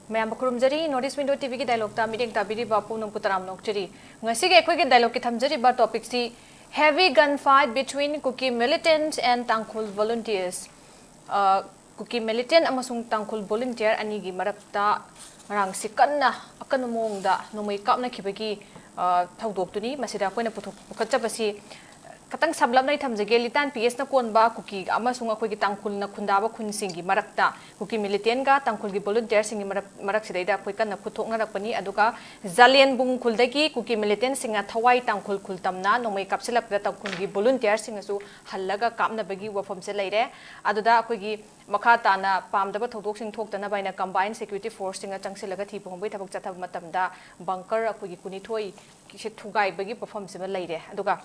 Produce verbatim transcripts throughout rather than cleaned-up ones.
ꯃꯌꯥꯝꯕꯨ ꯈꯨꯔꯨꯝꯖꯔꯤ꯫ North East Window ꯇꯤꯚꯤꯒꯤ ꯗꯥꯏꯂꯣꯛꯇ ꯃꯤꯠꯌꯦꯡ ꯇꯥꯕꯤꯔꯤꯕ ꯄꯨꯝꯅꯃꯛꯄꯨ ꯇꯔꯥꯝꯅ ꯑꯣꯛꯆꯔꯤ꯫ ꯉꯁꯤꯒꯤ ꯑꯩꯈꯣꯏꯒꯤ ꯗꯥꯏꯂꯣꯛꯀꯤ ꯊꯝꯖꯔꯤꯕ ꯇꯣꯄꯤꯛꯁꯤ Heavy Gunfight Between Kuki Militants and Tangkhul Volunteers꯫ ꯑ, ꯀꯨꯀꯤ ꯃꯤꯂꯤꯇꯦꯟ ꯑꯃꯁꯨꯡ ꯇꯥꯡꯈꯨꯜ ꯚꯣꯂꯨꯟꯇꯤꯌꯔ ꯑꯅꯤꯒꯤ ꯃꯔꯛꯇ ꯉꯔꯥꯡꯁꯤ ꯀꯟꯅ ꯑꯀꯟꯕ ꯃꯑꯣꯡꯗ ꯅꯣꯡꯃꯩ ꯀꯥꯞꯅꯈꯤꯕꯒꯤ, ꯑ, ꯊꯧꯗꯣꯛꯇꯨꯅꯤ꯫ ꯃꯁꯤꯗ ꯑꯩꯈꯣꯏꯅ ꯄꯨꯊꯣꯛ-, ꯄꯨꯈꯠꯆꯕꯁꯤ ꯈꯇꯪ ꯁꯝꯂꯞꯅ ꯑꯩ ꯊꯝꯖꯒꯦ꯫ ꯂꯤꯇꯥꯟ ꯄꯤ ꯑꯦꯁꯅ ꯀꯣꯟꯕ ꯀꯨꯀꯤ ꯑꯃꯁꯨꯡ ꯑꯩꯈꯣꯏꯒꯤ ꯇꯥꯡꯈꯨꯜꯅ ꯈꯨꯟꯗꯥꯕ ꯈꯨꯟꯁꯤꯡꯒꯤ ꯃꯔꯛꯇ ꯀꯨꯀꯤ ꯃꯤꯂꯤꯇꯦꯟꯒ ꯇꯥꯡꯈꯨꯜꯒꯤ ꯚꯣꯂꯨꯟꯇꯤꯌꯔꯁꯤꯡꯒꯤ ꯃꯔꯛ-, ꯃꯔꯛꯁꯤꯗꯩꯗ ꯑꯩꯈꯣꯏ ꯀꯟꯅ ꯈꯨꯠꯊꯣꯛꯅꯔꯛꯄꯅꯤ꯫ ꯑꯗꯨꯒ ꯖꯥꯂꯦꯟꯕꯨꯡ ꯈꯨꯜꯗꯒꯤ ꯀꯨꯀꯤ ꯃꯤꯂꯤꯇꯦꯟꯁꯤꯡꯅ ꯊꯋꯥꯏ ꯇꯥꯡꯈꯨꯜ ꯈꯨꯜ ꯇꯝꯅ ꯅꯣꯡꯃꯩ ꯀꯥꯞꯁꯤꯜꯂꯛꯄꯗ ꯇꯥꯡꯈꯨꯜꯒꯤ ꯚꯣꯂꯨꯟꯇꯤꯌꯔꯁꯤꯡꯅꯁꯨ ꯍꯜꯂꯒ ꯀꯥꯞꯅꯕꯒꯤ ꯋꯥꯐꯝꯁꯦ ꯂꯩꯔꯦ꯫ ꯑꯗꯨꯗ ꯑꯩꯈꯣꯏꯒꯤ ꯃꯈꯥ ꯇꯥꯅ ꯄꯥꯝꯗꯕ ꯊꯧꯗꯣꯛꯁꯤꯡ ꯊꯣꯛꯇꯅꯕ ꯍꯥꯏꯅ ꯀꯝꯕꯥꯏꯟ ꯁꯦꯀ꯭ꯌꯨꯔꯤꯇꯤ ꯐꯣꯔꯁꯁꯤꯡꯅ ꯆꯪꯁꯤꯜꯂꯒ ꯊꯤꯕ ꯍꯨꯝꯕꯒꯤ ꯊꯕꯛ ꯆꯠꯊꯕ ꯃꯇꯝꯗ ꯕꯪꯀꯔ ꯑꯩꯈꯣꯏꯒꯤ ꯀꯨꯟꯅꯤꯊꯣꯏ ꯁꯤ ꯊꯨꯒꯥꯏꯕꯒꯤ ꯋꯥꯐꯝꯁꯤꯃ ꯂꯩꯔꯦ꯫ ꯑꯗꯨꯒ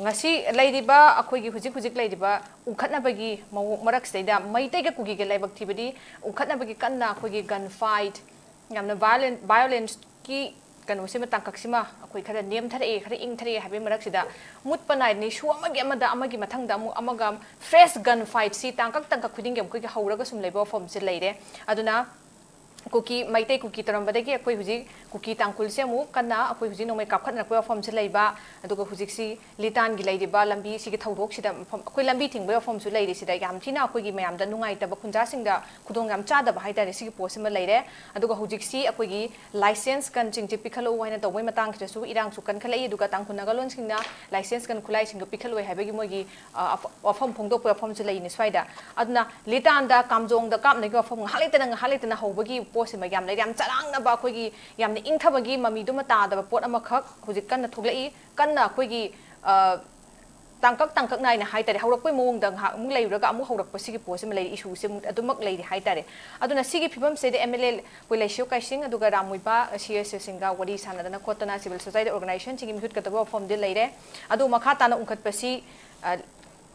ꯉꯁꯤ ꯂꯩꯔꯤꯕ, ꯑꯩꯈꯣꯏꯒꯤ ꯍꯧꯖꯤꯛ ꯍꯧꯖꯤꯛ ꯂꯩꯔꯤꯕ ꯎꯪꯈꯠꯅꯕꯒꯤ ꯃꯑꯣꯡ ꯃꯔꯛꯁꯤꯗꯩꯗ ꯃꯩꯇꯩꯒ ꯀꯨꯀꯤꯒ ꯂꯥꯏꯕꯛ ꯊꯤꯕꯗꯤ ꯎꯪꯈꯠꯅꯕꯒꯤ ꯀꯟꯅ ꯑꯩꯈꯣꯏꯒꯤ gun fight, ꯌꯥꯝꯅ violent, violence-ꯀꯤ ꯀꯩꯅꯣꯁꯤꯃ, ꯇꯥꯡꯀꯛꯁꯤꯃ ꯑꯩꯈꯣꯏ ꯈꯔ ꯅꯦꯝꯊꯔꯛꯑꯦ, ꯈꯔ ꯏꯪꯊꯔꯛꯑꯦ ꯍꯥꯏꯕꯒꯤ ꯃꯔꯛꯁꯤꯗ ꯃꯨꯠꯄ ꯅꯥꯏꯗꯅ issue ꯑꯃꯒꯤ ꯑꯃꯗ, ꯑꯃꯒꯤ ꯃꯊꯪꯗ ꯑꯃꯨꯛ ꯑꯃꯒ fresh gun fight-ꯁꯤ ꯇꯥꯡꯀꯛ ꯇꯥꯡꯀꯛ ꯈꯨꯗꯤꯡꯒꯤ ꯑꯃꯨꯛ ꯑꯩꯈꯣꯏꯒꯤ ꯍꯧꯔꯒ ꯁꯨꯝ ꯂꯩꯕ ꯋꯥꯐꯝꯁꯤ ꯂꯩꯔꯦ꯫ ꯑꯗꯨꯅ ꯀꯨꯀꯤ, ꯃꯩꯇꯩ ꯀꯨꯀꯤ ꯇꯧꯔꯝꯕꯗꯒꯤ ꯑꯩꯈꯣꯏ ꯍꯧꯖꯤꯛ ꯀꯨꯀꯤ ꯇꯥꯡꯈꯨꯜꯁꯦ ꯑꯃꯨꯛ ꯀꯟꯅ ꯑꯩꯈꯣꯏ ꯍꯧꯖꯤꯛ ꯅꯣꯡꯃꯩ ꯀꯥꯞꯈꯠꯅꯔꯛꯄꯒꯤ ꯋꯥꯐꯝꯁꯤ ꯂꯩꯕ, ꯑꯗꯨꯒ ꯍꯧꯖꯤꯛꯁꯤ ꯂꯤꯇꯥꯟꯒꯤ ꯂꯩꯔꯤꯕ ꯂꯝꯕꯤ ꯁꯤꯒꯤ ꯊꯧꯗꯣꯛꯁꯤꯗ ꯃꯐꯝ, ꯑꯩꯈꯣꯏ ꯂꯝꯕꯤ ꯊꯤꯡꯕꯒꯤ ꯋꯥꯐꯝꯁꯨ ꯂꯩꯔꯤꯁꯤꯗ ꯌꯥꯝ ꯊꯤꯅ ꯑꯩꯈꯣꯏꯒꯤ ꯃꯌꯥꯝꯗ ꯅꯨꯡꯉꯥꯏꯇꯕ, ꯈꯨꯟꯖꯥꯁꯤꯡꯗ ꯈꯨꯗꯣꯡ ꯌꯥꯝ ꯆꯥꯗꯕ ꯍꯥꯏꯇꯥꯔꯦ, ꯁꯤꯒꯤ ꯄꯣꯠꯁꯤꯃ ꯂꯩꯔꯦ꯫ ꯑꯗꯨꯒ ꯍꯧꯖꯤꯛꯁꯤ ꯑꯩꯈꯣꯏꯒꯤ license gun-ꯁꯤꯡꯁꯦ ꯄꯤꯈꯠꯂꯛꯎ ꯍꯥꯏꯅ ꯇꯧꯕꯒꯤ ꯃꯇꯥꯡꯁꯤꯗꯁꯨ ꯏꯔꯥꯡꯁꯨ ꯀꯟꯈꯠꯂꯛꯏ꯫ ꯑꯗꯨꯒ ꯇꯥꯡꯈꯨꯜ ꯅꯥꯒꯥꯂꯣꯟꯁꯤꯡꯅ license gun ꯈꯨꯠꯂꯥꯏꯁꯤꯡꯗꯣ ꯄꯤꯈꯠꯂꯣꯏ ꯍꯥꯏꯕꯒꯤ ꯃꯣꯏꯒꯤ, ꯑ, ꯑꯐ-, ꯋꯥꯐꯝ ꯐꯣꯡꯗꯣꯛꯄ ꯋꯥꯐꯝꯁꯨ ꯂꯩꯅꯤ ꯁ꯭ꯋꯥꯏꯗ꯫ ꯑꯗꯨꯅ ꯂꯤꯇꯥꯟꯗ ꯀꯥꯝꯖꯣꯡꯗ ꯀꯥꯞꯅꯕꯒꯤ ꯋꯥꯐꯝ ꯉꯥꯏꯍꯥꯛ ꯂꯩꯇꯅ, ꯉꯥꯏꯍꯥꯛ ꯂꯩꯇꯅ ꯍꯧꯕꯒꯤ ꯄꯣꯠꯁꯤꯃ ꯌꯥꯝ ꯂꯩꯔꯦ꯫ ꯌꯥꯝ ꯆꯔꯥꯡꯅꯕ, ꯑꯩꯈꯣꯏꯒꯤ ꯌꯥꯝꯅ ꯏꯪꯊꯕꯒꯤ ꯃꯃꯤꯗꯨꯃ ꯇꯥꯗꯕ ꯄꯣꯠ ꯑꯃꯈꯛ ꯍꯧꯖꯤꯛ ꯀꯟꯅ ꯊꯣꯛꯂꯛꯏ꯫ ꯀꯟꯅ ꯑꯩꯈꯣꯏꯒꯤ, ꯑ, ꯇꯥꯡꯀꯛ ꯇꯥꯡꯀꯛ ꯅꯥꯏꯅ ꯍꯥꯏꯇꯥꯔꯦ, ꯍꯧꯔꯛꯄꯩ ꯃꯑꯣꯡꯗ ꯉꯥꯏꯍꯥꯛ ꯑꯃꯨꯛ ꯂꯩꯔꯨꯔꯒ ꯑꯃꯨꯛ ꯍꯧꯔꯛꯄ, ꯁꯤꯒꯤ ꯄꯣꯠꯁꯤꯃ ꯂꯩꯔꯤ, issue-ꯁꯦ ꯑꯃꯨꯛ ꯑꯗꯨꯃꯛ ꯂꯩꯔꯤ ꯍꯥꯏꯇꯥꯔꯦ꯫ ꯑꯗꯨꯅ ꯁꯤꯒꯤ ꯐꯤꯕꯝꯁꯤꯗ M L A ꯑꯩꯈꯣꯏ ꯂꯩꯁꯤꯌꯣ ꯀꯥꯏꯁꯤꯡ ꯑꯗꯨꯒ ꯔꯥꯝ ꯃꯨꯏꯄꯥ, C S A-ꯁꯤꯡꯒ ꯋꯥꯔꯤ ꯁꯥꯟꯅꯗꯅ ꯈꯣꯠꯇꯅ civil society organization-ꯁꯤꯡꯒꯤ ꯃꯤꯍꯨꯠ ꯀꯠꯇꯕ ꯋꯥꯐꯝꯗꯤ ꯂꯩꯔꯦ꯫ ꯑꯗꯨ ꯃꯈꯥ ꯇꯥꯅ ꯎꯪꯈꯠꯄꯁꯤ, ꯑ,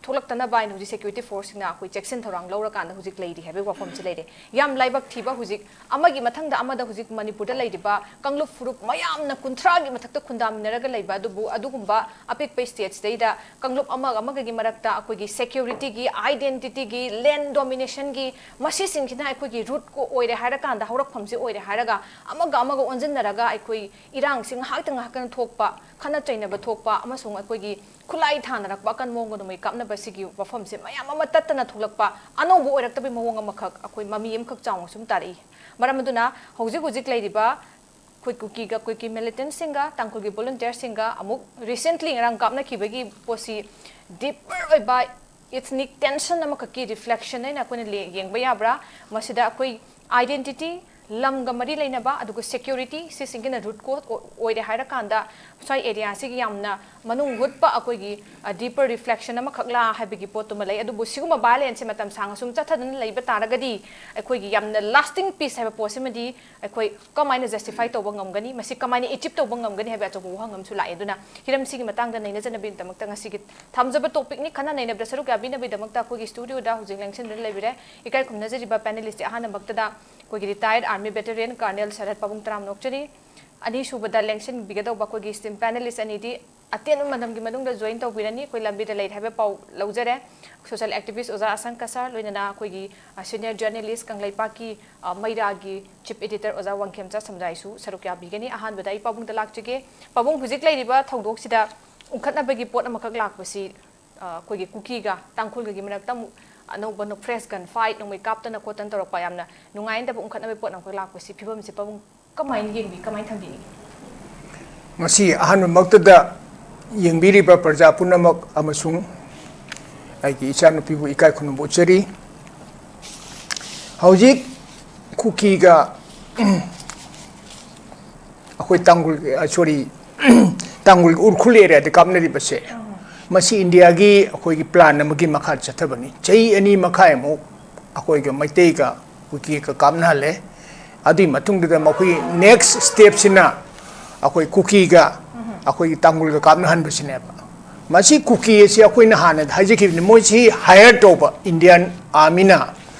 ꯊꯣꯛꯂꯛꯇꯅꯕ ꯍꯥꯏꯅ ꯍꯧꯖꯤꯛ ꯁꯦꯀ꯭ꯌꯨꯔꯤꯇꯤ ꯐꯣꯔꯁꯁꯤꯡꯅ ꯑꯩꯈꯣꯏ ꯆꯦꯛꯁꯤꯟ ꯊꯧꯔꯥꯡ ꯂꯧꯔꯀꯥꯟꯗ ꯍꯧꯖꯤꯛ ꯂꯩꯔꯤ ꯍꯥꯏꯕꯒꯤ ꯋꯥꯐꯝꯁꯤ ꯂꯩꯔꯦ꯫ ꯌꯥꯝ ꯂꯥꯏꯕꯛ ꯊꯤꯕ, ꯍꯧꯖꯤꯛ ꯑꯃꯒꯤ ꯃꯊꯪꯗ ꯑꯃꯗ ꯍꯧꯖꯤꯛ ꯃꯅꯤꯄꯨꯔꯗ ꯂꯩꯔꯤꯕ ꯀꯥꯡꯂꯨꯞ ꯐꯨꯔꯨꯞ ꯃꯌꯥꯝꯅ ꯀꯨꯟꯊ꯭ꯔꯥꯒꯤ ꯃꯊꯛꯇ ꯈꯨꯟꯗꯥꯃꯤꯟꯅꯔꯒ ꯂꯩꯕ ꯑꯗꯨꯕꯨ ꯑꯗꯨꯒꯨꯝꯕ ꯑꯄꯤꯛꯄ ꯁ꯭ꯇꯦꯠꯁꯤꯗꯩꯗ ꯀꯥꯡꯂꯨꯞ ꯑꯃꯒ ꯑꯃꯒꯒꯤ ꯃꯔꯛꯇ ꯑꯩꯈꯣꯏꯒꯤ ꯁꯦꯀ꯭ꯌꯨꯔꯤꯇꯤꯒꯤ, ꯑꯥꯏꯗꯦꯟꯇꯤꯇꯤꯒꯤ, ꯂꯦꯟ ꯗꯣꯃꯤꯅꯦꯁꯟꯒꯤ, ꯃꯁꯤꯁꯤꯡꯁꯤꯅ ꯑꯩꯈꯣꯏꯒꯤ ꯔꯨꯠ ꯀꯣ ꯑꯣꯏꯔꯦ ꯍꯥꯏꯔꯀꯥꯟꯗ, ꯍꯧꯔꯛꯐꯝꯁꯤ ꯑꯣꯏꯔꯦ ꯍꯥꯏꯔꯒ ꯑꯃꯒ ꯑꯃꯒ ꯑꯣꯟꯁꯤꯟꯅꯔꯒ ꯑꯩꯈꯣꯏ ꯏꯔꯥꯡꯁꯤ ꯉꯥꯏꯍꯥꯛꯇ ꯉꯥꯏꯍꯥꯛꯇ ꯊꯣꯛꯄ, ꯈꯠꯅ ꯆꯩꯅꯕ ꯊꯣꯛꯄ ꯑꯃꯁꯨꯡ ꯑꯩꯈꯣꯏꯒꯤ ꯈꯨꯠꯂꯥꯏ ꯊꯥꯅꯔꯛꯄ ꯑꯀꯟꯕ ꯃꯑꯣꯡꯗ ꯅꯣꯡꯃꯩ ꯀꯥꯞꯅꯕꯁꯤꯒꯤ ꯋꯥꯐꯝꯁꯦ ꯃꯌꯥꯝ ꯑꯃ ꯇꯠꯇꯅ ꯊꯣꯛꯂꯛꯄ ꯑꯅꯧꯕ ꯑꯣꯏꯔꯛꯇꯕꯒꯤ ꯃꯑꯣꯡ ꯑꯃꯈꯛ ꯑꯩꯈꯣꯏ ꯃꯃꯤ ꯑꯃꯈꯛ ꯆꯥꯎꯅ ꯁꯨꯝ ꯇꯥꯔꯛꯏ꯫ ꯃꯔꯝ ꯑꯗꯨꯅ ꯍꯧꯖꯤꯛ ꯍꯧꯖꯤꯛ ꯂꯩꯔꯤꯕ ꯑꯩꯈꯣꯏ ꯀꯨꯀꯤꯒ ꯀꯨꯀꯤ ꯃꯤꯂꯤꯇꯦꯟꯁꯤꯡꯒ ꯇꯥꯡꯈꯨꯜꯒꯤ ꯚꯣꯂꯨꯟꯇꯤꯌꯔꯁꯤꯡꯒ ꯑꯃꯨꯛ ꯔꯤꯁꯦꯟꯠꯂꯤ ꯉꯔꯥꯡ ꯀꯥꯞꯅꯈꯤꯕꯒꯤ ꯄꯣꯠꯁꯤ ꯗꯤꯄꯔ ꯑꯣꯏꯕ ꯏꯊꯅꯤꯛ ꯇꯦꯟꯁꯟ ꯑꯃꯈꯛꯀꯤ ꯔꯤꯐ꯭ꯂꯦꯛꯁꯟ ꯍꯥꯏꯅ ꯑꯩꯈꯣꯏꯅ ꯂꯦ- ꯌꯦꯡꯕ ꯌꯥꯕ꯭ꯔꯥ? ꯃꯁꯤꯗ ꯑꯩꯈꯣꯏ ꯑꯥꯏꯗꯦꯟꯇꯤꯇꯤ, ꯂꯝꯒ ꯃꯔꯤ ꯂꯩꯅꯕ, ꯑꯗꯨꯒ ꯁꯦꯀ꯭ꯌꯨꯔꯤꯇꯤ, ꯁꯤꯁꯤꯡꯒꯤꯅ ꯔꯨꯠ ꯀꯣꯖ ꯑꯣꯏꯔꯦ ꯍꯥꯏꯔꯀꯥꯟꯗ ꯁ꯭ꯋꯥꯏ ꯑꯦꯔꯤꯌꯥꯁꯤꯒꯤ ꯌꯥꯝꯅ ꯃꯅꯨꯡ ꯍꯨꯠꯄ ꯑꯩꯈꯣꯏꯒꯤ ꯗꯤꯄꯔ ꯔꯤꯐ꯭ꯂꯦꯛꯁꯟ ꯑꯃꯈꯛ ꯂꯥ ꯍꯥꯏꯕꯒꯤ ꯄꯣꯠꯇꯨꯃ ꯂꯩ꯫ ꯑꯗꯨꯕꯨ ꯁꯤꯒꯨꯝꯕ ꯚꯥꯏꯑꯣꯂꯦꯟꯁꯁꯦ ꯃꯇꯝ ꯁꯥꯡꯅ ꯁꯨꯝ ꯆꯠꯊꯗꯨꯅ ꯂꯩꯕ ꯇꯥꯔꯒꯗꯤ ꯑꯩꯈꯣꯏꯒꯤ ꯌꯥꯝꯅ ꯂꯥꯁꯇꯤꯡ ꯄꯤꯁ ꯍꯥꯏꯕ ꯄꯣꯠꯁꯤꯃꯗꯤ ꯑꯩꯈꯣꯏ ꯀꯃꯥꯏꯅ ꯖꯁꯇꯤꯐꯥꯏ ꯇꯧꯕ ꯉꯝꯒꯅꯤ, ꯃꯁꯤ ꯀꯃꯥꯏꯅ ꯑꯦꯆꯤꯞ ꯇꯧꯕ ꯉꯝꯒꯅꯤ ꯍꯥꯏꯕ ꯑꯆꯧꯕ ꯋꯥꯍꯪ ꯑꯃꯁꯨ ꯂꯥꯛꯑꯦ꯫ ꯑꯗꯨꯅ ꯍꯤꯔꯝꯁꯤꯒꯤ ꯃꯇꯥꯡꯗ ꯅꯩꯅꯖꯅꯕꯒꯤꯗꯃꯛꯇ ꯉꯁꯤꯒꯤ ꯊꯝꯖꯕ ꯇꯣꯄꯤꯛꯅꯤ꯫ ꯈꯟꯅ ꯅꯩꯅꯕꯗ ꯁꯔꯨꯛ ꯌꯥꯕꯤꯅꯕꯒꯤꯗꯃꯛꯇ ꯑꯩꯈꯣꯏꯒꯤ ꯁ꯭ꯇꯨꯗꯤꯑꯣꯗ ꯍꯧꯖꯤꯛ ꯂꯦꯡꯁꯤꯟꯗꯨꯅ ꯂꯩꯕꯤꯔꯦ ꯏꯀꯥꯏ ꯈꯨꯝꯅꯖꯔꯤꯕ ꯄꯦꯅꯦꯂꯤꯁꯠꯁꯦ꯫ ꯑꯍꯥꯟꯕꯃꯛꯇꯗ ꯑꯩꯈꯣꯏꯒꯤ ꯔꯤꯇꯥꯌꯔꯗ ꯑꯥꯔꯃꯤ ꯚꯦꯇꯔꯤꯌꯟ ꯀꯔꯅꯦꯜ ꯁꯔꯠ ꯄꯥꯕꯨꯡ ꯇꯔꯥꯝ ꯅꯣꯛꯆꯔꯤ꯫ ꯑꯅꯤꯁꯨꯕꯗ ꯂꯦꯡꯁꯤꯟꯕꯤꯒꯗꯧꯕ ꯑꯩꯈꯣꯏꯒꯤ ꯏꯁꯇꯤꯝ ꯄꯦꯅꯦꯂꯤꯁꯠ ꯑꯅꯤꯗꯤ ꯑꯇꯦꯟꯕ ꯃꯇꯝꯒꯤ ꯃꯅꯨꯡꯗ ꯖꯣꯏꯟ ꯇꯧꯕꯤꯔꯅꯤ꯫ ꯑꯩꯈꯣꯏ ꯂꯝꯕꯤꯗ ꯂꯩꯔꯦ ꯍꯥꯏꯕ ꯄꯥꯎ ꯂꯧꯖꯔꯦ꯫ ꯁꯣꯁꯤꯌꯦꯜ ꯑꯦꯛꯇꯤꯚꯤꯁ꯭ꯠ ꯑꯣꯖꯥ ꯑꯁꯪ ꯀꯁꯥꯔ, ꯂꯣꯏꯅꯅ ꯑꯩꯈꯣꯏꯒꯤ, ꯑ, ꯁꯤꯅꯤꯌꯔ ꯖꯔꯅꯦꯂꯤꯁ꯭ꯠ ꯀꯪꯂꯩꯄꯥꯛꯀꯤ, ꯑ, ꯃꯩꯔꯥꯒꯤ ꯆꯤꯐ ꯑꯦꯗꯤꯇꯔ ꯑꯣꯖꯥ ꯋꯥꯡꯈꯦꯝꯆꯥ ꯁꯝꯖꯥꯏꯁꯨ ꯁꯔꯨꯛ ꯌꯥꯕꯤꯒꯅꯤ꯫ ꯑꯍꯥꯟꯕꯗ ꯑꯩ ꯄꯥꯕꯨꯡꯗ ꯂꯥꯛꯆꯒꯦ꯫ ꯄꯥꯕꯨꯡ, ꯍꯧꯖꯤꯛ ꯂꯩꯔꯤꯕ ꯊꯧꯗꯣꯛꯁꯤꯗ ꯎꯪꯈꯠꯅꯕꯒꯤ ꯄꯣꯠ ꯑꯃꯈꯛ ꯂꯥꯛꯄꯁꯤ, ꯑ, ꯑꯩꯈꯣꯏꯒꯤ ꯀꯨꯀꯤꯒ ꯇꯥꯡꯈꯨꯜꯒꯒꯤ ꯃꯔꯛꯇ ꯑꯃꯨꯛ ꯑꯅꯧꯕ ꯅꯣ-, ꯐ꯭ꯔꯦꯁ ꯒꯟ ꯐꯥꯏꯠ, ꯅꯣꯡꯃꯩ ꯀꯥꯞꯇꯅ ꯈꯣꯠꯇꯅ ꯇꯧꯔꯛꯄ ꯌꯥꯝꯅ ꯅꯨꯡꯉꯥꯏꯅꯗꯕ ꯎꯪꯈꯠꯅꯕꯒꯤ ꯄꯣꯠ ꯑꯃꯈꯛ ꯂꯥꯛꯄꯁꯤ, ꯐꯤꯕꯝꯁꯤ ꯄꯥꯕꯨꯡ ꯀꯃꯥꯏꯅ ꯌꯦꯡꯕꯤ, ꯀꯃꯥꯏꯅ ꯊꯝꯕꯤꯅꯤꯡꯉꯤ? ꯃꯁꯤ ꯑꯍꯥꯟꯕꯃꯛꯇꯗ ꯌꯦꯡꯕꯤꯔꯤꯕ ꯄ꯭ꯔꯖꯥ ꯄꯨꯝꯅꯃꯛ ꯑꯃꯁꯨꯡ ꯑꯩꯒꯤ ꯏꯆꯥꯅꯨꯄꯤꯕꯨ ꯏꯀꯥꯏ ꯈꯨꯝꯅꯕ ꯎꯠꯆꯔꯤ꯫ ꯍꯧꯖꯤꯛ ꯀꯨꯀꯤꯒ ꯑꯩꯈꯣꯏ ꯇꯥꯡꯈꯨꯜ, ꯑ, ꯁꯣꯔꯤ, ꯇꯥꯡꯈꯨꯜ ꯎꯔꯈꯨꯜ ꯑꯦꯔꯤꯌꯥꯗ ꯀꯥꯞꯅꯔꯤꯕꯁꯦ, ꯃꯁꯤ ꯏꯟꯗꯤꯌꯥꯒꯤ ꯑꯩꯈꯣꯏꯒꯤ ꯄ꯭ꯂꯥꯟ ꯑꯃꯒꯤ ꯃꯈꯥꯗ ꯆꯠꯊꯕꯅꯤ꯫ ꯆꯍꯤ ꯑꯅꯤ ꯃꯈꯥꯏꯃꯨꯛ ꯑꯩꯈꯣꯏꯒ ꯃꯩꯇꯩꯒ ꯀꯨꯀꯤꯒ ꯀꯥꯞꯅꯍꯜꯂꯦ꯫ ꯑꯗꯨꯒꯤ ꯃꯇꯨꯡꯗꯨꯗ ꯃꯈꯣꯏꯒꯤ ꯅꯦꯛꯁ ꯁ꯭ꯇꯦꯞꯁꯤꯅ ꯑꯩꯈꯣꯏ ꯀꯨꯀꯤꯒ ꯑꯩꯈꯣꯏꯒꯤ ꯇꯥꯡꯈꯨꯜꯒ ꯀꯥꯞꯅꯍꯟꯕꯁꯤꯅꯦꯕ꯫ ꯃꯁꯤ ꯀꯨꯀꯤ ꯑꯁꯤ ꯑꯩꯈꯣꯏꯅ ꯍꯥꯟꯅ ꯍꯥꯏꯖꯈꯤꯕꯅꯤ, ꯃꯣꯏꯁꯤ ꯍꯥꯏꯌꯔ ꯇꯧꯕ ꯏꯟꯗꯤꯌꯥꯟ ꯑꯥꯔꯃꯤꯅ꯫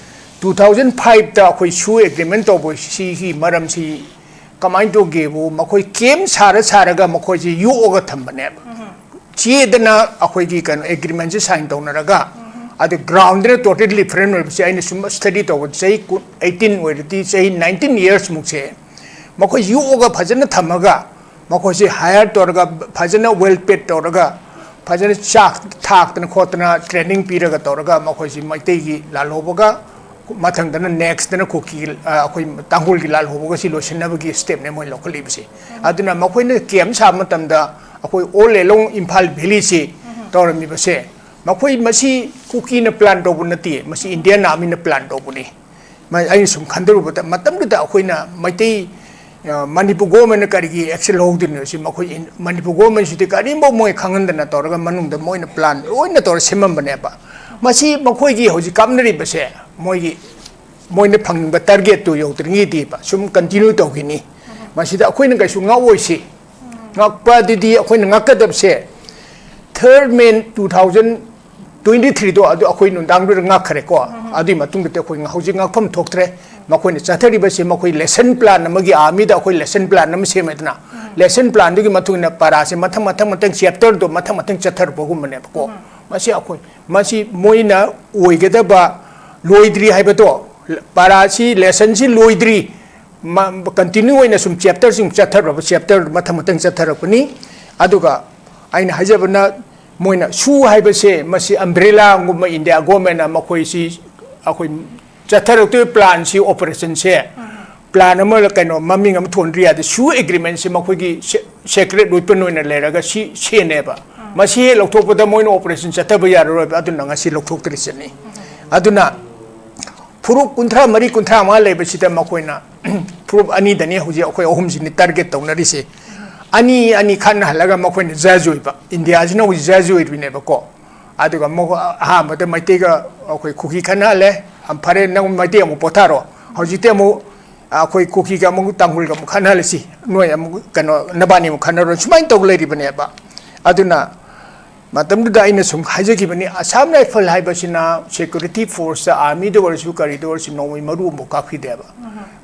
ꯇꯨ ꯊꯥꯎꯖꯟ ꯐꯥꯏꯚꯇ ꯑꯩꯈꯣꯏ ꯁꯨ ꯑꯦꯒ꯭ꯔꯤꯃꯦꯟ ꯇꯧꯕ ꯁꯤꯒꯤ ꯃꯔꯝꯁꯤ ꯀꯃꯥꯏꯅ ꯇꯧꯒꯦꯕꯨ, ꯃꯈꯣꯏ ꯀꯦꯝ ꯁꯥꯔ ꯁꯥꯔꯒ ꯃꯈꯣꯏꯁꯤ ꯌꯣꯛꯑꯒ ꯊꯝꯕꯅꯦꯕ꯫ ꯆꯦꯗꯅ ꯑꯩꯈꯣꯏꯒꯤ ꯀꯩꯅꯣ ꯑꯦꯒ꯭ꯔꯤꯃꯦꯟꯁꯤ ꯁꯥꯏꯟ ꯇꯧꯅꯔꯒ, ꯑꯗꯨ ꯒ꯭ꯔꯥꯎꯟꯗꯅ ꯇꯣꯇꯦꯜ ꯗꯤꯐꯔꯦꯟ ꯑꯣꯏꯕꯁꯦ ꯑꯩꯅ ꯁꯨꯝ ꯁ꯭ꯇꯗꯤ ꯇꯧꯕꯗ ꯆꯍꯤ ꯀꯨꯟ, ꯑꯩꯠꯇꯤꯟ ꯑꯣꯏꯔꯗꯤ ꯆꯍꯤ ꯅꯥꯏꯟꯇꯤꯟ ꯌꯔꯁꯃꯨꯛꯁꯦ ꯃꯈꯣꯏ ꯌꯣꯛꯑꯒ ꯐꯖꯅ ꯊꯝꯃꯒ, ꯃꯈꯣꯏꯁꯤ ꯍꯥꯏꯌꯔ ꯇꯧꯔꯒ, ꯐꯖꯅ ꯋꯦꯜ ꯄꯦꯗ ꯇꯧꯔꯒ, ꯐꯖꯅ ꯆꯥꯛ ꯊꯥꯛꯇꯅ ꯈꯣꯠꯇꯅ ꯇ꯭ꯔꯦꯅꯤꯡ ꯄꯤꯔꯒ ꯇꯧꯔꯒ ꯃꯈꯣꯏꯁꯤ ꯃꯩꯇꯩꯒꯤ ꯂꯥꯜꯍꯧꯕꯒ, ꯃꯊꯪꯗꯅ ꯅꯦꯛꯁꯇꯅ ꯀꯨꯀꯤ, ꯑ, ꯑꯩꯈꯣꯏ ꯇꯥꯡꯈꯨꯜꯒꯤ ꯂꯥꯜꯍꯧꯕꯒ ꯁꯤ ꯂꯣꯏꯁꯤꯟꯅꯕꯒꯤ ꯁ꯭ꯇꯦꯞꯅꯦ ꯃꯣꯏ ꯂꯧꯈꯠꯂꯤꯕꯁꯦ꯫ ꯑꯗꯨꯅ ꯃꯈꯣꯏꯅ ꯀꯦꯝ ꯁꯥꯕ ꯃꯇꯝꯗ ꯑꯩꯈꯣꯏ ꯑꯣꯜ ꯑꯦꯂꯣꯡ ꯏꯝꯐꯥꯜ ꯚꯦꯂꯤꯁꯤ ꯇꯧꯔꯝꯃꯤꯕꯁꯦ, ꯃꯈꯣꯏ ꯃꯁꯤ ꯀꯨꯀꯤꯅ ꯄ꯭ꯂꯥꯟ ꯇꯧꯕ ꯅꯠꯇꯦ, ꯃꯁꯤ ꯏꯟꯗꯤꯌꯥꯟ ꯑꯥꯔꯃꯤꯅ ꯄ꯭ꯂꯥꯟ ꯇꯧꯕꯅꯤ꯫ ꯃ-, ꯑꯩꯅ ꯁꯨꯝ ꯈꯟꯗꯔꯨꯕꯗ ꯃꯇꯝꯗꯨꯗ ꯑꯩꯈꯣꯏꯅ ꯃꯩꯇꯩ, ꯑ, ꯃꯅꯤꯄꯨꯔ ꯒꯣꯔꯃꯦꯟꯅ ꯀꯔꯤꯒꯤ ꯑꯦꯛꯁꯟ ꯂꯧꯍꯧꯗꯣꯏꯅꯣ ꯁꯤ ꯃꯈꯣꯏ ꯏꯟ-, ꯃꯅꯤꯄꯨꯔ ꯒꯣꯔꯃꯦꯟꯁꯤꯗꯤ ꯀꯔꯤꯝꯐꯥꯎ ꯃꯣꯏ ꯈꯪꯍꯟꯗꯅ ꯇꯧꯔꯒ ꯃꯅꯨꯡꯗ ꯃꯣꯏꯅ ꯄ꯭ꯂꯥꯟ ꯂꯣꯏꯅ ꯇꯧꯔ ꯁꯦꯝꯃꯝꯕꯅꯦꯕ꯫ ꯃꯁꯤ ꯃꯈꯣꯏꯒꯤ ꯍꯧꯖꯤꯛ ꯀꯥꯞꯅꯔꯤꯕꯁꯦ ꯃꯣꯏꯒꯤ, ꯃꯣꯏꯅ ꯐꯪꯅꯤꯡꯕ ꯇꯥꯔꯒꯦꯠꯇꯨ ꯌꯧꯗ꯭ꯔꯤꯉꯩꯗꯤꯕ ꯁꯨꯝ ꯀꯟꯇꯤꯅ꯭ꯌꯨ ꯇꯧꯈꯤꯅꯤ꯫ ꯃꯁꯤꯗ ꯑꯩꯈꯣꯏꯅ ꯀꯩꯁꯨ ꯉꯛꯑꯣꯏꯁꯤ꯫ ꯉꯛꯄ ꯑꯗꯨꯗꯤ ꯑꯩꯈꯣꯏꯅ ꯉꯛꯀꯗꯕꯁꯦ, ꯊꯥꯔꯠ ꯃꯦ ꯇꯨ ꯊꯥꯎꯖꯟ ꯇ꯭ꯋꯦꯟꯇꯤ ꯊ꯭ꯔꯤꯗꯣ ꯑꯗꯨ ꯑꯩꯈꯣꯏ ꯅꯨꯡꯗꯥꯡꯗꯨꯗ ꯉꯛꯈ꯭ꯔꯦꯀꯣ꯫ ꯑꯗꯨꯒꯤ ꯃꯇꯨꯡꯗꯗꯤ ꯑꯩꯈꯣꯏ ꯍꯧꯖꯤꯛ ꯉꯛꯐꯝ ꯊꯣꯛꯇ꯭ꯔꯦ꯫ ꯃꯈꯣꯏꯅ ꯆꯠꯊꯔꯤꯕꯁꯤ ꯃꯈꯣꯏ ꯂꯦꯁꯟ ꯄ꯭ꯂꯥꯟ ꯑꯃꯒꯤ, ꯑꯥꯔꯃꯤꯗ ꯑꯩꯈꯣꯏ ꯂꯦꯁꯟ ꯄ꯭ꯂꯥꯟ ꯑꯃ ꯁꯦꯝꯃꯦꯗꯅ, ꯂꯦꯁꯟ ꯄ꯭ꯂꯥꯟꯗꯨꯒꯤ ꯃꯇꯨꯡ ꯏꯟꯅ ꯄꯔꯥꯁꯦ ꯃꯊꯪ ꯃꯊꯪ ꯃꯊꯪ ꯆꯦꯞꯇꯔꯗꯣ ꯃꯊꯪ ꯃꯊꯪ ꯆꯠꯊꯔꯛꯄꯒꯨꯝꯕꯅꯦꯕꯀꯣ꯫ ꯃꯁꯤ ꯑꯩꯈꯣꯏ, ꯃꯁꯤ ꯃꯣꯏꯅ ꯑꯣꯏꯒꯗꯕ ꯂꯣꯏꯗ꯭ꯔꯤ ꯍꯥꯏꯕꯗꯣ, ꯄꯔꯥꯁꯤ, ꯂꯦꯁꯟꯁꯤ ꯂꯣꯏꯗ꯭ꯔꯤ, ꯃ-, ꯀꯟꯇꯤꯅ꯭ꯌꯨ ꯑꯣꯏꯅ ꯁꯨꯝ ꯆꯦꯞꯇꯔꯁꯤꯡ ꯆꯠꯊꯔꯛꯄ, ꯆꯦꯞꯇꯔ ꯃꯊꯪ ꯃꯊꯪ ꯆꯠꯊꯔꯛꯄꯅꯤ꯫ ꯑꯗꯨꯒ ꯑꯩꯅ ꯍꯥꯏꯖꯕꯅ, ꯃꯣꯏꯅ ꯁꯨ ꯍꯥꯏꯕꯁꯦ ꯃꯁꯤ ꯑꯝꯕ꯭ꯔꯦꯂꯥꯒꯨꯝꯕ ꯏꯟꯗꯤꯌꯥ ꯒꯣꯔꯃꯦꯟꯅ ꯃꯈꯣꯏꯁꯤ ꯑꯩꯈꯣꯏ ꯆꯠꯊꯔꯛꯇꯣꯏꯕ ꯄ꯭ꯂꯥꯟꯁꯤ, ꯑꯣꯄꯔꯦꯁꯟꯁꯦ, ꯄ꯭ꯂꯥꯟ ꯑꯃ, ꯀꯩꯅꯣ, ꯃꯃꯤꯡ ꯑꯃ ꯊꯣꯟꯗ꯭ꯔꯤ ꯌꯥꯗꯦ꯫ ꯁꯨ ꯑꯦꯒ꯭ꯔꯤꯃꯦꯟꯁꯤ ꯃꯈꯣꯏꯒꯤ ꯁꯦ-, ꯁꯦꯀ꯭ꯔꯦꯠ ꯋꯦꯄꯟ ꯑꯣꯏꯅ ꯂꯩꯔꯒ ꯁꯤ ꯁꯦꯟꯅꯦꯕ꯫ ꯃꯁꯤ ꯍꯦꯛ ꯂꯧꯊꯣꯛꯄꯗ ꯃꯣꯏꯅ ꯑꯣꯄꯔꯦꯁꯟ ꯆꯠꯊꯕ ꯌꯥꯔꯔꯣꯏꯕ, ꯑꯗꯨꯅ ꯉꯁꯤ ꯂꯧꯊꯣꯛꯇ꯭ꯔꯤꯁꯤꯅꯤ꯫ ꯑꯗꯨꯅ ꯐꯨꯔꯨꯞ ꯀꯨꯟꯊ꯭ꯔꯥ ꯃꯔꯤ, ꯀꯨꯟꯊ꯭ꯔꯥ ꯃꯉꯥ ꯂꯩꯕꯁꯤꯗ ꯃꯈꯣꯏꯅ ꯐꯨꯔꯨꯞ ꯑꯅꯤꯗꯅꯤ ꯍꯧꯖꯤꯛ ꯑꯩꯈꯣꯏ ꯑꯍꯨꯝꯁꯤꯅꯤ ꯇꯥꯔꯒꯦꯠ ꯇꯧꯅꯔꯤꯁꯦ꯫ ꯑꯅꯤ ꯑꯅꯤ ꯈꯠꯅꯍꯜꯂꯒ ꯃꯈꯣꯏꯅ ꯖꯖ ꯑꯣꯏꯕ, ꯏꯟꯗꯤꯌꯥꯁꯤꯅ ꯍꯧꯖꯤꯛ ꯖꯖ ꯑꯣꯏꯔꯤꯕꯅꯦꯕꯀꯣ꯫ ꯑꯗꯨꯒ ꯃꯈꯣꯏ ꯑꯍꯥꯟꯕꯗ ꯃꯩꯇꯩꯒ ꯑꯩꯈꯣꯏ ꯀꯨꯀꯤ ꯈꯠꯅꯍꯜꯂꯦ꯫ ꯑꯝ, ꯐꯔꯦ, ꯅꯪ ꯃꯩꯇꯩ ꯑꯃꯨꯛ ꯄꯣꯊꯥꯔꯣ꯫ ꯍꯧꯖꯤꯛꯇꯤ ꯑꯃꯨꯛ ꯑꯩꯈꯣꯏ ꯀꯨꯀꯤꯒ ꯑꯃꯨꯛ ꯇꯥꯡꯈꯨꯜꯒ ꯑꯃꯨꯛ ꯈꯠꯅꯍꯜꯂꯁꯤ, ꯅꯣꯏ ꯑꯃꯨꯛ, ꯀꯩꯅꯣ, ꯅꯕꯥꯅꯤ ꯑꯃꯨꯛ ꯈꯠꯅꯔꯣ, ꯁꯨꯃꯥꯏꯅ ꯇꯧ ꯂꯩꯔꯤꯕꯅꯦꯕ꯫ ꯑꯗꯨꯅ ꯃꯇꯝꯗꯨꯗ ꯑꯩꯅ ꯁꯨꯝ ꯍꯥꯏꯖꯈꯤꯕꯅꯤ, ꯑꯁꯥꯝ ꯔꯥꯏꯐꯜ ꯍꯥꯏꯕꯁꯤꯅ ꯁꯦꯀ꯭ꯌꯨꯔꯤꯇꯤ ꯐꯣꯔꯁꯇ, ꯑꯥꯔꯃꯤꯗ ꯑꯣꯏꯔꯁꯨ ꯀꯔꯤꯗ ꯑꯣꯏꯔꯁꯨ ꯅꯣꯡꯃꯩ ꯃꯔꯨ ꯑꯃꯐꯥꯎ ꯀꯥꯞꯈꯤꯗꯦꯕ꯫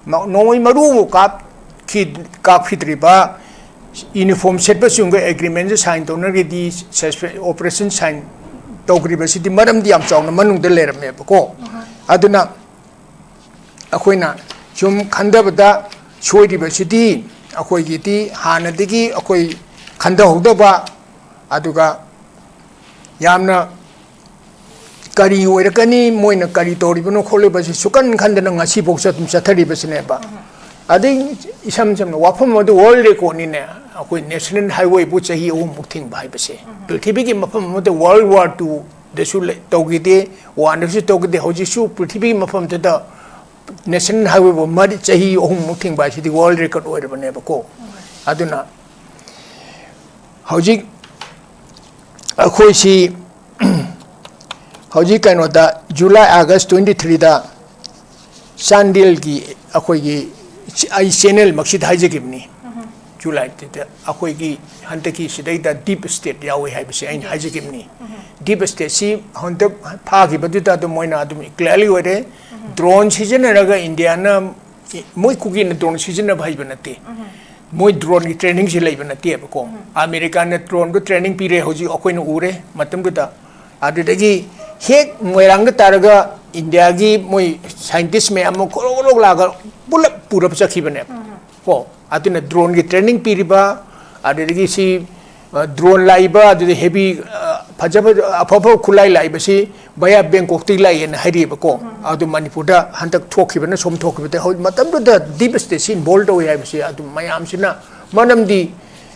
ꯃ-, ꯅꯣꯡꯃꯩ ꯃꯔꯨ ꯑꯃꯐꯥꯎ ꯀꯥꯞꯈꯤ-, ꯀꯥꯞꯈꯤꯗ꯭ꯔꯤꯕ, ꯌꯨꯅꯤꯐꯣꯔꯝ ꯁꯦꯠꯄꯁꯤꯡꯒ ꯑꯦꯒ꯭ꯔꯤꯃꯦꯟꯁꯦ ꯁꯥꯏꯟ ꯇꯧꯅꯔꯒꯗꯤ, ꯁꯁꯄꯦ-, ꯑꯣꯄꯔꯦꯁꯟ ꯁꯥꯏꯟ ꯇꯧꯈ꯭ꯔꯤꯕꯁꯤꯗꯤ ꯃꯔꯝꯗꯤ ꯌꯥꯝ ꯆꯥꯎꯅ ꯃꯅꯨꯡꯗ ꯂꯩꯔꯝꯃꯦꯕꯀꯣ꯫ ꯑꯗꯨꯅ ꯑꯩꯈꯣꯏꯅ ꯁꯨꯝ ꯈꯟꯊꯕꯗ ꯁꯣꯏꯔꯤꯕꯁꯤꯗꯤ, ꯑꯩꯈꯣꯏꯒꯤꯗꯤ ꯍꯥꯟꯅꯗꯒꯤ ꯑꯩꯈꯣꯏ ꯈꯟꯊꯍꯧꯗꯕ, ꯑꯗꯨꯒ ꯌꯥꯝꯅ ꯀꯔꯤ ꯑꯣꯏꯔꯛꯀꯅꯤ, ꯃꯣꯏꯅ ꯀꯔꯤ ꯇꯧꯔꯤꯕꯅꯣ ꯈꯣꯠꯂꯤꯕꯁꯤ ꯁꯨꯀꯟ ꯈꯟꯗꯅ ꯉꯁꯤꯐꯥꯎ ꯆꯠ-, ꯑꯗꯨꯝ ꯆꯠꯊꯔꯤꯕꯁꯤꯅꯦꯕ꯫ ꯑꯗꯩ ꯏꯁꯝ ꯁꯝꯅ ꯋꯥꯐꯝ ꯑꯃꯗ ꯋꯥꯔꯜ ꯔꯦꯀꯣꯔꯠꯅꯤꯅꯦ, ꯑꯩꯈꯣꯏ ꯅꯦꯁꯅꯦꯜ ꯍꯥꯏꯋꯦꯕꯨ ꯆꯍꯤ ꯑꯍꯨꯝꯃꯨꯛ ꯊꯤꯡꯕ ꯍꯥꯏꯕꯁꯦ꯫ ꯄ꯭ꯔꯤꯊꯤꯕꯤꯒꯤ ꯃꯐꯝ ꯑꯃꯗ ꯋꯥꯔꯜ ꯋꯥꯔ ꯇꯨꯗꯁꯨ ꯂꯩ-, ꯇꯧꯈꯤꯗꯦ, ꯋꯥꯟꯗꯁꯨ ꯇꯧꯈꯤꯗꯦ, ꯍꯧꯖꯤꯛꯁꯨ ꯄ꯭ꯔꯤꯊꯤꯕꯤꯒꯤ ꯃꯐꯝꯗꯨꯗ ꯅꯦꯁꯅꯦꯜ ꯍꯥꯏꯋꯦꯕꯨ ꯃꯔꯤ, ꯆꯍꯤ ꯑꯍꯨꯝꯃꯨꯛ ꯊꯤꯡꯕ ꯍꯥꯏꯁꯤꯗꯤ ꯋꯥꯔꯜ ꯔꯦꯀꯣꯔꯠ ꯑꯣꯏꯔꯕꯅꯦꯕꯀꯣ꯫ ꯑꯗꯨꯅ ꯍꯧꯖꯤꯛ ꯑꯩꯈꯣꯏꯁꯤ ꯍꯧꯖꯤꯛ ꯀꯩꯅꯣꯗ, ꯖꯨꯂꯥꯏ, ꯑꯥꯒꯁ ꯇ꯭ꯋꯦꯟꯇꯤ ꯊ꯭ꯔꯤꯗ ꯆꯥꯟꯗꯦꯜꯒꯤ ꯑꯩꯈꯣꯏꯒꯤ, ꯑꯩ ꯆꯦꯅꯦꯜꯃꯛꯁꯤꯗ ꯍꯥꯏꯖꯈꯤꯕꯅꯤ꯫ ꯖꯨꯂꯥꯏꯗ ꯑꯩꯈꯣꯏꯒꯤ ꯍꯟꯗꯛꯀꯤ ꯁꯤꯗꯩꯗ ꯗꯤꯞ ꯁ꯭ꯇꯦꯠ ꯌꯥꯎꯏ ꯍꯥꯏꯕꯁꯦ ꯑꯩꯅ ꯍꯥꯏꯖꯈꯤꯕꯅꯤ꯫ ꯗꯤꯞ ꯁ꯭ꯇꯦꯠꯁꯤ ꯍꯟꯗꯛ ꯐꯥꯈꯤꯕꯗꯨꯗ ꯑꯗꯨꯝ ꯃꯣꯏꯅ ꯑꯗꯨꯝ ꯀ꯭ꯂꯤꯌꯥꯔꯂꯤ ꯑꯣꯏꯔꯦ꯫ ꯗ꯭ꯔꯣꯟ ꯁꯤꯖꯤꯟꯅꯔꯒ ꯏꯟꯗꯤꯌꯥꯅ, ꯃꯣꯏ ꯀꯨꯀꯤꯅ ꯗ꯭ꯔꯣꯟ ꯁꯤꯖꯤꯟꯅꯕ ꯍꯩꯕ ꯅꯠꯇꯦ꯫ ꯃꯣꯏ ꯗ꯭ꯔꯣꯟꯒꯤ ꯇ꯭ꯔꯦꯅꯤꯡꯁꯤ ꯂꯩꯕ ꯅꯠꯇꯦꯕꯀꯣ꯫ ꯑꯃꯦꯔꯤꯀꯥꯅ ꯗ꯭ꯔꯣꯟꯗꯣ ꯇ꯭ꯔꯦꯅꯤꯡ ꯄꯤꯔꯦ, ꯍꯧꯖꯤꯛ ꯑꯩꯈꯣꯏꯅ ꯎꯔꯦ ꯃꯇꯝꯗꯨꯗ꯫ ꯑꯗꯨꯗꯒꯤ ꯍꯦꯛ ꯃꯣꯏꯔꯥꯡꯗ ꯇꯥꯔꯒ ꯏꯟꯗꯤꯌꯥꯒꯤ ꯃꯣꯏ ꯁꯥꯏꯟꯇꯤꯁ ꯃꯌꯥꯝ ꯑꯃ ꯈꯣꯔꯣꯛ ꯈꯣꯔꯣꯛ ꯂꯥꯛꯑꯒ ꯄꯨꯂꯞ ꯄꯨꯔꯒ ꯆꯠꯈꯤꯕꯅꯦꯕ꯫ ꯀꯣ, ꯑꯗꯨꯅ ꯗ꯭ꯔꯣꯟꯒꯤ ꯇ꯭ꯔꯦꯅꯤꯡ ꯄꯤꯔꯤꯕ, ꯑꯗꯨꯗꯒꯤ ꯁꯤ, ꯑ, ꯗ꯭ꯔꯣꯟ ꯂꯥꯛꯏꯕ, ꯑꯗꯨꯗꯒꯤ ꯍꯦꯚꯤ, ꯑ, ꯐꯖ ꯐꯖ ꯑꯐ ꯑꯐꯕ ꯈꯨꯠꯂꯥꯏ ꯂꯥꯛꯏꯕꯁꯤ ꯚꯌꯥ ꯕꯦꯡꯀꯣꯛꯇꯒꯤ ꯂꯥꯛꯑꯦꯅ ꯍꯥꯏꯔꯤꯕꯀꯣ꯫ ꯑꯗꯨ ꯃꯅꯤꯄꯨꯔꯗ ꯍꯟꯗꯛ ꯊꯣꯛꯈꯤꯕꯅ ꯁꯣꯝ ꯊꯣꯛꯈꯤꯕꯗ ꯍꯧꯖꯤꯛ ꯃꯇꯝꯗꯨꯗ ꯗꯤꯞ ꯁ꯭ꯇꯦꯠꯁꯤ ꯏꯟꯚꯣꯜꯕ ꯇꯧꯏ ꯍꯥꯏꯕꯁꯤ ꯑꯗꯨꯝ ꯃꯌꯥꯝꯁꯤꯅ, ꯃꯔꯝꯗꯤ,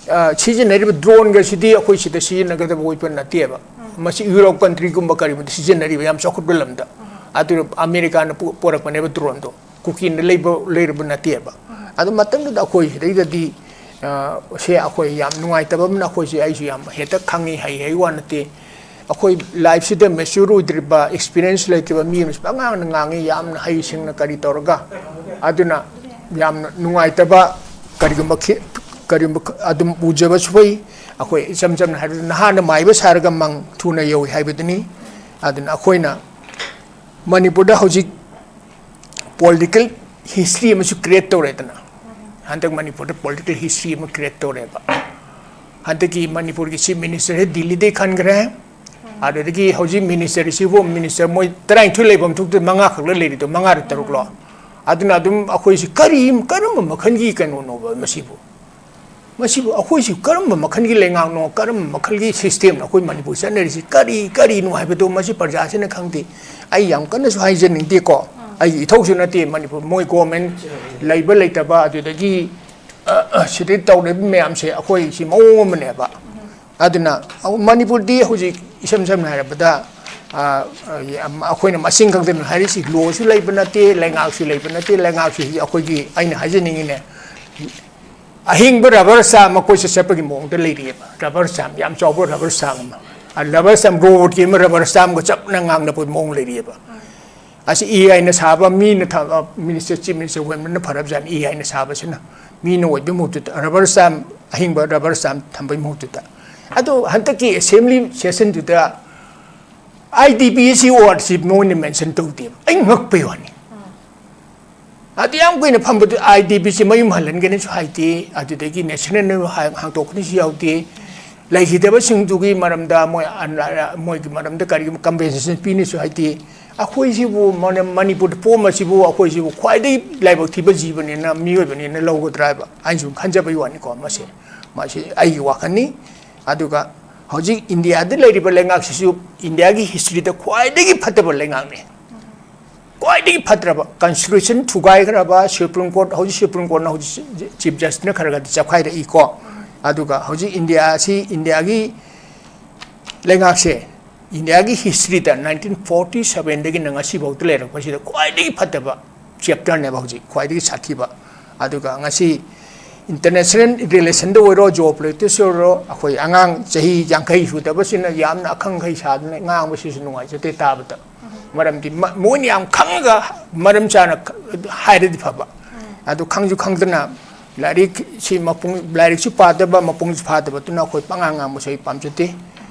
ꯑ, ꯁꯤꯖꯤꯟꯅꯔꯤꯕ ꯗ꯭ꯔꯣꯟꯒꯁꯤꯗꯤ ꯑꯩꯈꯣꯏ ꯁꯤꯗ ꯁꯤꯖꯤꯟꯅꯒꯗꯕ ꯑꯣꯏꯕ ꯅꯠꯇꯦꯕ꯫ ꯃꯁꯤ ꯌꯨꯔꯣꯞ ꯀꯟꯇ꯭ꯔꯤꯒꯨꯝꯕ ꯀꯔꯤꯒꯨꯝꯕꯗ ꯁꯤꯖꯤꯟꯅꯔꯤꯕ ꯌꯥꯝ ꯆꯥꯎꯈꯠꯄ ꯂꯝꯗ꯫ ꯑꯗꯨ ꯑꯃꯦꯔꯤꯀꯥꯅ ꯄꯨ-, ꯄꯨꯔꯛꯄꯅꯦꯕ ꯗ꯭ꯔꯣꯟꯗꯣ꯫ ꯀꯨꯀꯤꯅ ꯂꯩꯕ, ꯂꯩꯔꯕ ꯅꯠꯇꯦꯕ꯫ ꯑꯗꯨ ꯃꯇꯝꯗꯨꯗ ꯑꯩꯈꯣꯏ ꯁꯤꯗꯩꯗꯗꯤ, ꯑ, ꯁꯦ ꯑꯩꯈꯣꯏ ꯌꯥꯝ ꯅꯨꯡꯉꯥꯏꯇꯕ ꯑꯃꯅ, ꯑꯩꯈꯣꯏꯁꯦ, ꯑꯩꯁꯨ ꯌꯥꯝ ꯍꯦꯛꯇ ꯈꯪꯉꯤ, ꯍꯩ ꯍꯩ ꯋꯥ ꯅꯠꯇꯦ꯫ ꯑꯩꯈꯣꯏ ꯂꯥꯏꯐꯁꯤꯗ ꯃꯦꯆ꯭ꯌꯨꯔ ꯑꯣꯏꯗ꯭ꯔꯤꯕ, ꯑꯦꯛꯁꯄꯤꯔꯤꯌꯦꯟꯁ ꯂꯩꯇ꯭ꯔꯤꯕ ꯃꯤ ꯑꯃꯁꯨ ꯄꯉꯥꯡꯗ ꯉꯥꯡꯉꯤ, ꯌꯥꯝꯅ ꯍꯩꯁꯤꯡꯅ ꯀꯔꯤ ꯇꯧꯔꯒ꯫ ꯑꯗꯨꯅ ꯌꯥꯝꯅ ꯅꯨꯡꯉꯥꯏꯇꯕ, ꯀꯔꯤꯒꯨꯝꯕ ꯈꯤ-, ꯀꯔꯤꯒꯨꯝꯕ ꯈ-, ꯑꯗꯨꯝ ꯎꯖꯕꯁꯨ ꯐꯩ꯫ ꯑꯩꯈꯣꯏ ꯏꯆꯝ ꯆꯝꯅ ꯍꯥꯏꯔꯕꯗ ꯅꯍꯥꯅ ꯃꯥꯏꯕ ꯁꯥꯔꯒ ꯃꯪ ꯊꯨꯅ ꯌꯧꯏ ꯍꯥꯏꯕꯗꯨꯅꯤ꯫ ꯑꯗꯨꯅ ꯑꯩꯈꯣꯏꯅ ꯃꯅꯤꯄꯨꯔꯗ ꯍꯧꯖꯤꯛ political history ꯑꯃꯁꯨ create ꯇꯧꯔꯦꯗꯅ꯫ ꯍꯟꯗꯛ ꯃꯅꯤꯄꯨꯔꯗ political history ꯑꯃ create ꯇꯧꯔꯦꯕ꯫ ꯍꯟꯗꯛꯀꯤ ꯃꯅꯤꯄꯨꯔꯒꯤ chief ministerꯁꯦ ꯗꯤꯜꯂꯤꯗꯩ ꯈꯟꯈ꯭ꯔꯦ꯫ ꯑꯗꯨꯗꯒꯤ ꯍꯧꯖꯤꯛ ministerꯁꯤꯕꯨ minister ꯃꯣꯏ ꯇꯔꯥꯅꯤꯊꯣꯏ ꯂꯩꯐꯝ ꯊꯣꯛꯇꯦ, ꯃꯉꯥ ꯈꯛ ꯂꯩꯔꯤꯗꯣ, ꯃꯉꯥꯔ ꯇꯔꯨꯛꯂꯣ? ꯑꯗꯨꯅ ꯑꯗꯨꯝ ꯑꯩꯈꯣꯏꯁꯤ ꯀꯔꯤ, ꯀꯔꯝꯕ ꯃꯈꯜꯒꯤ ꯀꯩꯅꯣꯅꯣꯕ ꯃꯁꯤꯕꯨ? ꯃꯁꯤꯕꯨ ꯑꯩꯈꯣꯏꯁꯤ ꯀꯔꯝꯕ ꯃꯈꯜꯒꯤ ꯂꯩꯉꯥꯛꯅꯣ, ꯀꯔꯝꯕ ꯃꯈꯜꯒꯤ systemꯅꯣ ꯑꯩꯈꯣꯏ ꯃꯅꯤꯄꯨꯔ ꯆꯠꯅꯔꯤꯁꯤ, ꯀꯔꯤ, ꯀꯔꯤꯅꯣ ꯍꯥꯏꯕꯗꯣ ꯃꯁꯤ ꯄ꯭ꯔꯖꯥꯁꯤꯅ ꯈꯪꯗꯦ꯫ ꯑꯩ ꯌꯥꯝ ꯀꯟꯅꯁꯨ ꯍꯥꯏꯖꯅꯤꯡꯗꯦꯀꯣ, ꯑꯩꯒꯤ ꯏꯊꯧꯁꯨ ꯅꯠꯇꯦ꯫ ꯃꯅꯤꯄꯨꯔ ꯃꯣꯏ government ꯂꯩꯕ ꯂꯩꯇꯕ, ꯑꯗꯨꯗꯒꯤ, ꯑ, ꯑ, ꯁꯤꯗ ꯇꯧꯔꯤꯕ ꯃꯌꯥꯝꯁꯦ ꯑꯩꯈꯣꯏꯁꯤ ꯃꯑꯣꯡ ꯑꯃꯅꯦꯕ꯫ ꯑꯗꯨꯅ ꯃꯅꯤꯄꯨꯔꯗꯤ ꯍꯧꯖꯤꯛ ꯏꯁꯝ ꯁꯝꯅ ꯍꯥꯏꯔꯕꯗ, ꯑ, ꯑ, ꯑꯩꯈꯣꯏꯅ ꯃꯁꯤꯡ ꯈꯪꯗꯅ ꯍꯥꯏꯔꯤꯁꯤ, lawꯁꯨ ꯂꯩꯕ ꯅꯠꯇꯦ, ꯂꯩꯉꯥꯛꯁꯨ ꯂꯩꯕ ꯅꯠꯇꯦ꯫ ꯂꯩꯉꯥꯛꯁꯤ ꯑꯩꯈꯣꯏꯒꯤ, ꯑꯩꯅ ꯍꯥꯏꯖꯅꯤꯡꯉꯤꯅꯦ, ꯑꯍꯤꯡꯕ rubber stamp ꯃꯀꯣꯏ ꯆꯠꯄꯒꯤ ꯃꯑꯣꯡꯗ ꯂꯩꯔꯤꯑꯕ꯫ Rubber stamp, ꯌꯥꯝ ꯆꯥꯎꯕ rubber stamp ꯑꯃ, ꯑ, rubber stamp, robotꯀꯤ ꯑꯃ rubber stampꯒ ꯆꯞꯅ ꯉꯥꯡꯅꯕꯒꯤ ꯃꯑꯣꯡ ꯂꯩꯔꯤꯑꯕ꯫ ꯑꯁꯤ AIꯅ ꯁꯥꯕ, ꯃꯤꯅ ꯊ-, ꯑ, minister, chief minister ꯑꯣꯏꯕꯅ ꯐꯔꯕꯖꯥꯠꯅꯤ, AIꯅ ꯁꯥꯕꯁꯤꯅ꯫ ꯃꯤꯅ ꯑꯣꯏꯕꯒꯤ ꯃꯍꯨꯠꯇꯨꯗ rubber stamp, ꯑꯍꯤꯡꯕ rubber stamp ꯊꯝꯕꯒꯤ ꯃꯍꯨꯠꯇꯨꯗ꯫ ꯑꯗꯣ ꯍꯟꯗꯛꯀꯤ assembly sessionꯗꯨꯗ IDPC wordꯁꯤ ꯃꯣꯏꯅ mention ꯇꯧꯗꯦꯕ꯫ ꯑꯩ ꯉꯛꯄꯩ ꯋꯥꯅꯤ꯫ ꯑꯗꯨ ꯌꯥꯝ ꯀꯨꯏꯅ ꯐꯝꯕꯗꯨ IDPC ꯃꯌꯨꯝ ꯍꯜꯍꯟꯒꯅꯤꯁꯨ ꯍꯥꯏꯗꯦ, ꯑꯗꯨꯗꯒꯤ national ꯍꯥꯡ-, ꯍꯥꯡꯗꯣꯛꯀꯅꯤꯁꯨ ꯌꯥꯎꯗꯦ, ꯂꯩꯈꯤꯗꯕꯁꯤꯡꯗꯨꯒꯤ ꯃꯔꯝꯗ ꯃꯣꯏ ꯑꯟ-, ꯃꯣꯏꯒꯤ ꯃꯔꯝꯗ ꯀꯔꯤꯒꯨꯝꯕ compensation ꯄꯤꯅꯤꯁꯨ ꯍꯥꯏꯗꯦ꯫ ꯑꯩꯈꯣꯏꯁꯤꯕꯨ ꯃꯅ-, ꯃꯅꯤꯄꯨꯔꯗ ꯄꯣꯛꯑꯝꯕꯁꯤꯕꯨ ꯑꯩꯈꯣꯏꯁꯤꯕꯨ ꯈ꯭ꯋꯥꯏꯗꯒꯤ ꯂꯥꯏꯕꯛ ꯊꯤꯕ ꯖꯤꯕꯅꯦꯅ, ꯃꯤꯑꯣꯏꯕꯅꯦꯅ ꯂꯧꯒꯗ꯭ꯔꯥ ꯍꯥꯏꯕ ꯑꯩꯅ ꯁꯨꯝ ꯈꯟꯖꯕꯒꯤ ꯋꯥꯅꯤꯀꯣ꯫ ꯃꯁꯤ, ꯃꯁꯤ ꯑꯩꯒꯤ ꯋꯥꯈꯜꯅꯤ꯫ ꯑꯗꯨꯒ ꯍꯧꯖꯤꯛ ꯏꯟꯗꯤꯌꯥꯗ ꯂꯩꯔꯤꯕ ꯂꯩꯉꯥꯛꯁꯤꯁꯨ ꯏꯟꯗꯤꯌꯥꯒꯤ historyꯗ ꯈ꯭ꯋꯥꯏꯗꯒꯤ ꯐꯠꯇꯕ ꯂꯩꯉꯥꯛꯅꯤ꯫ ꯈ꯭ꯋꯥꯏꯗꯒꯤ ꯐꯠꯇ꯭ꯔꯕ, constitution ꯊꯨꯒꯥꯏꯈ꯭ꯔꯕ, Supreme Court, ꯍꯧꯖꯤꯛ Supreme Courtꯅ ꯍꯧꯖꯤꯛ chief justiceꯅ ꯈꯔ ꯈꯔꯗꯤ ꯆꯞꯈꯥꯏꯔꯛꯏꯀꯣ꯫ ꯑꯗꯨꯒ ꯍꯧꯖꯤꯛ ꯏꯟꯗꯤꯌꯥꯁꯤ, ꯏꯟꯗꯤꯌꯥꯒꯤ ꯂꯩꯉꯥꯛꯁꯦ ꯏꯟꯗꯤꯌꯥꯒꯤ historyꯗ nineteen forty sevenꯗꯒꯤꯅ ꯉꯁꯤꯐꯥꯎꯗ ꯂꯩꯔꯛꯄꯁꯤꯗ ꯈ꯭ꯋꯥꯏꯗꯒꯤ ꯐꯠꯇꯕ chapterꯅꯦꯕ ꯍꯧꯖꯤꯛ ꯈ꯭ꯋꯥꯏꯗꯒꯤ ꯁꯥꯊꯤꯕ꯫ ꯑꯗꯨꯒ ꯉꯁꯤ international relationꯗ ꯑꯣꯏꯔꯣ, geopoliticsꯇ ꯑꯣꯏꯔꯣ, ꯑꯩꯈꯣꯏ ꯑꯉꯥꯡ ꯆꯍꯤ ꯌꯥꯡꯈꯩ ꯁꯨꯗꯕꯁꯤꯅ ꯌꯥꯝꯅ ꯑꯈꯪ ꯑꯍꯩ ꯁꯥꯗꯅ ꯉꯥꯡꯕꯁꯤꯁꯨ ꯅꯨꯡꯉꯥꯏꯖꯗꯦ ꯇꯥꯕꯗ꯫ ꯃꯔꯝꯗꯤ ꯃ-, ꯃꯣꯏꯅ ꯌꯥꯝ ꯈꯪꯉꯒ ꯃꯔꯝ ꯆꯥꯅ ꯈ-, ꯍꯥꯏꯔꯗꯤ ꯐꯕ꯫ ꯑꯗꯨ ꯈꯪꯁꯨ ꯈꯪꯗꯅ ꯂꯥꯏꯔꯤꯛꯁꯤ ꯃꯄꯨꯡ, ꯂꯥꯏꯔꯤꯛꯁꯨ ꯄꯥꯗꯕ, ꯃꯄꯨꯡꯁꯨ ꯐꯥꯗꯕ, ꯑꯗꯨꯅ ꯑꯩꯈꯣꯏ ꯄꯉꯥꯡ ꯉꯥꯡꯕꯁꯨ ꯑꯩ ꯄꯥꯝꯖꯗꯦ꯫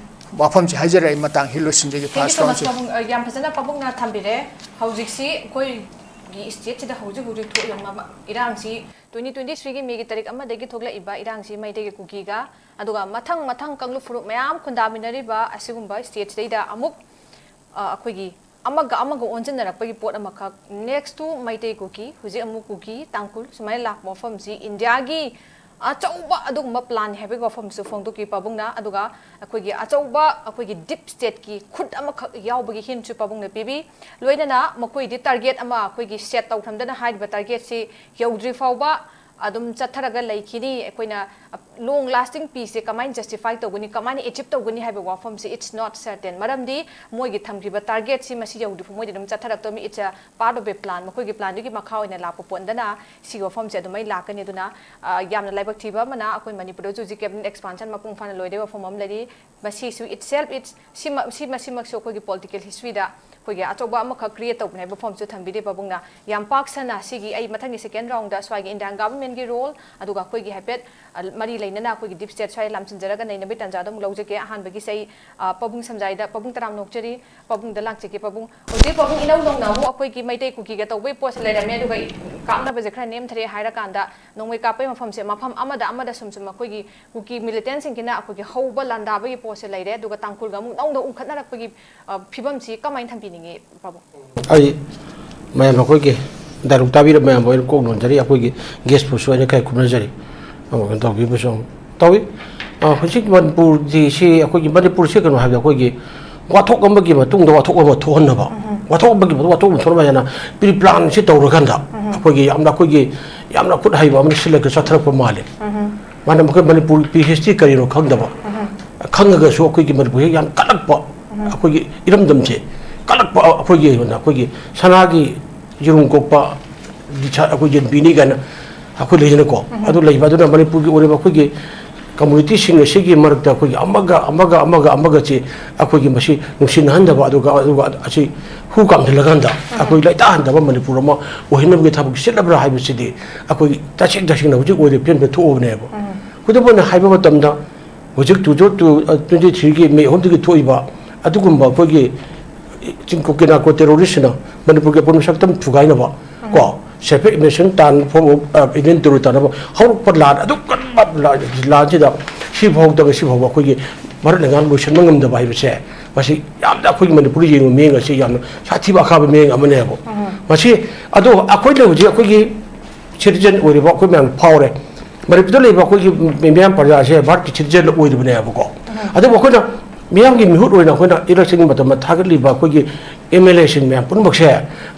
ꯋꯥꯐꯝꯁꯤ ꯍꯥꯏꯖꯔꯛꯑꯦ, ꯃꯇꯥꯡꯁꯤ ꯂꯣꯏꯁꯤꯟꯖꯒꯦ꯫ Thank you first so much, round ꯁꯤ꯫ ꯄꯥꯕꯨꯡ꯫ ꯑ, ꯌꯥꯝ ꯐꯖꯅ ꯄꯥꯕꯨꯡꯅ ꯊꯝꯕꯤꯔꯦ꯫ ꯍꯧꯖꯤꯛꯁꯤ ꯑꯩꯈꯣꯏꯒꯤ stateꯁꯤꯗ ꯍꯧꯖꯤꯛ ꯍꯧꯖꯤꯛ ꯊꯣꯛꯏꯕ ꯃ-, ꯃ-, ꯏꯔꯥꯡꯁꯤ twenty twenty-threeꯒꯤ Mayꯒꯤ ꯇꯥꯔꯤꯛ ꯑꯃꯗꯒꯤ ꯊꯣꯛꯂꯛꯏꯕ ꯏꯔꯥꯡꯁꯤ ꯃꯩꯇꯩꯒꯤ ꯀꯨꯀꯤꯒ, ꯑꯗꯨꯒ ꯃꯊꯪ ꯃꯊꯪ ꯀꯥꯡꯂꯨꯞ ꯐꯨꯔꯨꯞ ꯃꯌꯥꯝ ꯈꯨꯟꯗꯥꯃꯤꯟꯅꯔꯤꯕ ꯑꯁꯤꯒꯨꯝꯕ stateꯁꯤꯗꯩꯗ ꯑꯃꯨꯛ, ꯑ, ꯑꯩꯈꯣꯏꯒꯤ ꯑꯃꯒ ꯑꯃꯒ ꯑꯣꯟꯁꯤꯟꯅꯔꯛꯄꯒꯤ ꯄꯣꯠ ꯑꯃꯈꯛ, next to ꯃꯩꯇꯩ ꯀꯨꯀꯤ, ꯍꯧꯖꯤꯛ ꯑꯃꯨꯛ ꯀꯨꯀꯤ, ꯇꯥꯡꯈꯨꯜ, ꯁꯨꯃꯥꯏꯅ ꯂꯥꯛꯄ ꯃꯐꯝꯁꯤ ꯏꯟꯗꯤꯌꯥꯒꯤ ꯑꯆꯧꯕ ꯑꯗꯨꯒꯨꯝꯕ plan ꯍꯥꯏꯕꯒꯤ ꯋꯥꯐꯝꯁꯨ ꯐꯣꯡꯗꯣꯛꯈꯤ ꯄꯥꯕꯨꯡꯅ꯫ ꯑꯗꯨꯒ ꯑꯩꯈꯣꯏꯒꯤ ꯑꯆꯧꯕ, ꯑꯩꯈꯣꯏꯒꯤ deep stateꯀꯤ ꯈꯨꯠ ꯑꯃꯈꯛ ꯌꯥꯎꯕꯒꯤ hintꯁꯨ ꯄꯥꯕꯨꯡꯅ ꯄꯤꯕꯤ꯫ ꯂꯣꯏꯅꯅ ꯃꯈꯣꯏꯗꯤ target ꯑꯃ ꯑꯩꯈꯣꯏꯒꯤ set ꯇꯧꯈ꯭ꯔꯝꯗꯅ ꯍꯥꯏꯔꯤꯕ targetꯁꯤ ꯌꯧꯗ꯭ꯔꯤ ꯐꯥꯎꯕ ꯑꯗꯨꯝ ꯆꯠꯊꯔꯒ ꯂꯩꯈꯤꯅꯤ꯫ ꯑꯩꯈꯣꯏꯅ long lasting peaceꯁꯦ ꯀꯃꯥꯏꯅ justify ꯇꯧꯒꯅꯤ, ꯀꯃꯥꯏꯅ achieve ꯇꯧꯒꯅꯤ ꯍꯥꯏꯕ ꯋꯥꯐꯝꯁꯤ it's not certain꯫ ꯃꯔꯝꯗꯤ ꯃꯣꯏꯒꯤ ꯊꯝꯈꯤꯕ targetꯁꯤ ꯃꯁꯤ ꯌꯧꯗ꯭ꯔꯤ ꯐꯥꯎ ꯃꯣꯏꯗꯤ ꯑꯗꯨꯝ ꯆꯠꯊꯔꯛꯇꯣꯏꯅꯤ꯫ It's a part of a plan꯫ ꯃꯈꯣꯏꯒꯤ planꯗꯨꯒꯤ ꯃꯈꯥ ꯑꯣꯏꯅ ꯂꯥꯛꯄ ꯄꯣꯠ ꯅꯠꯇꯅ ꯁꯤꯒꯤ ꯋꯥꯐꯝꯁꯦ ꯑꯗꯨꯃꯥꯏꯅ ꯂꯥꯛꯀꯅꯤ꯫ ꯑꯗꯨꯅ, ꯑ, ꯌꯥꯝꯅ ꯂꯥꯏꯕꯛ ꯊꯤꯕ ꯑꯃꯅ ꯑꯩꯈꯣꯏ ꯃꯅꯤꯄꯨꯔꯗꯁꯨ ꯍꯧꯖꯤꯛ cabinet expansion ꯃꯄꯨꯡ ꯐꯥꯅ ꯂꯣꯏꯔꯦ ꯋꯥꯐꯝ ꯑꯃ ꯂꯩꯔꯤ꯫ ꯃꯁꯤꯁꯨ itself, it's, ꯁꯤꯃ-, ꯁꯤ-, ꯃꯁꯤꯃꯛꯁꯨ ꯑꯩꯈꯣꯏꯒꯤ political historyꯗ ꯑꯩꯈꯣꯏꯒꯤ ꯑꯆꯧꯕ ꯑꯃꯈꯛ create ꯇꯧꯕꯅꯦ ꯍꯥꯏꯕ ꯋꯥꯐꯝꯁꯨ ꯊꯝꯕꯤꯔꯦ ꯄꯥꯕꯨꯡꯅ꯫ ꯌꯥꯝ ꯄꯥꯛ ꯁꯟꯅ ꯁꯤꯒꯤ ꯑꯩ ꯃꯊꯪꯒꯤ second roundꯗ ꯁ꯭ꯋꯥꯏꯒꯤ Indian governmentꯀꯤ role, ꯑꯗꯨꯒ ꯑꯩꯈꯣꯏꯒꯤ ꯍꯥꯏꯐꯦꯠ, ꯑ, ꯃꯔꯤ ꯂꯩꯅꯅ ꯑꯩꯈꯣꯏꯒꯤ deep state ꯁ꯭ꯋꯥꯏ ꯂꯥꯝꯁꯤꯟꯖꯔꯒ ꯅꯩꯅꯕꯒꯤ ꯇꯥꯟꯖꯥꯗꯣ ꯑꯃꯨꯛ ꯂꯧꯖꯒꯦ꯫ ꯑꯍꯥꯟꯕꯒꯤꯁꯦ ꯑꯩ, ꯑ, ꯄꯥꯕꯨꯡ ꯁꯝꯖꯥꯏꯗ ꯄꯥꯕꯨꯡ ꯇꯔꯥꯝꯅ ꯑꯣꯛꯆꯔꯤ꯫ ꯄꯥꯕꯨꯡꯗ ꯂꯥꯛꯆꯒꯦ ꯄꯥꯕꯨꯡ꯫ ꯍꯧꯖꯤꯛ ꯄꯥꯕꯨꯡ ꯏꯅꯧ ꯅꯧꯅ ꯑꯃꯨꯛ ꯑꯩꯈꯣꯏꯒꯤ ꯃꯩꯇꯩ ꯀꯨꯀꯤꯒ ꯇꯧꯕꯒꯤ ꯄꯣꯠꯁꯦ ꯂꯩꯔꯝꯃꯦ, ꯑꯗꯨꯒ ꯀꯥꯞꯅꯕꯁꯦ ꯈꯔ ꯅꯦꯝꯊꯔꯦ ꯍꯥꯏꯔꯀꯥꯟꯗ ꯅꯣꯡꯃꯩ ꯀꯥꯞꯄꯒꯤ ꯃꯐꯝꯁꯦ ꯃꯐꯝ ꯑꯃꯗ ꯑꯃꯗ ꯁꯨꯝ ꯁꯨꯝ ꯑꯩꯈꯣꯏꯒꯤ ꯀꯨꯀꯤ militantꯁꯤꯡꯁꯤꯅ ꯑꯩꯈꯣꯏꯒꯤ ꯍꯧꯕ ꯂꯥꯟꯗꯥꯕꯒꯤ ꯄꯣꯠꯁꯦ ꯂꯩꯔꯦ, ꯑꯗꯨꯒ ꯇꯥꯡꯈꯨꯜꯒ ꯑꯃꯨꯛ ꯅꯧꯅ ꯎꯪꯈꯠꯅꯔꯛꯄꯒꯤ, ꯑ, ꯐꯤꯕꯝꯁꯤ ꯀꯃꯥꯏꯅ ꯊꯝꯕꯤꯅꯤꯡꯉꯤ ꯄꯥꯕꯨꯡ? ꯑꯩ ꯃꯌꯥꯝ ꯑꯩꯈꯣꯏꯒꯤ dialogue ꯇꯥꯕꯤꯔꯕ ꯃꯌꯥꯝꯕꯨ ꯑꯩꯅ ꯀꯣꯛ ꯅꯣꯟꯖꯔꯤ, ꯑꯩꯈꯣꯏꯒꯤ guestꯄꯨꯁꯨ ꯑꯩꯅ ꯈꯔ ꯈꯨꯝꯅꯖꯔꯤ꯫ ꯑꯃꯨꯛ ꯀꯩꯅꯣ ꯇꯧꯕꯤꯕꯁꯨ ꯑꯃꯨꯛ ꯇꯧꯏ꯫ ꯑ, ꯍꯧꯖꯤꯛ ꯃꯅꯤꯄꯨꯔꯁꯤ, ꯁꯤ ꯑꯩꯈꯣꯏꯒꯤ ꯃꯅꯤꯄꯨꯔꯁꯤ ꯀꯩꯅꯣ ꯍꯥꯏꯕꯗ ꯑꯩꯈꯣꯏꯒꯤ ꯋꯥꯊꯣꯛ ꯑꯃꯒꯤ ꯃꯇꯨꯡꯗ ꯋꯥꯊꯣꯛ ꯑꯃ ꯊꯣꯛꯍꯟꯅꯕ, ꯎꯝ꯫ ꯋꯥꯊꯣꯛ ꯑꯃꯒꯤ ꯃꯇꯨꯡꯗ ꯋꯥꯊꯣꯛ ꯑꯃ ꯊꯣꯛꯍꯟꯅꯕ ꯍꯥꯏꯅ pre planꯁꯤ ꯇꯧꯔꯀꯥꯟꯗ, ꯎꯝ꯫ ꯑꯩꯈꯣꯏꯒꯤ ꯌꯥꯝꯅ, ꯑꯩꯈꯣꯏꯒꯤ ꯌꯥꯝꯅ ꯈꯨꯠ ꯍꯩꯕ ꯑꯃꯅ ꯁꯤꯜꯂꯒ ꯆꯠꯊꯔꯛꯄ ꯃꯥꯜꯂꯤ꯫ ꯎꯝ꯫ ꯃꯥꯅ ꯃꯈꯣꯏ ꯃꯅꯤꯄꯨꯔꯒꯤ history ꯀꯔꯤꯅꯣ ꯈꯪꯗꯕ, ꯎꯝ꯫ ꯈꯪꯉꯒꯁꯨ ꯑꯩꯈꯣꯏꯒꯤ ꯃꯅꯤꯄꯨꯔꯁꯤ ꯌꯥꯝ ꯀꯜꯂꯛꯄ, ꯎꯝ꯫ ꯑꯩꯈꯣꯏꯒꯤ ꯏꯔꯝꯗꯝꯁꯦ ꯀꯜꯂꯛꯄ, ꯑꯩꯈꯣꯏꯒꯤ ꯑꯣꯏꯅ ꯑꯩꯈꯣꯏꯒꯤ ꯁꯅꯥꯒꯤ ꯌꯦꯔꯨꯝ ꯀꯣꯛꯄ ꯗꯤꯁꯥ-, ꯑꯩꯈꯣꯏ ꯌꯦꯟꯕꯤꯅꯤ ꯀꯥꯏꯅ ꯑꯩꯈꯣꯏ ꯂꯩꯗꯅꯀꯣ꯫ ꯎꯝ꯫ ꯑꯗꯨ ꯂꯩꯕ ꯑꯗꯨꯅ ꯃꯅꯤꯄꯨꯔꯒꯤ ꯑꯣꯏꯔꯤꯕ ꯑꯩꯈꯣꯏꯒꯤ ꯀꯝꯃꯨꯅꯤꯇꯤꯁꯤꯡ ꯑꯁꯤꯒꯤ ꯃꯔꯛꯇ ꯑꯩꯈꯣꯏꯒꯤ ꯑꯃꯒ ꯑꯃꯒ ꯑꯃꯒ ꯑꯃꯒꯁꯤ ꯑꯩꯈꯣꯏꯒꯤ ꯃꯁꯤ ꯅꯨꯡꯁꯤꯅꯍꯟꯗꯕ, ꯑꯗꯨꯒ ꯑꯗꯨꯒ ꯑꯁꯤ ꯍꯨ ꯀꯥꯝꯊꯜꯂꯀꯥꯟꯗ ꯑꯩꯈꯣꯏ ꯂꯩꯇꯥꯍꯟꯗꯕ ꯃꯅꯤꯄꯨꯔ ꯑꯃ ꯑꯣꯏꯍꯟꯅꯕꯒꯤ ꯊꯕꯛ ꯁꯤꯜꯂꯕ꯭ꯔꯥ ꯍꯥꯏꯕꯁꯤꯗꯤ ꯑꯩꯈꯣꯏ ꯇꯁꯦꯡ ꯇꯁꯦꯡꯅ ꯍꯧꯖꯤꯛ ꯑꯣꯏꯔꯤꯕ ꯐꯤꯕꯝꯗ ꯊꯣꯛꯑꯕꯅꯦꯕ꯫ ꯈꯨꯗꯝ ꯑꯣꯏꯅ ꯍꯥꯏꯕ ꯃꯇꯝꯗ, ꯍꯧꯖꯤꯛ ꯇꯨ ꯖꯤꯔꯣ ꯇꯨ, ꯑ, ꯇ꯭ꯋꯦꯟꯇꯤ ꯊ꯭ꯔꯤꯒꯤ ꯃꯦ ꯑꯍꯨꯝꯗꯒꯤ ꯊꯣꯛꯏꯕ ꯑꯗꯨꯒꯨꯝꯕ ꯑꯩꯈꯣꯏꯒꯤ ꯆꯤꯡꯀꯣꯛ ꯀꯦꯅꯥꯀꯣ ꯇꯦꯔꯣꯔꯤꯁꯁꯤꯅ ꯃꯅꯤꯄꯨꯔꯒꯤ ꯑꯄꯨꯟꯕ ꯁꯛꯇꯝ ꯊꯨꯒꯥꯏꯅꯕ, ꯀꯣ, separate nation ꯇꯥꯟ form of, ꯑ, Indian territory ꯇꯥꯟꯅꯕ ꯍꯧꯔꯛꯄ ꯂꯥꯟ ꯑꯗꯨꯛ ꯀꯟꯕ ꯂꯥꯟ, ꯂꯥꯟꯁꯤꯗ ꯁꯤꯐꯥꯎꯗ ꯉꯁꯤꯐꯥꯎꯕ ꯑꯩꯈꯣꯏꯒꯤ ꯚꯥꯔꯠ ꯂꯩꯉꯥꯛꯅ ꯂꯣꯏꯁꯤꯟꯕ ꯉꯝꯗꯕ ꯍꯥꯏꯕꯁꯦ, ꯃꯁꯤ ꯌꯥꯝꯅ ꯑꯩꯈꯣꯏꯒꯤ ꯃꯅꯤꯄꯨꯔꯗ ꯌꯦꯡꯕ ꯃꯤꯠꯌꯦꯡ ꯑꯁꯤ ꯌꯥꯝꯅ ꯁꯥꯊꯤꯕ ꯑꯀꯥꯕ ꯃꯤꯠꯌꯦꯡ ꯑꯃꯅꯦꯕ꯫ ꯃꯁꯤ, ꯑꯗꯣ ꯑꯩꯈꯣꯏꯅ ꯍꯧꯖꯤꯛ ꯑꯩꯈꯣꯏꯒꯤ citizen ꯑꯣꯏꯔꯤꯕ ꯑꯩꯈꯣꯏ ꯃꯌꯥꯝ ꯐꯥꯎꯔꯦ꯫ ꯃꯅꯤꯄꯨꯔꯗ ꯂꯩꯕ ꯑꯩꯈꯣꯏꯒꯤ ꯃꯤꯌꯥꯝ ꯄ꯭ꯔꯖꯥꯁꯦ ꯚꯥꯔꯠꯀꯤ citizen ꯑꯣꯏꯔꯤꯕꯅꯦꯕꯀꯣ꯫ ꯑꯗꯨꯕꯨ ꯑꯩꯈꯣꯏꯅ ꯃꯤꯌꯥꯝꯒꯤ ꯃꯤꯍꯨꯠ ꯑꯣꯏꯅ ꯑꯩꯈꯣꯏꯅ electionꯒꯤ ꯃꯇꯝꯗ ꯊꯥꯒꯠꯂꯤꯕ ꯑꯩꯈꯣꯏꯒꯤ M L Aꯁꯤꯡ ꯃꯌꯥꯝ ꯄꯨꯝꯅꯃꯛꯁꯦ,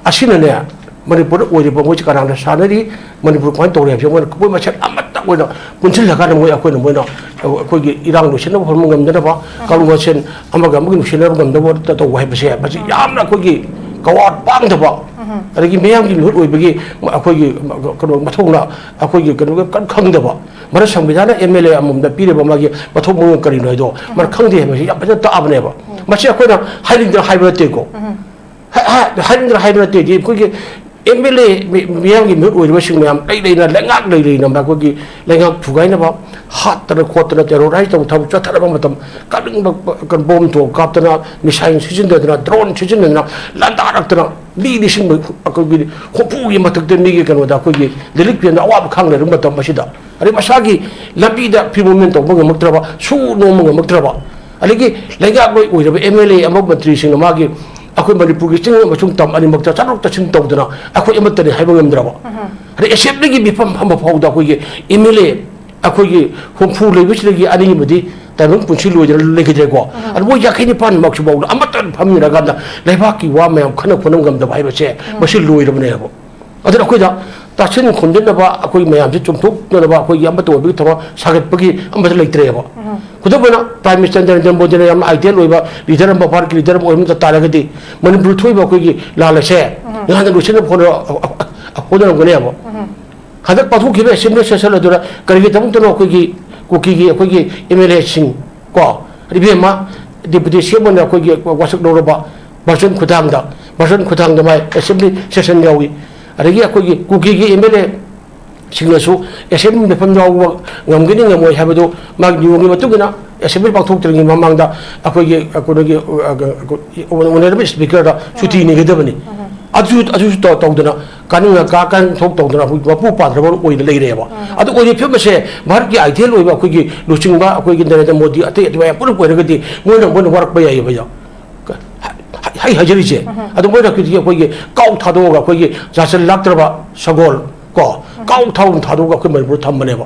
ꯑꯁꯤꯅꯅꯦ, ꯃꯅꯤꯄꯨꯔꯗ ꯑꯣꯏꯔꯤꯕ ꯃꯣꯏꯁꯦ ꯀꯅꯥꯅ ꯁꯥꯟꯅꯔꯤ, ꯃꯅꯤꯄꯨꯔ ꯀꯃꯥꯏꯅ ꯇꯧꯔꯤ ꯍꯥꯏꯕꯁꯦ ꯃꯣꯏꯅ, ꯃꯣꯏ ꯃꯁꯦꯟ ꯑꯃꯠꯇ ꯑꯣꯏꯅ ꯄꯨꯟꯁꯤꯜꯂꯀꯥꯟꯗ ꯃꯣꯏ, ꯑꯩꯈꯣꯏꯅ, ꯃꯣꯏꯅ ꯑꯩꯈꯣꯏꯒꯤ ꯏꯔꯥꯡ ꯂꯣꯏꯁꯤꯟꯅꯕ ꯍꯣꯠꯅꯕ ꯉꯝꯗꯅꯕ, ꯀꯥꯡꯂꯨꯞ ꯃꯁꯦꯟ ꯑꯃꯒ ꯑꯃꯒ ꯅꯨꯡꯁꯤꯅꯕ ꯉꯝꯗꯅꯕ ꯇꯧꯕ ꯍꯥꯏꯕꯁꯦ, ꯃꯁꯤ ꯌꯥꯝꯅ ꯑꯩꯈꯣꯏꯒꯤ ꯀꯋꯥꯔ ꯄꯥꯡꯗꯕ, ꯑꯗꯒꯤ ꯃꯤꯌꯥꯝꯒꯤ ꯃꯤꯍꯨꯠ ꯑꯣꯏꯕꯒꯤ ꯑꯩꯈꯣꯏꯒꯤ ꯀꯩꯅꯣ ꯃꯊꯧꯅ ꯑꯩꯈꯣꯏꯒꯤ ꯀꯩꯅꯣꯒ ꯀꯔꯤꯝ ꯈꯪꯗꯕ, ꯃꯔꯝ ꯁꯪꯕꯤꯙꯥꯟꯅ M L A ꯑꯃꯃꯝꯗ ꯄꯤꯔꯤꯕ ꯃꯥꯒꯤ ꯃꯊꯧ ꯃꯉꯝ ꯀꯔꯤꯅꯣ ꯍꯥꯏꯗꯣ ꯃꯥꯅ ꯈꯪꯗꯦ ꯍꯥꯏꯕꯁꯤ ꯌꯥꯝ ꯐꯖꯅ ꯇꯥꯛꯑꯕꯅꯦꯕ꯫ ꯃꯁꯤ ꯑꯩꯈꯣꯏꯅ ꯍꯥꯏꯅꯤꯡꯗꯅ ꯍꯥꯏꯕ ꯅꯠꯇꯦꯀꯣ꯫ ꯍꯥ-, ꯍꯥ-, ꯍꯥꯏꯅꯤꯡꯗꯅ ꯍꯥꯏꯕ ꯅꯠꯇꯦꯗꯤ, ꯑꯩꯈꯣꯏꯒꯤ M L A ꯃꯤ-, ꯃꯤꯌꯥꯝꯒꯤ ꯃꯤꯍꯨꯠ ꯑꯣꯏꯔꯤꯕꯁꯤꯡ ꯃꯌꯥꯝ ꯂꯩ ꯂꯩꯅ, ꯂꯩꯉꯥꯛ ꯂꯩ ꯂꯩꯅ ꯑꯩꯈꯣꯏꯒꯤ ꯂꯩꯉꯥꯛ ꯊꯨꯒꯥꯏꯅꯕ, ꯍꯥꯠꯇꯅ ꯈꯣꯠꯇꯅ, terrorize ꯇꯧꯕ ꯊꯕꯛ ꯆꯠꯊꯔꯕ ꯃꯇꯝ, ꯀꯥꯅꯤꯡꯕ ꯀ-, bomb ꯊꯣꯡ ꯀꯥꯞꯇꯅ, missile ꯁꯤꯖꯤꯟꯅꯗꯅ, drone ꯁꯤꯖꯤꯟꯅꯗꯅ, ꯂꯥꯟꯗꯥꯔꯛꯇꯅ, ꯃꯤ ꯂꯤꯁꯤꯡ, ꯑꯩꯈꯣꯏꯒꯤ ꯍꯨꯝꯐꯨꯒꯤ ꯃꯊꯛꯇ ꯃꯤꯒꯤ ꯀꯩꯅꯣꯗ ꯑꯩꯈꯣꯏꯒꯤ relief camp ꯇ ꯑꯋꯥꯕ ꯈꯥꯡ ꯂꯩꯔꯕ ꯃꯇꯝ ꯑꯁꯤꯗ, ꯑꯗꯩ ꯃꯁꯥꯒꯤ ꯂꯝꯕꯤꯗ free movement ꯇꯧꯕ ꯉꯝꯃꯛꯇ꯭ꯔꯕ, ꯁꯨ ꯅꯣꯝꯕ ꯉꯝꯃꯛꯇ꯭ꯔꯕ, ꯑꯗꯒꯤ ꯂꯩꯉꯥꯛꯂꯣꯏ ꯑꯣꯏꯔꯕ M L A ꯑꯃ ꯃꯟꯇ꯭ꯔꯤꯁꯤꯡꯅ ꯃꯥꯒꯤ ꯑꯩꯈꯣꯏ ꯃꯅꯤꯄꯨꯔꯒꯤ ꯆꯤꯡ ꯑꯃꯁꯨꯡ ꯇꯝ ꯑꯅꯤꯃꯛꯇ ꯆꯠꯊꯣꯛ ꯆꯠꯁꯤꯟ ꯇꯧꯗꯅ ꯑꯩꯈꯣꯏ ꯑꯃꯠꯇꯅꯤ ꯍꯥꯏꯕ ꯉꯝꯗ꯭ꯔꯕ, ꯑꯗꯩ assembly ꯒꯤ ꯃꯤꯐꯝ ꯐꯝꯕ ꯐꯥꯎꯗ ꯑꯩꯈꯣꯏꯒꯤ M L A ꯑꯩꯈꯣꯏꯒꯤ ꯍꯨꯝꯐꯨ ꯂꯩꯕꯁꯤꯗꯒꯤ ꯑꯅꯤ ꯑꯃꯗꯤ ꯇꯥꯏꯕꯪ ꯄꯨꯟꯁꯤ ꯂꯣꯏꯗꯅ ꯂꯩꯈꯤꯗ꯭ꯔꯦꯀꯣ꯫ ꯑꯗꯨ ꯃꯣꯏ ꯌꯥꯡꯈꯩ ꯅꯤꯄꯥꯟꯃꯛꯁꯨ ꯐꯥꯎꯗ ꯑꯃꯠꯇ ꯐꯝꯃꯤꯟꯅꯔꯀꯥꯟꯗ ꯂꯩꯕꯥꯛꯀꯤ ꯋꯥ ꯃꯌꯥꯝ ꯈꯟꯅ ꯈꯣꯠꯅ ꯉꯝꯗꯕ ꯍꯥꯏꯕꯁꯦ ꯃꯁꯤ ꯂꯣꯏꯔꯕꯅꯦꯕ꯫ ꯑꯗꯨꯅ ꯑꯩꯈꯣꯏꯗ ꯇꯥꯁꯤꯟ ꯈꯣꯝꯖꯤꯟꯅꯕ, ꯑꯩꯈꯣꯏ ꯃꯌꯥꯝꯁꯦ ꯆꯨꯝꯊꯣꯛꯅꯅꯕ ꯑꯩꯈꯣꯏꯒꯤ ꯑꯃꯠꯇ ꯑꯣꯏꯕꯒꯤ ꯊꯕꯛ ꯁꯥꯒꯠꯄꯒꯤ ꯑꯃꯠꯇ ꯂꯩꯇ꯭ꯔꯦꯕ꯫ ꯈꯨꯗꯝ ꯑꯣꯏꯅ Prime Minister ꯅꯔꯦꯟꯗ꯭ꯔ ꯃꯣꯗꯤꯅ ꯌꯥꯝꯅ ideal ꯑꯣꯏꯕ leader ꯑꯃ, ꯚꯥꯔꯠꯀꯤ leader ꯑꯃ ꯑꯣꯏꯕ ꯑꯃ ꯇꯥꯔꯒꯗꯤ ꯃꯅꯤꯄꯨꯔ ꯊꯣꯛꯏꯕ ꯑꯩꯈꯣꯏꯒꯤ ꯂꯥꯟ ꯑꯁꯦ ꯉꯍꯥꯟꯅ ꯂꯣꯏꯁꯤꯟꯅꯕ ꯍꯣꯠꯅ-, ꯍꯣꯠꯅꯔꯝꯒꯅꯦꯕ꯫ ꯍꯟꯗꯛ ꯄꯥꯡꯊꯣꯛꯈꯤꯕ assembly session ꯑꯗꯨꯗ ꯀꯔꯤꯒꯤꯗꯃꯛꯇꯅꯣ ꯑꯩꯈꯣꯏꯒꯤ ꯀꯨꯀꯤꯒꯤ ꯑꯩꯈꯣꯏꯒꯤ ꯑꯦꯝ ꯑꯦꯜ ꯑꯦꯁꯤꯡ ꯀꯣ, ꯏꯕꯦꯝꯃ ꯗꯤꯄꯨꯇꯤ ꯁꯤ ꯑꯦꯝ ꯑꯣꯏꯅ ꯑꯩꯈꯣꯏꯒꯤ ꯋꯥꯁꯛ ꯂꯧꯔꯕ ꯕꯔꯁꯟ ꯈꯨꯊꯥꯡꯗ, ꯕꯔꯁꯟ ꯈꯨꯊꯥꯡꯗ ꯃꯥꯏ ꯑꯦꯁꯦꯝꯕ꯭ꯂꯤ ꯁꯦꯁꯟ ꯌꯥꯎꯏ꯫ ꯑꯗꯒꯤ ꯑꯩꯈꯣꯏꯒꯤ ꯀꯨꯀꯤꯒꯤ ꯑꯦꯝ ꯑꯦꯜ ꯑꯦ ꯁꯤꯡꯅꯁꯨ ꯑꯦꯁꯦꯝꯕ꯭ꯂꯤ ꯃꯤꯐꯝ ꯌꯥꯎꯕ ꯉꯝꯒꯅꯤ ꯉꯝꯃꯣꯏ ꯍꯥꯏꯕꯗꯨ ꯃꯥꯒꯤ ꯅꯤꯌꯣꯝꯒꯤ ꯃꯇꯨꯡ ꯏꯟꯅ ꯑꯦꯁꯦꯝꯕ꯭ꯂꯤ ꯄꯥꯡꯊꯣꯛꯇ꯭ꯔꯤꯉꯩ ꯃꯃꯥꯡꯗ ꯑꯩꯈꯣꯏꯒꯤ ꯀꯩꯅꯣꯒꯤ ꯑꯣꯅꯔꯦꯕꯜ ꯁ꯭ꯄꯤꯀꯔꯗ ꯁꯨꯇꯤ ꯅꯤꯒꯗꯕꯅꯤ꯫ ꯑꯗꯨ ꯑꯗꯨꯁꯨ ꯇꯧ- ꯇꯧꯗꯅ ꯀꯥꯅꯤꯡꯉ ꯀꯥ ꯀꯥꯅꯤꯡ ꯊꯣꯛ ꯇꯧꯗꯅ ꯑꯩꯈꯣꯏ ꯃꯄꯨ ꯄꯥꯟꯗ꯭ꯔꯕ ꯑꯣꯏꯅ ꯂꯩꯔꯦꯕ꯫ ꯑꯗꯨ ꯑꯣꯏꯔꯤꯕ ꯐꯤꯕꯝ ꯑꯁꯦ ꯚꯥꯔꯠꯀꯤ ꯑꯥꯏꯗꯤꯌꯦꯜ ꯑꯣꯏꯕ ꯑꯩꯈꯣꯏꯒꯤ ꯂꯨꯆꯤꯡꯕ ꯑꯩꯈꯣꯏꯒꯤ ꯅꯔꯦꯟꯗ꯭ꯔ ꯃꯣꯗꯤ ꯑꯇꯩ ꯑꯇꯩ ꯃꯌꯥꯝ ꯄꯨꯂꯞ ꯑꯣꯏꯔꯒꯗꯤ ꯃꯣꯏꯅ ꯃꯣꯏꯅ ꯋꯥꯔꯛꯄ ꯌꯥꯏꯌꯦꯕ ꯑꯩ ꯍꯥꯏ ꯍꯥꯏꯖꯔꯤꯁꯦ꯫ ꯑꯗꯨ ꯃꯣꯏꯅ ꯑꯩꯈꯣꯏꯒꯤ ꯑꯩꯈꯣꯏꯒꯤ ꯀꯥꯎ ꯊꯥꯗꯣꯛꯑꯒ ꯑꯩꯈꯣꯏꯒꯤ ꯆꯥꯁꯤꯜꯂꯛꯇ꯭ꯔꯕ ꯁꯒꯣꯜ ꯀꯣ ꯀꯥꯎ ꯊꯥꯎ ꯊꯥꯗꯣꯛꯑꯒ ꯑꯩꯈꯣꯏ ꯃꯅꯤꯄꯨꯔꯗ ꯊꯝꯕꯅꯦꯕ꯫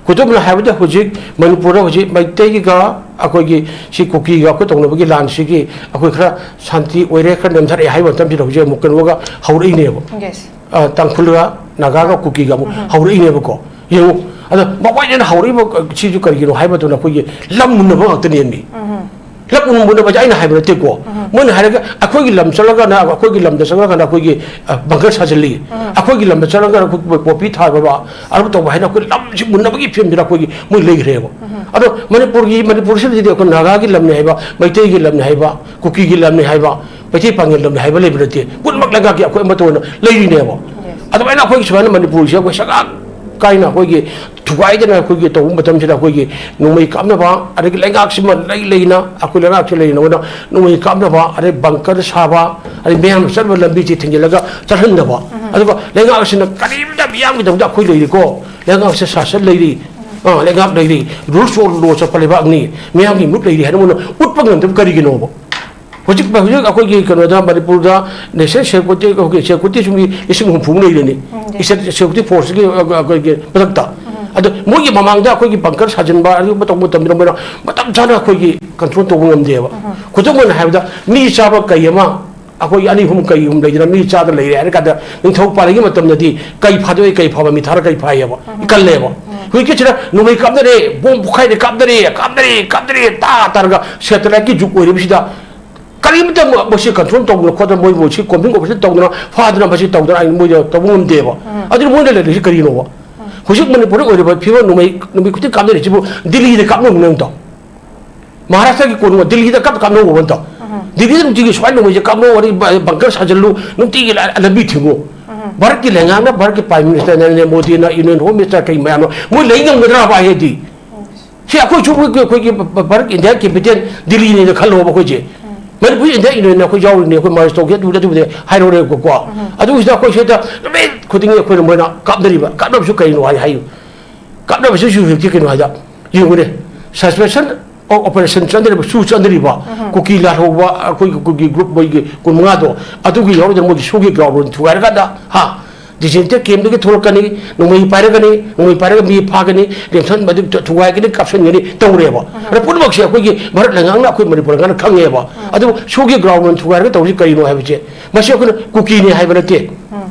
ꯈꯨꯗꯝ ꯑꯣꯏꯅ ꯍꯥꯏꯔꯕꯗ ꯍꯧꯖꯤꯛ ꯃꯅꯤꯄꯨꯔꯗ ꯍꯧꯖꯤꯛ ꯃꯩꯇꯩꯒꯤꯒ ꯑꯩꯈꯣꯏꯒꯤ ꯁꯤ ꯀꯨꯀꯤꯒ ꯑꯩꯈꯣꯏ ꯇꯧꯅꯕꯒꯤ ꯂꯥꯟꯁꯤꯒꯤ ꯑꯩꯈꯣꯏ ꯈꯔ ꯁꯥꯟꯇꯤ ꯑꯣꯏꯔꯦ, ꯈꯔ ꯅꯦꯝꯊꯔꯛꯑꯦ ꯍꯥꯏꯕ ꯃꯇꯝꯁꯤꯗ ꯍꯧꯖꯤꯛ ꯑꯃꯨꯛ ꯀꯩꯅꯣꯒ ꯍꯧꯔꯛꯏꯅꯦꯕ꯫ ꯑ, ꯇꯥꯡꯈꯨꯜꯒ ꯅꯥꯒꯥꯒ ꯀꯨꯀꯤꯒ ꯑꯃꯨꯛ ꯍꯧꯔꯛꯏꯅꯦꯕꯀꯣ꯫ ꯌꯦꯡꯉꯨ, ꯑꯗꯣ ꯃꯈꯣꯏꯗꯅ ꯍꯧꯔꯛꯏꯕ ꯁꯤꯁꯨ ꯀꯔꯤꯒꯤꯅꯣ ꯍꯥꯏꯕ ꯃꯇꯝꯗ ꯑꯩꯈꯣꯏꯒꯤ ꯂꯝ ꯃꯨꯟꯅꯕ ꯉꯥꯛꯇꯅꯦꯃꯤ꯫ ꯂꯝ ꯃꯨꯟꯅꯕꯁꯦ ꯑꯩꯅ ꯍꯥꯏꯕ ꯅꯠꯇꯦꯀꯣ꯫ ꯃꯣꯏꯅ ꯍꯥꯏꯔꯒ ꯑꯩꯈꯣꯏꯒꯤ ꯂꯝ ꯆꯠꯂꯒꯅ ꯑꯩꯈꯣꯏꯒꯤ ꯂꯝꯗ ꯆꯪꯉꯒꯅ ꯑꯩꯈꯣꯏꯒꯤ, ꯑ, ꯕꯪꯀꯔ ꯁꯥꯖꯤꯜꯂꯤ꯫ ꯑꯩꯈꯣꯏꯒꯤ ꯂꯝꯗ ꯆꯠꯂꯒꯅ ꯑꯩꯈꯣꯏ ꯄꯣꯄꯤ ꯊꯥꯕ, ꯑꯗꯨ ꯇꯧꯕ ꯍꯥꯏꯅ ꯑꯩꯈꯣꯏ ꯂꯝꯁꯤ ꯃꯨꯟꯅꯕꯒꯤ ꯐꯤꯕꯝꯁꯤꯗ ꯑꯩꯈꯣꯏꯒꯤ ꯃꯣꯏ ꯂꯩꯈ꯭ꯔꯦꯕ꯫ ꯑꯗꯣ ꯃꯅꯤꯄꯨꯔꯒꯤ, ꯃꯅꯤꯄꯨꯔꯁꯤꯗꯗꯤ ꯑꯩꯈꯣꯏ ꯅꯥꯒꯥꯒꯤ ꯂꯝꯅꯤ ꯍꯥꯏꯕ, ꯃꯩꯇꯩꯒꯤ ꯂꯝꯅꯤ ꯍꯥꯏꯕ, ꯀꯨꯀꯤꯒꯤ ꯂꯝꯅꯤ ꯍꯥꯏꯕ, ꯃꯩꯇꯩ ꯄꯥꯉꯜ ꯂꯝꯅꯤ ꯍꯥꯏꯕ ꯂꯩꯕ ꯅꯠꯇꯦ꯫ ꯄꯨꯝꯅꯃꯛ ꯂꯩꯉꯥꯛꯀꯤ ꯑꯩꯈꯣꯏ ꯑꯃꯠꯇ ꯑꯣꯏꯅ ꯂꯩꯔꯤꯅꯦꯕ꯫ ꯑꯗꯨꯃꯥꯏꯅ ꯑꯩꯈꯣꯏꯒꯤ ꯁꯨꯃꯥꯏꯅ ꯃꯅꯤꯄꯨꯔꯁꯦ ꯑꯩꯈꯣꯏ ꯁꯒꯥꯛ ꯀꯥꯏꯅ ꯑꯩꯈꯣꯏꯒꯤ ꯊꯨꯒꯥꯏꯗꯅ ꯑꯩꯈꯣꯏꯒꯤ ꯇꯧꯕ ꯃꯇꯝꯁꯤꯗ ꯑꯩꯈꯣꯏꯒꯤ ꯅꯣꯡꯃꯩ ꯀꯥꯞꯅꯕ, ꯑꯗꯒꯤ ꯂꯩꯉꯥꯛꯁꯤꯃ ꯂꯩ ꯂꯩꯅ ꯑꯩꯈꯣꯏ ꯂꯩꯉꯥꯛꯁꯤ ꯂꯩꯅ ꯅꯣꯡꯃꯩ ꯀꯥꯞꯅꯕ, ꯑꯗꯩ ꯕꯪꯀꯔ ꯁꯥꯕ, ꯑꯗꯩ ꯃꯌꯥꯝ ꯆꯠꯅꯕ ꯂꯝꯕꯤꯁꯤ ꯊꯤꯡꯖꯤꯜꯂꯒ ꯆꯠꯍꯟꯗꯕ, ꯑꯗꯨꯒ ꯂꯩꯉꯥꯛ ꯑꯁꯤꯅ ꯀꯔꯤꯝꯇ ꯃꯤꯌꯥꯝꯒꯤꯗꯃꯛꯇ ꯑꯩꯈꯣꯏ ꯂꯩꯔꯤꯀꯣ, ꯂꯩꯉꯥꯛꯁꯦ ꯁꯥꯁꯟ ꯂꯩꯔꯤ, ꯑ, ꯂꯩꯉꯥꯛ ꯂꯩꯔꯤ, ꯔꯨꯜꯁ ꯑꯣꯐ ꯂꯣ ꯆꯠꯄ ꯂꯩꯕꯥꯛꯅꯤ, ꯃꯤꯌꯥꯝꯒꯤ ꯃꯤꯍꯨꯠ ꯂꯩꯔꯤ ꯍꯥꯏꯅ ꯃꯣꯏꯅ ꯎꯠꯄ ꯉꯝꯗꯕ ꯀꯔꯤꯒꯤꯅꯣꯕ? ꯍꯧꯖꯤꯛ ꯍꯧꯖꯤꯛ ꯑꯩꯈꯣꯏꯒꯤ ꯀꯩꯅꯣꯗ ꯃꯅꯤꯄꯨꯔꯗ ꯅꯦꯁꯅꯦꯜ ꯁꯦꯀ꯭ꯌꯨꯔꯤꯇꯤ, ꯑꯩꯈꯣꯏꯒꯤ ꯁꯦꯀ꯭ꯌꯨꯔꯤꯇꯤꯁꯨ ꯃꯤ ꯂꯤꯁꯤꯡ ꯍꯨꯝꯐꯨ ꯂꯩꯔꯅꯤ꯫ ꯏꯁꯇꯦꯠ ꯁꯦꯀ꯭ꯌꯨꯔꯤꯇꯤ ꯐꯣꯔꯁꯀꯤ, ꯑ, ꯑꯩꯈꯣꯏꯒꯤ ꯃꯊꯛꯇ꯫ ꯑꯗꯣ ꯃꯣꯏꯒꯤ ꯃꯃꯥꯡꯗ ꯑꯩꯈꯣꯏꯒꯤ ꯕꯪꯀꯔ ꯁꯥꯖꯤꯟꯕ, ꯑꯗꯨꯒꯨꯝꯕ ꯇꯧꯕ ꯃꯇꯝꯗ ꯃꯣꯏꯅ ꯃꯇꯝ ꯆꯥꯅ ꯑꯩꯈꯣꯏꯒꯤ ꯀꯟꯇ꯭ꯔꯣꯜ ꯇꯧꯕ ꯉꯝꯗꯦꯕ꯫ ꯈꯨꯗꯝ ꯑꯣꯏꯅ ꯍꯥꯏꯔꯕꯗ, ꯃꯤ ꯆꯥꯕ ꯀꯩ ꯑꯃ, ꯑꯩꯈꯣꯏꯒꯤ ꯑꯅꯤ ꯑꯍꯨꯝ ꯀꯩ ꯑꯍꯨꯝ ꯂꯩꯗꯅ, ꯃꯤ ꯆꯥꯗ ꯂꯩꯔꯦ ꯍꯥꯏꯔ ꯀꯥꯟꯗ, ꯅꯤꯡꯊꯧ ꯄꯥꯜꯂꯤꯉꯩ ꯃꯇꯝꯗꯗꯤ ꯀꯩ ꯐꯥꯗꯣꯛꯑꯦ, ꯀꯩ ꯐꯥꯕ ꯃꯤ ꯊꯥꯔ ꯀꯩ ꯐꯥꯏꯌꯦꯕ, ꯀꯜꯂꯦꯕ꯫ ꯍꯧꯖꯤꯛꯀꯤꯁꯤꯗ ꯅꯣꯡꯃꯩ ꯀꯥꯞꯅꯔꯦ, ꯕꯣꯝ ꯄꯣꯈꯥꯏꯔꯦ, ꯀꯥꯞꯅꯔꯦ, ꯀꯥꯞꯅꯔꯦ, ꯀꯥꯞꯅꯔꯦ, ꯇꯥ ꯇꯥꯔꯒ ꯁꯦꯇꯦꯂꯥꯏꯠꯀꯤ ꯖꯨꯛ ꯑꯣꯏꯔꯤꯕꯁꯤꯗ ꯀꯔꯤꯝꯇ ꯃ-, ꯃꯁꯤ ꯀꯟꯇ꯭ꯔꯣꯜ ꯇꯧꯗꯅ ꯈꯣꯠꯇꯅ, ꯃꯣꯏꯕꯨ ꯁꯤ ꯀꯣꯝꯕꯤꯡ ꯑꯣꯄꯔꯦꯁꯟ ꯇꯧꯗꯅ, ꯐꯥꯗꯅ, ꯃꯁꯤ ꯇꯧꯗꯅ ꯑꯩ ꯃꯣꯏꯗ ꯇꯧꯕ ꯉꯝꯗꯦꯕ꯫ ꯑꯗꯨꯅ ꯃꯣꯏꯅ ꯂꯩꯔꯤꯁꯤ ꯀꯔꯤꯅꯣꯕ? ꯍꯧꯖꯤꯛ ꯃꯅꯤꯄꯨꯔꯗ ꯑꯣꯏꯔꯤꯕ ꯐꯤꯕꯝ, ꯅꯣꯡꯃꯩ ꯅꯨꯃꯤꯠ ꯈꯨꯗꯤꯡ ꯀꯥꯞꯅꯔꯤꯁꯤꯕꯨ ꯗꯤꯜꯂꯤꯗ ꯀꯥꯞꯅꯕ ꯅꯠꯇ꯭ꯔꯣ? ꯃꯍꯥꯔꯥꯁꯇ꯭ꯔꯒꯤ ꯀꯣꯅꯨꯡ ꯗꯤꯜꯂꯤꯗ ꯀꯥꯞ ꯀꯥꯞꯅꯧꯕ ꯅꯠꯇ꯭ꯔꯣ? ꯗꯤꯜꯂꯤꯗ ꯅꯨꯡꯇꯤꯒꯤ ꯁꯨꯃꯥꯏꯅ ꯅꯣꯡꯃꯩꯁꯦ ꯀꯥꯞꯅꯧ, ꯑꯗꯩ ꯕ- ꯕꯪꯀꯔ ꯁꯥꯖꯤꯜꯂꯨ, ꯅꯨꯡꯇꯤꯒꯤ ꯂ- ꯂꯝꯕꯤ ꯊꯤꯡꯉꯨ꯫ ꯚꯥꯔꯠꯀꯤ ꯂꯩꯉꯥꯛꯅ, ꯚꯥꯔꯠꯀꯤ Prime Minister ꯅꯔꯦꯟꯗ꯭ꯔ ꯃꯣꯗꯤꯅ, Union Home Minister ꯀꯩ ꯃꯌꯥꯝꯅꯣ, ꯃꯣꯏ ꯂꯩ ꯉꯝꯒꯗ꯭ꯔꯥ ꯍꯥꯏꯗꯤ? ꯁꯤ ꯑꯩꯈꯣꯏꯁꯨ ꯑꯩꯈꯣꯏꯒꯤ, ꯑꯩꯈꯣꯏꯒꯤ ꯚꯥꯔꯠ, India capital ꯗꯤꯜꯂꯤꯅꯦꯅ ꯈꯜꯂꯣꯕ ꯑꯩꯈꯣꯏꯁꯦ꯫ ꯃꯅꯤꯄꯨꯔ India Union ꯑꯩꯈꯣꯏ ꯌꯥꯎꯔꯤꯅꯦ, ꯑꯩꯈꯣꯏ merge ꯇꯧꯒꯦ ꯑꯗꯨꯗ ꯑꯗꯨꯕꯨꯗꯤ ꯍꯥꯏꯔꯧꯔꯦꯕꯀꯣ꯫ ꯑꯗꯨ ꯁꯤꯗ ꯑꯩꯈꯣꯏ ꯁꯤꯗ ꯅꯨꯃꯤꯠ ꯈꯨꯗꯤꯡꯒꯤ ꯑꯩꯈꯣꯏꯅ ꯃꯣꯏꯅ ꯀꯥꯞꯅꯔꯤꯕ, ꯀꯥꯞꯅꯕꯁꯨ ꯀꯩꯅꯣ ꯍꯥꯏ ꯍꯥꯏꯌꯨ꯫ ꯀꯥꯞꯅꯕꯁꯤꯁꯨ ꯍꯧꯖꯤꯛꯇꯤ ꯀꯩꯅꯣ ꯍꯥꯏꯗ ꯌꯦꯡꯉꯨꯅꯦ, suspension of operation ꯆꯠꯅꯔꯤꯕ, ꯁꯨ ꯆꯠꯅꯔꯤꯕ ꯀꯨꯀꯤ ꯂꯥꯜꯍꯧꯕ ꯑꯩꯈꯣꯏꯒꯤ, ꯑꯩꯈꯣꯏꯒꯤ group ꯃꯣꯏꯒꯤ ꯀꯨꯟꯃꯉꯥꯗꯣ, ꯑꯗꯨꯒꯤ ꯌꯥꯎꯔꯗꯅ ꯃꯣꯏꯒꯤ ꯁꯨꯒꯤ ground ꯊꯨꯒꯥꯏꯔꯀꯥꯟꯗ, ꯍꯥ, detention camp ꯇꯒꯤ ꯊꯣꯛꯂꯛꯀꯅꯤ, ꯅꯣꯡꯃꯩ ꯄꯥꯏꯔꯒꯅꯤ, ꯅꯣꯡꯃꯩ ꯄꯥꯏꯔꯒ ꯃꯤ ꯐꯥꯒꯅꯤ, ꯂꯦꯡꯊꯟ-, ꯃꯗꯨ ꯊꯨꯒꯥꯏꯒꯅꯤ, ꯀꯥꯞꯁꯤꯟꯒꯅꯤ ꯇꯧꯔꯦꯕ꯫ ꯑꯗ ꯄꯨꯝꯅꯃꯛꯁꯦ ꯑꯩꯈꯣꯏꯒꯤ ꯚꯥꯔꯠ ꯂꯩꯉꯥꯛꯅ, ꯑꯩꯈꯣꯏ ꯃꯅꯤꯄꯨꯔ ꯂꯩꯉꯥꯛꯅ ꯈꯪꯉꯦꯕ꯫ ꯑꯗꯨꯕꯨ ꯁꯨꯒꯤ ground ꯊꯨꯒꯥꯏꯔꯒ ꯇꯧꯔꯤꯁꯤ ꯀꯔꯤꯅꯣ ꯍꯥꯏꯕꯁꯦ, ꯃꯁꯤ ꯑꯩꯈꯣꯏꯅ ꯀꯨꯀꯤꯅꯤ ꯍꯥꯏꯕ ꯅꯠꯇꯦ,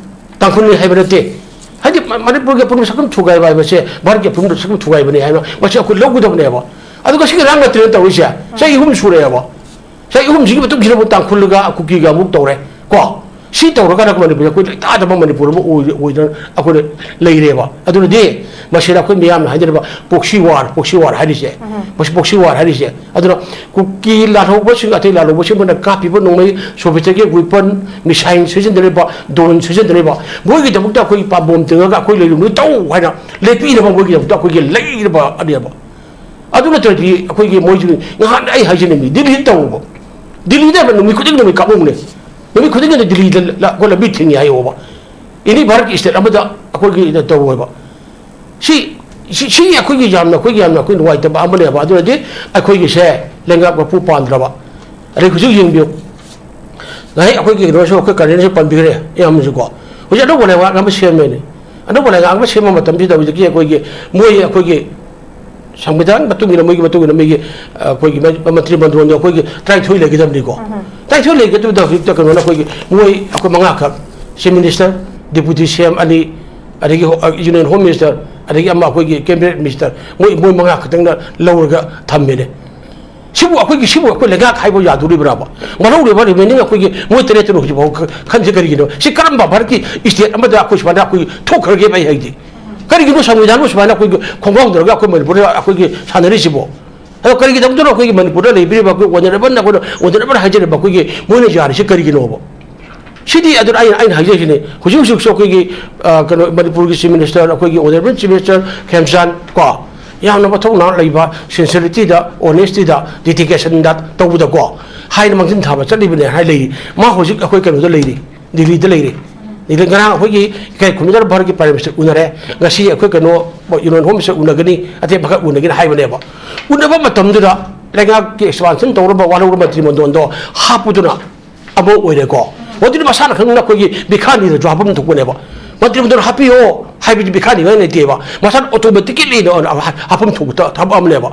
ꯇꯥꯡꯈꯨꯜꯅꯤ ꯍꯥꯏꯕ ꯅꯠꯇꯦ꯫ ꯍꯥꯏꯗꯤ ꯃ-, ꯃꯅꯤꯄꯨꯔꯒꯤ ꯑꯄꯨꯟꯕ ꯁꯛꯇꯝ ꯊꯨꯒꯥꯏꯕ ꯍꯥꯏꯕꯁꯦ, ꯚꯥꯔꯠꯀꯤ ꯑꯄꯨꯟꯕ ꯁꯛꯇꯝ ꯊꯨꯒꯥꯏꯕꯅꯤ ꯍꯥꯏꯕ, ꯃꯁꯤ ꯑꯩꯈꯣꯏ ꯂꯧꯒꯗꯕꯅꯦꯕ꯫ ꯑꯗꯨꯒ ꯁꯤꯒꯤ ꯏꯔꯥꯡ ꯅꯠꯇ꯭ꯔꯦꯅ ꯇꯧꯔꯤꯁꯦ, ꯆꯍꯤ ꯑꯍꯨꯝ ꯁꯨꯔꯦꯕ꯫ ꯆꯍꯤ ꯑꯍꯨꯝꯁꯤꯒꯤ ꯃꯇꯨꯡꯁꯤꯗ ꯑꯃꯨꯛ ꯇꯥꯡꯈꯨꯜꯒ ꯀꯨꯀꯤꯒ ꯑꯃꯨꯛ ꯇꯧꯔꯦ ꯀꯣ꯫ ꯁꯤ ꯇꯧꯔꯀꯥꯟꯗ ꯃꯅꯤꯄꯨꯔꯁꯦ ꯑꯩꯈꯣꯏ ꯂꯩꯇꯥꯗꯕ ꯃꯅꯤꯄꯨꯔ ꯑꯃ ꯑꯣꯏ-, ꯑꯣꯏꯗꯅ ꯑꯩꯈꯣꯏꯅ ꯂꯩꯔꯦꯕ꯫ ꯑꯗꯨꯅꯗꯤ ꯃꯁꯤꯗ ꯑꯩꯈꯣꯏ ꯃꯤꯌꯥꯝꯅ ꯍꯥꯏꯅꯔꯤꯕ proxy war, proxy war ꯍꯥꯏꯔꯤꯁꯦ, ꯃꯁꯤ proxy war ꯍꯥꯏꯔꯤꯁꯦ꯫ ꯑꯗꯨꯅ ꯀꯨꯀꯤ ꯂꯥꯜꯍꯧꯕꯁꯤꯡ, ꯑꯇꯩ ꯂꯥꯜꯍꯧꯕꯁꯤꯡꯗꯨꯅ ꯀꯥꯞꯄꯤꯕ ꯅꯣꯡꯃꯩ, ꯁꯣꯚꯤꯌꯦꯠꯀꯤ weapon, missile ꯁꯤꯖꯤꯟꯅꯔꯤꯕ, drone ꯁꯤꯖꯤꯟꯅꯔꯤꯕ, ꯃꯣꯏꯒꯤꯗꯃꯛꯇ ꯑꯩꯈꯣꯏ ꯄꯥꯝꯕꯣꯝ ꯇꯤꯡꯉꯒ ꯑꯩꯈꯣꯏ ꯂꯩꯔꯨꯕꯗꯨ ꯇꯧ ꯍꯥꯏꯅ ꯂꯦꯞꯄꯤꯅꯕ ꯃꯣꯏꯒꯤꯗꯃꯛꯇ ꯑꯩꯈꯣꯏꯒꯤ ꯂꯩꯔꯤꯕ ꯑꯅꯦꯕ꯫ ꯑꯗꯨ ꯅꯠꯇ꯭ꯔꯗꯤ ꯑꯩꯈꯣꯏꯒꯤ ꯃꯣꯏꯁꯨ ꯉꯍꯥꯟ ꯑꯩ ꯍꯥꯏꯖꯅꯤꯡꯉꯤ, ꯗꯤꯜꯂꯤꯗ ꯇꯧꯕ, ꯗꯤꯜꯂꯤꯗ ꯅꯨꯃꯤꯠ ꯈꯨꯗꯤꯡ ꯅꯨꯃꯤꯠ ꯀꯥꯞꯍꯧꯅꯦ, ꯅꯨꯃꯤꯠ ꯈꯨꯗꯤꯡꯒꯤ ꯗꯤꯜꯂꯤꯗ ꯂ-, ꯑꯩꯈꯣꯏ ꯂꯝꯕꯤ ꯊꯤꯡꯉꯤ ꯍꯥꯏꯌꯣꯕ꯫ ꯑꯦꯅꯤ ꯚꯥꯔꯠꯀꯤ state ꯑꯃꯗ ꯑꯩꯈꯣꯏꯒꯤ ꯇꯧꯋꯦꯕ꯫ ꯁꯤ, ꯁꯤ, ꯁꯤ ꯑꯩꯈꯣꯏꯒꯤ ꯌꯥꯝꯅ, ꯑꯩꯈꯣꯏꯒꯤ ꯌꯥꯝꯅ ꯑꯩꯈꯣꯏ ꯅꯨꯡꯉꯥꯏꯇꯕ ꯑꯃꯅꯦꯕ꯫ ꯑꯗꯨꯅꯗꯤ ꯑꯩꯈꯣꯏꯒꯤꯁꯦ ꯂꯩꯉꯥꯛ ꯃꯄꯨ ꯄꯥꯟꯗ꯭ꯔꯕ꯫ ꯑꯗꯩ ꯍꯧꯖꯤꯛ ꯌꯦꯡꯕꯤꯌꯨ, ꯉꯁꯥꯏ ꯑꯩꯈꯣꯏꯒꯤ ꯀꯩꯅꯣꯁꯨ, ꯑꯩꯈꯣꯏ ꯀꯔꯦꯟꯁꯨ ꯄꯟꯕꯤꯈ꯭ꯔꯦ ꯏꯌꯥꯝꯕꯁꯨꯀꯣ꯫ ꯍꯧꯖꯤꯛ ꯑꯅꯧꯕ ꯂꯩꯉꯥꯛ ꯑꯃ ꯁꯦꯝꯃꯦꯅꯦ꯫ ꯑꯅꯧꯕ ꯂꯩꯉꯥꯛ ꯑꯃ ꯁꯦꯝꯕ ꯃꯇꯝꯁꯤꯗ ꯍꯧꯖꯤꯛꯀꯤ ꯑꯩꯈꯣꯏꯒꯤ, ꯃꯣꯏ ꯑꯩꯈꯣꯏꯒꯤ ꯁꯪꯕꯤꯙꯥꯟ ꯃꯇꯨꯡ ꯏꯟꯅ ꯃꯣꯏꯒꯤ ꯃꯇꯨꯡ ꯏꯟꯅ ꯃꯣꯏꯒꯤ, ꯑ, ꯑꯩꯈꯣꯏꯒꯤ ꯃ-, ꯃꯟꯇ꯭ꯔꯤ ꯃꯟꯗꯣꯟꯗꯣ ꯑꯩꯈꯣꯏꯒꯤ ꯇꯔꯥꯅꯤꯊꯣꯏ ꯂꯩꯒꯗꯕꯅꯤꯀꯣ꯫ ꯇꯔꯥꯅꯤꯊꯣꯏ ꯂꯩꯒꯗꯕꯗ ꯍꯧꯖꯤꯛꯇ ꯀꯩꯅꯣꯅ ꯑꯩꯈꯣꯏꯒꯤ ꯃꯣꯏ ꯑꯩꯈꯣꯏ ꯃꯉꯥꯈꯛ, Chief Minister, Deputy C M ꯑꯅꯤ, ꯑꯗꯒꯤ ꯍꯣ-, ꯑ, Union Home Minister, ꯑꯗꯒꯤ ꯑꯃ ꯑꯩꯈꯣꯏꯒꯤ Cabinet Minister, ꯃꯣꯏ, ꯃꯣꯏ ꯃꯉꯥ ꯈꯛꯇꯪꯅ ꯂꯧꯔꯒ ꯊꯝꯃꯦꯅꯦ꯫ ꯁꯤꯕꯨ ꯑꯩꯈꯣꯏꯒꯤ, ꯁꯤꯕꯨ ꯑꯩꯈꯣꯏ ꯂꯩꯉꯥꯛ ꯍꯥꯏꯕ ꯌꯥꯗꯣꯔꯤꯕ꯭ꯔꯥꯕ? ꯃꯥꯡꯍꯧꯔꯤꯕ remaining ꯑꯩꯈꯣꯏꯒꯤ ꯃꯣꯏ ꯇꯔꯦꯠꯇꯨꯅ ꯍꯧꯖꯤꯛ ꯐꯥꯎ ꯈ-, ꯈꯟꯁꯦ ꯀꯔꯤꯒꯤꯅꯣ? ꯁꯤ ꯀꯔꯝꯕ ꯚꯥꯔꯠꯀꯤ state ꯑꯃꯗ ꯑꯩꯈꯣꯏ ꯁꯨꯃꯥꯏꯅ ꯑꯩꯈꯣꯏ ꯊꯣꯛꯈ꯭ꯔꯒꯦꯕ ꯑꯩ ꯍꯥꯏꯗꯤ? ꯀꯔꯤꯒꯤꯅꯣ ꯁꯪꯕꯤꯙꯥꯟꯕꯨ ꯁꯨꯃꯥꯏꯅ ꯑꯩꯈꯣꯏꯒꯤ ꯈꯣꯡꯒꯥꯎꯗꯔꯒ ꯑꯩꯈꯣꯏ ꯃꯅꯤꯄꯨꯔꯗ ꯑꯩꯈꯣꯏꯒꯤ ꯁꯥꯟꯅꯔꯤꯁꯤꯕꯣ? ꯑꯗꯣ ꯀꯔꯤꯒꯤꯗꯃꯛꯇꯅꯣ ꯑꯩꯈꯣꯏꯒꯤ ꯃꯅꯤꯄꯨꯔꯗ ꯂꯩꯕꯤꯔꯤꯕ ꯑꯩꯈꯣꯏ ꯑꯣꯅꯔꯦꯕꯜ, ꯑꯩꯈꯣꯏꯅ ꯑꯣꯅꯔꯦꯕꯜ ꯍꯥꯏꯖꯔꯤꯕ ꯑꯩꯈꯣꯏꯒꯤ ꯃꯣꯏꯅ ꯌꯥꯔꯤꯁꯤ ꯀꯔꯤꯒꯤꯅꯣꯕ? ꯁꯤꯗꯤ ꯑꯗꯨꯅ ꯑꯩꯅ, ꯑꯩꯅ ꯍꯥꯏꯖꯔꯤꯁꯤꯅꯤ, ꯍꯧꯖꯤꯛ ꯍꯧꯖꯤꯛꯁꯨ ꯑꯩꯈꯣꯏꯒꯤ, ꯑ, ꯀꯩꯅꯣ, ꯃꯅꯤꯄꯨꯔꯒꯤ ꯆꯤꯐ ꯃꯤꯅꯤꯁꯇꯔ, ꯑꯩꯈꯣꯏꯒꯤ ꯑꯣꯅꯔꯦꯕꯜ ꯆꯤꯐ ꯃꯤꯅꯤꯁꯇꯔ ꯈꯦꯝꯆꯥꯟ ꯀꯣ, ꯌꯥꯝꯅ ꯃꯊꯧꯅꯥ ꯂꯩꯕ, ꯁꯤꯟꯁꯤꯌꯔꯤꯇꯤꯗ, ꯑꯣꯅꯦꯁꯇꯤꯗ, ꯗꯦꯗꯤꯀꯦꯁꯟꯗ ꯇꯧꯕꯗꯀꯣ, ꯍꯥꯏꯅ ꯃꯥꯡꯖꯤꯟ ꯊꯥꯕ ꯆꯠꯂꯤꯕꯅꯦ ꯍꯥꯏ ꯂꯩꯔꯤ꯫ ꯃꯥ ꯍꯧꯖꯤꯛ ꯑꯩꯈꯣꯏ ꯀꯩꯅꯣꯗ ꯂꯩꯔꯤ, ꯗꯤꯜꯂꯤꯗ ꯂꯩꯔꯤ꯫ ꯗꯤꯜꯂꯤ, ꯉꯔꯥꯡ ꯑꯩꯈꯣꯏꯒꯤ ꯏꯀꯥꯏ ꯈꯨꯝꯅꯗꯕ ꯚꯥꯔꯠꯀꯤ ꯄ꯭ꯔꯥꯏꯝ ꯃꯤꯅꯤꯁꯇꯔ ꯎꯅꯔꯦ꯫ ꯉꯁꯤ ꯑꯩꯈꯣꯏ ꯀꯩꯅꯣ, ꯌꯨꯅꯤꯌꯟ ꯍꯣꯝ ꯃꯤꯅꯤꯁꯇꯔ ꯎꯅꯒꯅꯤ, ꯑꯇꯦꯛ ꯃꯈꯥ ꯎꯅꯒꯅꯤ ꯍꯥꯏꯕꯅꯦꯕ꯫ ꯎꯅꯕ ꯃꯇꯝꯗꯨꯗ ꯂꯩꯉꯥꯛꯀꯤ ꯑꯦꯛꯁꯄꯥꯟꯁꯟ ꯇꯧꯔꯕ ꯋꯥꯂꯧꯔꯕ ꯃꯟꯇ꯭ꯔꯤ ꯃꯟꯗꯣꯟꯗꯣ ꯍꯥꯞꯄꯗꯨꯅ ꯑꯃ ꯑꯣꯏꯔꯦꯀꯣ꯫ ꯃꯗꯨꯗꯤ ꯃꯁꯥꯅ ꯈꯪꯅ ꯑꯩꯈꯣꯏꯒꯤ ꯕꯤꯈꯥꯅꯤꯗꯁꯨ ꯍꯥꯐꯝ ꯊꯣꯛꯄꯅꯦꯕ꯫ ꯃꯟꯇ꯭ꯔꯤ ꯃꯟꯗꯣꯟ ꯍꯥꯞꯄꯤꯌꯣ ꯍꯥꯏꯕꯗꯤ ꯕꯤꯈꯥꯅꯤ ꯉꯥꯏ ꯂꯩꯇꯦꯕ꯫ ꯃꯁꯥꯅ ꯑꯣꯇꯣꯃꯦꯇꯤꯀꯦꯂꯤ ꯍꯥꯐꯝ ꯊꯣꯛꯄ ꯊꯕꯛ ꯑꯃꯅꯦꯕ꯫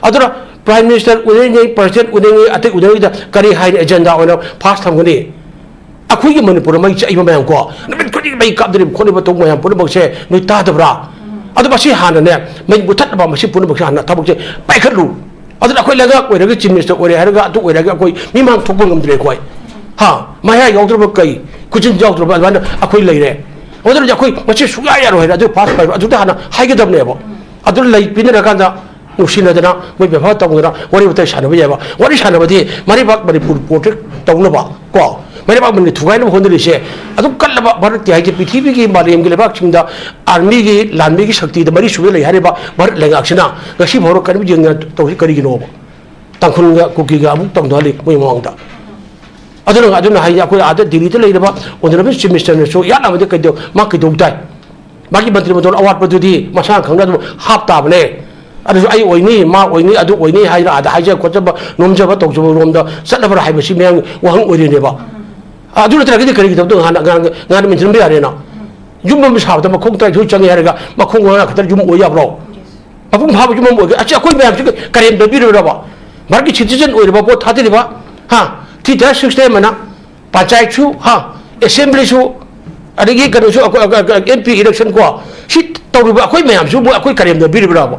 ꯑꯗꯨꯅ ꯄ꯭ꯔꯥꯏꯝ ꯃꯤꯅꯤꯁꯇꯔ ꯎꯅꯔꯤꯉꯩ, ꯄ꯭ꯔꯁꯤꯗꯦꯟ ꯎꯅꯔꯤꯉꯩ, ꯑꯇꯩ ꯎꯅꯔꯤꯉꯩꯗ ꯀꯔꯤ ꯍꯥꯏꯅ ꯑꯦꯖꯦꯟꯗꯥ ꯑꯣꯏꯅ ꯐꯥꯁ ꯊꯝꯒꯅꯤ? ꯑꯩꯈꯣꯏꯒꯤ ꯃꯅꯤꯄꯨꯔꯗ ꯃꯩ ꯆꯥꯛꯏꯕ ꯃꯌꯥꯝ ꯀꯣ, ꯅꯨꯃꯤꯠ ꯈꯨꯗꯤꯡꯒꯤ ꯃꯩ ꯀꯥꯞꯅꯔꯤꯕ ꯈꯣꯠꯂꯤꯕ ꯇꯧꯕ ꯃꯌꯥꯝ ꯄꯨꯝꯅꯃꯛꯁꯦ ꯅꯣꯏ ꯇꯥꯗꯕ꯭ꯔꯥ? ꯑꯗꯣ ꯃꯁꯤ ꯍꯥꯟꯅꯅꯦ, ꯃꯩ ꯃꯨꯊꯠꯅꯕ ꯃꯁꯤ ꯄꯨꯝꯅꯃꯛꯁꯦ ꯍꯥꯟꯅ ꯊꯕꯛꯁꯦ ꯄꯥꯏꯈꯠꯂꯨ꯫ ꯑꯗꯨꯅ ꯑꯩꯈꯣꯏ ꯂꯩꯉꯥꯛ ꯑꯣꯏꯔꯒ, ꯆꯤꯐ ꯃꯤꯅꯤꯁꯇꯔ ꯑꯣꯏꯔꯦ ꯍꯥꯏꯔꯒ, ꯑꯗꯨ ꯑꯣꯏꯔꯒ ꯑꯩꯈꯣꯏ ꯃꯤꯃꯥꯡ ꯊꯣꯛꯄ ꯉꯝꯗ꯭ꯔꯦ ꯑꯩꯈꯣꯏ꯫ ꯍꯥ? ꯃꯌꯥ ꯌꯥꯎꯗ꯭ꯔꯕ ꯀꯩ, ꯈꯨꯖꯤꯟ ꯌꯥꯎꯗ꯭ꯔꯕ ꯑꯗꯨꯃꯥꯏꯅ ꯑꯩꯈꯣꯏ ꯂꯩꯔꯦ꯫ ꯑꯗꯨꯅꯗꯤ ꯑꯩꯈꯣꯏ ꯃꯁꯤ ꯁꯨꯡꯌꯥ ꯌꯥꯔꯣꯏ ꯍꯥꯏꯅ ꯑꯗꯨ ꯐꯥꯁ ꯄꯥꯏꯔꯣ, ꯑꯗꯨꯗ ꯍꯥꯟꯅ ꯍꯥꯏꯒꯗꯕꯅꯦꯕ꯫ ꯑꯗꯨ ꯂꯩ ꯄꯤꯅꯔꯀꯥꯟꯗ ꯅꯨꯡꯁꯤꯅꯗꯅ ꯃꯣꯏ ꯕꯦꯕꯥꯔ ꯇꯧꯗꯅ ꯋꯥꯔꯤ ꯋꯥꯇꯥꯏ ꯁꯥꯟꯅꯕ ꯌꯥꯏꯕ꯫ ꯋꯥꯔꯤ ꯁꯥꯟꯅꯕꯗꯤ ꯃꯔꯩꯕꯥꯛ ꯃꯅꯤꯄꯨꯔ ꯄ꯭ꯔꯣꯇꯦꯛ ꯇꯧꯅꯕ ꯀꯣ, ꯃꯔꯩꯕꯥꯛ ꯃꯅꯤꯄꯨꯔ ꯊꯨꯒꯥꯏꯅꯕ ꯍꯣꯠꯅꯔꯤꯁꯦ꯫ ꯑꯗꯨꯛ ꯀꯜꯂꯕ ꯚꯥꯔꯠꯀꯤ ꯍꯥꯏꯁꯦ ꯄ꯭ꯔꯤꯊꯤꯕꯤꯒꯤ ꯃꯥꯂꯦꯝꯒꯤ ꯂꯩꯕꯥꯛꯁꯤꯡꯗ ꯑꯥꯔꯃꯤꯒꯤ, ꯂꯥꯟꯃꯤꯒꯤ ꯁꯛꯇꯤꯗ ꯃꯔꯤ ꯁꯨꯕꯗ ꯂꯩ ꯍꯥꯏꯔꯤꯕ ꯚꯥꯔꯠ ꯂꯩꯉꯥꯛꯁꯤꯅ ꯉꯁꯤ ꯐꯥꯎꯕ ꯀꯔꯤꯝ ꯌꯦꯡꯗꯅ ꯇꯧꯔꯤ ꯀꯔꯤꯒꯤꯅꯣꯕ? ꯇꯥꯡꯈꯨꯜꯒ ꯀꯨꯀꯤꯒ ꯑꯃꯨꯛ ꯇꯧꯅꯍꯜꯂꯤ ꯃꯣꯏ ꯃꯃꯥꯡꯗ꯫ ꯑꯗꯨꯅ, ꯑꯗꯨꯅ ꯍꯥꯏꯗꯤ ꯑꯩꯈꯣꯏ ꯑꯥꯗ ꯗꯤꯜꯂꯤꯗ ꯂꯩꯔꯤꯕ ꯑꯣꯅꯔꯦꯕꯜ ꯆꯤꯐ ꯃꯤꯅꯤꯁꯇꯔꯅꯁꯨ ꯌꯥꯠꯅꯕꯗꯤ ꯀꯩꯗꯧ-, ꯃꯥ ꯀꯩꯗꯧ ꯇꯥꯏ? ꯃꯥꯒꯤ ꯃꯟꯇ꯭ꯔꯤ ꯃꯟꯗꯣꯜ ꯑꯋꯥꯠꯄꯗꯨꯗꯤ ꯃꯁꯥꯅ ꯈꯪꯅ ꯑꯗꯨꯝ ꯍꯥꯞ ꯇꯥꯕꯅꯦ꯫ ꯑꯗꯨꯁꯨ ꯑꯩ ꯑꯣꯏꯅꯤ, ꯃꯥ ꯑꯣꯏꯅꯤ, ꯑꯗꯨ ꯑꯣꯏꯅꯤ ꯍꯥꯏꯗꯅ ꯑꯥꯗ ꯍꯥꯏꯖ ꯈꯣꯠꯆꯕ, ꯅꯣꯝꯖꯕ ꯇꯧꯖꯕ ꯔꯣꯝꯗ ꯆꯠꯂꯕ꯭ꯔꯥ ꯍꯥꯏꯕꯁꯤ ꯃꯌꯥꯝꯒꯤ ꯋꯥꯍꯪ ꯑꯣꯏꯔꯤꯅꯦꯕ꯫ ꯑꯗꯨ ꯅꯠꯇ꯭ꯔꯒꯗꯤ ꯀꯔꯤꯒꯤꯗꯃꯛꯇ ꯉꯍꯥꯟ, ꯉꯍꯥꯟ, ꯉꯍꯥꯟ ꯃꯦꯟꯁꯤꯟꯕ ꯌꯥꯔꯦꯅ? ꯌꯨꯝ ꯑꯃ ꯁꯥꯕꯗ ꯃꯈꯣꯡ ꯇꯔꯥꯅꯤꯊꯣꯏ ꯆꯪꯉꯦ ꯍꯥꯏꯔꯒ ꯃꯈꯣꯡ ꯃꯉꯥ ꯈꯛꯇ ꯌꯨꯝ ꯑꯣꯏ ꯌꯥꯕ꯭ꯔꯣ? ꯃꯄꯨꯡ ꯐꯥꯕ ꯌꯨꯝ ꯑꯃ ꯑꯣꯏꯒꯦ꯫ ꯑꯁꯤ ꯑꯩꯈꯣꯏ ꯃꯌꯥꯝꯁꯤ ꯀꯔꯦꯝ ꯇꯧꯕꯤꯔꯣꯏꯔꯕ? ꯚꯥꯔꯠꯀꯤ ꯁꯤꯇꯤꯖꯟ ꯑꯣꯏꯔꯕ ꯚꯣꯠ ꯊꯥꯗꯔꯤꯕ, ꯍꯥ? ꯊ꯭ꯔꯤ ꯇꯌꯥꯔ ꯁꯤꯛꯁ ꯇꯌꯥꯔ ꯑꯃꯅ ꯄꯟꯆꯥꯌꯠꯁꯨ, ꯍꯥ? ꯑꯦꯁꯦꯝꯕ꯭ꯂꯤꯁꯨ, ꯑꯗꯒꯤ ꯀꯩꯅꯣꯁꯨ, ꯑꯩꯈꯣꯏ, ꯑꯦꯝ ꯄꯤ ꯏꯂꯦꯛꯁꯟ ꯀꯣ, ꯁꯤ ꯇꯧꯔꯤꯕ ꯑꯩꯈꯣꯏ ꯃꯌꯥꯝꯁꯤꯕꯨ ꯑꯩꯈꯣꯏ ꯀꯔꯦꯝ ꯇꯧꯕꯤꯔꯤꯕ꯭ꯔꯕ?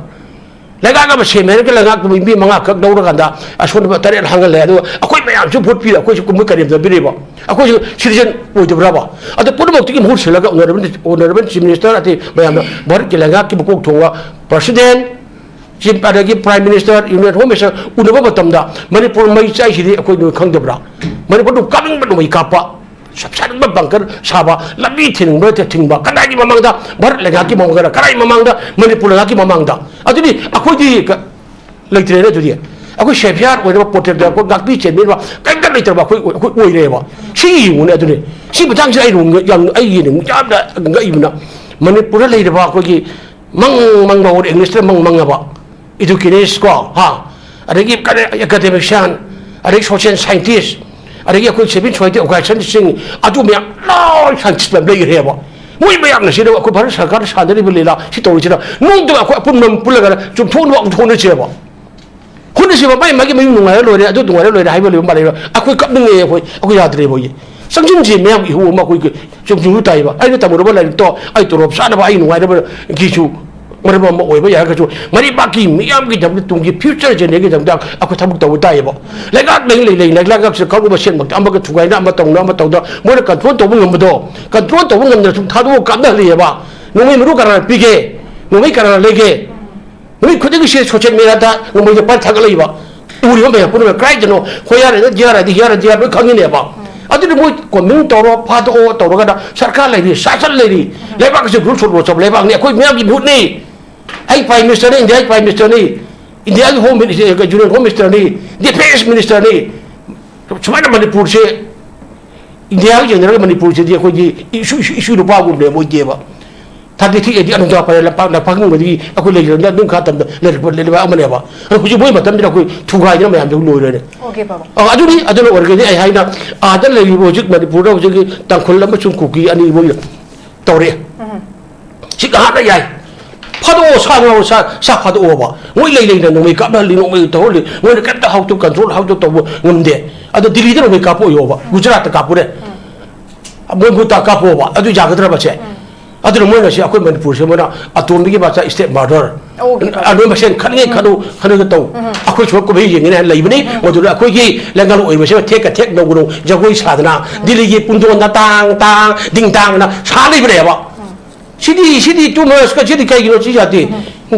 ꯂꯩꯉꯥꯛ ꯑꯃ ꯁꯦꯝꯃꯦ ꯍꯥꯏꯔꯒ ꯂꯩꯉꯥꯛꯇꯨ ꯃꯤ ꯃꯉꯥ ꯈꯛ ꯂꯧꯔꯀꯥꯟꯗ ꯑꯁꯣꯟꯕ ꯇꯔꯦꯠ ꯍꯥꯡꯍꯜꯂꯦ, ꯑꯗꯨꯒ ꯑꯩꯈꯣꯏ ꯃꯌꯥꯝꯁꯨ ꯚꯣꯠ ꯄꯤꯔ ꯑꯩꯈꯣꯏꯁꯨ ꯀꯨꯝꯍꯩ ꯀꯔꯦꯝꯅꯕꯤꯔꯦꯕ꯫ ꯑꯩꯈꯣꯏꯁꯨ ꯁꯤꯇꯤꯖꯟ ꯑꯣꯏꯗꯕ꯭ꯔꯕ? ꯑꯗꯣ ꯄꯨꯝꯅꯃꯛꯇꯨꯒꯤ ꯃꯍꯨꯠ ꯁꯤꯜꯂꯒ ꯑꯣꯅꯔꯦꯕꯜ ꯆꯤꯐ ꯃꯤꯅꯤꯁꯇꯔ ꯑꯇꯩ ꯃꯌꯥꯝꯅ ꯚꯥꯔꯠꯀꯤ ꯂꯩꯉꯥꯛꯀꯤ ꯃꯀꯣꯛ ꯊꯣꯡꯕ ꯄ꯭ꯔꯁꯤꯗꯦꯟ, ꯆꯤꯐ ꯑꯗꯒꯤ prime minister, union home minister ꯎꯅꯕ ꯃꯇꯝꯗ ꯃꯅꯤꯄꯨꯔ ꯃꯩ ꯆꯥꯛꯏꯁꯤꯗꯤ ꯑꯩꯈꯣꯏ ꯅꯣꯏ ꯈꯪꯗꯕ꯭ꯔꯥ? ꯃꯅꯤꯄꯨꯔꯗꯨ ꯀꯥꯞꯅꯤꯡꯕ ꯅꯣꯡꯃꯩ ꯀꯥꯞꯄ, ꯁꯕꯁꯥꯏꯗ ꯕꯪꯀꯔ ꯁꯥꯕ, ꯂꯝꯕꯤ ꯊꯤꯡꯕ ꯊꯤꯡꯕ, ꯀꯗꯥꯏꯒꯤ ꯃꯃꯥꯡꯗ? ꯚꯥꯔꯠ ꯂꯩꯉꯥꯛꯀꯤ ꯃꯃꯥꯡꯗ, ꯀꯗꯥꯏ ꯃꯃꯥꯡꯗ? ꯃꯅꯤꯄꯨꯔ ꯂꯩꯉꯥꯛꯀꯤ ꯃꯃꯥꯡꯗ꯫ ꯑꯗꯨꯗꯤ ꯑꯩꯈꯣꯏꯗꯤ ꯀ-, ꯂꯩꯇ꯭ꯔꯦꯅꯦ ꯑꯗꯨꯗꯤ꯫ ꯑꯩꯈꯣꯏ ꯁꯦꯐꯤꯌꯥꯔ ꯑꯣꯏꯅꯕ, ꯄ꯭ꯔꯣꯇꯦꯛꯇꯔ, ꯑꯩꯈꯣꯏ ꯉꯥꯛꯄꯤ ꯆꯦꯟꯕꯤꯅꯕ ꯀꯔꯤꯝꯇ ꯂꯩꯇ꯭ꯔꯕ ꯑꯩꯈꯣꯏ, ꯑꯩꯈꯣꯏ ꯑꯣꯏꯔꯦꯕ꯫ ꯁꯤ ꯌꯦꯡꯉꯨꯅꯦ ꯑꯗꯨꯅꯤ꯫ ꯁꯤ ꯃꯇꯥꯡꯁꯤꯗ ꯑꯩ ꯅꯣꯡ-, ꯌꯥꯝ, ꯑꯩ ꯌꯦꯡꯉꯨ ꯌꯥꯝꯅ ꯉꯛꯏꯕꯅ, ꯃꯅꯤꯄꯨꯔꯗ ꯂꯩꯔꯤꯕ ꯑꯩꯈꯣꯏꯒꯤ ꯃꯪ ꯃꯪꯕ ꯑꯣꯔ ꯏꯪꯂꯤꯁꯇ ꯃꯪ ꯃꯪꯉꯕ ꯏꯗꯨꯀꯦꯅꯤꯁ ꯀꯣ, ꯍꯥ, ꯑꯗꯒꯤ ꯀꯔꯤ ꯑꯦꯀꯥꯗꯦꯃꯤꯁꯤꯌꯥꯟ, ꯑꯗꯒꯤ ꯁꯣꯁꯤꯌꯦꯜ ꯁꯥꯏꯟꯇꯤꯁ, ꯑꯗꯒꯤ ꯑꯩꯈꯣꯏ ꯁꯤꯚꯤꯜ ꯁꯣꯁꯥꯏꯇꯤ ꯑꯣꯔꯒꯅꯥꯏꯖꯦꯁꯟꯁꯤꯡ, ꯑꯗꯨ ꯃꯌꯥꯝ ꯂꯣꯏ ꯁꯥꯏꯟꯇꯤꯁ ꯃꯌꯥꯝ ꯂꯩꯈ꯭ꯔꯦꯕ꯫ ꯃꯣꯏ ꯃꯌꯥꯝꯅ ꯁꯤꯗ ꯑꯩꯈꯣꯏ ꯚꯥꯔꯠ ꯁꯔꯀꯥꯔꯅ ꯁꯥꯟꯅꯔꯤꯕ ꯂꯤꯂꯥ ꯁꯤ ꯇꯧꯔꯤꯁꯤꯅ ꯅꯣꯡꯃꯗ ꯑꯩꯈꯣꯏ ꯑꯄꯨꯟꯕ ꯄꯨꯜꯂꯒ ꯆꯨꯝꯊꯣꯛꯅꯕ ꯑꯃꯨꯛ ꯍꯣꯠꯅꯁꯦꯕ꯫ ꯍꯣꯠꯅꯁꯦꯕ, ꯃꯥꯏ ꯃꯥꯒꯤ ꯃꯌꯨꯝ ꯅꯨꯡꯉꯥꯏꯔ ꯂꯣꯏꯔꯦ, ꯑꯗꯨ ꯅꯨꯡꯉꯥꯏꯔ ꯂꯣꯏꯔꯦ ꯍꯥꯏꯕ ꯂꯩꯕ ꯃꯥꯜꯂꯦꯕ꯫ ꯑꯩꯈꯣꯏ ꯀꯞꯅꯤꯡꯉꯦ, ꯑꯩꯈꯣꯏ, ꯑꯩꯈꯣꯏ ꯌꯥꯗ꯭ꯔꯦꯕ ꯍꯧꯖꯤꯛ꯫ ꯆꯪꯁꯤꯟꯁꯦ ꯃꯌꯥꯝꯒꯤ ꯏꯍꯨ ꯑꯃ ꯑꯩꯈꯣꯏ ꯆꯨꯝ ꯆꯨꯝꯁꯨ ꯇꯥꯏꯕ꯫ ꯑꯩꯅ ꯇꯝꯃꯨꯔꯕ ꯂꯥꯏꯔꯤꯛꯇꯣ ꯑꯩ ꯇꯣꯂꯣꯞ ꯆꯥꯅꯕ, ꯑꯩ ꯅꯨꯡꯉꯥꯏꯅꯕꯒꯤꯁꯨ ꯃꯔꯝ ꯑꯃ ꯑꯣꯏꯕ ꯌꯥꯔꯒꯁꯨ, ꯃꯔꯩꯕꯥꯛꯀꯤ ꯃꯤꯌꯥꯝꯒꯤꯗꯃꯛꯇ, ꯇꯨꯡꯒꯤ ꯐ꯭ꯌꯨꯆꯔ ꯖꯦꯅꯦꯔꯦꯁꯟꯒꯤꯗꯃꯛꯇ ꯑꯩꯈꯣꯏ ꯊꯕꯛ ꯇꯧꯕ ꯇꯥꯏꯌꯦꯕ꯫ ꯂꯩꯉꯥꯛ ꯂꯩ, ꯂꯩ, ꯂꯩ, ꯂꯩꯉꯥꯛꯁꯤꯗ ꯀꯥꯡꯕꯨ ꯃꯁꯦꯟꯃꯛꯇ ꯑꯃꯒ ꯊꯨꯒꯥꯏꯅ, ꯑꯃ ꯇꯧꯅ, ꯑꯃ ꯇꯧꯗ, ꯃꯣꯏꯅ ꯀꯟꯇ꯭ꯔꯣꯜ ꯇꯧꯕ ꯉꯝꯕꯗꯣ ꯀꯟꯇ꯭ꯔꯣꯜ ꯇꯧꯕ ꯉꯝꯗꯅ ꯁꯨꯝ ꯊꯥꯗꯣꯛꯑꯒ ꯀꯥꯞꯅꯍꯜꯂꯤꯑꯕ꯫ ꯅꯣꯡꯃꯩ ꯃꯔꯨ ꯀꯅꯥꯅ ꯄꯤꯒꯦ? ꯅꯣꯡꯃꯩ ꯀꯅꯥꯅ ꯂꯩꯒꯦ? ꯅꯨꯃꯤꯠ ꯈꯨꯗꯤꯡꯒꯤ ꯁꯣꯁꯤꯌꯦꯜ ꯃꯦꯗꯤꯌꯥꯗ ꯅꯣꯡꯃꯩꯗ ꯄꯥꯏ ꯊꯥꯒꯠꯂꯛꯏꯕ꯫ ꯎꯔꯤꯕ ꯃꯌꯥꯝ ꯄꯨꯝꯅꯃꯛ ꯀꯗꯥꯏꯗꯅꯣ? ꯍꯣꯌꯥꯔ ꯍꯥꯏꯗꯤ ꯍꯤꯌꯥꯔ ꯍꯥꯏꯗꯤ ꯍꯤꯌꯥꯔ ꯍꯥꯏꯗꯤ ꯍꯤꯌꯥꯔ ꯂꯣꯏ ꯈꯪꯉꯤꯅꯦꯕ꯫ ꯑꯗꯨꯗꯤ ꯃꯣꯏ ꯀꯣꯃꯤꯡ ꯇꯧꯔꯣ, ꯐꯥꯗꯣꯛꯑꯣ ꯇꯧꯔꯒꯅ ꯁꯔꯀꯥꯔ ꯂꯩꯔꯤ, ꯁꯥꯁꯟ ꯂꯩꯔꯤ, ꯂꯩꯕꯥꯛ ꯑꯁꯤ ꯒ꯭ꯔꯨꯞ ꯁꯣꯠ ꯆꯠꯄ ꯂꯩꯕꯥꯛꯅꯤ, ꯑꯩꯈꯣꯏ ꯃꯤꯌꯥꯝꯒꯤ ꯃꯤꯍꯨꯠꯅꯤ꯫ ꯑꯩ ꯄ꯭ꯔꯥꯏꯝ ꯃꯤꯅꯤꯁꯇꯔꯅꯤ, ꯏꯟꯗꯤꯌꯥꯒꯤ ꯄ꯭ꯔꯥꯏꯝ ꯃꯤꯅꯤꯁꯇꯔꯅꯤ, ꯏꯟꯗꯤꯌꯥꯒꯤ ꯍꯣꯝ ꯃꯤꯅꯤꯁꯇꯔ, ꯌꯨꯅꯤꯌꯟ ꯍꯣꯝ ꯃꯤꯅꯤꯁꯇꯔꯅꯤ, ꯗꯤꯐꯦꯟꯁ ꯃꯤꯅꯤꯁꯇꯔꯅꯤ꯫ ꯁꯨꯃꯥꯏꯅ ꯃꯅꯤꯄꯨꯔꯁꯦ, ꯏꯟꯗꯤꯌꯥꯒ ꯌꯦꯡꯅꯔꯒ ꯃꯅꯤꯄꯨꯔꯁꯤꯗꯤ ꯑꯩꯈꯣꯏꯗꯤ ꯏꯁꯨ, ꯏꯁꯨ, ꯏꯁꯨ ꯅꯨꯄꯥꯒꯨꯝꯕꯅꯦ ꯃꯣꯏꯗꯤꯕ꯫ ꯊꯥꯔꯇꯤ ꯊ꯭ꯔꯤ ꯑꯦꯗꯤ ꯑꯅꯨꯡꯖꯥ ꯄꯔꯦ ꯂꯝꯄꯥꯛ, ꯂꯝꯄꯥꯛ ꯍꯤꯡꯕꯗꯒꯤ ꯑꯩꯈꯣꯏ ꯂꯩꯈꯤꯕꯅ ꯑꯗꯨꯝ ꯈꯥ ꯇꯝꯗ ꯂꯩꯔꯛꯄ, ꯂꯩꯔꯛꯄ ꯑꯃꯅꯦꯕ꯫ ꯑꯗꯣ ꯍꯧꯖꯤꯛ ꯃꯣꯏ ꯃꯇꯝꯗꯨꯗ ꯑꯩꯈꯣꯏ ꯊꯨꯒꯥꯏꯗꯅ ꯃꯌꯥꯝꯁꯦ ꯂꯣꯏꯔꯦꯅꯦ꯫ ꯑꯣꯀꯦ, ꯕꯥꯕꯥ꯫ ꯑ, ꯑꯗꯨꯅꯤ, ꯑꯗꯨꯅ ꯑꯣꯏꯔꯒꯗꯤ ꯑꯩ ꯍꯥꯏꯅ ꯑꯥꯗ ꯂꯩꯔꯤꯕ ꯍꯧꯖꯤꯛ ꯃꯅꯤꯄꯨꯔꯗ ꯍꯧꯖꯤꯛꯀꯤ ꯇꯥꯡꯈꯨꯜ ꯑꯃꯁꯨꯡ ꯀꯨꯀꯤ ꯑꯅꯤ ꯃꯣꯏ ꯇꯧꯔꯛꯑꯦ꯫ ꯎꯝ꯫ ꯁꯤ ꯀꯍꯥꯟꯅ ꯌꯥꯏ꯫ ꯐꯥꯗꯣꯛꯑꯣ, ꯁꯥ ꯉꯥ, ꯁꯥ, ꯁꯥ ꯐꯥꯗꯣꯛꯑꯣꯕ꯫ ꯃꯣꯏ ꯂꯩ ꯂꯩꯅ ꯅꯣꯡꯃꯩ ꯀꯥꯞꯅꯍꯜꯂꯤ, ꯅꯣꯡꯃꯩ ꯇꯧꯍꯜꯂꯤ꯫ ꯃꯣꯏꯅ ꯀꯩꯝꯇ ꯍꯥꯎꯇ ꯀꯟꯇ꯭ꯔꯣꯜ ꯍꯥꯎꯇ ꯇꯧꯕ ꯉꯝꯗꯦ꯫ ꯑꯗꯣ ꯗꯤꯜꯂꯤꯗ ꯅꯣꯡꯃꯩ ꯀꯥꯞꯄ ꯑꯣꯏꯌꯣꯕ, ꯒꯨꯖꯔꯥꯠꯇ ꯀꯥꯞꯄꯨꯔꯦ꯫ ꯃꯣꯏ ꯃꯨꯠꯇ ꯀꯥꯞꯄꯣꯕ꯫ ꯑꯗꯨ ꯌꯥꯒꯗ꯭ꯔꯕ ꯁꯦ? ꯑꯗꯨꯅ ꯃꯣꯏꯅ ꯁꯤ ꯑꯩꯈꯣꯏ ꯃꯅꯤꯄꯨꯔꯁꯦ ꯃꯣꯏꯅ ꯑꯇꯣꯝꯕꯤꯒꯤ ꯃꯆꯥ ꯁ꯭ꯇꯦꯞ ꯃꯥꯗꯔ, ꯑꯣꯀꯦ, ꯐꯔꯦ꯫ ꯑꯅꯣꯏ ꯃꯁꯦꯟ ꯈꯠꯅꯒꯦ ꯈꯠꯅꯨ, ꯈꯠꯅꯒꯦ ꯇꯧ꯫ ꯑꯩꯈꯣꯏ ꯁꯨꯃꯥꯏꯅ ꯀꯨꯝꯍꯩ ꯌꯦꯡꯒꯅꯤ ꯍꯥꯏꯅ ꯂꯩꯕꯅꯤ꯫ ꯃꯗꯨꯗ ꯑꯩꯈꯣꯏꯒꯤ ꯂꯩꯉꯥꯛ ꯑꯣꯏꯕꯁꯤꯅ ꯊꯦꯛꯀ ꯊꯦꯛ ꯅꯧꯒꯅꯨ, ꯖꯒꯣꯏ ꯁꯥꯗꯅ ꯗꯤꯜꯂꯤꯒꯤ ꯄꯨꯡꯗꯣꯟꯗ ꯇꯥꯡ ꯇꯥꯡ ꯗꯤꯡ ꯇꯥꯡꯅ ꯁꯥ ꯂꯩꯕꯅꯦꯕ꯫ ꯁꯤꯗꯤ, ꯁꯤꯗꯤ too much, ꯁꯤꯗꯤ ꯀꯩꯒꯤꯅꯣ ꯁꯤ ꯖꯥꯇꯤ?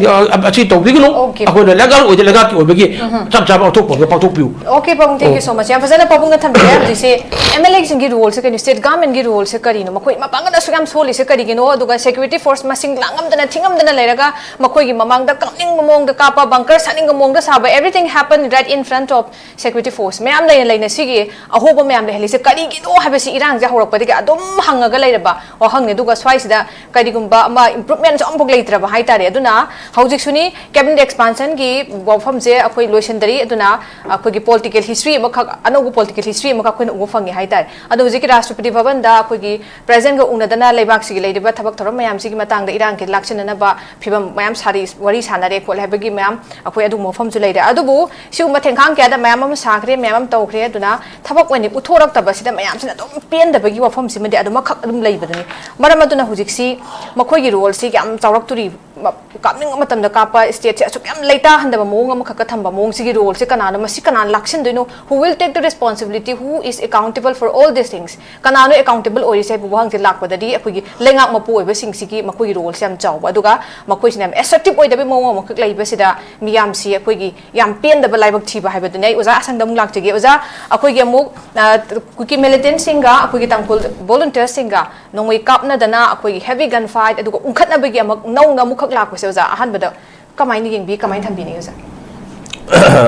ꯑ, ꯑꯁꯤ ꯇꯧꯕꯤꯒꯅꯨ꯫ ꯑꯣꯀꯦ꯫ ꯑꯩꯈꯣꯏꯅ ꯂꯩꯉꯥꯛ ꯑꯣꯏꯗ ꯂꯩꯉꯥꯛꯀꯤ ꯑꯣꯏꯕꯒꯤ ꯆꯞ ꯆꯥꯕ ꯄꯥꯡꯊꯣꯛꯐꯝꯗꯣ ꯄꯥꯡꯊꯣꯛꯄꯤꯌꯨ꯫ ꯑꯣꯀꯦ, ꯄꯥꯕꯨꯡ, thank you so much꯫ ꯌꯥꯝ ꯐꯖꯅ ꯄꯥꯕꯨꯡꯅ ꯊꯝꯕꯤꯔꯦ꯫ ꯍꯧꯖꯤꯛꯁꯦ ꯑꯦꯝ ꯑꯦꯜ ꯑꯦꯁꯤꯡꯒꯤ ꯔꯣꯜꯁꯦ ꯀꯩꯅꯣ, ꯁ꯭ꯇꯦꯠ ꯒꯚꯔꯟꯃꯦꯟꯠꯀꯤ ꯔꯣꯜꯁꯦ ꯀꯔꯤꯅꯣ? ꯃꯈꯣꯏ ꯃꯄꯥꯡꯒꯜ ꯑꯁꯨꯛ ꯌꯥꯝ ꯁꯣꯜꯂꯤꯁꯦ ꯀꯔꯤꯒꯤꯅꯣ? ꯑꯗꯨꯒ ꯁꯦꯀ꯭ꯌꯨꯔꯤꯇꯤ ꯐꯣꯔꯁ ꯃꯁꯤꯡ ꯂꯥꯡꯉꯝꯗꯅ, ꯊꯤꯉꯝꯗꯅ ꯂꯩꯔꯒ ꯃꯈꯣꯏꯒꯤ ꯃꯃꯥꯡꯗ ꯀꯥꯞꯅꯤꯡꯕ ꯃꯑꯣꯡꯗ ꯀꯥꯞꯄ, ꯕꯪꯀꯔ ꯁꯥꯅꯤꯡꯕ ꯃꯑꯣꯡꯗ ꯁꯥꯕ, everything happened right in front of security force꯫ ꯃꯌꯥꯝ ꯂꯩꯅ ꯂꯩꯅ ꯁꯤꯒꯤ ꯑꯍꯣꯕ ꯃꯌꯥꯝ ꯂꯩꯍꯜꯂꯤꯁꯦ ꯀꯔꯤꯒꯤꯅꯣ ꯍꯥꯏꯕꯁꯤ ꯏꯔꯥꯡꯁꯦ ꯍꯧꯔꯛꯄꯗꯒꯤ ꯑꯗꯨꯝ ꯍꯪꯉꯒ ꯂꯩꯔꯕ ꯋꯥꯍꯪꯅꯤ꯫ ꯑꯗꯨꯒ ꯁ꯭ꯋꯥꯏꯁꯤꯗ ꯀꯔꯤꯒꯨꯝꯕ ꯑꯃ ꯏꯝꯄ꯭ꯔꯨꯚꯃꯦꯟꯠꯁꯨ ꯑꯃꯐꯥꯎ ꯂꯩꯇ꯭ꯔꯕ ꯍꯥꯏꯇꯥꯔꯦ꯫ ꯑꯗꯨꯅ ꯍꯧꯖꯤꯛꯁꯨꯅꯤ, ꯀꯦꯕꯤꯅꯦꯠ ꯑꯦꯛꯁꯄꯥꯟꯁꯟꯒꯤ ꯋꯥꯐꯝꯁꯦ ꯑꯩꯈꯣꯏ ꯂꯣꯏꯁꯤꯟꯗꯔꯤ꯫ ꯑꯗꯨꯅ ꯑꯩꯈꯣꯏꯒꯤ ꯄꯣꯂꯤꯇꯤꯀꯦꯜ ꯍꯤꯁꯇ꯭ꯔꯤ ꯑꯃꯈꯛ, ꯑꯅꯧꯕ ꯄꯣꯂꯤꯇꯤꯀꯦꯜ ꯍꯤꯁꯇ꯭ꯔꯤ ꯑꯃꯈꯛ ꯑꯩꯈꯣꯏꯅ ꯎꯕ ꯐꯪꯉꯦ ꯍꯥꯏꯇꯥꯔꯦ꯫ ꯑꯗꯣ ꯍꯧꯖꯤꯛꯀꯤ ꯔꯥꯁꯇ꯭ꯔꯄꯇꯤ ꯚꯕꯟꯗ ꯑꯩꯈꯣꯏꯒꯤ ꯄ꯭ꯔꯦꯖꯤꯗꯦꯟꯠꯀ ꯎꯅꯗꯅ ꯂꯩꯕꯥꯛꯁꯤꯒꯤ ꯂꯩꯔꯤꯕ ꯊꯕꯛ ꯊꯧꯔꯝ ꯃꯌꯥꯝꯁꯤꯒꯤ ꯃꯇꯥꯡꯗ ꯏꯔꯥꯡꯒꯤ ꯂꯥꯛꯁꯤꯟꯅꯅꯕ ꯐꯤꯕꯝ ꯃꯌꯥꯝ ꯁꯥꯔꯤ, ꯋꯥꯔꯤ ꯁꯥꯟꯅꯔꯦ ꯈꯣꯠꯂꯦ ꯍꯥꯏꯕꯒꯤ ꯃꯌꯥꯝ ꯑꯩꯈꯣꯏ ꯑꯗꯨꯒꯨꯝꯕ ꯋꯥꯐꯝꯁꯨ ꯂꯩꯔꯦ꯫ ꯑꯗꯨꯕꯨ ꯁꯤꯒꯨꯝꯕ ꯊꯦꯡꯈꯥꯡ ꯀꯌꯥꯗ ꯃꯌꯥꯝ ꯑꯃ ꯁꯥꯈ꯭ꯔꯦ, ꯃꯌꯥꯝ ꯑꯃ ꯇꯧꯈ꯭ꯔꯦ꯫ ꯑꯗꯨꯅ ꯊꯕꯛ ꯑꯣꯏꯅ ꯎꯠꯊꯣꯔꯛꯇꯕꯁꯤꯗ ꯃꯌꯥꯝꯁꯤꯅ ꯑꯗꯨꯝ ꯄꯦꯟꯗꯕꯒꯤ ꯋꯥꯐꯝꯁꯤꯃꯗꯤ ꯑꯗꯨꯃꯛꯈꯛ ꯑꯗꯨꯝ ꯂꯩꯕꯗꯨꯅꯤ꯫ ꯃꯔꯝ ꯑꯗꯨꯅ ꯍꯧꯖꯤꯛꯁꯤ ꯃꯈꯣꯏꯒꯤ ꯔꯣꯜꯁꯤ ꯌꯥꯝ ꯆꯥꯎꯔꯛꯇꯣꯔꯤ, ꯃ-, ꯀꯥꯞꯅꯤꯡꯕ ꯃꯇꯝꯗ ꯀꯥꯞꯄ, ꯁ꯭ꯇꯦꯠꯁꯦ ꯑꯁꯨꯛ ꯌꯥꯝ ꯂꯩꯇꯥꯍꯟꯗꯕ ꯃꯑꯣꯡ ꯑꯃꯈꯛꯀ ꯊꯝꯕ ꯃꯑꯣꯡꯁꯤꯒꯤ ꯔꯣꯜꯁꯦ ꯀꯅꯥꯅꯣ, ꯃꯁꯤ ꯀꯅꯥꯅ ꯂꯥꯛꯁꯤꯟꯗꯣꯏꯅꯣ? Who will take the responsibility? Who is accountable for all these things? ꯀꯅꯥꯅꯣ ꯑꯦꯀꯥꯎꯟꯇꯦꯕꯜ ꯑꯣꯏꯔꯤꯁꯦ ꯍꯥꯏꯕ ꯋꯥꯍꯪꯁꯦ ꯂꯥꯛꯄꯗꯗꯤ ꯑꯩꯈꯣꯏꯒꯤ ꯂꯩꯉꯥꯛ ꯃꯄꯨ ꯑꯣꯏꯕꯁꯤꯡꯁꯤꯒꯤ ꯃꯈꯣꯏꯒꯤ ꯔꯣꯜꯁꯦ ꯌꯥꯝ ꯆꯥꯎꯕ, ꯑꯗꯨꯒ ꯃꯈꯣꯏꯁꯤꯅ ꯌꯥꯝ ꯑꯦꯁꯔꯇꯤꯞ ꯑꯣꯏꯗꯕꯒꯤ ꯃꯑꯣꯡ ꯑꯃꯈꯛ ꯂꯩꯕꯁꯤꯗ ꯃꯤꯌꯥꯝꯁꯤ ꯑꯩꯈꯣꯏꯒꯤ ꯌꯥꯝ ꯄꯦꯟꯗꯕ ꯂꯥꯏꯕꯛ ꯊꯤꯕ ꯍꯥꯏꯕꯗꯨꯅꯤ꯫ ꯑꯩ ꯑꯣꯖꯥ ꯑꯁꯪꯗ ꯑꯃꯨꯛ ꯂꯥꯛꯆꯒꯦ꯫ ꯑꯣꯖꯥ, ꯑꯩꯈꯣꯏꯒꯤ ꯑꯃꯨꯛ, ꯑ, ꯀꯨꯀꯤ ꯃꯤꯂꯤꯇꯦꯟꯠꯁꯤꯡꯒ ꯑꯩꯈꯣꯏꯒꯤ ꯇꯥꯡꯈꯨꯜ ꯚꯣꯂꯨꯟꯇꯤꯌꯔꯁꯤꯡꯒ ꯅꯣꯡꯃꯩ ꯀꯥꯞꯅꯗꯅ ꯑꯩꯈꯣꯏꯒꯤ ꯍꯦꯚꯤ ꯒꯟ ꯐꯥꯏꯠ, ꯑꯗꯨꯒ ꯎꯪꯈꯠꯅꯕꯒꯤ ꯑꯃꯨꯛ ꯅꯧꯅ ꯑꯃꯨꯛꯈꯛ ꯂꯥꯛꯄꯁꯦ ꯑꯣꯖꯥ, ꯑꯍꯥꯟꯕꯗ ꯀꯃꯥꯏꯅ ꯌꯦꯡꯕꯤ, ꯀꯃꯥꯏꯅ ꯊꯝꯕꯤꯅꯤꯡꯉꯤ ꯑꯣꯖꯥ?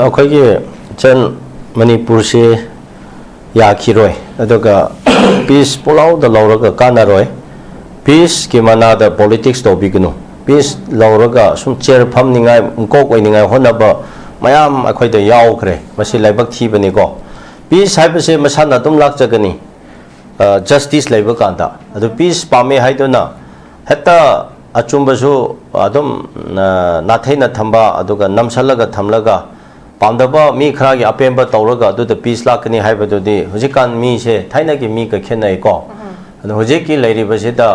ꯑꯩꯈꯣꯏꯒꯤ ꯏꯆꯟ, ꯃꯅꯤꯄꯨꯔꯁꯤ ꯌꯥꯈꯤꯔꯣꯏ, ꯑꯗꯨꯒ ꯄꯤꯁ ꯄꯨꯂꯥꯎꯗ ꯂꯧꯔꯒ ꯀꯥꯟꯅꯔꯣꯏ꯫ ꯄꯤꯁꯀꯤ ꯃꯅꯥꯗ ꯄꯣꯂꯤꯇꯤꯛꯁ ꯇꯧꯕꯤꯒꯅꯨ꯫ ꯄꯤꯁ ꯂꯧꯔꯒ ꯁꯨꯝ ꯆꯤꯌꯔ ꯐꯝꯅꯤꯡꯉꯥꯏ, ꯃꯀꯣꯛ ꯑꯣꯏꯅꯤꯡꯉꯥꯏ ꯍꯣꯠꯅꯕ ꯃꯌꯥꯝ ꯑꯩꯈꯣꯏꯗ ꯌꯥꯎꯈ꯭ꯔꯦ꯫ ꯃꯁꯤ ꯂꯥꯏꯕꯛ ꯊꯤꯕꯅꯤꯀꯣ꯫ ꯄꯤꯁ ꯍꯥꯏꯕꯁꯦ ꯃꯁꯥꯅ ꯑꯗꯨꯝ ꯂꯥꯛꯆꯒꯅꯤ, ꯖꯁꯇꯤꯁ ꯂꯩꯕ ꯀꯥꯟꯗ꯫ ꯑꯗꯨ ꯄꯤꯁ ꯄꯥꯝꯃꯦ ꯍꯥꯏꯗꯨꯅ ꯍꯦꯛꯇ ꯑꯆꯨꯝꯕꯁꯨ ꯑꯗꯨꯝ, ꯑ, ꯅꯥꯊꯩꯅ ꯊꯝꯕ, ꯑꯗꯨꯒ ꯅꯝꯁꯜꯂꯒ ꯊꯝꯂꯒ ꯄꯥꯝꯗꯕ ꯃꯤ ꯈꯔꯒꯤ ꯑꯄꯦꯟꯕ ꯇꯧꯔꯒ ꯑꯗꯨꯗ ꯄꯤꯁ ꯂꯥꯛꯀꯅꯤ ꯍꯥꯏꯕꯗꯨꯗꯤ ꯍꯧꯖꯤꯛꯀꯥꯟ ꯃꯤꯁꯦ ꯊꯥꯏꯅꯒꯤ ꯃꯤꯒ ꯈꯦꯠꯅꯩꯀꯣ꯫ ꯑꯗꯣ ꯍꯧꯖꯤꯛꯀꯤ ꯂꯩꯔꯤꯕꯁꯤꯗ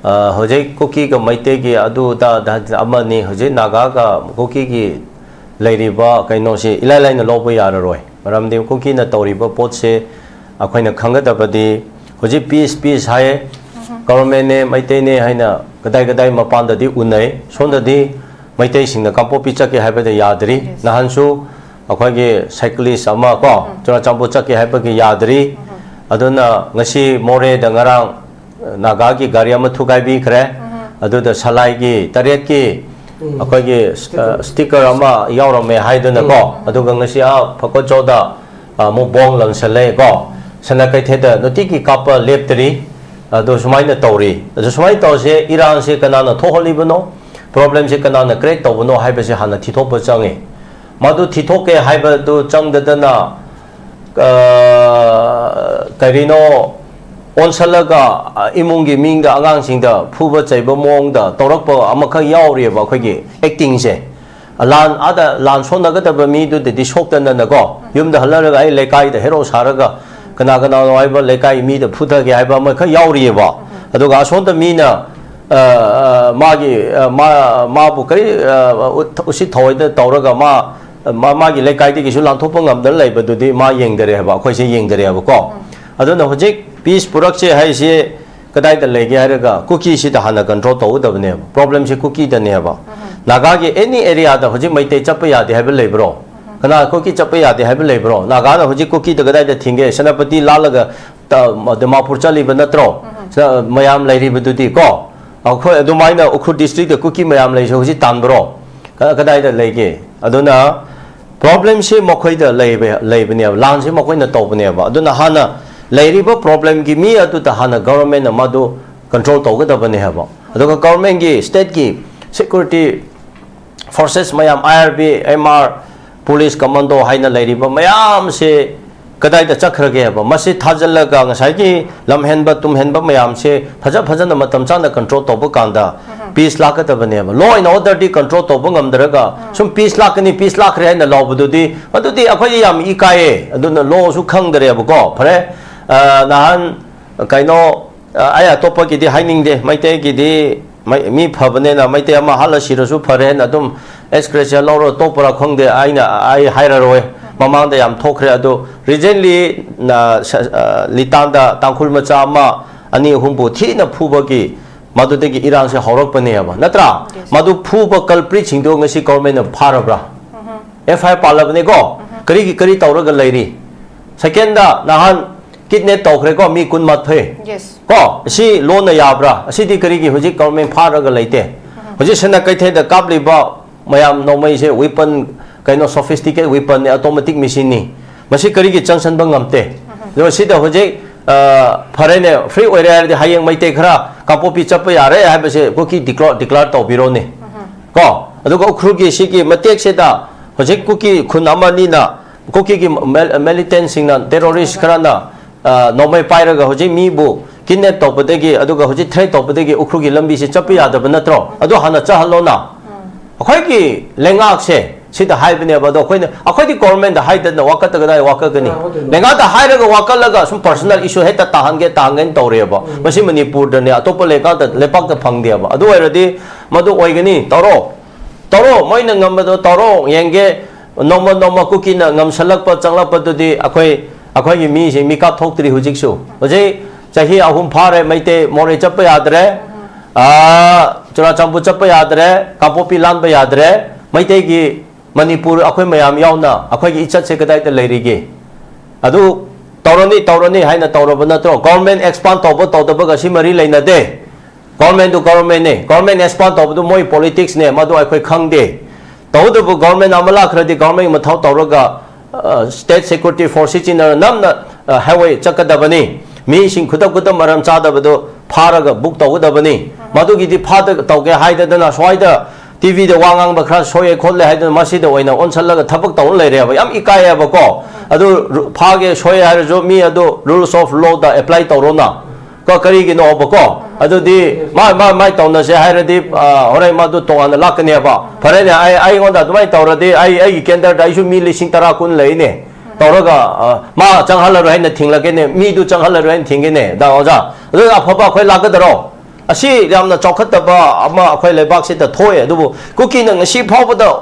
ꯑ, ꯍꯧꯖꯤꯛ ꯀꯨꯀꯤꯒ ꯃꯩꯇꯩꯒꯤ ꯑꯗꯨ ꯑꯗꯥ ꯑꯗꯥ ꯑꯃꯅꯤ꯫ ꯍꯧꯖꯤꯛ ꯅꯥꯒꯥꯒ ꯀꯨꯀꯤꯒꯤ ꯂꯩꯔꯤꯕ ꯀꯩꯅꯣꯁꯤ ꯏꯂꯥꯏ ꯂꯥꯏꯅ ꯂꯧꯕ ꯌꯥꯔꯔꯣꯏ꯫ ꯃꯔꯝꯗꯤ ꯀꯨꯀꯤꯅ ꯇꯧꯔꯤꯕ ꯄꯣꯠꯁꯦ ꯑꯩꯈꯣꯏꯅ ꯈꯪꯒꯗꯕꯗꯤ, ꯍꯧꯖꯤꯛ ꯄꯤꯁ ꯄꯤꯁ ꯍꯥꯏꯌꯦ, ꯒꯚꯔꯟꯃꯦꯟꯅꯦ ꯃꯩꯇꯩꯅꯦ ꯍꯥꯏꯅ ꯀꯗꯥꯏ ꯀꯗꯥꯏ ꯃꯄꯥꯟꯗꯗꯤ ꯎꯅꯩ꯫ ꯁꯣꯝꯗꯗꯤ ꯃꯩꯇꯩꯁꯤꯡꯅ ꯀꯥꯡꯄꯣꯛꯄꯤ ꯆꯠꯀꯦ ꯍꯥꯏꯕꯗ ꯌꯥꯗ꯭ꯔꯤ꯫ Yes. ꯅꯍꯥꯟꯁꯨ ꯑꯩꯈꯣꯏꯒꯤ ꯁꯥꯏꯀ꯭ꯂꯤꯁ ꯑꯃ ꯀꯣ, ꯎꯝ꯫ ꯆꯨꯔꯥꯆꯥꯟꯄꯨꯔ ꯆꯠꯀꯦ ꯍꯥꯏꯕꯒꯤ ꯌꯥꯗ꯭ꯔꯤ꯫ ꯎꯝ꯫ ꯑꯗꯨꯅ ꯉꯁꯤ ꯃꯣꯔꯦꯗ ꯉꯔꯥꯡ ꯅꯥꯒꯥꯒꯤ ꯒꯥꯔꯤ ꯑꯃ ꯊꯨꯒꯥꯏꯕꯤꯈ꯭ꯔꯦ꯫ ꯎꯝ꯫ ꯑꯗꯨꯗ ꯁꯂꯥꯏꯒꯤ ꯇꯔꯦꯠꯀꯤ ꯎꯝ꯫ ꯑꯩꯈꯣꯏꯒꯤ, ꯑ, ꯁ꯭ꯇꯤꯀꯔ ꯑꯃ ꯌꯥꯎꯔꯝꯃꯦ ꯍꯥꯏꯗꯨꯅꯀꯣ, ꯎꯝ꯫ ꯑꯗꯨꯒ ꯉꯁꯤ ꯑꯥ ꯐꯀꯣꯠꯆꯧꯗ, ꯑ, ꯑꯃꯨꯛ ꯕꯣꯝ ꯂꯪꯁꯜꯂꯦ ꯀꯣ, ꯁꯅꯥ ꯀꯩꯊꯦꯜꯗ ꯅꯨꯡꯇꯤꯒꯤ ꯀꯥꯞꯄ ꯂꯦꯞꯇ꯭ꯔꯤ꯫ ꯑꯗꯣ ꯁꯨꯃꯥꯏꯅ ꯇꯧꯔꯤ꯫ ꯑꯗꯣ ꯁꯨꯃꯥꯏꯅ ꯇꯧꯔꯤꯁꯦ, ꯏꯔꯥꯡꯁꯦ ꯀꯅꯥꯅ ꯊꯣꯛꯍꯜꯂꯤꯕꯅꯣ, ꯄ꯭ꯔꯣꯕ꯭ꯂꯦꯝꯁꯦ ꯀꯅꯥꯅ ꯀ꯭ꯔꯤꯌꯦꯠ ꯇꯧꯕꯅꯣ ꯍꯥꯏꯕꯁꯦ ꯍꯥꯟꯅ ꯊꯤꯊꯣꯛꯄ ꯆꯪꯉꯤ꯫ ꯃꯗꯨ ꯊꯤꯊꯣꯛꯀꯦ ꯍꯥꯏꯕꯗꯨ ꯆꯪꯗꯗꯅ, ꯑ, ꯀꯔꯤꯅꯣ, ꯑꯣꯟꯁꯜꯂꯒ, ꯑ, ꯏꯃꯨꯡꯒꯤ ꯃꯤꯡꯗ, ꯑꯉꯥꯡꯁꯤꯡꯗ ꯐꯨꯕ ꯆꯩꯕ ꯃꯑꯣꯡꯗ ꯇꯧꯔꯛꯄ ꯑꯃꯈꯛ ꯌꯥꯎꯔꯤꯑꯕ ꯑꯩꯈꯣꯏꯒꯤ ꯑꯦꯛꯇꯤꯡꯁꯦ꯫ ꯂꯥꯟ, ꯑꯥꯗ ꯂꯥꯟ ꯁꯣꯟꯅꯒꯗꯕ ꯃꯤꯗꯨꯗꯗꯤ ꯁꯣꯛꯇꯅꯅꯀꯣ, ꯌꯨꯝꯗ ꯍꯜꯂꯔꯒ ꯑꯩ ꯂꯩꯀꯥꯏꯗ ꯍꯦꯔꯣ ꯁꯥꯔꯒ ꯀꯅꯥ ꯀꯅꯥꯅꯣ ꯍꯥꯏꯕ ꯂꯩꯀꯥꯏ ꯃꯤꯗ ꯐꯨꯊꯒꯦ ꯍꯥꯏꯕ ꯑꯃꯈꯛ ꯌꯥꯎꯔꯤꯑꯕ꯫ ꯑꯗꯨꯒ ꯑꯁꯣꯝꯗ ꯃꯤꯅ, ꯑ, ꯑ, ꯃꯥꯒꯤ, ꯑ, ꯃꯥ-, ꯃꯥꯕꯨ ꯀꯔꯤ, ꯑ, ꯎꯠ-, ꯎꯁꯤꯠ ꯊꯑꯣꯏꯗ ꯇꯧꯔꯒ ꯃꯥ, ꯃꯥ-, ꯃꯥꯒꯤ ꯂꯩꯀꯥꯏꯗꯒꯤꯁꯨ ꯂꯥꯟꯊꯣꯛꯄ ꯉꯝꯗꯅ ꯂꯩꯕꯗꯨꯗꯤ ꯃꯥ ꯌꯦꯡꯗꯔꯦ ꯍꯥꯏꯕ, ꯑꯩꯈꯣꯏꯁꯦ ꯌꯦꯡꯗꯔꯦ ꯍꯥꯏꯕꯀꯣ꯫ ꯑꯗꯨꯅ ꯍꯧꯖꯤꯛ ꯄꯤꯁ ꯄꯨꯔꯛꯁꯦ ꯍꯥꯏꯁꯦ ꯀꯗꯥꯏꯗ ꯂꯩꯒꯦ ꯍꯥꯏꯔꯒ ꯀꯨꯀꯤꯁꯤꯗ ꯍꯥꯟꯅ ꯀꯟꯇ꯭ꯔꯣꯜ ꯇꯧꯒꯗꯕꯅꯦꯕ꯫ ꯄ꯭ꯔꯣꯕ꯭ꯂꯦꯝꯁꯤ ꯀꯨꯀꯤꯗꯅꯦꯕ꯫ ꯅꯥꯒꯥꯒꯤ ꯑꯦꯅꯤ ꯑꯦꯔꯤꯌꯥꯗ ꯍꯧꯖꯤꯛ ꯃꯩꯇꯩ ꯆꯠꯄ ꯌꯥꯗꯦ ꯍꯥꯏꯕ ꯂꯩꯕ꯭ꯔꯣ? ꯀꯅꯥ ꯀꯨꯀꯤ ꯆꯠꯄ ꯌꯥꯗꯦ ꯍꯥꯏꯕ ꯂꯩꯕ꯭ꯔꯣ? ꯅꯥꯒꯥꯅ ꯍꯧꯖꯤꯛ ꯀꯨꯀꯤꯗ ꯀꯗꯥꯏꯗ ꯊꯤꯡꯒꯦ? ꯁꯦꯅꯥꯄꯇꯤ ꯂꯥꯜꯂꯒ ꯇ-, ꯗꯤꯃꯥꯄꯨꯔ ꯆꯠꯂꯤꯕ ꯅꯠꯇ꯭ꯔꯣ? ꯁ-, ꯃꯌꯥꯝ ꯂꯩꯔꯤꯕꯗꯨꯗꯤ ꯀꯣ? ꯑꯩꯈꯣꯏ ꯑꯗꯨꯃꯥꯏꯅ ꯎꯈ꯭ꯔꯨꯜ ꯗꯤꯁꯇ꯭ꯔꯤꯛꯇ ꯀꯨꯀꯤ ꯃꯌꯥꯝ ꯂꯩꯔꯤꯁꯦ ꯍꯧꯖꯤꯛ ꯇꯥꯟꯕ꯭ꯔꯣ? ꯀ-, ꯀꯗꯥꯏꯗ ꯂꯩꯒꯦ? ꯑꯗꯨꯅ ꯄ꯭ꯔꯣꯕ꯭ꯂꯦꯝꯁꯤ ꯃꯈꯣꯏꯗ ꯂꯩꯕ, ꯂꯩꯕꯅꯦꯕ, ꯂꯥꯟꯁꯤ ꯃꯈꯣꯏꯅ ꯇꯧꯕꯅꯦꯕ꯫ ꯑꯗꯨꯅ ꯍꯥꯟꯅ ꯂꯩꯔꯤꯕ ꯄ꯭ꯔꯣꯕ꯭ꯂꯦꯝꯒꯤ ꯃꯤ ꯑꯗꯨꯗ ꯍꯥꯟꯅ ꯒꯚꯔꯟꯃꯦꯟꯅ ꯃꯗꯨ ꯀꯟꯇ꯭ꯔꯣꯜ ꯇꯧꯒꯗꯕꯅꯦ ꯍꯥꯏꯕ꯫ ꯑꯗꯨꯒ ꯒꯚꯔꯟꯃꯦꯟꯒꯤ, ꯁ꯭ꯇꯦꯠꯀꯤ ꯁꯦꯀ꯭ꯌꯨꯔꯤꯇꯤ ꯐꯣꯔꯁꯦꯁ ꯃꯌꯥꯝ, I R B, M R, police commando ꯍꯥꯏꯅ ꯂꯩꯔꯤꯕ ꯃꯌꯥꯝꯁꯦ ꯀꯗꯥꯏꯗ ꯆꯠꯈ꯭ꯔꯒꯦ ꯍꯥꯏꯕ? ꯃꯁꯤ ꯊꯥꯖꯤꯜꯂꯒ ꯉꯁꯥꯏꯒꯤ ꯂꯝꯍꯦꯟꯕ ꯇꯨꯝꯍꯦꯟꯕ ꯃꯌꯥꯝꯁꯦ ꯐꯖ ꯐꯖꯅ ꯃꯇꯝ ꯆꯥꯅ ꯀꯟꯇ꯭ꯔꯣꯜ ꯇꯧꯕ ꯀꯥꯟꯗ ꯄꯤꯁ ꯂꯥꯛꯀꯗꯕꯅꯦꯕ꯫ ꯂꯣ ꯑꯦꯟ ꯑꯣꯔꯗꯔꯗꯤ ꯀꯟꯇ꯭ꯔꯣꯜ ꯇꯧꯕ ꯉꯝꯗ꯭ꯔꯒ ꯁꯨꯝ ꯄꯤꯁ ꯂꯥꯛꯀꯅꯤ, ꯄꯤꯁ ꯂꯥꯛꯈ꯭ꯔꯦ ꯍꯥꯏꯅ ꯂꯥꯎꯕꯗꯨꯗꯤ, ꯑꯗꯨꯗꯤ ꯑꯩꯈꯣꯏꯗꯤ ꯌꯥꯝ ꯏꯀꯥꯏꯌꯦ꯫ ꯑꯗꯨꯅ ꯂꯣꯁꯨ ꯈꯪꯗꯔꯦꯕꯀꯣ꯫ ꯐꯔꯦ, ꯑ, ꯅꯍꯥꯟ ꯀꯩꯅꯣ, ꯑ, ꯑꯩ ꯑꯇꯣꯞꯄꯒꯤꯗꯤ ꯍꯥꯏꯅꯤꯡꯗꯦ꯫ ꯃꯩꯇꯩꯒꯤꯗꯤ ꯃꯩ-, ꯃꯤ ꯐꯕꯅꯤꯅ ꯃꯩꯇꯩ ꯑꯃ ꯍꯥꯠꯂ ꯁꯤꯔꯁꯨ ꯐꯔꯦꯅ ꯑꯗꯨꯝ ex gratia ꯂꯧꯔ ꯇꯣꯛꯄ꯭ꯔꯥ ꯈꯪꯗꯦ꯫ ꯑꯩꯅ, ꯑꯩ ꯍꯥꯏꯔꯔꯣꯏ꯫ ꯃꯃꯥꯡꯗ ꯌꯥꯝ ꯊꯣꯛꯈ꯭ꯔꯦ꯫ ꯑꯗꯣ recently ꯅ-, ꯁ-, ꯑ, ꯂꯤꯇꯥꯟꯗ ꯇꯥꯡꯈꯨꯜ ꯃꯆꯥ ꯑꯃ ꯑꯅꯤ ꯑꯍꯨꯝꯕꯨ ꯊꯤꯅ ꯐꯨꯕꯒꯤ ꯃꯗꯨꯗꯒꯤ ꯏꯔꯥꯡꯁꯦ ꯍꯧꯔꯛꯄꯅꯦꯕ, ꯅꯠꯇ꯭ꯔꯥ? Yes. ꯃꯗꯨ ꯐꯨꯕ culpritꯁꯤꯡꯗꯣ ꯉꯁꯤ governmentꯅ ꯐꯥꯔꯕ꯭ꯔꯥ? FIR ꯄꯥꯜꯂꯕꯅꯦꯀꯣ? ꯀꯔꯤꯒꯤ, ꯀꯔꯤ ꯇꯧꯔꯒ ꯂꯩꯔꯤ? Secondꯗ ꯅꯍꯥꯟ kidnap ꯇꯧꯈ꯭ꯔꯦꯀꯣ, ꯃꯤ ꯀꯨꯟꯃꯥꯊꯣꯏ꯫ Yes. ꯀꯣ? ꯑꯁꯤ ꯂꯣꯟꯅ ꯌꯥꯕ꯭ꯔꯥ? ꯑꯁꯤꯗꯤ ꯀꯔꯤꯒꯤ ꯍꯧꯖꯤꯛ government ꯐꯥꯔꯒ ꯂꯩꯇꯦ? ꯍꯧꯖꯤꯛ ꯁꯅꯥ ꯀꯩꯊꯦꯜꯗ ꯀꯥꯞꯂꯤꯕ ꯃꯌꯥꯝ ꯅꯣꯡꯃꯩꯁꯦ weapon, ꯀꯩꯅꯣ, sophisticated weaponꯅꯦ, automatic machineꯅꯤ꯫ ꯃꯁꯤ ꯀꯔꯤꯒꯤ ꯆꯪꯁꯟꯕ ꯉꯝꯗꯦ? ꯑꯗꯨꯒ ꯁꯤꯗ ꯍꯧꯖꯤꯛ, ꯑ, ꯐꯔꯦꯅꯦ, free ꯑꯣꯏꯔꯦ ꯍꯥꯏꯔꯗꯤ ꯍꯌꯦꯡ ꯃꯩꯇꯩ ꯈꯔ ꯀꯥꯡꯄꯣꯛꯄꯤ ꯆꯠꯄ ꯌꯥꯔꯦ ꯍꯥꯏꯕꯁꯦ ꯀꯨꯀꯤ declare, declare ꯇꯧꯕꯤꯔꯣꯅꯦ꯫ ꯀꯣ? ꯑꯗꯨꯒ ꯎꯈ꯭ꯔꯨꯜꯒꯤ ꯁꯤꯒꯤ ꯃꯇꯦꯛꯁꯤꯗ ꯍꯧꯖꯤꯛ ꯀꯨꯀꯤ ꯈꯨꯟ ꯑꯃ ꯑꯅꯤꯅ, ꯀꯨꯀꯤꯒꯤ ꯃꯦꯜ-, militantꯁꯤꯡꯅ, terrorist ꯈꯔꯅ, ꯑ, ꯅꯣꯡꯃꯩ ꯄꯥꯏꯔꯒ ꯍꯧꯖꯤꯛ ꯃꯤꯕꯨ kidnap ꯇꯧꯕꯗꯒꯤ, ꯑꯗꯨꯒ ꯍꯧꯖꯤꯛ threat ꯇꯧꯕꯗꯒꯤ ꯎꯈ꯭ꯔꯨꯜꯒꯤ ꯂꯝꯕꯤꯁꯤ ꯆꯠꯄ ꯌꯥꯗꯕ ꯅꯠꯇ꯭ꯔꯣ? ꯑꯗꯨ ꯍꯥꯟꯅ ꯆꯠꯍꯜꯂꯣꯅ꯫ ꯑꯩꯈꯣꯏꯒꯤ ꯂꯩꯉꯥꯛꯁꯦ ꯁꯤꯗ ꯍꯥꯏꯕꯅꯦꯕ, ꯑꯗꯣ ꯑꯩꯈꯣꯏꯅ, ꯑꯩꯈꯣꯏꯗꯤ governmentꯗ ꯍꯥꯏꯗꯅ ꯋꯥꯀꯠꯇ ꯀꯗꯥꯏ ꯋꯥꯀꯠꯀꯅꯤ? ꯀꯅꯥ ꯋꯥꯀꯠꯇꯣꯏꯅꯣ? ꯂꯩꯉꯥꯛꯇ ꯍꯥꯏꯔꯒ ꯋꯥꯀꯠꯂꯒ ꯁꯨꯝ personal issue ꯍꯦꯛꯇ ꯇꯥꯍꯟꯒꯦ, ꯇꯥꯍꯟꯒꯦꯅ ꯇꯧꯔꯦꯕ꯫ ꯃꯁꯤ ꯃꯅꯤꯄꯨꯔꯗꯅꯦ, ꯑꯇꯣꯞꯄ ꯂꯩꯉꯥꯛꯇ, ꯂꯩꯄꯥꯛꯇ ꯐꯪꯗꯦꯕ꯫ ꯑꯗꯨ ꯑꯣꯏꯔꯗꯤ ꯃꯗꯨ ꯑꯣꯏꯒꯅꯤ꯫ ꯇꯧꯔꯣ, ꯇꯧꯔꯣ, ꯃꯣꯏꯅ ꯉꯝꯕꯗꯣ ꯇꯧꯔꯣ, ꯌꯦꯡꯒꯦ꯫ ꯅꯣꯡꯃ ꯅꯣꯡꯃ ꯀꯨꯀꯤꯅ ꯉꯝꯁꯜꯂꯛꯄ ꯆꯪꯂꯛꯄꯗꯨꯗꯤ ꯑꯩꯈꯣꯏ, ꯑꯩꯈꯣꯏꯒꯤ ꯃꯤꯁꯤꯡ ꯃꯤꯀꯥꯞ ꯊꯣꯛꯇ꯭ꯔꯤ ꯍꯧꯖꯤꯛꯁꯨ꯫ ꯍꯧꯖꯤꯛ ꯆꯍꯤ ꯑꯍꯨꯝ ꯐꯥꯔꯦ, ꯃꯩꯇꯩ ꯃꯣꯔꯦ ꯆꯠꯄ ꯌꯥꯗ꯭ꯔꯦ, ꯑꯥ, ꯆꯨꯔꯥꯆꯥꯟꯄꯨꯔ ꯆꯠꯄ ꯌꯥꯗ꯭ꯔꯦ, ꯀꯥꯡꯄꯣꯛꯄꯤ ꯂꯥꯟꯕ ꯌꯥꯗ꯭ꯔꯦ꯫ ꯃꯩꯇꯩꯒꯤ, ꯃꯅꯤꯄꯨꯔ ꯑꯩꯈꯣꯏ ꯃꯌꯥꯝ ꯌꯥꯎꯅ ꯑꯩꯈꯣꯏꯒꯤ ꯏꯆꯠꯁꯦ ꯀꯗꯥꯏꯗ ꯂꯩꯔꯤꯒꯦ? ꯑꯗꯨ ꯇꯧꯔꯅꯤ, ꯇꯧꯔꯅꯤ ꯍꯥꯏꯅ ꯇꯧꯔꯕ ꯅꯠꯇ꯭ꯔꯣ? Government expand ꯇꯧꯕ ꯇꯧꯗꯕꯒ ꯁꯤ ꯃꯔꯤ ꯂꯩꯅꯗꯦ꯫ Governmentꯗꯨ governmentꯅꯦ, government expand ꯇꯧꯕꯗꯨ ꯃꯣꯏ politicsꯅꯦ, ꯃꯗꯨ ꯑꯩꯈꯣꯏ ꯈꯪꯗꯦ꯫ ꯇꯧꯕꯇꯕꯨ government ꯑꯃ ꯂꯥꯛꯈ꯭ꯔꯗꯤ governmentꯒꯤ ꯃꯊꯧ ꯇꯧꯔꯒ, ꯑ, state security force ꯁꯤꯖꯤꯟꯅꯔꯒ ꯅꯝꯅ, ꯑ, highway ꯆꯠꯀꯗꯕꯅꯤ꯫ ꯃꯤꯁꯤꯡ ꯈꯨꯗꯛ ꯈꯨꯗꯛ ꯃꯔꯝ ꯆꯥꯗꯕꯗꯨ ꯐꯥꯔꯒ book ꯇꯧꯒꯗꯕꯅꯤ꯫ ꯃꯗꯨꯒꯤꯗꯤ ꯐꯥꯗ ꯇꯧꯒꯦ ꯍꯥꯏꯗꯗꯅ ꯁ꯭ꯋꯥꯏꯗ TVꯗ ꯋꯥ ꯉꯥꯡꯕ ꯈꯔ ꯁꯣꯛꯑꯦ ꯈꯣꯠꯂꯦ ꯍꯥꯏꯗꯅ ꯃꯁꯤꯗ ꯑꯣꯏꯅ ꯑꯣꯟꯁꯜꯂꯒ ꯊꯕꯛ ꯇꯧꯔ ꯂꯩꯔꯦꯕ꯫ ꯌꯥꯝ ꯏꯀꯥꯏꯌꯦꯕꯀꯣ꯫ ꯑꯗꯨ ꯔꯨ-, ꯐꯥꯒꯦ ꯁꯣꯛꯑꯦ ꯍꯥꯏꯔꯁꯨ ꯃꯤ ꯑꯗꯨ rules of lawꯗ apply ꯇꯧꯔꯣꯅ꯫ ꯀꯣ, ꯀꯔꯤꯒꯤꯅꯣꯕꯀꯣ? ꯑꯗꯨꯗꯤ ꯃꯥ, ꯃꯥ, ꯃꯥꯏ ꯇꯧꯅꯁꯦ ꯍꯥꯏꯔꯗꯤ, ꯑ, ꯍꯣꯔꯦꯟ ꯃꯥꯗꯨ ꯇꯣꯉꯥꯟꯅ ꯂꯥꯛꯀꯅꯦꯕ꯫ ꯐꯔꯦꯅꯦ, ꯑꯩ, ꯑꯩꯉꯣꯟꯗ ꯑꯗꯨꯃꯥꯏꯅ ꯇꯧꯔꯗꯤ ꯑꯩ, ꯑꯩꯒꯤ caderꯗ ꯑꯩꯁꯨ ꯃꯤ ꯂꯤꯁꯤꯡ ꯇꯔꯥ ꯀꯨꯟ ꯂꯩꯅꯦ꯫ ꯇꯧꯔꯒ, ꯑ, ꯃꯥ ꯆꯪꯍꯜꯂꯔꯣꯏ ꯍꯥꯏꯅ ꯊꯤꯡꯂꯛꯀꯦꯅꯦ, ꯃꯤꯗꯨ ꯆꯪꯍꯜꯂꯔꯣꯏ ꯍꯥꯏꯅ ꯊꯤꯡꯒꯦꯅꯦ꯫ ꯗꯥ ꯑꯣꯖꯥ, ꯑꯗꯨꯅ ꯑꯐꯕ ꯑꯩꯈꯣꯏ ꯂꯥꯛꯀꯗꯔꯣ? ꯑꯁꯤ ꯌꯥꯝꯅ ꯆꯥꯎꯈꯠꯇꯕ ꯑꯃ ꯑꯩꯈꯣꯏ ꯂꯩꯕꯥꯛꯁꯤꯗ ꯊꯣꯛꯑꯦ꯫ ꯑꯗꯨꯕꯨ ꯀꯨꯀꯤꯅ ꯉꯁꯤ ꯐꯥꯎꯕꯗ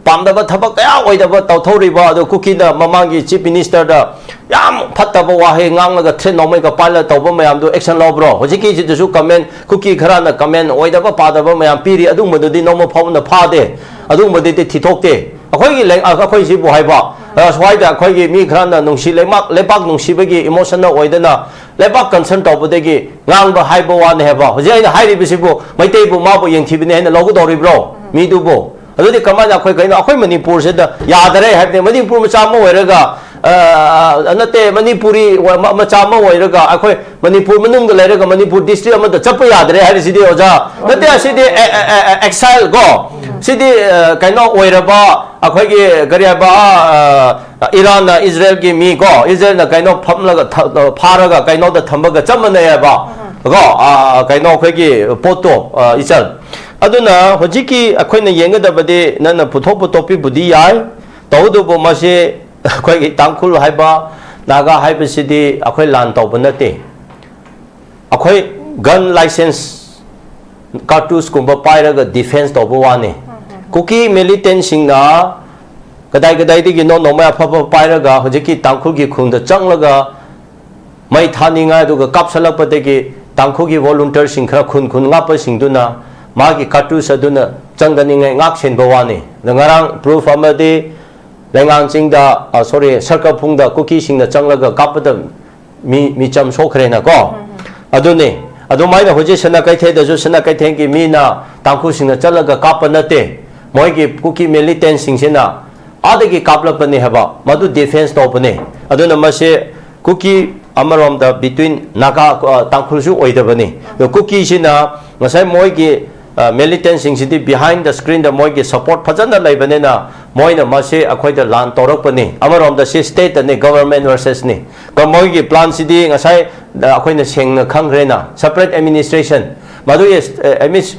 ꯄꯥꯝꯗꯕ ꯊꯕꯛ ꯀꯌꯥ ꯑꯣꯏꯗꯕ ꯇꯧꯊꯧꯔꯤꯕ, ꯑꯗꯨ ꯀꯨꯀꯤꯅ ꯃꯃꯥꯡꯒꯤ ꯆꯤꯐ ꯃꯤꯅꯤꯁꯇꯔꯗ ꯌꯥꯝ ꯐꯠꯇꯕ ꯋꯥꯍꯩ ꯉꯥꯡꯂꯒ ꯊ꯭ꯔꯦꯠ ꯅꯣꯡꯃꯩꯒ ꯄꯥꯏꯔꯒ ꯇꯧꯕ ꯃꯌꯥꯝꯗꯨ ꯑꯦꯛꯁꯟ ꯂꯧꯕ꯭ꯔꯣ? ꯍꯧꯖꯤꯛꯀꯤꯁꯤꯗꯁꯨ ꯀꯃꯦꯟ, ꯀꯨꯀꯤ ꯈꯔꯅ ꯀꯃꯦꯟ ꯑꯣꯏꯗꯕ ꯄꯥꯗꯕ ꯃꯌꯥꯝ ꯄꯤꯔꯤ, ꯑꯗꯨꯒꯨꯝꯕꯗꯨꯗꯤ ꯅꯣꯡꯃ ꯐꯥꯎꯅ ꯐꯥꯗꯦ, ꯑꯗꯨꯒꯨꯝꯕꯗꯨꯗꯤ ꯊꯤꯊꯣꯛꯇꯦ꯫ ꯑꯩꯈꯣꯏꯒꯤ ꯂꯩ-, ꯑ, ꯑꯩꯈꯣꯏꯁꯤꯕꯨ ꯍꯥꯏꯕ, ꯑ, ꯁ꯭ꯋꯥꯏꯗ ꯑꯩꯈꯣꯏꯒꯤ ꯃꯤ ꯈꯔꯅ ꯅꯨꯡꯁꯤ ꯂꯩꯕꯥꯛ, ꯂꯩꯕꯥꯛ ꯅꯨꯡꯁꯤꯕꯒꯤ ꯏꯃꯣꯁꯟꯅ ꯑꯣꯏꯗꯅ ꯂꯩꯕꯥꯛ ꯀꯟꯁꯔꯟ ꯇꯧꯕꯗꯒꯤ ꯉꯥꯡꯕ ꯍꯥꯏꯕ ꯋꯥꯅꯤ ꯍꯥꯏꯕ꯫ ꯍꯧꯖꯤꯛ ꯑꯩꯅ ꯍꯥꯏꯔꯤꯕꯁꯤꯕꯨ ꯃꯩꯇꯩꯕꯨ ꯃꯥꯕꯨ ꯌꯦꯡꯊꯤꯕꯅꯤ ꯍꯥꯏꯅ ꯂꯧꯒꯗꯧꯔꯤꯕ꯭ꯔꯣ ꯃꯤꯗꯨꯕꯨ? ꯑꯗꯨꯗꯤ ꯀꯃꯥꯏꯅ ꯑꯩꯈꯣꯏ ꯀꯩꯅꯣ, ꯑꯩꯈꯣꯏ ꯃꯅꯤꯄꯨꯔꯁꯤꯗ ꯌꯥꯗꯔꯦ ꯍꯥꯏꯕꯅꯤ? ꯃꯅꯤꯄꯨꯔ ꯃꯆꯥ ꯑꯃ ꯑꯣꯏꯔꯒ, ꯑ, ꯅꯠꯇꯦ, ꯃꯅꯤꯄꯨꯔꯤ ꯃ-, ꯃꯆꯥ ꯑꯃ ꯑꯣꯏꯔꯒ ꯑꯩꯈꯣꯏ ꯃꯅꯤꯄꯨꯔ ꯃꯅꯨꯡꯗ ꯂꯩꯔꯒ ꯃꯅꯤꯄꯨꯔ ꯗꯤꯁꯇ꯭ꯔꯤꯛ ꯑꯃꯗ ꯆꯠꯄ ꯌꯥꯗ꯭ꯔꯦ ꯍꯥꯏꯔꯤꯁꯤꯗꯤ, ꯑꯣꯖꯥ? ꯅꯠꯇꯦ, ꯑꯁꯤꯗꯤ ꯑꯦ-, ꯑꯦ-, ꯑꯦ-, ꯑꯦꯛꯁꯥꯏꯜ ꯀꯣ, ꯁꯤꯗꯤ, ꯑ, ꯀꯩꯅꯣ ꯑꯣꯏꯔꯕ, ꯑꯩꯈꯣꯏꯒꯤ ꯀꯔꯤ ꯍꯥꯏꯕ, ꯑ, ꯏꯔꯥꯟꯅ ꯏꯖꯔꯦꯜꯒꯤ ꯃꯤ ꯀꯣ, ꯏꯖꯔꯦꯜꯅ ꯀꯩꯅꯣ ꯐꯝꯂꯒ ꯊ-, ꯐꯥꯔꯒ ꯀꯩꯅꯣꯗ ꯊꯝꯕꯒ ꯆꯞ ꯃꯥꯟꯅꯩ ꯍꯥꯏꯕ ꯀꯣ, ꯑ, ꯀꯩꯅꯣ ꯑꯩꯈꯣꯏꯒꯤ ꯄꯣꯠꯇꯣ, ꯑ, ꯏꯆꯜ꯫ ꯑꯗꯨꯅ ꯍꯧꯖꯤꯛꯀꯤ ꯑꯩꯈꯣꯏꯅ ꯌꯦꯡꯒꯗꯕꯗꯤ ꯅꯪꯅ ꯄꯨꯊꯣꯛꯄ ꯇꯣꯄꯤꯛꯄꯨꯗꯤ ꯌꯥꯏ, ꯇꯧꯕꯇꯕꯨ ꯃꯁꯤ ꯑꯩꯈꯣꯏꯒꯤ ꯇꯥꯡꯈꯨꯜ ꯍꯥꯏꯕ, ꯅꯥꯒꯥ ꯍꯥꯏꯕꯁꯤꯗꯤ ꯑꯩꯈꯣꯏ ꯂꯥꯟ ꯇꯧꯕ ꯅꯠꯇꯦ꯫ ꯑꯩꯈꯣꯏ ꯒꯟ ꯂꯥꯏꯁꯦꯟꯁ, ꯀꯥꯔꯇꯨꯁꯀꯨꯝꯕ ꯄꯥꯏꯔꯒ ꯗꯤꯐꯦꯟꯁ ꯇꯧꯕ ꯋꯥꯅꯤ꯫ ꯀꯨꯀꯤ ꯃꯤꯂꯤꯇꯦꯟꯁꯤꯡꯅ ꯀꯗꯥꯏ ꯀꯗꯥꯏꯗꯒꯤꯅꯣ ꯅꯣꯡꯃꯩ ꯑꯐꯕ ꯄꯥꯏꯔꯒ ꯍꯧꯖꯤꯛꯀꯤ ꯇꯥꯡꯈꯨꯜꯒꯤ ꯈꯨꯜꯗ ꯆꯪꯂꯒ ꯃꯩ ꯊꯥꯅꯤꯡꯉꯥꯏ, ꯑꯗꯨꯒ ꯀꯥꯞꯁꯜꯂꯛꯄꯗꯒꯤ ꯇꯥꯡꯈꯨꯜꯒꯤ ꯚꯣꯂꯨꯟꯇꯤꯌꯔꯁꯤꯡ ꯈꯔ ꯈꯨꯟ ꯈꯨꯟ ꯉꯥꯛꯄꯁꯤꯡꯗꯨꯅ ꯃꯥꯒꯤ ꯀꯥꯔꯇꯨꯁ ꯑꯗꯨꯅ ꯆꯪꯗꯅꯤꯡꯉꯥꯏ ꯉꯥꯛ ꯁꯦꯟꯕ ꯋꯥꯅꯤ꯫ ꯑꯗ ꯉꯔꯥꯡ ꯄ꯭ꯔꯨꯐ ꯑꯃꯗꯤ ꯂꯩꯉꯥꯡ ꯆꯤꯡꯗ, ꯑ, ꯁꯣꯔꯤ, ꯁꯔꯀꯐꯨꯡꯗ ꯀꯨꯀꯤꯁꯤꯡꯅ ꯆꯪꯂꯒ ꯀꯥꯞꯄꯗ ꯃꯤ, ꯃꯤꯆꯝ ꯁꯣꯛꯈ꯭ꯔꯦꯅꯀꯣ꯫ ꯑꯗꯨꯅꯤ꯫ ꯑꯗꯨꯃꯥꯏꯅ ꯍꯧꯖꯤꯛ ꯁꯅꯥ ꯀꯩꯊꯦꯜꯗꯁꯨ ꯁꯅꯥ ꯀꯩꯊꯦꯜꯒꯤ ꯃꯤꯅ ꯇꯥꯡꯈꯨꯜꯁꯤꯡꯅ ꯆꯠꯂꯒ ꯀꯥꯞꯄ ꯅꯠꯇꯦ꯫ ꯃꯣꯏꯒꯤ ꯀꯨꯀꯤ ꯃꯤꯂꯤꯇꯦꯟꯁꯤꯡꯁꯤꯅ ꯑꯥꯗꯒꯤ ꯀꯥꯞꯂꯛꯄꯅꯤ ꯍꯥꯏꯕ, ꯃꯗꯨ ꯗꯤꯐꯦꯟꯁ ꯇꯧꯕꯅꯤ꯫ ꯑꯗꯨꯅ ꯃꯁꯤ ꯀꯨꯀꯤ ꯑꯃꯔꯣꯝꯗ between ꯅꯥꯒꯥ, ꯑ, ꯇꯥꯡꯈꯨꯜꯁꯨ ꯑꯣꯏꯗꯕꯅꯤ꯫ ꯑꯗꯣ ꯀꯨꯀꯤꯁꯤꯅ ꯉꯁꯥꯏ ꯃꯣꯏꯒꯤ, ꯑ, ꯃꯤꯂꯤꯇꯦꯟꯁꯤꯡꯁꯤꯗꯤ behind the screen ꯗ ꯃꯣꯏꯒꯤ ꯁꯄꯣꯔꯠ ꯐꯖꯅ ꯂꯩꯕꯅꯤꯅ ꯃꯣꯏꯅ ꯃꯁꯤ ꯑꯩꯈꯣꯏꯗ ꯂꯥꯟ ꯇꯧꯔꯛꯄꯅꯤ꯫ ꯑꯃꯔꯣꯝꯗ ꯁꯤ ꯁ꯭ꯇꯦꯠꯇꯅꯤ, ꯒꯚꯔꯟꯃꯦꯟ ꯚꯔꯁꯦꯁꯅꯤ꯫ ꯀ-, ꯃꯣꯏꯒꯤ ꯄ꯭ꯂꯥꯟꯁꯤꯗꯤ ꯉꯁꯥꯏ, ꯑ, ꯑꯩꯈꯣꯏꯅ ꯁꯦꯡꯅ ꯈꯪꯈ꯭ꯔꯦꯅ, ꯁꯄꯔꯦꯠ ꯑꯦꯗꯃꯤꯅꯤꯁꯇ꯭ꯔꯦꯁꯟ꯫ ꯃꯗꯨꯒꯤ, ꯑ, ꯑꯦꯗꯃꯤꯅꯤꯁ-,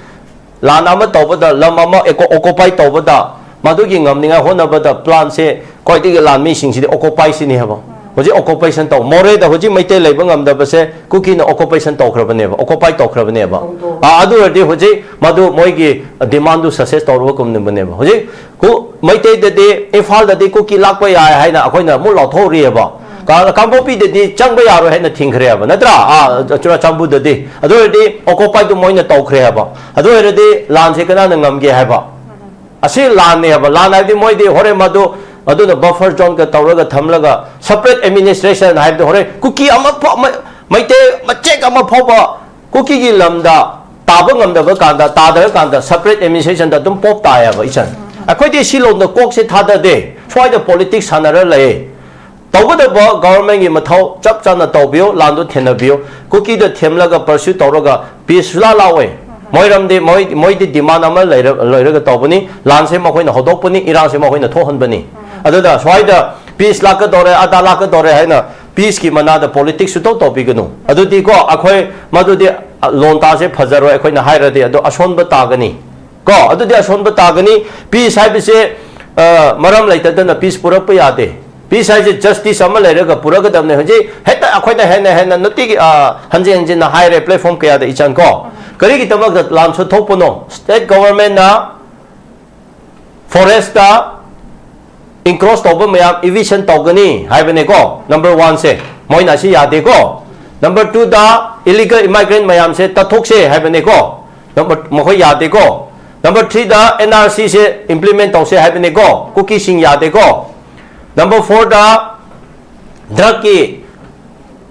ꯂꯥꯟ ꯑꯃ ꯇꯧꯕꯗ, ꯂꯝ ꯑꯃ ꯑꯦꯀꯣ-, ꯑꯣꯀꯨꯄꯥꯏ ꯇꯧꯕꯗ, ꯃꯗꯨꯒꯤ ꯉꯝꯅꯤꯡꯉꯥꯏ ꯍꯣꯠꯅꯕꯗ ꯄ꯭ꯂꯥꯟꯁꯦ ꯈ꯭ꯋꯥꯏꯗꯒꯤ ꯂꯥꯟꯃꯤꯁꯤꯡꯁꯤꯗꯤ ꯑꯣꯀꯨꯄꯥꯏꯁꯤꯅꯤ ꯍꯥꯏꯕ꯫ ꯍꯧꯖꯤꯛ occupation ꯇꯧ, ꯃꯣꯔꯦꯗ ꯍꯧꯖꯤꯛ ꯃꯩꯇꯩ ꯂꯩꯕ ꯉꯝꯗꯕꯁꯦ ꯀꯨꯀꯤꯅ occupation ꯇꯧꯈ꯭ꯔꯕꯅꯦꯕ, occupy ꯇꯧꯈ꯭ꯔꯕꯅꯦꯕ꯫ ꯑꯥ, ꯑꯗꯨ ꯑꯣꯏꯔꯗꯤ ꯍꯧꯖꯤꯛ ꯃꯗꯨ ꯃꯣꯏꯒꯤ demandꯗꯨ success ꯇꯧꯔꯕꯒꯨꯝꯕꯅꯦꯕ꯫ ꯍꯧꯖꯤꯛ ꯀꯨ-, ꯃꯩꯇꯩꯗꯗꯤ ꯏꯝꯐꯥꯜꯗꯗꯤ ꯀꯨꯀꯤ ꯂꯥꯛꯄ ꯌꯥꯏ ꯍꯥꯏꯅ ꯑꯩꯈꯣꯏꯅ ꯑꯃꯨꯛ ꯂꯥꯎꯊꯣꯛꯔꯤꯑꯕ꯫ ꯀꯥ-, ꯀꯥꯡꯄꯣꯛꯄꯤꯗꯗꯤ ꯆꯪꯕ ꯌꯥꯔꯣꯏ ꯍꯥꯏꯅ ꯊꯤꯡꯈ꯭ꯔꯦꯕ, ꯅꯠꯇ꯭ꯔꯥ? ꯑꯥ, ꯆꯨꯔꯆꯥꯟꯄꯨꯔꯗꯗꯤ꯫ ꯑꯗꯨ ꯑꯣꯏꯔꯗꯤ occupyꯗꯨ ꯃꯣꯏꯅ ꯇꯧꯈ꯭ꯔꯦ ꯍꯥꯏꯕ꯫ ꯑꯗꯨ ꯑꯣꯏꯔꯗꯤ ꯂꯥꯟꯁꯦ ꯀꯅꯥꯅ ꯉꯝꯒꯦ ꯍꯥꯏꯕ? ꯑꯁꯤ ꯂꯥꯟꯅꯦ ꯍꯥꯏꯕ꯫ ꯂꯥꯟ ꯍꯥꯏꯕꯗꯤ ꯃꯣꯏꯗꯤ ꯍꯣꯔꯦꯟ ꯃꯗꯨ ꯑꯗꯨꯅ buffer zoneꯒ ꯇꯧꯔꯒ ꯊꯝꯂꯒ separate administration ꯍꯥꯏꯕꯗꯤ ꯍꯣꯔꯦꯟ ꯀꯨꯀꯤ ꯑꯃ ꯐꯥꯎ-, ꯃ-, ꯃꯩꯇꯩ ꯃꯆꯦꯛ ꯑꯃ ꯐꯥꯎꯕ ꯀꯨꯀꯤꯒꯤ ꯂꯝꯗ ꯇꯥꯕ ꯉꯝꯗꯕ ꯀꯥꯟꯗ, ꯇꯥꯗ꯭ꯔꯀꯥꯟꯗ separate administrationꯗ ꯑꯗꯨꯝ ꯄꯣꯞ ꯇꯥꯏꯌꯦꯕ ꯏꯆꯟ꯫ ꯑꯩꯈꯣꯏꯗꯤ ꯁꯤ ꯂꯣꯝꯗ ꯀꯣꯛꯁꯦ ꯊꯥꯗꯗꯦ꯫ ꯁ꯭ꯋꯥꯏꯗ politics ꯁꯥꯟꯅꯔ ꯂꯩꯌꯦ꯫ ꯇꯧꯒꯗꯕ governmentꯒꯤ ꯃꯊꯧ ꯆꯞ ꯆꯥꯅ ꯇꯧꯕꯤꯌꯨ, ꯂꯥꯟꯗꯨ ꯊꯦꯟꯅꯕꯤꯌꯨ꯫ ꯀꯨꯀꯤꯗ ꯊꯦꯝꯂꯒ pursue ꯇꯧꯔꯒ peace ꯁꯨꯂꯥ ꯂꯥꯛꯑꯣꯏ꯫ ꯃꯣꯏꯔꯝꯗꯤ ꯃꯣꯏ, ꯃꯣꯏꯗꯤ demand ꯑꯃ ꯂꯩꯔ-, ꯂꯩꯔꯒ ꯇꯧꯕꯅꯤ꯫ ꯂꯥꯟꯁꯦ ꯃꯈꯣꯏꯅ ꯍꯧꯗꯣꯛꯄꯅꯤ, ꯏꯔꯥꯡꯁꯦ ꯃꯈꯣꯏꯅ ꯊꯣꯛꯍꯟꯕꯅꯤ꯫ ꯑꯗꯨꯅ ꯁ꯭ꯋꯥꯏꯗ peace ꯂꯥꯛꯀꯗꯧꯔꯦ, ꯑꯗꯥ ꯂꯥꯛꯀꯗꯧꯔꯦ ꯍꯥꯏꯅ peaceꯀꯤ ꯃꯅꯥꯗ politics ꯁꯨꯇꯧ ꯇꯧꯕꯤꯒꯅꯨ꯫ ꯑꯗꯨꯗꯤꯀꯣ ꯑꯩꯈꯣꯏ ꯃꯗꯨꯗꯤ ꯂꯣꯟ ꯇꯥꯁꯦ ꯐꯖꯔꯣꯏ, ꯑꯩꯈꯣꯏꯅ ꯍꯥꯏꯔꯗꯤ ꯑꯗꯨ ꯑꯁꯣꯟꯕ ꯇꯥꯒꯅꯤ꯫ ꯀꯣ, ꯑꯗꯨꯗꯤ ꯑꯁꯣꯟꯕ ꯇꯥꯒꯅꯤ꯫ Peace ꯍꯥꯏꯕꯁꯦ, ꯑ, ꯃꯔꯝ ꯂꯩꯇꯗꯅ peace ꯄꯨꯔꯛꯄ ꯌꯥꯗꯦ꯫ Peace ꯍꯥꯏꯁꯦ justice ꯑꯃ ꯂꯩꯔꯒ ꯄꯨꯔꯛꯀꯗꯕꯅꯦ꯫ ꯍꯧꯖꯤꯛ ꯍꯦꯛꯇ ꯑꯩꯈꯣꯏꯅ ꯍꯦꯟꯅ ꯍꯦꯟꯅ ꯅꯨꯡꯇꯤꯒꯤ, ꯑ, ꯍꯟꯖꯤꯟ ꯍꯟꯖꯤꯟꯅ ꯍꯥꯏꯔꯦ platform ꯀꯌꯥꯗ ꯏꯆꯟ ꯀꯣ꯫ ꯀꯔꯤꯒꯤꯗꯃꯛꯇ ꯂꯥꯟꯁꯨ ꯊꯣꯛꯄꯅꯣ? State governmentꯅ forestꯇ encroach ꯇꯧꯕ ꯃꯌꯥꯝ eviction ꯇꯧꯒꯅꯤ ꯍꯥꯏꯕꯅꯦꯀꯣ, number oneꯁꯦ꯫ ꯃꯣꯏꯅ ꯑꯁꯤ ꯌꯥꯗꯦꯀꯣ꯫ Number twoꯗ illegal immigrant ꯃꯌꯥꯝꯁꯦ ꯇꯠꯊꯣꯛꯁꯦ ꯍꯥꯏꯕꯅꯦꯀꯣ꯫ Number, ꯃꯈꯣꯏ ꯌꯥꯗꯦꯀꯣ꯫ Number threeꯗ NRCꯁꯦ implement ꯇꯧꯁꯦ ꯍꯥꯏꯕꯅꯦꯀꯣ꯫ ꯀꯨꯀꯤꯁꯤꯡ ꯌꯥꯗꯦꯀꯣ꯫ Number fourꯗ drugꯀꯤ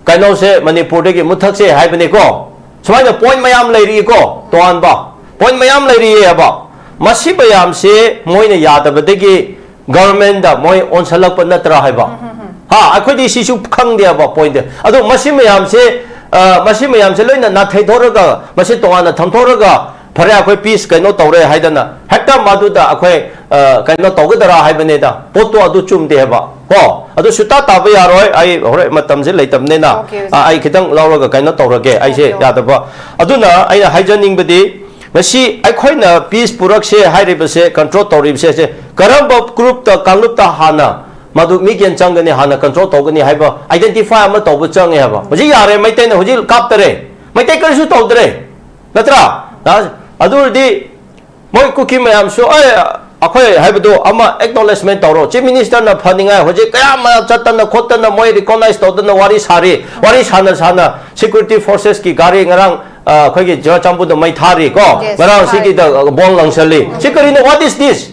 ꯀꯩꯅꯣꯁꯦ ꯃꯅꯤꯄꯨꯔꯗꯒꯤ ꯃꯨꯠꯊꯠꯁꯦ ꯍꯥꯏꯕꯅꯦꯀꯣ꯫ ꯁꯨꯃꯥꯏꯅ point ꯃꯌꯥꯝ ꯂꯩꯔꯤꯀꯣ, ꯇꯣꯉꯥꯟꯕ point ꯃꯌꯥꯝ ꯂꯩꯔꯤꯑꯕ꯫ ꯃꯁꯤ ꯃꯌꯥꯝꯁꯦ ꯃꯣꯏꯅ ꯌꯥꯗꯕꯗꯒꯤ governmentꯗ ꯃꯣꯏ ꯑꯣꯟꯁꯜꯂꯛꯄ ꯅꯠꯇ꯭ꯔꯥ ꯍꯥꯏꯕ꯫ ꯍꯥ, ꯑꯩꯈꯣꯏꯗꯤ ꯁꯤꯁꯨ ꯈꯪꯗꯦꯕ pointꯁꯦ꯫ ꯑꯗꯣ ꯃꯁꯤ ꯃꯌꯥꯝꯁꯦ, ꯑ, ꯃꯁꯤ ꯃꯌꯥꯝꯁꯦ ꯂꯣꯏꯅ ꯅꯥꯊꯩꯊꯣꯛꯔꯒ, ꯃꯁꯤ ꯇꯣꯉꯥꯟꯅ ꯊꯝꯊꯣꯛꯔꯒ, "ꯐꯔꯦ, ꯑꯩꯈꯣꯏ peace ꯀꯩꯅꯣ ꯇꯧꯔꯦ" ꯍꯥꯏꯗꯅ ꯍꯦꯛꯇ ꯃꯗꯨꯗ ꯑꯩꯈꯣꯏ, ꯑ, ꯀꯩꯅꯣ ꯇꯧꯒꯗꯔꯥ ꯍꯥꯏꯕꯅꯤꯗ꯫ ꯄꯣꯠꯇꯣ ꯑꯗꯨ ꯆꯨꯝꯗꯦ ꯍꯥꯏꯕ꯫ ꯀꯣ, ꯑꯗꯨ ꯁꯨꯇꯥ ꯇꯥꯕ ꯌꯥꯔꯣꯏ꯫ ꯑꯩ ꯍꯣꯔꯦꯟ ꯃꯇꯝꯁꯦ ꯂꯩꯇꯕꯅꯤꯅ, OK, OK꯫ ꯑ, ꯑꯩ ꯈꯤꯇꯪ ꯂꯧꯔꯒ ꯀꯩꯅꯣ ꯇꯧꯔꯒꯦ꯫ ꯑꯩꯁꯦ OK, OK꯫ ꯌꯥꯗꯕ꯫ ꯑꯗꯨꯅ ꯑꯩꯅ ꯍꯥꯏꯖꯅꯤꯡꯕꯗꯤ, ꯉꯁꯤ ꯑꯩꯈꯣꯏꯅ peace ꯄꯨꯔꯛꯁꯦ ꯍꯥꯏꯔꯤꯕꯁꯦ, control ꯇꯧꯔꯤꯕꯁꯦ, ꯁꯦ ꯀꯔꯝꯕ groupꯇ, ꯀꯥꯡꯂꯨꯞꯇ ꯍꯥꯟꯅ ꯃꯗꯨ ꯃꯤ ꯀꯌꯥ ꯆꯪꯒꯅꯤ, ꯍꯥꯟꯅ control ꯇꯧꯒꯅꯤ ꯍꯥꯏꯕ identify ꯑꯃ ꯇꯧꯕ ꯆꯪꯉꯦ ꯍꯥꯏꯕ꯫ ꯍꯧꯖꯤꯛ ꯌꯥꯔꯦ, ꯃꯩꯇꯩꯅ ꯍꯧꯖꯤꯛ ꯀꯥꯞꯇꯔꯦ, ꯃꯩꯇꯩ ꯀꯔꯤꯁꯨ ꯇꯧꯗ꯭ꯔꯦ, ꯅꯠꯇ꯭ꯔꯥ? ꯑ, ꯑꯗꯨ ꯑꯣꯏꯔꯗꯤ ꯃꯣꯏ ꯀꯨꯀꯤ ꯃꯌꯥꯝꯁꯨ, ꯑꯦ, ꯑꯩꯈꯣꯏ ꯍꯥꯏꯕꯗꯣ ꯑꯃ acknowledgement ꯇꯧꯔꯣ꯫ Chief Minister ꯅ ꯐꯅꯤꯡꯉꯥꯏ ꯍꯧꯖꯤꯛ ꯀꯌꯥ ꯑꯃ ꯆꯠꯇꯅ ꯈꯣꯠꯇꯅ ꯃꯣꯏ recognize ꯇꯧꯗꯅ ꯋꯥꯔꯤ ꯁꯥꯔꯤ, ꯋꯥꯔꯤ ꯁꯥꯅ ꯁꯥꯅ security forces ꯀꯤ ꯒꯥꯔꯤ ꯉꯔꯥꯡ, ꯑ, ꯑꯩꯈꯣꯏꯒꯤ ꯆꯨꯔꯆꯥꯟꯄꯨꯔꯗ ꯃꯩ ꯊꯥꯔꯤ ꯀꯣ, Yes, ꯉꯔꯥꯡ ꯊꯥꯔꯤ꯫ ꯁꯤꯒꯤꯗ bomb ꯂꯪꯁꯜꯂꯤ꯫ ꯁꯤ ꯀꯔꯤꯅꯣ? What is this?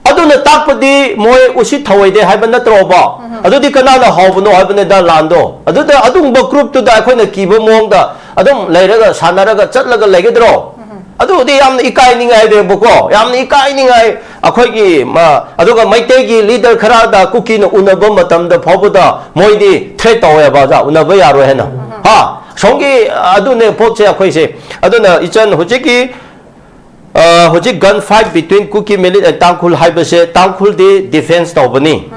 ꯑꯗꯨꯅ ꯇꯥꯛꯄꯗꯤ ꯃꯣꯏ ꯎꯁꯤꯠ ꯊꯑꯣꯏꯗꯦ ꯍꯥꯏꯕ ꯅꯠꯇ꯭ꯔꯣꯕ? ꯑꯗꯨꯗꯤ ꯀꯅꯥꯅ ꯍꯧꯕꯅꯣ ꯍꯥꯏꯕꯅꯤꯗ ꯂꯥꯟꯗꯣ? ꯑꯗꯨꯗ ꯑꯗꯨꯒꯨꯝꯕ group ꯇꯨꯗ ꯑꯩꯈꯣꯏꯅ ꯀꯤꯕ ꯃꯑꯣꯡꯗ ꯑꯗꯨꯝ ꯂꯩꯔꯒ ꯁꯥꯟꯅꯔꯒ ꯆꯠꯂꯒ ꯂꯩꯒꯗ꯭ꯔꯣ? ꯑꯗꯨꯗꯤ ꯌꯥꯝꯅ ꯏꯀꯥꯏꯅꯤꯡꯉꯥꯏꯅꯦꯕꯀꯣ, ꯌꯥꯝꯅ ꯏꯀꯥꯏꯅꯤꯡꯉꯥꯏ꯫ ꯑꯩꯈꯣꯏꯒꯤ ꯃ-, ꯑꯗꯨꯒ ꯃꯩꯇꯩꯒꯤ leader ꯈꯔꯗ ꯀꯨꯀꯤꯅ ꯎꯅꯕ ꯃꯇꯝꯗ ꯐꯥꯎꯕꯗ ꯃꯣꯏꯗꯤ threat ꯇꯧꯋꯦꯕ, ꯑꯣꯖꯥ, ꯎꯅꯕ ꯌꯥꯔꯣꯏ ꯍꯥꯏꯅ꯫ ꯍꯥ? ꯁꯣꯝꯒꯤ ꯑꯗꯨꯅꯦ ꯄꯣꯠꯁꯦ ꯑꯩꯈꯣꯏꯁꯦ꯫ ꯑꯗꯨꯅ ꯏꯆꯟ ꯍꯧꯖꯤꯛꯀꯤ ꯑ, ꯍꯧꯖꯤꯛ gun fight between Kuki militias and ꯇꯥꯡꯈꯨꯜ ꯍꯥꯏꯕꯁꯦ ꯇꯥꯡꯈꯨꯜꯗꯤ defence ꯇꯧꯕꯅꯤ꯫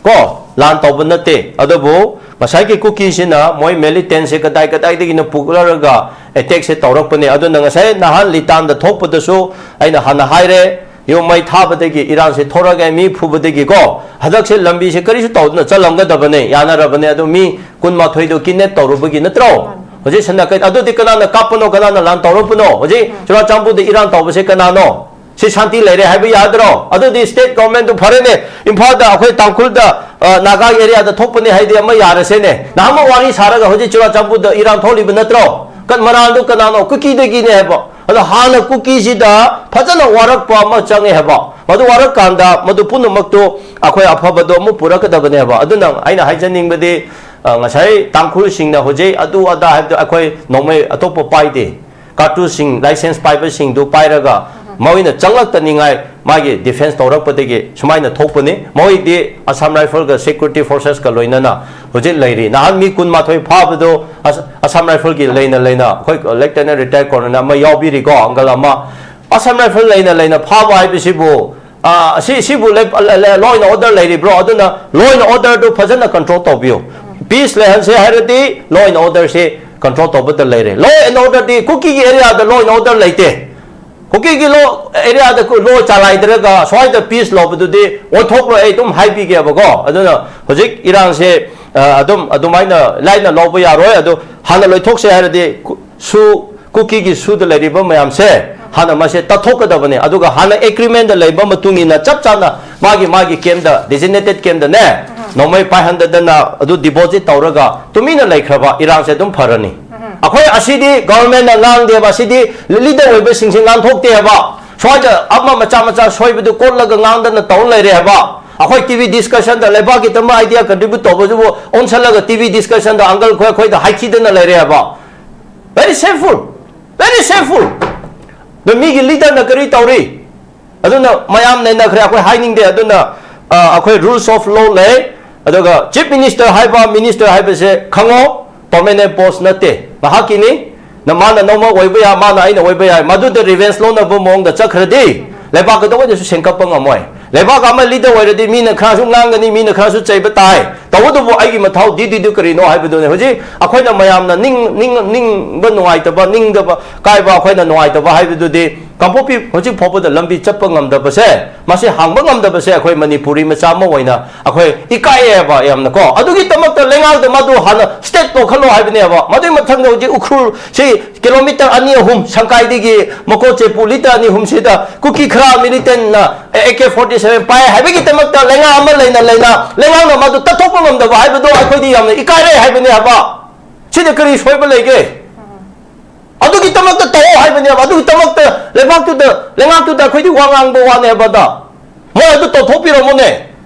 ꯀꯣ, ꯂꯥꯟ ꯇꯧꯕ ꯅꯠꯇꯦ꯫ ꯑꯗꯨꯕꯨ ꯉꯁꯥꯏꯒꯤ ꯀꯨꯀꯤꯁꯤꯅ ꯃꯣꯏ militants ꯁꯦ ꯀꯗꯥꯏ ꯀꯗꯥꯏꯗꯒꯤꯅꯣ ꯄꯨꯔꯛꯂꯒ attack ꯁꯦ ꯇꯧꯔꯛꯄꯅꯦ꯫ ꯑꯗꯨꯅ ꯉꯁꯥꯏ ꯅꯍꯥꯟ ꯂꯤꯇꯥꯟꯗ ꯊꯣꯛꯄꯗꯁꯨ ꯑꯩꯅ ꯍꯥꯟꯅ ꯍꯥꯏꯔꯦ, ꯌꯨꯝ ꯃꯩ ꯊꯥꯕꯗꯒꯤ ꯏꯔꯥꯡꯁꯦ ꯊꯣꯔꯛꯑꯦ, ꯃꯤ ꯐꯨꯕꯗꯒꯤꯀꯣ꯫ ꯍꯟꯗꯛꯁꯦ ꯂꯝꯕꯤꯁꯦ ꯀꯔꯤꯁꯨ ꯇꯧꯗꯅ ꯆꯠꯂꯝꯒꯗꯕꯅꯦ, ꯌꯥꯅꯔꯕꯅꯦ꯫ ꯑꯗꯨ ꯃꯤ ꯀꯨꯟꯃꯥꯊꯣꯏꯗꯣ kidnap ꯇꯧꯔꯨꯕꯒꯤ ꯅꯠꯇ꯭ꯔꯣ? ꯍꯧꯖꯤꯛ ꯁꯟꯅ ꯀꯩ-, ꯑꯗꯨꯗꯤ ꯀꯅꯥꯅ ꯀꯥꯞꯄꯅꯣ, ꯀꯅꯥꯅ ꯂꯥꯟ ꯇꯧꯔꯛꯄꯅꯣ? ꯍꯧꯖꯤꯛ ꯆꯨꯔꯥꯆꯥꯟꯄꯨꯔꯗ ꯏꯔꯥꯡ ꯇꯧꯕꯁꯦ ꯀꯅꯥꯅꯣ? ꯁꯤ ꯁꯥꯟꯇꯤ ꯂꯩꯔꯦ ꯍꯥꯏꯕ ꯌꯥꯗ꯭ꯔꯣ? ꯑꯗꯨꯗꯤ state government ꯇꯨ ꯐꯔꯦꯅꯦ, ꯏꯝꯐꯥꯜꯗ ꯑꯩꯈꯣꯏ ꯇꯥꯡꯈꯨꯜꯗ, ꯑ, ꯅꯥꯒꯥ area ꯗ ꯊꯣꯛꯄꯅꯦ ꯍꯥꯏꯗꯤ ꯑꯃ ꯌꯥꯔꯁꯦꯅꯦ꯫ ꯅꯍꯥꯟꯃꯨꯛ ꯋꯥꯔꯤ ꯁꯥꯔꯒ ꯍꯧꯖꯤꯛ ꯆꯨꯔꯥꯆꯥꯟꯄꯨꯔꯗ ꯏꯔꯥꯡ ꯊꯣꯛꯂꯤꯕ ꯅꯠꯇ꯭ꯔꯣ? ꯀꯟ-, ꯃꯔꯥꯜꯗꯨ ꯀꯅꯥꯅꯣ? ꯀꯨꯀꯤꯗꯒꯤꯅꯦ ꯍꯥꯏꯕ꯫ ꯑꯗꯣ ꯍꯥꯟꯅ ꯀꯨꯀꯤꯁꯤꯗ ꯐꯖꯅ ꯋꯥꯔꯛꯄ ꯑꯃ ꯆꯪꯉꯦ ꯍꯥꯏꯕ꯫ ꯃꯗꯨ ꯋꯥꯔꯛꯀꯥꯟꯗ ꯃꯗꯨ ꯄꯨꯝꯅꯃꯛꯇꯨ ꯑꯩꯈꯣꯏ ꯑꯐꯕꯗꯣ ꯑꯃꯨꯛ ꯄꯨꯔꯛꯀꯗꯕꯅꯦꯕ꯫ ꯑꯗꯨꯅ ꯑꯩꯅ ꯍꯥꯏꯖꯅꯤꯡꯕꯗꯤ, ꯑ, ꯉꯁꯥꯏ ꯇꯥꯡꯈꯨꯜꯁꯤꯡꯅ ꯍꯧꯖꯤꯛ ꯑꯗꯨ ꯑꯗꯥ ꯍꯥꯏꯕꯗꯣ ꯑꯩꯈꯣꯏ ꯅꯣꯡꯃꯩ ꯑꯇꯣꯞꯄ ꯄꯥꯏꯗꯦ꯫ Cartridge ꯁꯤꯡ, license ꯄꯥꯏꯕꯁꯤꯡꯗꯨ ꯄꯥꯏꯔꯒ ꯃꯣꯏꯅ ꯆꯪꯂꯛꯇꯅꯤꯡꯉꯥꯏ ꯃꯥꯒꯤ defence ꯇꯧꯔꯛꯄꯗꯒꯤ ꯁꯨꯃꯥꯏꯅ ꯊꯣꯛꯄꯅꯤ꯫ ꯃꯣꯏꯗꯤ Assam Rifle ꯒ security forces ꯀ ꯂꯣꯏꯅꯅ ꯍꯧꯖꯤꯛ ꯂꯩꯔꯤ꯫ ꯅꯍꯥꯟ ꯃꯤ ꯀꯨꯟꯃꯥꯊꯣꯏ ꯐꯥꯕꯗꯣ ꯑꯁ-, Assam Rifle ꯒꯤ ꯂꯩꯅ ꯂꯩꯅ ꯑꯩꯈꯣꯏ Lieutenant Retired Colonel ꯑꯃ ꯌꯥꯎꯕꯤꯔꯤꯀꯣ, uncle ꯑꯃ꯫ Assam Rifle ꯂꯩꯅ ꯂꯩꯅ ꯐꯥꯕ ꯍꯥꯏꯕꯁꯤꯕꯨ, ꯑꯥ, ꯑꯁꯤ, ꯁꯤꯕꯨ ꯂꯩ-, ꯂ-, ꯂ-, law and order ꯂꯩꯔꯤꯕ꯭ꯔꯣ? ꯑꯗꯨꯅ law and order ꯗꯨ ꯐꯖꯅ control ꯇꯧꯕꯤꯌꯨ꯫ Peace ꯂꯩꯍꯟꯁꯦ ꯍꯥꯏꯔꯗꯤ law and order say control ꯇꯧꯕꯗ ꯂꯩꯔꯦ꯫ Law and order D ꯀꯨꯀꯤꯒꯤ area the law and order ꯂꯩꯇꯦ꯫ ꯀꯨꯀꯤꯒꯤ ꯂꯣ ꯑꯦꯔꯤꯌꯥꯗ ꯂꯣ ꯆꯂꯥꯏꯗ꯭ꯔꯒ ꯁ꯭ꯋꯥꯏꯗ ꯄꯤꯁ ꯂꯧꯕꯗꯨꯗꯤ ꯑꯣꯟꯊꯣꯛꯂꯣꯏ, ꯑꯩ ꯑꯗꯨꯝ ꯍꯥꯏꯕꯤꯒꯦꯕꯀꯣ꯫ ꯑꯗꯨꯅ ꯍꯧꯖꯤꯛ ꯏꯔꯥꯡꯁꯦ ꯑ, ꯑꯗꯨꯝ ꯑꯗꯨꯃꯥꯏꯅ ꯂꯥꯏꯅ ꯂꯧꯕ ꯌꯥꯔꯣꯏ꯫ ꯑꯗꯨ ꯍꯥꯟꯅ ꯂꯣꯏꯊꯣꯛꯁꯦ ꯍꯥꯏꯔꯗꯤ ꯀꯨ- ꯁꯨ ꯀꯨꯀꯤꯒꯤ ꯁꯨꯗ ꯂꯩꯔꯤꯕ ꯃꯌꯥꯝꯁꯦ ꯍꯥꯟꯅ ꯃꯁꯦ ꯇꯠꯊꯣꯛꯀꯗꯕꯅꯤ꯫ ꯑꯗꯨꯒ ꯍꯥꯟꯅ ꯑꯦꯒ꯭ꯔꯤꯃꯦꯟꯗ ꯂꯩꯕ ꯃꯇꯨꯡ ꯏꯟꯅ ꯆꯞ ꯆꯥꯅ ꯃꯥꯒꯤ ꯃꯥꯒꯤ ꯀꯦꯝꯗ, ꯗꯤꯖꯤꯒꯅꯦꯇꯦꯠ ꯀꯦꯝꯗꯅꯦ ꯅꯣꯡꯃꯩ ꯄꯥꯏꯍꯟꯗꯗꯅ ꯑꯗꯨ ꯗꯤꯄꯣꯖꯤꯠ ꯇꯧꯔꯒ ꯇꯨꯃꯤꯟꯅ ꯂꯩꯈ꯭ꯔꯕ ꯏꯔꯥꯡꯁꯦ ꯑꯗꯨꯝ ꯐꯔꯅꯤ꯫ ꯑꯩꯈꯣꯏ ꯑꯁꯤꯗꯤ ꯒꯚꯔꯟꯃꯦꯟꯠꯅ ꯉꯥꯡꯗꯦꯕ, ꯑꯁꯤꯗꯤ ꯂꯤꯗꯔ ꯑꯣꯏꯕꯁꯤꯡꯁꯦ ꯉꯥꯡꯊꯣꯛꯇꯦ ꯍꯥꯏꯕ꯫ ꯁ꯭ꯋꯥꯏꯗ ꯑꯃ ꯃꯆꯥ ꯃꯆꯥ ꯁꯣꯏꯕꯗꯨ ꯀꯣꯠꯂꯒ ꯉꯥꯡꯗꯅ ꯇꯧꯔ ꯂꯩꯔꯦ ꯍꯥꯏꯕ꯫ ꯑꯩꯈꯣꯏ ꯇꯤ ꯚꯤ ꯗꯤꯁꯀꯁꯟꯗ ꯂꯩꯕꯥꯛꯀꯤꯗꯃꯛ ꯑꯥꯏꯗꯤꯌꯥ ꯀꯟꯇ꯭ꯔꯤꯕ꯭ꯌꯨꯠ ꯇꯧꯕꯁꯤꯕꯨ ꯑꯣꯟꯁꯜꯂꯒ ꯇꯤ ꯚꯤ ꯗꯤꯁꯀꯁꯟꯗ ꯑꯪꯀꯜ ꯈꯣꯏ ꯑꯩꯈꯣꯏꯗ ꯍꯥꯏꯊꯤꯗꯅ ꯂꯩꯔꯦ ꯍꯥꯏꯕ꯫ Very shameful, very shameful. ꯑꯗꯣ ꯃꯤꯒꯤ ꯂꯤꯗꯔꯅ ꯀꯔꯤ ꯇꯧꯔꯤ? ꯑꯗꯨꯅ ꯃꯌꯥꯝ ꯅꯩꯅꯈ꯭ꯔꯦ, ꯑꯩꯈꯣꯏ ꯍꯥꯏꯅꯤꯡꯗꯦ꯫ ꯑꯗꯨꯅ ꯑ, ꯑꯩꯈꯣꯏ ꯔꯨꯜꯁ ꯑꯣꯐ ꯂꯣ ꯂꯩ꯫ ꯑꯗꯨꯒ ꯆꯤꯐ ꯃꯤꯅꯤꯁꯇꯔ ꯍꯥꯏꯕ, ꯃꯤꯅꯤꯁꯇꯔ ꯍꯥꯏꯕꯁꯦ ꯈꯪꯉꯣ, ꯄꯔꯃꯦꯅꯦꯟ ꯄꯣꯁ ꯅꯠꯇꯦ, ꯃꯍꯥꯛꯀꯤꯅꯤ꯫ ꯅ ꯃꯥꯅ ꯅꯣꯡꯃ ꯑꯣꯏꯕ ꯌꯥꯏ, ꯃꯥꯅ ꯑꯩꯅ ꯑꯣꯏꯕ ꯌꯥꯏ, ꯃꯗꯨꯗ ꯔꯤꯚꯦꯟꯁ ꯂꯧꯅꯕ ꯃꯑꯣꯡꯗ ꯆꯠꯈ꯭ꯔꯗꯤ ꯂꯩꯕꯥꯛ ꯀꯩꯗꯧꯉꯩꯗꯁꯨ ꯁꯦꯝꯒꯠꯄ ꯉꯝꯃꯣꯏ꯫ ꯂꯩꯕꯥꯛ ꯑꯃ ꯂꯤꯗꯔ ꯑꯣꯏꯔꯗꯤ ꯃꯤꯅ ꯈꯔꯁꯨ ꯉꯥꯡꯒꯅꯤ, ꯃꯤꯅ ꯈꯔꯁꯨ ꯆꯩꯕ ꯇꯥꯏ꯫ ꯇꯧꯕꯇꯕꯨ ꯑꯩꯒꯤ ꯃꯊꯧ ꯗ꯭ꯌꯨꯇꯤꯗꯨ ꯀꯔꯤꯅꯣ ꯍꯥꯏꯕꯗꯨꯅꯤ꯫ ꯍꯧꯖꯤꯛ ꯑꯩꯈꯣꯏꯅ ꯃꯌꯥꯝꯅ ꯅꯤꯡ ꯅꯤꯡ ꯅꯤꯡꯕ ꯅꯨꯡꯉꯥꯏꯇꯕ, ꯅꯤꯡꯗꯕ ꯀꯥꯏꯕ, ꯑꯩꯈꯣꯏꯅ ꯅꯨꯡꯉꯥꯏꯇꯕ ꯍꯥꯏꯕꯗꯨꯗꯤ ꯀꯥꯡꯄꯣꯛꯄꯤ ꯍꯧꯖꯤꯛ ꯐꯥꯎꯕꯗ ꯂꯝꯕꯤ ꯆꯠꯄ ꯉꯝꯗꯕꯁꯦ, ꯃꯁꯤ ꯍꯥꯡꯕ ꯉꯝꯗꯕꯁꯦ ꯑꯩꯈꯣꯏ ꯃꯅꯤꯄꯨꯔꯤ ꯃꯆꯥ ꯑꯃ ꯑꯣꯏꯅ ꯑꯩꯈꯣꯏ ꯏꯀꯥꯏꯌꯦꯕ ꯌꯥꯝꯅꯀꯣ꯫ ꯑꯗꯨꯒꯤꯗꯃꯛꯇ ꯂꯩꯉꯥꯛꯇ ꯃꯗꯨ ꯍꯥꯟꯅ ꯁ꯭ꯇꯦꯠ ꯇꯧꯈꯠꯂꯣ ꯍꯥꯏꯕꯅꯦꯕ꯫ ꯃꯗꯨꯒꯤ ꯃꯊꯪꯗ ꯍꯧꯖꯤꯛ ꯎꯈ꯭ꯔꯨꯜ ꯁꯤ ꯀꯤꯂꯣꯃꯤꯇꯔ ꯑꯅꯤ ꯑꯍꯨꯝ ꯁꯪꯀꯥꯏꯗꯒꯤ ꯃꯀꯣꯛ ꯆꯦꯄꯨ ꯂꯤꯇꯔ ꯑꯅꯤ ꯑꯍꯨꯝꯁꯤꯗ ꯀꯨꯀꯤ ꯈꯔ ꯃꯤꯂꯤꯇꯦꯟꯅ ꯑꯦ ꯀꯦ ꯐꯣꯔꯇꯤ ꯁꯚꯦꯟ ꯄꯥꯏ ꯍꯥꯏꯕꯒꯤꯗꯃꯛꯇ ꯂꯩꯉꯥꯛ ꯑꯃ ꯂꯩꯅ ꯂꯩꯅ ꯂꯩꯉꯥꯛꯅ ꯃꯗꯨ ꯇꯠꯊꯣꯛꯄ ꯉꯝꯗꯕ ꯍꯥꯏꯕꯗꯣ ꯑꯩꯈꯣꯏꯗꯤ ꯌꯥꯝꯅ ꯏꯀꯥꯏꯔꯦ ꯍꯥꯏꯕꯅꯦꯕ꯫ ꯁꯤꯗ ꯀꯔꯤ ꯁꯣꯏꯕ ꯂꯩꯒꯦ? ꯑꯗꯨꯒꯤꯗꯃꯛꯇ ꯇꯧꯑꯣ ꯍꯥꯏꯕꯅꯦꯕ꯫ ꯑꯗꯨꯒꯤꯗꯃꯛꯇ ꯂꯩꯕꯥꯛꯇꯨꯗ, ꯂꯩꯉꯥꯛꯇꯨꯗ ꯑꯩꯈꯣꯏꯗꯤ ꯋꯥ ꯉꯥꯡꯕ ꯋꯥꯅꯦꯕ ꯑꯗ꯫ ꯃꯣꯏ ꯑꯗꯨ ꯇꯧꯊꯣꯛꯄꯤꯔꯝꯃꯣꯅꯦ꯫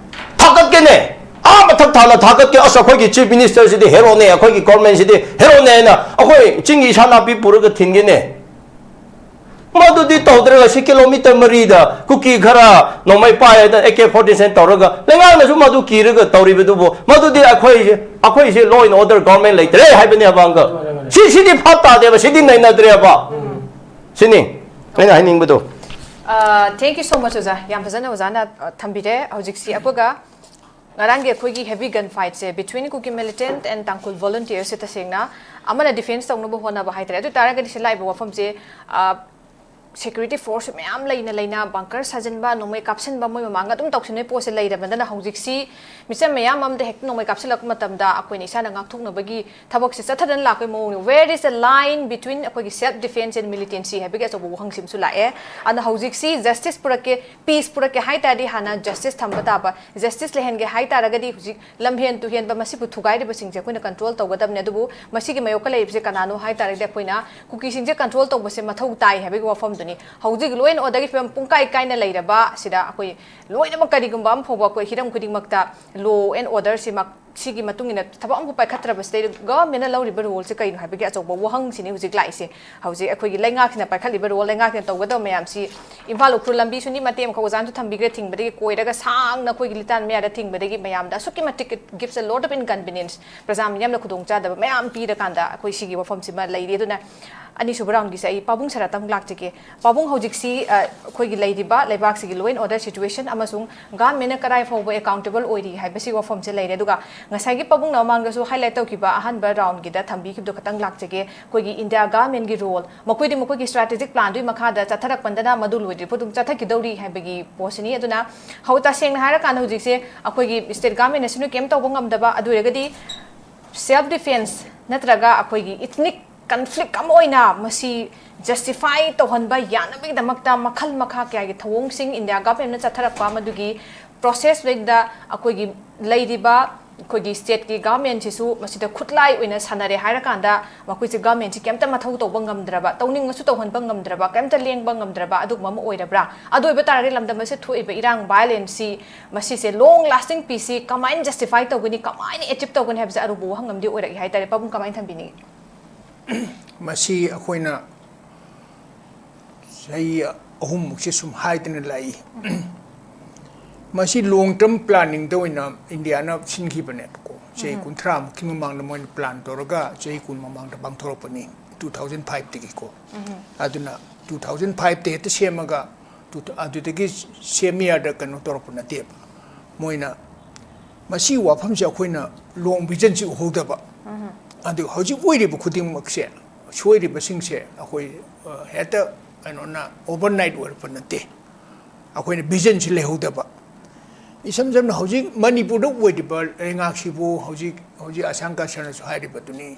ꯊꯥꯒꯠꯀꯦꯅꯦ꯫ ꯑꯥ ꯃꯊꯛ ꯊꯥꯅ ꯊꯥꯒꯠꯀꯦ꯫ "ꯑꯁ, ꯑꯩꯈꯣꯏꯒꯤ ꯆꯤꯐ ꯃꯤꯅꯤꯁꯇꯔꯁꯤꯗꯤ ꯍꯦꯔꯣꯅꯦ, ꯑꯩꯈꯣꯏꯒꯤ ꯒꯣꯔꯃꯦꯟꯁꯤꯗꯤ ꯍꯦꯔꯣꯅꯦ" ꯍꯥꯏꯅ ꯑꯩꯈꯣꯏ ꯆꯤꯡꯒꯤ ꯏꯁꯥ ꯅꯥꯄꯤ ꯄꯨꯔꯒ ꯊꯤꯟꯒꯦꯅꯦ꯫ ꯃꯗꯨꯗꯤ ꯇꯧꯗ꯭ꯔꯒ ꯁꯤ ꯀꯤꯂꯣꯃꯤꯇꯔ ꯃꯔꯤꯗ ꯀꯨꯀꯤ ꯈꯔ ꯅꯣꯡꯃꯩ ꯄꯥꯏ ꯍꯥꯏꯗꯅ ꯑꯦ ꯀꯦ ꯐꯣꯔꯇꯤ ꯁꯚꯦꯟ ꯇꯧꯔꯒ ꯂꯩꯉꯥꯛꯅꯁꯨ ꯃꯗꯨ ꯀꯤꯔꯒ ꯇꯧꯔꯤꯕꯗꯨꯕꯨ, ꯃꯗꯨꯗꯤ ꯑꯩꯈꯣꯏꯁꯦ, ꯑꯩꯈꯣꯏꯁꯦ law and order government ꯂꯩꯇ꯭ꯔꯦ ꯍꯥꯏꯕꯅꯦꯕ, ꯑꯪꯀꯜ꯫ ꯁꯤ, ꯁꯤꯗꯤ ꯚꯥꯞ ꯇꯥꯗꯦꯕ, ꯁꯤꯗꯤ ꯅꯩꯅꯗ꯭ꯔꯦꯕ꯫ ꯁꯤꯅꯤ ꯑꯩꯅ ꯍꯥꯏꯅꯤꯡꯕꯗꯣ꯫ Thank you so much ꯑꯣꯖꯥ, ꯌꯥꯝ ꯐꯖꯅ ꯑꯣꯖꯥꯅ ꯑ, ꯊꯝꯕꯤꯔꯦ꯫ ꯍꯧꯖꯤꯛꯁꯤ ꯑꯩꯈꯣꯏꯒ ꯉꯔꯥꯡꯒꯤ ꯑꯩꯈꯣꯏꯒꯤ heavy gun fight say between Kuki militant and Tangkhul volunteer ꯁꯦ ꯇꯁꯦꯡꯅ ꯑꯃꯅ defense ꯇꯧꯅꯕ ꯍꯣꯠꯅꯕ ꯍꯥꯏꯇꯥꯔꯦ꯫ ꯑꯗꯨ ꯇꯥꯔꯒꯗꯤ ꯁꯤ ꯂꯥꯛꯏꯕ ꯋꯥꯐꯝꯁꯦ, ꯑ, ꯁꯦꯀ꯭ꯌꯨꯔꯤꯇꯤ ꯐꯣꯔꯁ ꯃꯌꯥꯝ ꯂꯩꯅ ꯂꯩꯅ ꯕꯪꯀꯔ ꯁꯥꯖꯤꯟꯕ, ꯅꯣꯡꯃꯩ ꯀꯥꯞꯁꯤꯟꯕ, ꯃꯣꯏ ꯃꯃꯥꯡꯗ ꯑꯗꯨꯝ ꯇꯧꯁꯤꯟꯕꯒꯤ ꯄꯣꯠꯁꯦ ꯂꯩꯔꯕꯅꯤꯅ ꯍꯧꯖꯤꯛꯁꯤ ꯃꯤꯆꯝ ꯃꯌꯥꯝ ꯑꯃꯗ ꯍꯦꯛꯇ ꯅꯣꯡꯃꯩ ꯀꯥꯞꯁꯤꯜꯂꯛꯄ ꯃꯇꯝꯗ ꯑꯩꯈꯣꯏꯅ ꯏꯁꯥꯅ ꯉꯥꯛꯊꯣꯛꯅꯕꯒꯤ ꯊꯕꯛꯁꯦ ꯆꯠꯊꯗꯅ ꯂꯥꯛꯄꯒꯤ ꯃꯑꯣꯡꯅꯤ꯫ Where is the line between ꯑꯩꯈꯣꯏꯒꯤ self defense and militancy ꯍꯥꯏꯕꯒꯤ ꯑꯆꯧꯕ ꯋꯥꯍꯪꯁꯤ ꯑꯃꯁꯨ ꯂꯥꯛꯑꯦ꯫ ꯑꯗꯨꯅ ꯍꯧꯖꯤꯛꯁꯤ ꯖꯁꯇꯤꯁ ꯄꯨꯔꯛꯀꯦ, ꯄꯤꯁ ꯄꯨꯔꯛꯀꯦ ꯍꯥꯏ ꯇꯥꯔꯗꯤ ꯍꯥꯟꯅ ꯖꯁꯇꯤꯁ ꯊꯝꯕ ꯇꯥꯕ꯫ ꯖꯁꯇꯤꯁ ꯂꯩꯍꯟꯒꯦ ꯍꯥꯏ ꯇꯥꯔꯒꯗꯤ ꯍꯧꯖꯤꯛ ꯂꯝꯍꯦꯟ ꯇꯨꯍꯦꯟꯕ ꯃꯁꯤꯕꯨ ꯊꯨꯒꯥꯏꯔꯤꯕꯁꯤꯡꯁꯦ ꯑꯩꯈꯣꯏꯅ ꯀꯟꯇ꯭ꯔꯣꯜ ꯇꯧꯒꯗꯕꯅꯤ꯫ ꯑꯗꯨꯕꯨ ꯃꯁꯤꯒꯤ ꯃꯥꯌꯣꯛꯇ ꯂꯩꯔꯤꯕꯁꯦ ꯀꯅꯥꯅꯣ ꯍꯥꯏ ꯇꯥꯔꯒꯗꯤ ꯑꯩꯈꯣꯏꯅ ꯀꯨꯀꯤꯁꯤꯡꯁꯦ ꯀꯟꯇ꯭ꯔꯣꯜ ꯇꯧꯕꯁꯦ ꯃꯊꯧ ꯇꯥꯏ ꯍꯥꯏꯕꯒꯤ ꯋꯥꯐꯝꯗꯨꯅꯤ꯫ ꯍꯧꯖꯤꯛ law and order ꯒꯤ ꯐꯤꯕꯝ ꯄꯨꯡꯀꯥꯏ ꯀꯥꯏꯅ ꯂꯩꯔꯕ ꯁꯤꯗ ꯑꯩꯈꯣꯏ ꯂꯣꯏꯅꯃꯛ ꯀꯔꯤꯒꯨꯝꯕ ꯑꯃ ꯐꯥꯎꯕ ꯑꯩꯈꯣꯏ ꯍꯤꯔꯝ ꯈꯨꯗꯤꯡꯃꯛꯇ law and order ꯁꯤꯃꯛ ꯁꯤꯒꯤ ꯃꯇꯨꯡ ꯏꯟꯅ ꯊꯕꯛ ꯑꯃꯕꯨ ꯄꯥꯏꯈꯠꯇ꯭ꯔꯕꯁꯤꯗꯩꯗ ꯒꯚꯔꯟꯃꯦꯟꯅ ꯂꯧꯔꯤꯕ ꯔꯣꯜꯁꯦ ꯀꯩꯅꯣ ꯍꯥꯏꯕꯒꯤ ꯑꯆꯧꯕ ꯋꯥꯍꯪꯁꯤꯅꯤ ꯍꯧꯖꯤꯛ ꯂꯥꯛꯏꯁꯦ꯫ ꯍꯧꯖꯤꯛ ꯑꯩꯈꯣꯏꯒꯤ ꯂꯩꯉꯥꯛꯁꯤꯅ ꯄꯥꯏꯈꯠꯂꯤꯕ ꯔꯣꯜ, ꯂꯩꯉꯥꯛꯁꯤꯅ ꯇꯧꯒꯗꯕ ꯃꯌꯥꯝꯁꯤ ꯏꯝꯐꯥꯜ ꯎꯈ꯭ꯔꯨꯜ ꯂꯝꯕꯤꯁꯨꯅꯤ ꯃꯇꯦꯛ ꯑꯃꯈꯛ ꯑꯣꯖꯥꯅꯁꯨ ꯊꯝꯕꯤꯈ꯭ꯔꯦ, ꯊꯤꯡꯕꯗꯒꯤ ꯀꯣꯏꯔꯒ ꯁꯥꯡꯅ ꯑꯩꯈꯣꯏꯒꯤ ꯂꯤꯇꯥꯟ ꯃꯌꯥꯗ ꯊꯤꯡꯕꯗꯒꯤ ꯃꯌꯥꯝꯗ ꯑꯁꯨꯛꯀꯤ ꯃꯇꯤꯛ it gives a lot of inconvenience, ꯄ꯭ꯔꯖꯥ ꯃꯤꯌꯥꯝꯅ ꯈꯨꯗꯣꯡ ꯆꯥꯗꯕ ꯃꯌꯥꯝ ꯄꯤꯔꯀꯥꯟꯗ ꯑꯩꯈꯣꯏ ꯁꯤꯒꯤ ꯋꯥꯐꯝꯁꯤꯃ ꯂꯩꯔꯤ꯫ ꯑꯗꯨꯅ ꯑꯅꯤꯁꯨꯕ ꯔꯥꯎꯟꯒꯤꯁꯦ ꯑꯩ ꯄꯥꯕꯨꯡ ꯁꯔꯇ ꯑꯃꯨꯛ ꯂꯥꯛꯆꯒꯦ꯫ ꯄꯥꯕꯨꯡ ꯍꯧꯖꯤꯛꯁꯤ, ꯑ, ꯑꯩꯈꯣꯏꯒꯤ ꯂꯩꯔꯤꯕ ꯂꯩꯕꯥꯛꯁꯤꯒꯤ law and order situation ꯑꯃꯁꯨꯡ ꯒꯚꯔꯟꯃꯦꯟꯅ ꯀꯗꯥꯏ ꯐꯥꯎꯕ accountable ꯑꯣꯏꯔꯤ ꯍꯥꯏꯕꯁꯤ ꯋꯥꯐꯝꯁꯦ ꯂꯩꯔꯦ꯫ ꯑꯗꯨꯒ ꯉꯁꯥꯏꯒꯤ ꯄꯥꯕꯨꯡꯅ ꯃꯃꯥꯡꯗꯁꯨ highlight ꯇꯧꯈꯤꯕ ꯑꯍꯥꯟꯕ ꯔꯥꯎꯟꯒꯤꯗ ꯊꯝꯕꯤꯈꯤꯕꯗꯣ ꯈꯇꯪ ꯂꯥꯛꯆꯒꯦ꯫ ꯑꯩꯈꯣꯏꯒꯤ ꯏꯟꯗꯤꯌꯥ ꯒꯚꯔꯟꯃꯦꯟꯒꯤ ꯔꯣꯜ, ꯃꯈꯣꯏꯗꯤ ꯃꯈꯣꯏꯒꯤ strategic plan ꯗꯨꯒꯤ ꯃꯈꯥꯗ ꯆꯠꯊꯔꯛꯄꯗꯅ ꯃꯗꯨ ꯂꯣꯏꯗ꯭ꯔꯤꯐꯥꯎ ꯑꯗꯨꯝ ꯆꯠꯊꯈꯤꯗꯧꯔꯤ ꯍꯥꯏꯕꯒꯤ ꯄꯣꯠꯁꯤꯅꯤ꯫ ꯑꯗꯨꯅ ꯍꯧ-, ꯇꯁꯦꯡꯅ ꯍꯥꯏꯔꯀꯥꯟꯗ ꯍꯧꯖꯤꯛꯁꯦ ꯑꯩꯈꯣꯏꯒꯤ state government ꯅꯁꯨ ꯀꯩꯝ ꯇꯧꯕ ꯉꯝꯗꯕ, ꯑꯗꯨ ꯑꯣꯏꯔꯒꯗꯤ self defense ꯅꯠꯇ꯭ꯔꯒ ꯑꯩꯈꯣꯏꯒꯤ ethnic conflict ꯑꯃ ꯑꯣꯏꯅ ꯃꯁꯤ justify ꯇꯧꯍꯟꯕ ꯌꯥꯅꯕꯒꯤꯗꯃꯛꯇ ꯃꯈꯜ ꯃꯈꯥ ꯀꯌꯥꯒꯤ ꯊꯧꯑꯣꯡꯁꯤꯡ ꯏꯟꯗꯤꯌꯥ ꯒꯚꯔꯟꯃꯦꯟꯅ ꯆꯠꯊꯔꯛꯄ, ꯃꯗꯨꯒꯤ process ꯁꯤꯗ ꯑꯩꯈꯣꯏꯒꯤ ꯂꯩꯔꯤꯕ ꯑꯩꯈꯣꯏꯒꯤ state ꯀꯤ government ꯁꯤꯁꯨ ꯃꯁꯤꯗ ꯈꯨꯠꯂꯥꯏ ꯑꯣꯏꯅ ꯁꯥꯟꯅꯔꯦ ꯍꯥꯏꯔꯀꯥꯟꯗ ꯃꯈꯣꯏꯁꯦ government ꯁꯤ ꯀꯩꯝꯇ ꯃꯊꯧ ꯇꯧꯕ ꯉꯝꯗ꯭ꯔꯕ, ꯇꯧꯅꯤꯡꯉꯁꯨ ꯇꯧꯍꯟꯕ ꯉꯝꯗ꯭ꯔꯕ, ꯀꯩꯝꯇ ꯂꯦꯡꯕ ꯉꯝꯗ꯭ꯔꯕ ꯑꯗꯨꯒꯨꯝꯕ ꯑꯃ ꯑꯣꯏꯔꯕ꯭ꯔꯥ? ꯑꯗꯨ ꯑꯣꯏꯕ ꯇꯥꯔꯒꯗꯤ ꯂꯝꯗꯝ ꯑꯁꯤꯗ ꯊꯣꯛꯏꯕ ꯏꯔꯥꯡ, violence ꯁꯤ ꯃꯁꯤꯁꯦ long lasting peace ꯁꯤ ꯀꯃꯥꯏꯅ justify ꯇꯧꯒꯅꯤ, ꯀꯃꯥꯏꯅ achieve ꯇꯧꯒꯅꯤ ꯍꯥꯏꯕꯁꯦ ꯑꯔꯨꯕ ꯋꯥꯍꯪ ꯑꯃꯗꯤ ꯑꯣꯏꯔꯛꯏ ꯍꯥꯏꯇꯥꯔꯦ꯫ ꯄꯥꯕꯨꯡ ꯀꯃꯥꯏꯅ ꯊꯝꯕꯤꯅꯤꯡꯉꯤ? ꯃꯁꯤ ꯑꯩꯈꯣꯏꯅ ꯆꯍꯤ ꯑꯍꯨꯝꯃꯨꯛꯁꯦ ꯁꯨꯝ ꯍꯥꯏꯗꯅ ꯂꯥꯛꯏ꯫ ꯃꯁꯤ long term planning ꯗ ꯑꯣꯏꯅ ꯏꯟꯗꯤꯌꯥꯅ ꯁꯤꯟꯈꯤꯕꯅꯦꯕꯀꯣ꯫ ꯆꯍꯤ ꯀꯨꯟꯊ꯭ꯔꯥꯃꯨꯛꯀꯤ ꯃꯃꯥꯡꯗ ꯃꯣꯏꯅ plan ꯇꯧꯔꯒ ꯆꯍꯤ ꯀꯨꯟ ꯃꯃꯥꯡꯗ ꯄꯥꯡꯊꯣꯔꯛꯄꯅꯤ, two thousand five ꯇꯒꯤꯀꯣ꯫ ꯑꯗꯨꯅ two thousand five ꯇ ꯍꯦꯛꯇ ꯁꯦꯝꯃꯒ ꯇꯨ-, ꯑꯗꯨꯗꯒꯤ ꯁꯦꯝ ꯌꯥꯗ ꯀꯩꯅꯣ ꯇꯧꯔꯛꯄ ꯅꯠꯇꯦꯕ꯫ ꯃꯣꯏꯅ ꯃꯁꯤ ꯋꯥꯐꯝꯁꯦ ꯑꯩꯈꯣꯏꯅ long vision ꯁꯤ ꯎꯍꯧꯗꯕ꯫ ꯑꯗꯨ ꯍꯧꯖꯤꯛ ꯑꯣꯏꯔꯤꯕ ꯈꯨꯗꯤꯡꯃꯛꯁꯦ, ꯁꯣꯏꯔꯤꯕꯁꯤꯡꯁꯦ ꯑꯩꯈꯣꯏ, ꯑ, ꯍꯦꯛꯇ ꯀꯩꯅꯣꯅ overnight ꯑꯣꯏꯔꯛꯄ ꯅꯠꯇꯦ꯫ ꯑꯩꯈꯣꯏꯅ vision ꯁꯤ ꯂꯩꯍꯧꯗꯕ꯫ ꯏꯁꯝ ꯁꯝꯅ ꯍꯧꯖꯤꯛ ꯃꯅꯤꯄꯨꯔꯗ ꯑꯣꯏꯔꯤꯕ ꯂꯩꯉꯥꯛꯁꯤꯕꯨ ꯍꯧꯖꯤꯛ, ꯍꯧꯖꯤꯛ ꯑꯁꯥꯡ ꯀꯁꯔꯅꯁꯨ ꯍꯥꯏꯔꯤꯕꯗꯨꯅꯤ,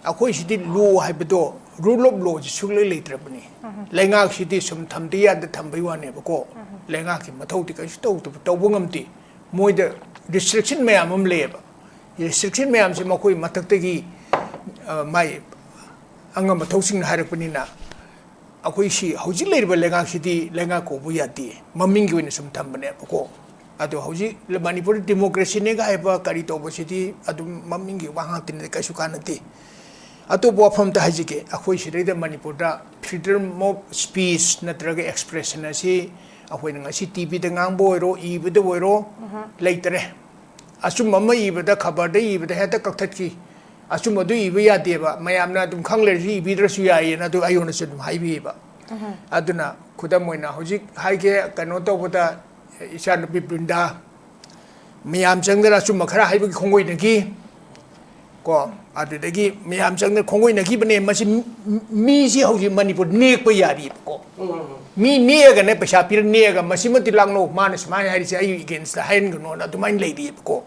ꯑꯩꯈꯣꯏ ꯁꯤꯗꯤ law ꯍꯥꯏꯕꯗꯣ, rule of law ꯁꯤ ꯁꯨꯡꯂꯩ ꯂꯩꯇ꯭ꯔꯕꯅꯤ꯫ ꯂꯩꯉꯥꯛꯁꯤꯗꯤ ꯁꯨꯝ ꯊꯝꯗ ꯌꯥꯗ ꯊꯝꯕꯩ ꯋꯥꯅꯦꯕꯀꯣ꯫ ꯂꯩꯉꯥꯛꯀꯤ ꯃꯊꯧꯗꯤ ꯀꯩꯁꯨ ꯇꯧꯗꯕ, ꯇꯧꯕ ꯉꯝꯗꯦ꯫ ꯃꯣꯏꯗ restriction ꯃꯌꯥꯝ ꯑꯃ ꯂꯩꯌꯦꯕ꯫ Restriction ꯃꯌꯥꯝꯁꯦ ꯃꯈꯣꯏ ꯃꯊꯛꯇꯒꯤ, ꯑ, ꯃꯥꯏ ꯑꯉꯝꯕ ꯊꯧꯁꯤꯡꯅ ꯍꯥꯏꯔꯛꯄꯅꯤꯅ, ꯑꯩꯈꯣꯏ ꯁꯤ ꯍꯧꯖꯤꯛ ꯂꯩꯔꯤꯕ ꯂꯩꯉꯥꯛꯁꯤꯗꯤ ꯂꯩꯉꯥꯛ ꯀꯧꯕ ꯌꯥꯗꯦ, ꯃꯃꯤꯡꯒꯤ ꯑꯣꯏꯅ ꯁꯨꯝ ꯊꯝꯕꯅꯦꯕꯀꯣ꯫ ꯑꯗꯣ ꯍꯧꯖꯤꯛ ꯃꯅꯤꯄꯨꯔꯗ democracy ꯅꯦꯒ ꯍꯥꯏꯕ ꯀꯔꯤ ꯇꯧꯕꯁꯤꯗꯤ ꯑꯗꯨꯝ ꯃꯃꯤꯡꯒꯤ ꯋꯥ ꯉꯥꯛꯇꯅꯤꯗ, ꯀꯩꯁꯨ ꯀꯥꯟꯅꯗꯦ꯫ ꯑꯇꯣꯞꯄ ꯋꯥꯐꯝ ꯑꯝꯇ ꯍꯥꯏꯖꯒꯦ, ꯑꯩꯈꯣꯏ ꯁꯤꯗꯩꯗ ꯃꯅꯤꯄꯨꯔꯗ freedom of speech ꯅꯠꯇ꯭ꯔꯒ expression ꯑꯁꯤ ꯑꯩꯈꯣꯏꯅ ꯉꯁꯤ ꯇꯤ ꯚꯤꯗ ꯉꯥꯡꯕ ꯑꯣꯏꯔꯣ, ꯏꯕꯗ ꯑꯣꯏꯔꯣ, ꯂꯩꯇꯔꯦ꯫ ꯑꯆꯨꯝꯕ ꯑꯃ ꯏꯕꯗ, ꯈꯕꯔꯗ ꯏꯕꯗ ꯍꯦꯛꯇ ꯀꯛꯊꯠꯈꯤ꯫ ꯑꯆꯨꯝꯕꯗꯨ ꯏꯕ ꯌꯥꯗꯦꯕ, ꯃꯌꯥꯝꯅ ꯑꯗꯨꯝ ꯈꯪ ꯂꯩꯔꯁꯨ ꯏꯕꯤꯗ꯭ꯔꯁꯨ ꯌꯥꯏꯌꯦꯅ ꯑꯗꯨ ꯑꯩꯉꯣꯟꯗꯁꯨ ꯑꯗꯨꯝ ꯍꯥꯏꯕꯤꯌꯦꯕ꯫ ꯑꯗꯨꯅ ꯈꯨꯗꯝ ꯑꯣꯏꯅ ꯍꯧꯖꯤꯛ ꯍꯥꯏꯒꯦ, ꯀꯩꯅꯣ ꯇꯧꯕꯗ, ꯏꯆꯥꯅꯨꯄꯤ ꯕ꯭ꯔꯤꯟꯗꯥ ꯃꯌꯥꯝ ꯆꯪꯗꯅ ꯑꯆꯨꯝꯕ ꯈꯔ ꯍꯥꯏꯕꯒꯤ ꯈꯣꯡꯒꯣꯏꯅꯈꯤ꯫ ꯀꯣ, ꯑꯗꯨꯗꯒꯤ ꯃꯌꯥꯝ ꯆꯪꯗꯅ ꯈꯣꯡꯒꯣꯏꯅꯈꯤꯕꯅꯦ꯫ ꯃꯁꯤ ꯃꯤ-, ꯃꯤꯁꯤ ꯍꯧꯖꯤꯛ ꯃꯅꯤꯄꯨꯔ ꯅꯦꯛꯄ ꯌꯥꯔꯤꯕꯀꯣ꯫ ꯃꯤ ꯅꯦꯛꯑꯒꯅꯦ, ꯄꯩꯁꯥ ꯄꯤꯔ ꯅꯦꯛꯑꯒ, "ꯃꯁꯤꯃ ꯂꯥꯛꯅꯧ, ꯃꯥꯅ ꯁꯨꯃꯥꯏꯅ ꯍꯥꯏꯔꯤꯁꯦ ꯑꯩꯒꯤ against ꯇ ꯍꯥꯏꯍꯟꯒꯅꯣꯅ" ꯑꯗꯨꯃꯥꯏꯅ ꯂꯩꯔꯤꯑꯕꯀꯣ꯫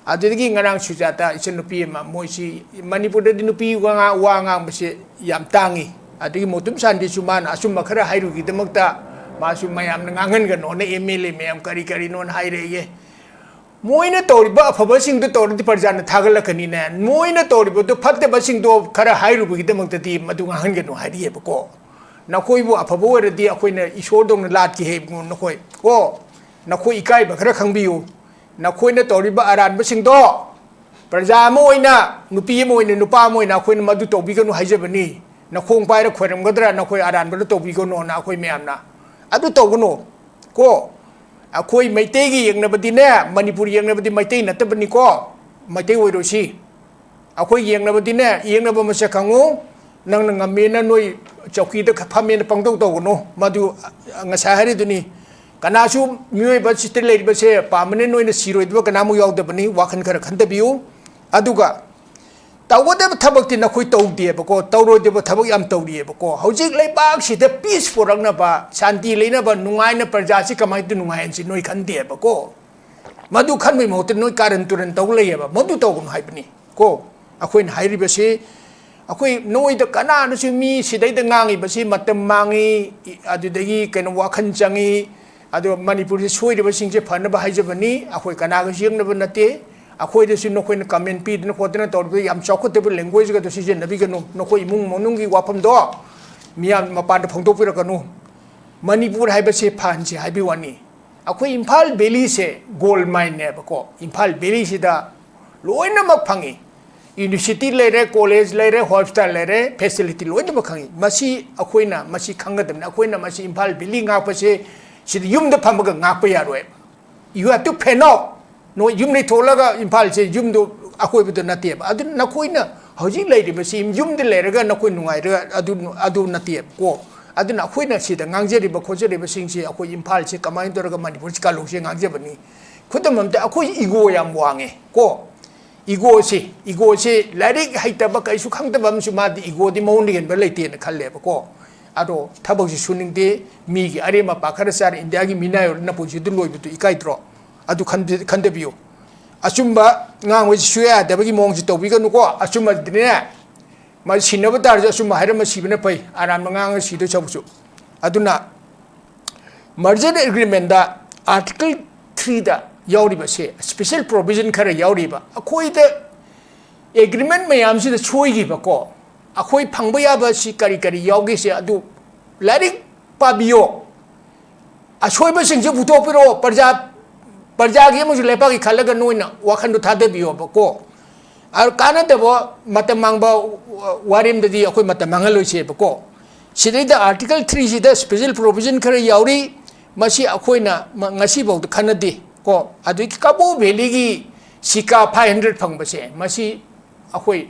ꯑꯗꯨꯗꯒꯤ ꯉꯔꯥꯡ ꯁꯨꯖꯥꯇꯥ ꯏꯆꯟꯅꯨꯄꯤ ꯑꯃ, ꯃꯣꯏꯁꯤ ꯃꯅꯤꯄꯨꯔꯗꯗꯤ ꯅꯨꯄꯤ ꯋꯥ ꯉꯥ-, ꯋꯥ ꯉꯥꯡꯕꯁꯦ ꯌꯥꯝ ꯇꯥꯡꯉꯤ꯫ ꯑꯗꯒꯤ ꯃꯣꯇꯨꯝ ꯁꯥꯟꯇꯤꯁꯨ ꯃꯥꯅ ꯑꯆꯨꯝꯕ ꯈꯔ ꯍꯥꯏꯔꯨꯒꯤꯗꯃꯛꯇ ꯃꯥꯁꯨ ꯃꯌꯥꯝꯅ ꯉꯥꯡꯍꯟꯒꯅꯣꯅ ꯑꯦꯝ ꯑꯦꯜ ꯑꯦ ꯃꯌꯥꯝ ꯀꯔꯤ ꯀꯔꯤꯅꯣꯅ ꯍꯥꯏꯔꯛꯑꯦ꯫ ꯃꯣꯏꯅ ꯇꯧꯔꯤꯕ ꯑꯐꯕꯁꯤꯡꯗꯨ ꯇꯧꯔꯗꯤ ꯄ꯭ꯔꯖꯥꯅ ꯊꯥꯒꯠꯂꯛꯀꯅꯤꯅꯦ꯫ ꯃꯣꯏꯅ ꯇꯧꯔꯤꯕꯗꯨ ꯐꯠꯇꯕꯁꯤꯡꯗꯣ ꯈꯔ ꯍꯥꯏꯔꯨꯕꯒꯤꯗꯃꯛꯇꯗꯤ ꯃꯗꯨ ꯉꯥꯡꯍꯟꯒꯅꯨ ꯍꯥꯏꯔꯤꯑꯕꯀꯣ꯫ ꯅꯈꯣꯏꯕꯨ ꯑꯐꯕ ꯑꯣꯏꯔꯗꯤ ꯑꯩꯈꯣꯏꯅ ꯏꯁꯣꯔꯗꯧꯅ ꯂꯥꯠꯀꯦ ꯍꯥꯏꯕ ꯅꯈꯣꯏ ꯀꯣ꯫ ꯅꯈꯣꯏ ꯏꯀꯥꯏꯕ ꯈꯔ ꯈꯪꯕꯤꯌꯨ꯫ ꯅꯈꯣꯏꯅ ꯇꯧꯔꯤꯕ ꯑꯔꯥꯟꯕꯁꯤꯡꯗꯣ ꯄ꯭ꯔꯖꯥ ꯑꯃ ꯑꯣꯏꯅ, ꯅꯨꯄꯤ ꯑꯃ ꯑꯣꯏꯅ, ꯅꯨꯄꯥ ꯑꯃ ꯑꯣꯏꯅ ꯑꯩꯈꯣꯏꯅ ꯃꯗꯨ ꯇꯧꯕꯤꯒꯅꯨ ꯍꯥꯏꯖꯕꯅꯤ꯫ ꯅꯈꯣꯡ ꯄꯥꯏꯔ ꯈꯣꯏꯔꯝꯒꯗ꯭ꯔꯥ ꯅꯈꯣꯏ ꯑꯔꯥꯟꯕꯗ ꯇꯧꯕꯤꯒꯅꯣꯅ ꯑꯩꯈꯣꯏ ꯃꯌꯥꯝꯅ? ꯑꯗꯨ ꯇꯧꯒꯅꯨ ꯀꯣ꯫ ꯑꯩꯈꯣꯏ ꯃꯩꯇꯩꯒꯤ ꯌꯦꯡꯅꯕꯗꯤꯅꯦ, ꯃꯅꯤꯄꯨꯔ ꯌꯦꯡꯅꯕꯗꯤ ꯃꯩꯇꯩ ꯅꯠꯇꯕꯅꯤꯀꯣ꯫ ꯃꯩꯇꯩ ꯑꯣꯏꯔꯣꯏꯁꯤ꯫ ꯑꯩꯈꯣꯏ ꯌꯦꯡꯅꯕꯗꯤꯅꯦ, ꯌꯦꯡꯅꯕ ꯃꯁꯛ ꯈꯪꯉꯨ꯫ ꯅꯪꯅ ꯉꯝꯃꯦꯅ ꯅꯣꯏ ꯆꯧꯀꯤꯗ ꯈ-, ꯐꯝꯃꯦꯅ ꯄꯪꯇꯧ ꯇꯧꯒꯅꯨ꯫ ꯃꯗꯨ, ꯑ, ꯉꯁꯥꯏ ꯍꯥꯏꯔꯤꯗꯨꯅꯤ, ꯀꯅꯥꯁꯨ ꯃꯤꯑꯣꯏꯕ ꯁꯤꯗ ꯂꯩꯔꯤꯕꯁꯦ permanent ꯑꯣꯏꯅ ꯁꯤꯔꯣꯏꯗꯕ ꯀꯅꯥꯃꯨꯛ ꯌꯥꯎꯗꯕꯅꯤ꯫ ꯋꯥꯈꯜ ꯈꯔ ꯈꯟꯊꯕꯤꯌꯨ꯫ ꯑꯗꯨꯒ ꯇꯧꯒꯗꯕ ꯊꯕꯛꯇꯤ ꯅꯈꯣꯏ ꯇꯧꯗꯦꯕꯀꯣ, ꯇꯧꯔꯣꯏꯗꯕ ꯊꯕꯛ ꯌꯥꯝ ꯇꯧꯔꯤꯑꯕꯀꯣ꯫ ꯍꯧꯖꯤꯛ ꯂꯩꯕꯥꯛꯁꯤꯗ ꯄꯤꯁ ꯄꯨꯔꯛꯅꯕ, ꯁꯥꯟꯇꯤ ꯂꯩꯅꯕ, ꯅꯨꯡꯉꯥꯏꯅ ꯄ꯭ꯔꯖꯥꯁꯤ ꯀꯃꯥꯏꯅ ꯅꯨꯡꯉꯥꯏꯍꯟꯁꯤ ꯅꯣꯏ ꯈꯟꯗꯦꯕꯀꯣ꯫ ꯃꯗꯨ ꯈꯟꯕꯒꯤ ꯃꯍꯨꯠꯇ ꯅꯣꯏ ꯀꯥꯔꯟ ꯇꯨꯔꯟ ꯇꯧ ꯂꯩꯌꯦꯕ꯫ ꯃꯗꯨ ꯇꯧꯒꯅꯨ ꯍꯥꯏꯕꯅꯤ ꯀꯣ꯫ ꯑꯩꯈꯣꯏꯅ ꯍꯥꯏꯔꯤꯕꯁꯤ, ꯑꯩꯈꯣꯏ ꯅꯣꯏꯗ ꯀꯅꯥꯅꯁꯨ, ꯃꯤ ꯁꯤꯗꯩꯗ ꯉꯥꯡꯉꯤꯕꯁꯤ ꯃꯇꯝ ꯃꯥꯡꯉꯤ, ꯑꯗꯨꯗꯒꯤ ꯀꯩꯅꯣ ꯋꯥꯈꯜ ꯆꯪꯉꯤ, ꯑꯗꯣ ꯃꯅꯤꯄꯨꯔꯁꯤ ꯁꯣꯏꯔꯤꯕꯁꯤꯡꯁꯦ ꯐꯅꯕ ꯍꯥꯏꯖꯕꯅꯤ꯫ ꯑꯩꯈꯣꯏ ꯀꯅꯥꯒꯁꯨ ꯌꯦꯛꯅꯕ ꯅꯠꯇꯦ꯫ ꯑꯩꯈꯣꯏꯗꯁꯨ ꯅꯈꯣꯏꯅ ꯀꯃꯦꯟ ꯄꯤꯗꯅ ꯈꯣꯠꯇꯅ ꯇꯧꯔꯤꯕꯗ ꯌꯥꯝ ꯆꯥꯎꯈꯠꯇꯕ ꯂꯦꯡꯒ꯭ꯋꯦꯖꯀꯗꯣ ꯁꯤꯖꯤꯟꯅꯕꯤꯒꯅꯨ꯫ ꯅꯈꯣꯏ ꯏꯃꯨꯡ ꯃꯅꯨꯡꯒꯤ ꯋꯥꯐꯝꯗꯣ ꯃꯤꯌꯥꯝ ꯃꯄꯥꯟꯗ ꯐꯣꯡꯗꯣꯛꯄꯤꯔꯛꯀꯅꯨ꯫ ꯃꯅꯤꯄꯨꯔ ꯍꯥꯏꯕꯁꯦ ꯐꯍꯟꯁꯤ ꯍꯥꯏꯕꯒꯤ ꯋꯥꯅꯤ꯫ ꯑꯩꯈꯣꯏ ꯏꯝꯐꯥꯜ ꯚꯦꯂꯤꯁꯦ ꯒꯣꯜ ꯃꯥꯏꯟꯅꯦꯕꯀꯣ꯫ ꯏꯝꯐꯥꯜ ꯚꯦꯂꯤꯁꯤꯗ ꯂꯣꯏꯅꯃꯛ ꯐꯪꯉꯤ꯫ ꯌꯨꯅꯤꯚꯔꯁꯤꯇꯤ ꯂꯩꯔꯦ, ꯀꯣꯂꯦꯖ ꯂꯩꯔꯦ, ꯍꯣꯁꯄꯤꯇꯥꯜ ꯂꯩꯔꯦ, ꯐꯦꯁꯤꯂꯤꯇꯤ ꯂꯣꯏꯅꯃꯛ ꯈꯪꯉꯤ꯫ ꯃꯁꯤ ꯑꯩꯈꯣꯏꯅ ꯃꯁꯤ ꯈꯪꯒꯗꯕꯅꯤ꯫ ꯑꯩꯈꯣꯏꯅ ꯃꯁꯤ ꯏꯝꯐꯥꯜ ꯚꯦꯂꯤ ꯉꯥꯛꯄꯁꯦ ꯁꯤꯗ ꯌꯨꯝꯗ ꯐꯝꯃꯒ ꯉꯥꯛꯄ ꯌꯥꯔꯣꯏ꯫ You have to fan out꯫ ꯅꯣꯏ ꯌꯨꯝ ꯂꯩꯊꯣꯛꯂꯒ ꯏꯝꯐꯥꯜꯁꯦ ꯌꯨꯝꯗꯣ ꯑꯀꯣꯏꯕꯗ ꯅꯠꯇꯦꯕ꯫ ꯑꯗꯨꯅ ꯅꯈꯣꯏꯅ ꯍꯧꯖꯤꯛ ꯂꯩꯔꯤꯕꯁꯤ ꯌꯨꯝꯗ ꯂꯩꯔꯒ ꯅꯈꯣꯏ ꯅꯨꯡꯉꯥꯏꯔꯒ ꯑꯗꯨ, ꯑꯗꯨ ꯅꯠꯇꯦꯕꯀꯣ꯫ ꯑꯗꯨꯅ ꯑꯩꯈꯣꯏꯅ ꯁꯤꯗ ꯉꯥꯡꯖꯔꯤꯕ ꯈꯣꯠꯆꯔꯤꯕꯁꯤꯡꯁꯤ ꯑꯩꯈꯣꯏ ꯏꯝꯐꯥꯜꯁꯦ ꯀꯃꯥꯏꯅ ꯇꯧꯔꯒ ꯃꯅꯤꯄꯨꯔꯁꯤ ꯀꯜꯂꯧꯁꯦ ꯉꯥꯡꯖꯕꯅꯤ꯫ ꯈꯨꯗꯝ ꯑꯝꯇ, ꯑꯩꯈꯣꯏ ꯏꯒꯣ ꯌꯥꯝ ꯋꯥꯡꯉꯦ ꯀꯣ꯫ ꯏꯒꯣꯁꯤ, ꯏꯒꯣꯁꯤ ꯂꯥꯏꯔꯤꯛ ꯍꯩꯇꯕ ꯀꯩꯁꯨ ꯈꯪꯗꯕ ꯑꯃꯁꯨ ꯃꯥꯗꯤ ꯏꯒꯣꯗꯤ ꯃꯉꯣꯟꯗ ꯍꯦꯟꯕ ꯂꯩꯇꯦꯅ ꯈꯜꯂꯦꯕꯀꯣ꯫ ꯑꯗꯣ ꯊꯕꯛꯁꯤ ꯁꯨꯅꯤꯡꯗꯦ, ꯃꯤꯒꯤ ꯑꯔꯦꯝ ꯑꯄꯥ ꯈꯔ ꯆꯥꯔ ꯏꯟꯗꯤꯌꯥꯒꯤ ꯃꯤꯅꯥꯏ ꯑꯣꯏꯔ ꯅꯄꯨꯟꯁꯤꯗꯨ ꯂꯣꯏꯕꯗꯨ ꯏꯀꯥꯏꯗ꯭ꯔꯣ? ꯑꯗꯨ ꯈꯟꯕꯤ-, ꯈꯟꯊꯕꯤꯌꯨ꯫ ꯑꯆꯨꯝꯕ ꯉꯥꯡꯕꯁꯤ ꯁꯨꯌꯥ ꯌꯥꯗꯕꯒꯤ ꯃꯑꯣꯡꯁꯤ ꯇꯧꯕꯤꯒꯅꯨꯀꯣ꯫ ꯑꯆꯨꯝꯕꯗꯤꯅꯦ, ꯃꯥ ꯁꯤꯅꯕ ꯇꯥꯔꯁꯨ ꯑꯆꯨꯝꯕ ꯍꯥꯏꯔꯝꯃ ꯁꯤꯕꯅ ꯐꯩ, ꯑꯔꯥꯟꯕ ꯉꯥꯡꯉ ꯁꯤꯗꯣꯏ ꯁꯔꯨꯛꯁꯨ꯫ ꯑꯗꯨꯅ merger agreement ꯗ Article three ꯗ ꯌꯥꯎꯔꯤꯕꯁꯦ special provision ꯈꯔ ꯌꯥꯎꯔꯤꯕ꯫ ꯑꯩꯈꯣꯏꯗ agreement ꯃꯌꯥꯝꯁꯤꯗ ꯁꯣꯏꯈꯤꯕꯀꯣ, ꯑꯩꯈꯣꯏ ꯐꯪꯕ ꯌꯥꯕꯁꯤ ꯀꯔꯤ ꯀꯔꯤ ꯌꯥꯎꯒꯦꯁꯦ ꯑꯗꯨ ꯂꯥꯏꯔꯤꯛ ꯄꯥꯕꯤꯌꯣ꯫ ꯑꯁꯣꯏꯕꯁꯤꯡꯁꯦ ꯄꯨꯊꯣꯛꯄꯤꯔꯛꯑꯣ꯫ ꯄ꯭ꯔꯖꯥ, ꯄ꯭ꯔꯖꯥꯒꯤ ꯑꯃꯁꯨꯡ ꯂꯩꯄꯥꯛꯀꯤ ꯈꯜꯂꯒ ꯅꯣꯏꯅ ꯋꯥꯈꯜꯗꯣ ꯊꯥꯗꯕꯤꯌꯣꯕꯀꯣ꯫ ꯑ, ꯀꯥꯟꯅꯗꯕ ꯃꯇꯝ ꯃꯥꯡꯕ ꯋꯥꯔꯦꯝꯗꯗꯤ ꯑꯩꯈꯣꯏ ꯃꯇꯝ ꯃꯥꯡꯍꯜꯂꯣꯏꯁꯦꯕꯀꯣ꯫ ꯁꯤꯗꯩꯗ Article three ꯁꯤꯗ special provision ꯈꯔ ꯌꯥꯎꯔꯤ, ꯃꯁꯤ ꯑꯩꯈꯣꯏꯅ ꯃ-, ꯉꯁꯤꯐꯥꯎꯗ ꯈꯟꯅꯗꯦ ꯀꯣ꯫ ꯑꯗꯨꯒꯤ ꯀꯕꯣ ꯚꯦꯂꯤꯒꯤ ꯁꯤꯀꯥ five hundred ꯐꯪꯕꯁꯦ, ꯃꯁꯤ ꯑꯩꯈꯣꯏ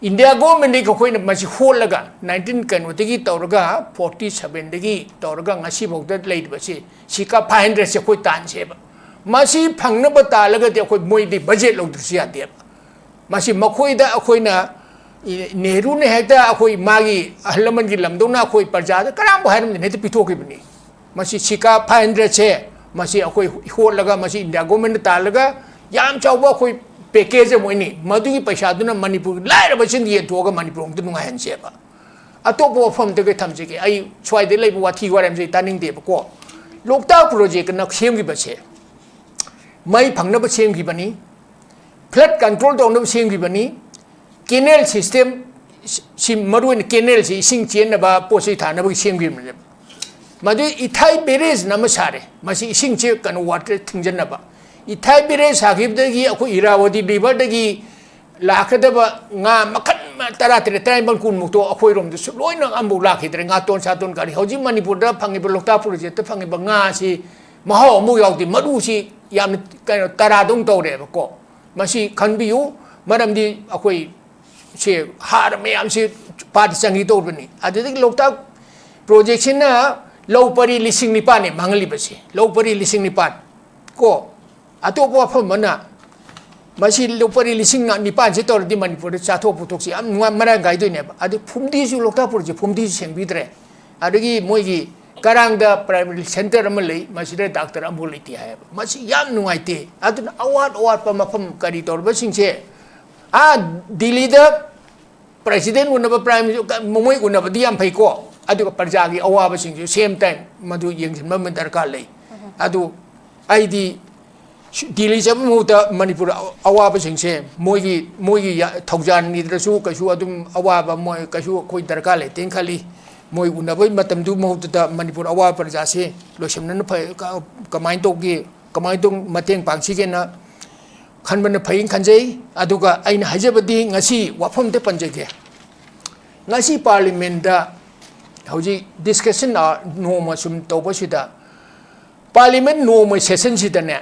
ꯏꯟꯗꯤꯌꯥ ꯒꯣꯔꯃꯦꯟꯗꯒꯤ ꯑꯩꯈꯣꯏꯅ ꯃꯁꯤ ꯍꯣꯠꯂꯒ nineteen ꯀꯩꯅꯣꯗꯒꯤ ꯇꯧꯔꯒ forty seven ꯗꯒꯤ ꯇꯧꯔꯒ ꯉꯁꯤꯐꯥꯎꯗ ꯂꯩꯔꯤꯕꯁꯤ ꯁꯤꯀꯥ five hundred ꯁꯦ ꯑꯩꯈꯣꯏ ꯇꯥꯟꯁꯦꯕ꯫ ꯃꯁꯤ ꯐꯪꯅꯕ ꯇꯥꯜꯂꯒꯗꯤ ꯑꯩꯈꯣꯏ ꯃꯣꯏꯗꯤ ꯕꯖꯦꯠ ꯂꯧꯗ꯭ꯔꯁꯨ ꯌꯥꯗꯦꯕ꯫ ꯃꯁꯤ ꯃꯈꯣꯏꯗ ꯑꯩꯈꯣꯏꯅ, ꯅꯦꯍꯔꯨꯅ ꯍꯦꯛꯇ ꯑꯩꯈꯣꯏ ꯃꯥꯒꯤ ꯑꯍꯜ ꯂꯃꯟꯒꯤ ꯂꯝꯗꯧꯅ ꯑꯩꯈꯣꯏ ꯄ꯭ꯔꯖꯥꯗ ꯀꯅꯥꯝꯕꯨ ꯍꯥꯏꯔꯝꯗꯅ ꯍꯦꯛꯇ ꯄꯤꯊꯣꯛꯈꯤꯕꯅꯤ꯫ ꯃꯁꯤ ꯁꯤꯀꯥ ꯐꯥꯏꯚ ꯍꯟꯗ꯭ꯔꯦꯗꯁꯦ, ꯃꯁꯤ ꯑꯩꯈꯣꯏ ꯍꯣꯠꯂꯒ, ꯃꯁꯤ ꯏꯟꯗꯤꯌꯥ ꯒꯣꯔꯃꯦꯟꯗ ꯇꯥꯜꯂꯒ, ꯌꯥꯝ ꯆꯥꯎꯕ ꯑꯩꯈꯣꯏ ꯄꯦꯀꯦꯖ ꯑꯃ ꯑꯣꯏꯅꯤ꯫ ꯃꯗꯨꯒꯤ ꯄꯩꯁꯥꯗꯨꯅ ꯃꯅꯤꯄꯨꯔꯒꯤ ꯂꯥꯏꯔꯕꯁꯤꯡꯗ ꯌꯦꯟꯊꯣꯛꯑꯒ ꯃꯅꯤꯄꯨꯔ ꯑꯃꯨꯛꯇ ꯅꯨꯡꯉꯥꯏꯍꯟꯁꯦꯕ꯫ ꯑꯇꯣꯞꯄ ꯋꯥꯐꯝꯗꯒ ꯊꯝꯖꯒꯦ꯫ ꯑꯩ ꯁ꯭ꯋꯥꯏꯗ ꯂꯩꯕ ꯋꯥꯊꯤ ꯋꯥꯔꯦꯝꯁꯦ ꯑꯩ ꯇꯥꯅꯤꯡꯗꯦꯕꯀꯣ꯫ ꯂꯣꯛꯇꯥꯛ ꯄ꯭ꯔꯣꯖꯦꯛ ꯑꯅ ꯁꯦꯝꯈꯤꯕꯁꯦ, ꯃꯩ ꯐꯪꯅꯕ ꯁꯦꯝꯈꯤꯕꯅꯤ, ꯐ꯭ꯂꯠ ꯀꯟꯇ꯭ꯔꯣꯜ ꯇꯧꯅꯕ ꯁꯦꯝꯈꯤꯕꯅꯤ, ꯀꯦꯅꯦꯜ ꯁꯤꯁꯇꯦꯝ ꯁꯤ, ꯃꯔꯨꯑꯣꯏꯅ ꯀꯦꯅꯦꯜꯁꯤ ꯏꯁꯤꯡ ꯆꯦꯟꯅꯕ ꯄꯣꯠ ꯆꯩ ꯊꯥꯅꯕꯒꯤ ꯁꯦꯝꯈꯤꯕꯅꯦꯕ꯫ ꯃꯗꯨ ꯏꯊꯥꯏ ꯕꯦꯔꯦꯖꯅ ꯑꯃ ꯁꯥꯔꯦ, ꯃꯁꯤ ꯏꯁꯤꯡꯁꯦ ꯀꯩꯅꯣ ꯋꯥꯇꯔ ꯊꯤꯡꯖꯤꯟꯅꯕ꯫ ꯏꯊꯥꯏ ꯕꯦꯔꯦꯖ ꯁꯥꯈꯤꯕꯗꯒꯤ ꯑꯩꯈꯣꯏ ꯏꯔꯥꯋꯇꯤ ꯔꯤꯚꯔꯗꯒꯤ ꯂꯥꯛꯀꯗꯕ ꯉꯥ ꯃꯈꯜ ꯃ-, ꯇꯔꯥ ꯇꯔꯦꯠ, ꯇꯔꯥꯅꯤꯄꯥꯟ, ꯀꯨꯟꯃꯨꯛꯇꯣ ꯑꯩꯈꯣꯏꯔꯣꯝꯗꯁꯨ ꯂꯣꯏꯅ ꯑꯃꯐꯥꯎ ꯂꯥꯛꯈꯤꯗ꯭ꯔꯦ꯫ ꯉꯥꯇꯣꯟ ꯁꯥꯇꯣꯟ ꯀꯔꯤ, ꯍꯧꯖꯤꯛ ꯃꯅꯤꯄꯨꯔꯗ ꯐꯪꯉꯤꯕ ꯂꯣꯛꯇꯥꯛ ꯄ꯭ꯔꯣꯖꯦꯛꯇ ꯐꯪꯉꯤꯕ ꯉꯥꯁꯤ ꯃꯍꯥꯎ ꯑꯃꯐꯥꯎ ꯌꯥꯎꯗꯦ꯫ ꯃꯔꯨꯁꯤ ꯌꯥꯝꯅ ꯀꯩꯅꯣ ꯇꯔꯥꯗꯧꯅ ꯇꯧꯔꯦꯕꯀꯣ꯫ ꯃꯁꯤ ꯈꯟꯕꯤꯌꯨ, ꯃꯔꯝꯗꯤ ꯑꯩꯈꯣꯏ ꯁꯦ ꯍꯥꯔ ꯃꯌꯥꯝꯁꯤ ꯄꯥꯠꯇ ꯆꯪꯈꯤ ꯇꯧꯔꯕꯅꯤ꯫ ꯑꯗꯨꯗꯒꯤ ꯂꯣꯛꯇꯥꯛ ꯄ꯭ꯔꯣꯖꯦꯛꯁꯤꯅ ꯂꯧ ꯄꯔꯤ ꯂꯤꯁꯤꯡ ꯅꯤꯄꯥꯟꯅꯦ ꯃꯥꯡꯍꯜꯂꯤꯕꯁꯤ, ꯂꯧ ꯄꯔꯤ ꯂꯤꯁꯤꯡ ꯅꯤꯄꯥꯟ꯫ ꯀꯣ, ꯑꯇꯣꯞꯄ ꯋꯥꯐꯝ ꯑꯃꯅ, ꯃꯁꯤ ꯂꯧ ꯄꯔꯤ ꯂꯤꯁꯤꯡ ꯅꯤꯄꯥꯟꯁꯤ ꯇꯧꯔꯗꯤ ꯃꯅꯤꯄꯨꯔꯗ ꯆꯥꯊꯣꯛ ꯄꯣꯠꯊꯣꯛꯁꯤ ꯌꯥꯝ ꯅꯨꯡꯉꯥꯏ, ꯃꯔꯥꯡ ꯀꯥꯏꯗꯣꯏꯅꯦꯕ꯫ ꯑꯗꯨ ꯐꯨꯝꯗꯤꯁꯨ, ꯂꯣꯛꯇꯥꯛ ꯄ꯭ꯔꯣꯖꯦꯛ ꯐꯨꯝꯗꯤꯁꯨ ꯁꯦꯡꯕꯤꯗ꯭ꯔꯦ꯫ ꯑꯗꯒꯤ ꯃꯣꯏꯒꯤ ꯀꯔꯥꯡꯗ ꯄ꯭ꯔꯥꯏꯃꯔꯤ ꯁꯦꯟꯇꯔ ꯑꯃ ꯂꯩ, ꯃꯁꯤꯗ ꯗꯥꯛꯇꯔ ꯑꯃꯐꯥꯎ ꯂꯩꯇꯦ ꯍꯥꯏꯌꯦꯕ꯫ ꯃꯁꯤ ꯌꯥꯝ ꯅꯨꯡꯉꯥꯏꯇꯦ꯫ ꯑꯗꯨꯅ ꯑꯋꯥꯠ ꯑꯋꯥꯠꯄ ꯃꯐꯝ ꯀꯔꯤ ꯇꯧꯔꯕꯁꯤꯡꯁꯦ, ꯑꯥ ꯗꯤꯜꯂꯤꯗ ꯄ꯭ꯔꯦꯁꯤꯗꯦꯟ ꯎꯅꯕ, ꯄ꯭ꯔꯥꯏꯝ ꯃꯤꯅꯤꯁꯇꯔ, ꯃꯣꯏ ꯎꯅꯕꯗꯤ ꯌꯥꯝ ꯐꯩꯀꯣ, ꯑꯗꯨꯒ ꯄ꯭ꯔꯖꯥꯒꯤ ꯑꯋꯥꯕꯁꯤꯡꯁꯨ ꯁꯦꯝ ꯇꯥꯏꯝ ꯃꯗꯨ ꯌꯦꯡꯁꯤꯟꯕ ꯑꯃ ꯗꯔꯀꯥꯔ ꯂꯩ꯫ ꯑꯗꯨ ꯑꯩꯗꯤ ꯁ-, ꯗꯤꯜꯂꯤ ꯆꯠꯄ ꯃꯍꯨꯠꯇ ꯃꯅꯤꯄꯨꯔ ꯑ-, ꯑꯋꯥꯕꯁꯤꯡꯁꯦ ꯃꯣꯏꯒꯤ, ꯃꯣꯏꯒꯤ ꯌꯥ-, ꯊꯧꯖꯥꯟꯒꯤꯗ꯭ꯔꯁꯨ ꯀꯩꯁꯨ ꯑꯗꯨꯝ ꯑꯋꯥꯕ ꯃꯣꯏ ꯀꯩꯁꯨ ꯑꯩꯈꯣꯏ ꯗꯔꯀꯥꯔ ꯂꯩꯇꯦꯅ ꯈꯜꯂꯤ꯫ ꯃꯣꯏ ꯎꯅꯕꯒꯤ ꯃꯇꯝꯗꯨ ꯃꯍꯨꯠꯇꯗ ꯃꯅꯤꯄꯨꯔ ꯑꯋꯥꯕ ꯄ꯭ꯔꯖꯥꯁꯦ ꯂꯣꯏꯁꯤꯟꯕꯅ ꯐꯩ, ꯀ-, ꯀꯃꯥꯏꯅ ꯇꯧꯒꯦ, ꯀꯃꯥꯏꯅ ꯇꯧ ꯃꯇꯦꯡ ꯄꯥꯡꯁꯤꯒꯦꯅ ꯈꯟꯕꯅ ꯐꯩꯅ ꯈꯟꯖꯩ꯫ ꯑꯗꯨꯒ ꯑꯩꯅ ꯍꯥꯏꯖꯕꯗꯤ ꯉꯁꯤ ꯋꯥꯐꯝꯗ ꯄꯟꯖꯒꯦ꯫ ꯉꯁꯤ ꯄꯥꯔꯂꯤꯃꯦꯟꯗ ꯍꯧꯖꯤꯛ ꯗꯤꯁꯀꯁꯟ ꯑꯋꯥꯔ ꯅꯣꯡꯃ ꯁꯨꯝ ꯇꯧꯕꯁꯤꯗ, ꯄꯥꯔꯂꯤꯃꯦꯟ ꯅꯣꯡꯃ ꯁꯦꯁꯟꯁꯤꯗꯅꯦ,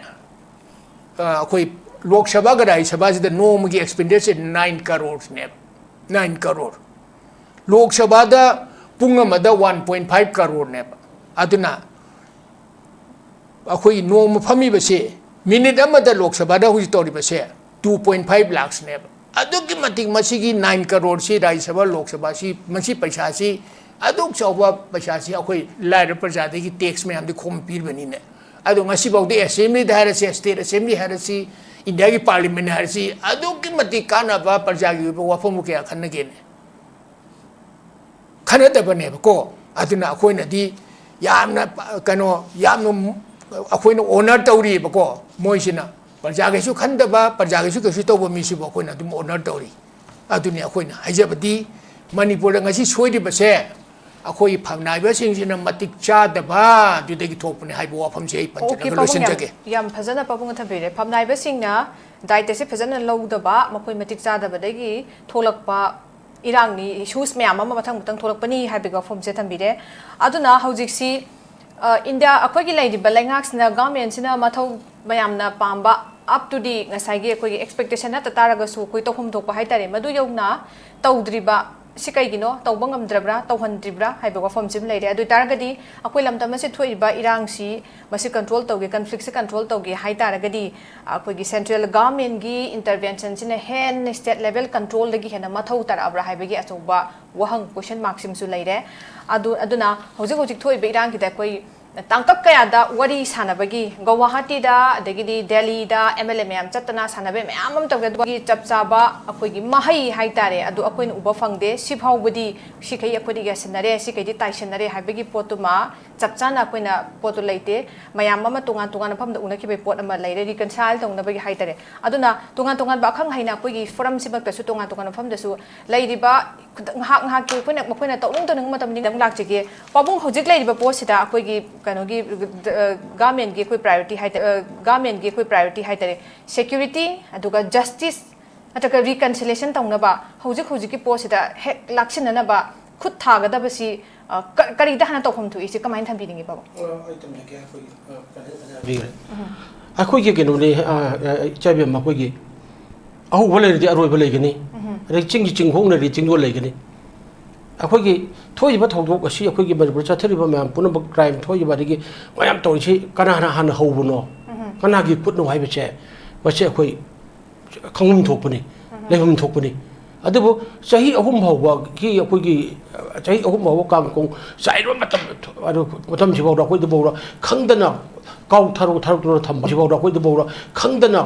ꯑ, ꯑꯩꯈꯣꯏ ꯂꯣꯛ ꯁꯚꯥꯒ ꯔꯥꯖ꯭ꯌ ꯁꯚꯥꯁꯤꯗ ꯅꯣꯡꯃꯒꯤ ꯑꯦꯛꯁꯄꯦꯟꯗꯤꯆꯔꯁꯦ ꯅꯥꯏꯟ ꯀꯔꯣꯔꯅꯦꯕ, ꯅꯥꯏꯟ ꯀꯔꯣꯔ꯫ ꯂꯣꯛ ꯁꯚꯥꯗ ꯄꯨꯡ ꯑꯃꯗ ꯋꯥꯟ ꯄꯣꯏꯟ ꯐꯥꯏꯚ ꯀꯔꯣꯔꯅꯦꯕ꯫ ꯑꯗꯨꯅ ꯑꯩꯈꯣꯏ ꯅꯣꯡꯃ ꯐꯝꯃꯤꯕꯁꯦ, ꯃꯤꯅꯤꯠ ꯑꯃꯗ ꯂꯣꯛ ꯁꯚꯥꯗ ꯍꯧꯖꯤꯛ ꯇꯧꯔꯤꯕꯁꯦ ꯇꯨ ꯄꯣꯏꯟ ꯐꯥꯏꯚ ꯂꯥꯛꯁꯅꯦꯕ꯫ ꯑꯗꯨꯛꯀꯤ ꯃꯇꯤꯛ ꯃꯁꯤꯒꯤ ꯅꯥꯏꯟ ꯀꯔꯣꯔꯁꯤ, ꯔꯥꯖ꯭ꯌ ꯁꯚꯥ, ꯂꯣꯛ ꯁꯚꯥꯁꯤ, ꯃꯁꯤ ꯄꯩꯁꯥꯁꯤ, ꯑꯗꯨꯛ ꯆꯥꯎꯕ ꯄꯩꯁꯥꯁꯤ ꯑꯩꯈꯣꯏ ꯂꯥꯏꯔꯕ ꯄ꯭ꯔꯖꯥꯗꯒꯤ ꯇꯦꯛꯁ ꯃꯌꯥꯝꯗꯤ ꯈꯣꯝ ꯄꯤꯔꯤꯕꯅꯤꯅꯦ꯫ ꯑꯗꯣ ꯉꯁꯤꯐꯥꯎꯗꯤ ꯑꯦꯁꯦꯝꯕ꯭ꯂꯤꯗ ꯍꯥꯏꯔꯁꯤ, ꯁ꯭ꯇꯦꯠ ꯑꯦꯁꯦꯝꯕ꯭ꯂꯤ ꯍꯥꯏꯔꯁꯤ, ꯏꯟꯗꯤꯌꯥꯒꯤ ꯄꯥꯔꯂꯤꯌꯥꯃꯦꯟ ꯍꯥꯏꯔꯁꯤ, ꯑꯗꯨꯛꯀꯤ ꯃꯇꯤꯛ ꯀꯥꯟꯅꯕ ꯄ꯭ꯔꯖꯥꯒꯤ ꯑꯣꯏꯕ ꯋꯥꯐꯝꯕꯨ ꯀꯌꯥ ꯈꯟꯅꯒꯦꯅꯦ? ꯈꯟꯅꯗꯕꯅꯦꯕꯀꯣ꯫ ꯑꯗꯨꯅ ꯑꯩꯈꯣꯏꯅꯗꯤ ꯌꯥꯝꯅ ꯄ-, ꯀꯩꯅꯣ, ꯌꯥꯝꯅ ꯃ-, ꯑꯩꯈꯣꯏꯅ ꯑꯣꯅꯔ ꯇꯧꯔꯤꯑꯕꯀꯣ꯫ ꯃꯣꯏꯁꯤꯅ ꯄ꯭ꯔꯖꯥꯒꯤꯁꯨ ꯈꯟꯗꯕ, ꯄ꯭ꯔꯖꯥꯒꯤꯁꯨ ꯀꯩꯁꯨ ꯇꯧꯕ ꯃꯤꯁꯤꯕꯨ ꯑꯩꯈꯣꯏꯅ ꯑꯗꯨꯝ ꯑꯣꯅꯔ ꯇꯧꯔꯤ꯫ ꯑꯗꯨꯅꯤ ꯑꯩꯈꯣꯏꯅ ꯍꯥꯏꯖꯕꯗꯤ, ꯃꯅꯤꯄꯨꯔꯗ ꯉꯁꯤ ꯁꯣꯏꯔꯤꯕꯁꯦ ꯑꯩꯈꯣꯏꯒꯤ ꯐꯝꯅꯥꯏꯕꯁꯤꯡꯁꯤꯅ ꯃꯇꯤꯛ ꯆꯥꯗꯕ ꯑꯗꯨꯗꯒꯤ ꯊꯣꯛꯄꯅꯦ ꯍꯥꯏꯕ ꯋꯥꯐꯝꯁꯦ ꯑꯩ ꯄꯟꯖꯔꯒ ꯄꯥꯕꯨꯡ ꯌꯥꯝ, ꯂꯣꯏꯁꯤꯟꯖꯒꯦ꯫ ꯌꯥꯝ ꯐꯖꯅ ꯄꯥꯕꯨꯡꯅ ꯊꯝꯕꯤꯔꯦ꯫ ꯐꯝꯅꯥꯏꯕꯁꯤꯡꯅ ꯗꯥꯏꯠ ꯑꯁꯤ ꯐꯖꯅ ꯂꯧꯗꯕ, ꯃꯈꯣꯏ ꯃꯇꯤꯛ ꯆꯥꯗꯕꯗꯒꯤ ꯊꯣꯛꯂꯛꯄ ꯏꯔꯥꯡꯅꯤ, ꯏꯁꯨꯁ ꯃꯌꯥꯝ ꯑꯃ ꯃꯊꯪ ꯃꯊꯪ ꯊꯣꯛꯂꯛꯄꯅꯤ ꯍꯥꯏꯕꯒꯤ ꯋꯥꯐꯝꯁꯦ ꯊꯝꯕꯤꯔꯦ꯫ ꯑꯗꯨꯅ ꯍꯧꯖꯤꯛꯁꯤ, ꯑ, ꯏꯟꯗꯤꯌꯥ, ꯑꯩꯈꯣꯏꯒꯤ ꯂꯩꯔꯤꯕ ꯂꯩꯉꯥꯛꯁꯤꯅ, ꯒꯚꯔꯟꯃꯦꯟꯁꯤꯅ ꯃꯊꯧ ꯃꯌꯥꯝꯅ ꯄꯥꯝꯕ, up to the ꯉꯁꯥꯏꯒꯤ ꯑꯩꯈꯣꯏꯒꯤ ꯑꯦꯛꯁꯄꯦꯛꯇꯦꯁꯟ ꯅꯠꯇ ꯇꯥꯔꯒꯁꯨ ꯑꯩꯈꯣꯏ ꯇꯧꯐꯝ ꯊꯣꯛꯄ ꯍꯥꯏꯇꯥꯔꯦ, ꯃꯗꯨ ꯌꯧꯅ ꯇꯧꯗ꯭ꯔꯤꯕ ꯁꯤ ꯀꯩꯒꯤꯅꯣ? ꯇꯧꯕ ꯉꯝꯗ꯭ꯔꯕ꯭ꯔꯥ, ꯇꯧꯍꯟꯗ꯭ꯔꯤꯕ꯭ꯔꯥ ꯍꯥꯏꯕ ꯋꯥꯐꯝꯁꯤꯃ ꯂꯩꯔꯦ꯫ ꯑꯗꯨ ꯑꯣꯏ ꯇꯥꯔꯒꯗꯤ ꯑꯩꯈꯣꯏ ꯂꯝꯗꯝ ꯑꯁꯤꯗ ꯊꯣꯛꯏꯕ ꯏꯔꯥꯡꯁꯤ, ꯃꯁꯤ ꯀꯟꯇ꯭ꯔꯣꯜ ꯇꯧꯒꯦ, ꯀꯟꯐ꯭ꯂꯤꯛꯁꯦ ꯀꯟꯇ꯭ꯔꯣꯜ ꯇꯧꯒꯦ ꯍꯥꯏ ꯇꯥꯔꯒꯗꯤ, ꯑꯩꯈꯣꯏꯒꯤ ꯁꯦꯟꯇ꯭ꯔꯦꯜ ꯒꯚꯔꯟꯃꯦꯟꯒꯤ ꯏꯟꯇꯔꯚꯦꯟꯁꯟꯁꯤꯅ ꯍꯦꯟꯅ ꯁ꯭ꯇꯦꯠ ꯂꯦꯚꯦꯜ ꯀꯟꯇ꯭ꯔꯣꯜꯗꯒꯤ ꯍꯦꯟꯅ ꯃꯊꯧ ꯇꯥꯔꯛꯑꯕ꯭ꯔꯥ ꯍꯥꯏꯕꯒꯤ ꯑꯆꯧꯕ ꯋꯥꯍꯪ, ꯀꯣꯏꯁꯟ ꯃꯥꯔꯛꯁꯤꯃꯁꯨ ꯂꯩꯔꯦ꯫ ꯑꯗꯨ, ꯑꯗꯨꯅ ꯍꯧꯖꯤꯛ ꯍꯧꯖꯤꯛ ꯊꯣꯛꯏꯕ ꯏꯔꯥꯡꯒꯤꯗ ꯑꯩꯈꯣꯏ ꯇꯥꯡꯀꯛ ꯀꯌꯥꯗ ꯋꯥꯔꯤ ꯁꯥꯟꯅꯕꯒꯤ, ꯒꯧꯍꯥꯇꯤꯗ, ꯑꯗꯒꯤꯗꯤ ꯗꯦꯜꯂꯤꯗ ꯑꯦꯝ ꯑꯦꯜ ꯑꯦ ꯃꯌꯥꯝ ꯆꯠꯇꯅ ꯁꯥꯟꯅꯕ ꯃꯌꯥꯝ ꯑꯃ ꯇꯧꯔꯦ꯫ ꯑꯗꯨꯒꯤ ꯆꯞ ꯆꯥꯕ ꯑꯩꯈꯣꯏꯒꯤ ꯃꯍꯩ ꯍꯥꯏꯇꯥꯔꯦ, ꯑꯗꯨ ꯑꯩꯈꯣꯏꯅ ꯎꯕ ꯐꯪꯗꯦ꯫ ꯁꯤꯐꯥꯎꯕꯗꯤ ꯁꯤꯈꯩ ꯑꯩꯈꯣꯏꯗ ꯌꯥꯁꯤꯟꯅꯔꯦ, ꯁꯤꯈꯩꯗꯤ ꯇꯥꯏꯁꯤꯟꯅꯔꯦ ꯍꯥꯏꯕꯒꯤ ꯄꯣꯠꯇꯨꯃ ꯆꯞ ꯆꯥꯅ ꯑꯩꯈꯣꯏꯅ ꯄꯣꯠꯇꯨ ꯂꯩꯇꯦ꯫ ꯃꯌꯥꯝ ꯑꯃ ꯇꯣꯉꯥꯟ ꯇꯣꯉꯥꯟꯕ ꯃꯐꯝꯗ ꯎꯅꯈꯤꯕꯒꯤ ꯄꯣꯠ ꯑꯃ ꯂꯩꯔꯦ, ꯔꯤꯀꯟꯁꯥꯏꯜ ꯇꯧꯅꯕꯒꯤ ꯍꯥꯏꯇꯥꯔꯦ꯫ ꯑꯗꯨꯅ ꯇꯣꯉꯥꯟ ꯇꯣꯉꯥꯟꯕ ꯑꯈꯪ ꯑꯍꯩꯅ ꯑꯩꯈꯣꯏꯒꯤ ꯐꯣꯔꯝꯁꯤꯃꯛꯇꯁꯨ ꯇꯣꯉꯥꯟ ꯇꯣꯉꯥꯟꯕ ꯃꯐꯝꯗꯁꯨ ꯂꯩꯔꯤꯕ ꯈꯨꯗ-, ꯉꯥꯏꯍꯥꯛ ꯉꯥꯏꯍꯥꯛꯀꯤ ꯑꯩꯈꯣꯏꯅ, ꯃꯈꯣꯏꯅ ꯇꯧꯅꯤꯡ ꯇꯧꯅꯤꯡꯕ ꯃꯇꯝꯗ ꯑꯗꯨꯝ ꯂꯥꯛꯆꯒꯦ꯫ ꯄꯥꯕꯨꯡ, ꯍꯧꯖꯤꯛ ꯂꯩꯔꯤꯕ ꯄꯣꯠꯁꯤꯗ ꯑꯩꯈꯣꯏꯒꯤ ꯀꯩꯅꯣꯒꯤ, ꯑ, ꯒꯚꯔꯟꯃꯦꯟꯒꯤ ꯑꯩꯈꯣꯏ ꯄ꯭ꯔꯥꯏꯌꯣꯔꯤꯇꯤ ꯍꯥꯏꯇꯥꯔꯦ, ꯑ, ꯒꯚꯔꯟꯃꯦꯟꯒꯤ ꯑꯩꯈꯣꯏ ꯄ꯭ꯔꯥꯏꯌꯣꯔꯤꯇꯤ ꯍꯥꯏꯇꯥꯔꯦ, ꯁꯦꯀ꯭ꯌꯨꯔꯤꯇꯤ, ꯑꯗꯨꯒ ꯖꯁꯇꯤꯁ, ꯅꯠꯇ꯭ꯔꯒ ꯔꯤꯀꯟꯁꯤꯂꯦꯁꯟ ꯇꯧꯅꯕ ꯍꯧꯖꯤꯛ ꯍꯧꯖꯤꯛꯀꯤ ꯄꯣꯠꯁꯤꯗ ꯍꯦꯛ ꯂꯥꯛꯁꯤꯟꯅꯅꯕ ꯈꯨꯠ ꯊꯥꯒꯗꯕꯁꯤ, ꯑ, ꯀ-, ꯀꯔꯤꯗ ꯍꯥꯟꯅ ꯇꯧꯐꯝ ꯊꯣꯛꯏ? ꯁꯤ ꯀꯃꯥꯏꯅ ꯊꯝꯕꯤꯅꯤꯡꯉꯤ, ꯄꯥꯕꯨꯡ? ꯑ, ꯑꯩ ꯊꯝꯖꯒꯦ꯫ ꯑꯩꯈꯣꯏꯒꯤ, ꯑ, ꯐꯖꯅ ꯐꯖꯅ ꯍꯥꯏꯕꯤꯈ꯭ꯔꯦ꯫ ꯑꯩꯈꯣꯏꯒꯤ ꯀꯩꯅꯣꯅꯤ, ꯑ, ꯑ, ꯏꯆꯥ ꯏꯕꯦꯝꯃ, ꯑꯩꯈꯣꯏꯒꯤ ꯑꯍꯧꯕ ꯂꯩꯔꯗꯤ ꯑꯔꯣꯏꯕ ꯂꯩꯒꯅꯤ꯫ ꯑꯗꯩ ꯆꯤꯡꯒꯤ ꯆꯤꯡꯈꯣꯡ ꯂꯩꯔꯗꯤ ꯆꯤꯡꯗꯣꯜ ꯂꯩꯒꯅꯤ꯫ ꯑꯩꯈꯣꯏꯒꯤ ꯊꯣꯛꯏꯕ ꯊꯧꯗꯣꯛ ꯑꯁꯤ, ꯑꯩꯈꯣꯏꯒꯤ ꯃꯅꯤꯄꯨꯔ ꯆꯠꯊꯔꯤꯕ ꯃꯌꯥꯝ ꯄꯨꯝꯅꯃꯛ, ꯀ꯭ꯔꯥꯏꯝ ꯊꯣꯛꯏꯕ, ꯑꯗꯒꯤ ꯃꯌꯥꯝ ꯇꯧꯔꯤꯁꯤ ꯀꯅꯥꯅ ꯍꯥꯟꯅ ꯍꯧꯕꯅꯣ, ꯀꯅꯥꯒꯤ ꯈꯨꯠꯅꯣ ꯍꯥꯏꯕꯁꯦ, ꯃꯁꯤ ꯑꯩꯈꯣꯏ ꯈꯪꯐꯝ ꯊꯣꯛꯄꯅꯤ꯫ ꯂꯩꯐꯝ ꯊꯣꯛꯄꯅꯤ꯫ ꯑꯗꯨꯕꯨ ꯆꯍꯤ ꯑꯍꯨꯝ ꯐꯥꯎꯕꯒꯤ ꯑꯩꯈꯣꯏꯒꯤ, ꯆꯍꯤ ꯑꯍꯨꯝ ꯐꯥꯎꯕ ꯀꯥꯡ ꯀꯣꯡ ꯆꯥꯏꯔꯕ ꯃꯇꯝ, ꯑꯗꯨ ꯃꯇꯝꯁꯤꯐꯥꯎꯗ ꯑꯩꯈꯣꯏꯗꯐꯥꯎꯗ ꯈꯪꯗꯅ ꯀꯥꯎ ꯊꯥꯔꯨ ꯊꯥꯔꯨꯛꯇꯨꯅ ꯊꯝꯕꯁꯤꯐꯥꯎꯗ ꯑꯩꯈꯣꯏꯗꯐꯥꯎꯗ ꯈꯪꯗꯅ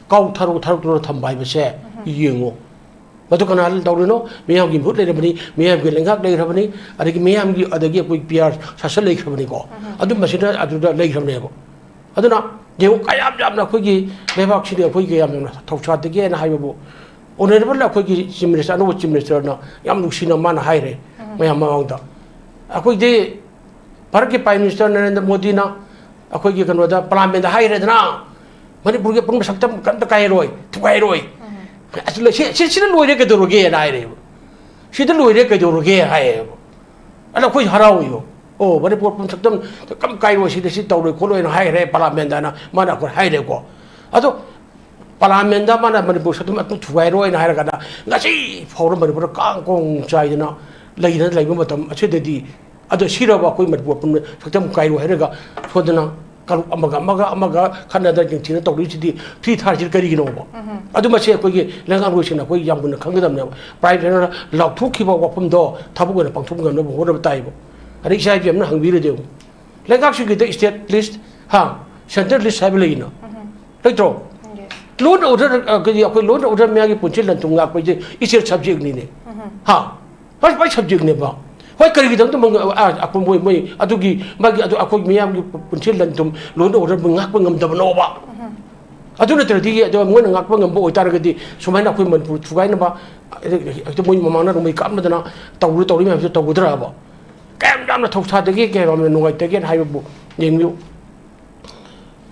ꯀꯥꯎ ꯊꯥꯔꯨ ꯊꯥꯔꯨꯛꯇꯨꯅ ꯊꯝꯕ ꯍꯥꯏꯕꯁꯦ ꯌꯦꯡꯉꯨ꯫ ꯃꯗꯨ ꯀꯅꯥꯅ ꯇꯧꯔꯤꯅꯣ? ꯃꯤꯌꯥꯝꯒꯤ ꯃꯍꯨꯠ ꯂꯩꯔꯕꯅꯤ, ꯃꯤꯌꯥꯝꯒꯤ ꯂꯩꯉꯥꯛ ꯂꯩꯈ꯭ꯔꯕꯅꯤ, ꯑꯗꯒꯤ ꯃꯤꯌꯥꯝꯒꯤ, ꯑꯗꯒꯤ ꯑꯩꯈꯣꯏ ꯄꯤ ꯑꯥꯔ ꯁꯥꯁꯟ ꯂꯩꯈ꯭ꯔꯕꯅꯤꯀꯣ꯫ ꯑꯗꯨꯝꯕꯁꯤꯅ ꯑꯗꯨꯗ ꯂꯩꯈ꯭ꯔꯕꯅꯦꯕ꯫ ꯑꯗꯨꯅ ꯌꯦꯡꯉꯨ, ꯀꯌꯥꯝ ꯌꯥꯝꯅ ꯑꯩꯈꯣꯏꯒꯤ ꯂꯩꯕꯥꯛꯁꯤꯗ ꯑꯩꯈꯣꯏꯒꯤ ꯌꯥꯝ ꯌꯥꯝꯅ ꯊꯧꯁꯥꯗꯒꯦꯅ ꯍꯥꯏꯕꯕꯨ, ꯑꯣꯅꯔꯦꯕꯜ ꯑꯩꯈꯣꯏꯒꯤ ꯆꯤꯐ ꯃꯤꯅꯤꯁꯇꯔ, ꯑꯅꯧꯕ ꯆꯤꯐ ꯃꯤꯅꯤꯁꯇꯔꯅ ꯌꯥꯝ ꯅꯨꯡꯁꯤꯅ ꯃꯥꯅ ꯍꯥꯏꯔꯦ ꯃꯌꯥꯝ ꯃꯃꯥꯡꯗ꯫ ꯑꯩꯈꯣꯏꯗꯤ ꯚꯥꯔꯠꯀꯤ ꯄ꯭ꯔꯥꯏꯝ ꯃꯤꯅꯤꯁꯇꯔ ꯅꯔꯦꯟꯗ꯭ꯔ ꯃꯣꯗꯤꯅ ꯑꯩꯈꯣꯏꯒꯤ ꯀꯩꯅꯣꯗ, ꯄꯥꯔꯂꯥꯃꯦꯟꯗ ꯍꯥꯏꯈ꯭ꯔꯦꯗꯅ, ꯃꯅꯤꯄꯨꯔꯒꯤ ꯑꯄꯨꯟꯕ ꯁꯛꯇꯝ ꯀꯔꯤꯝꯇ ꯀꯥꯏꯔꯣꯏ, ꯊꯨꯒꯥꯏꯔꯣꯏ꯫ ꯑꯁꯤ ꯂꯣꯏ-, ꯁꯤ-, ꯁꯤ-, ꯁꯤꯗ ꯂꯣꯏꯔꯦ ꯀꯩꯗꯧꯔꯒꯦꯅ ꯍꯥꯏꯔꯦꯕ꯫ ꯁꯤꯗ ꯂꯣꯏꯔꯦ ꯀꯩꯗꯧꯔꯒꯦ ꯍꯥꯏꯌꯦꯕ꯫ ꯑꯗ ꯑꯩꯈꯣꯏ ꯍꯔꯥꯎꯏꯕ꯫ ꯑꯣ, ꯃꯅꯤꯄꯨꯔ ꯑꯄꯨꯟꯕ ꯁꯛꯇꯝ ꯀꯔꯤꯝ ꯀꯥꯏꯔꯣꯏ, ꯁꯤꯗ ꯁꯤ ꯇꯧꯔꯣꯏ ꯈꯣꯠꯂꯣꯏꯅ ꯍꯥꯏꯈ꯭ꯔꯦ ꯄꯥꯔꯂꯥꯃꯦꯟꯗꯅ, ꯃꯥꯅ ꯑꯩꯈꯣꯏ ꯍꯥꯏꯔꯦꯀꯣ꯫ ꯑꯗꯣ ꯄꯥꯔꯂꯥꯃꯦꯟꯗ ꯃꯥꯅ ꯃꯅꯤꯄꯨꯔ ꯁꯛꯇꯝ ꯑꯗꯨꯝ ꯊꯨꯒꯥꯏꯔꯣꯏꯅ ꯍꯥꯏꯔꯒꯅ, ꯉꯁꯤ ꯐꯥꯎꯕ ꯃꯅꯤꯄꯨꯔꯗ ꯀꯥꯡ ꯀꯣꯡ ꯆꯥꯏꯗꯅ ꯂꯩꯗꯅ ꯂꯩꯕ ꯃꯇꯝ ꯑꯁꯤꯗꯗꯤ, ꯑꯗꯣ ꯁꯤꯔꯕ ꯑꯩꯈꯣꯏ ꯃꯅꯤꯄꯨꯔ ꯄꯨꯝꯅ ꯁꯛꯇꯝ ꯀꯥꯏꯔꯣꯏ ꯍꯥꯏꯔꯒ ꯁꯣꯝꯗꯅ ꯀꯥꯡꯂꯨꯞ ꯑꯃꯒ ꯑꯃꯒ ꯑꯃꯒ ꯈꯠꯅꯗꯅ ꯌꯦꯡꯊꯤꯅ ꯇꯧꯔꯤꯁꯤꯗꯤ ꯐ꯭ꯔꯤ ꯊꯥꯔꯤꯁꯤꯗꯤ ꯀꯔꯤꯒꯤꯅꯣꯕ? ꯑꯗꯨ ꯃꯁꯤ ꯑꯩꯈꯣꯏꯒꯤ ꯂꯩꯉꯥꯛꯂꯣꯏꯁꯤꯡꯅ ꯑꯩꯈꯣꯏ ꯌꯥꯝ ꯃꯨꯟꯅ ꯈꯪꯒꯗꯕꯅꯦꯕ꯫ ꯄ꯭ꯔꯥꯏꯝ ꯃꯤꯅꯤꯁꯇꯔꯅ ꯂꯥꯎꯊꯣꯛꯈꯤꯕ ꯋꯥꯐꯝꯗꯣ ꯊꯕꯛ ꯑꯣꯏꯅ ꯄꯥꯡꯊꯣꯛꯄ ꯉꯝꯅꯕ ꯍꯣꯠꯅꯕ ꯇꯥꯏꯕ꯫ ꯑꯗꯩ ꯏꯆꯥ ꯏꯕꯦꯝꯅ ꯍꯪꯕꯤꯔꯗꯤ ꯑꯃꯨꯛ ꯂꯩꯉꯥꯛꯁꯤꯒꯤꯗ ꯏꯁꯇꯦꯠ ꯂꯤꯁ, ꯍꯥ, ꯁꯦꯟꯇ꯭ꯔꯦꯜ ꯂꯤꯁ ꯍꯥꯏꯕ ꯂꯩꯅ, ꯂꯩꯇ꯭ꯔꯣ? ꯂꯣ ꯑꯦꯟ ꯑꯣꯔꯗꯔ, ꯑ, ꯀꯔꯤ, ꯑꯩꯈꯣꯏ ꯂꯣ ꯑꯦꯟ ꯑꯣꯔꯗꯔ ꯃꯌꯥꯝꯒꯤ ꯄꯨꯟꯁꯤ ꯂꯟ ꯊꯨꯝ ꯉꯥꯛꯄ ꯍꯥꯏꯁꯦ ꯏꯁꯇꯦꯠ ꯁꯕꯖꯦꯛꯅꯤꯅꯦ꯫ ꯍꯥ? ꯐꯥꯔꯁ ꯐꯥꯔꯁ ꯁꯕꯖꯦꯛꯅꯦꯕ꯫ ꯍꯣꯏ, ꯀꯔꯤꯒꯤꯗꯃꯛꯇ ꯃꯣꯏ, ꯑ, ꯑ, ꯑꯩꯈꯣꯏ ꯃꯣꯏ, ꯃꯣꯏ ꯑꯗꯨꯒꯤ ꯃꯥꯒꯤ ꯑꯗꯨ ꯑꯩꯈꯣꯏ ꯃꯤꯌꯥꯝꯒꯤ ꯄꯨꯟꯁꯤ ꯂꯟ ꯊꯨꯝ ꯂꯣ ꯑꯦꯟ ꯑꯣꯔꯗꯔꯕꯨ ꯉꯥꯛꯄ ꯉꯝꯗꯕꯅꯣꯕ? ꯑꯗꯨ ꯅꯠꯇ꯭ꯔꯗꯤ, ꯑꯗꯣ ꯃꯣꯏꯅ ꯉꯥꯛꯄ ꯉꯝꯕ ꯑꯣꯏꯇꯥꯔꯒꯗꯤ ꯁꯨꯃꯥꯏꯅ ꯑꯩꯈꯣꯏ ꯃꯅꯤꯄꯨꯔ ꯊꯨꯒꯥꯏꯅꯕ, ꯍꯦꯛꯇ ꯃꯣꯏ ꯃꯃꯥꯡꯗ ꯅꯣꯡꯃꯩ ꯀꯥꯞꯅꯗꯅ ꯇꯧꯔꯤ ꯇꯧꯔꯤ ꯃꯌꯥꯝꯁꯦ ꯇꯧꯒꯗ꯭ꯔꯕ? ꯀꯌꯥꯝ ꯌꯥꯝꯅ ꯊꯧꯁꯥꯗꯒꯦ, ꯀꯌꯥꯝ ꯌꯥꯝꯅ ꯅꯨꯡꯉꯥꯏꯇꯒꯦꯅ ꯍꯥꯏꯕꯕꯨ ꯌꯦꯡꯕꯤꯌꯨ꯫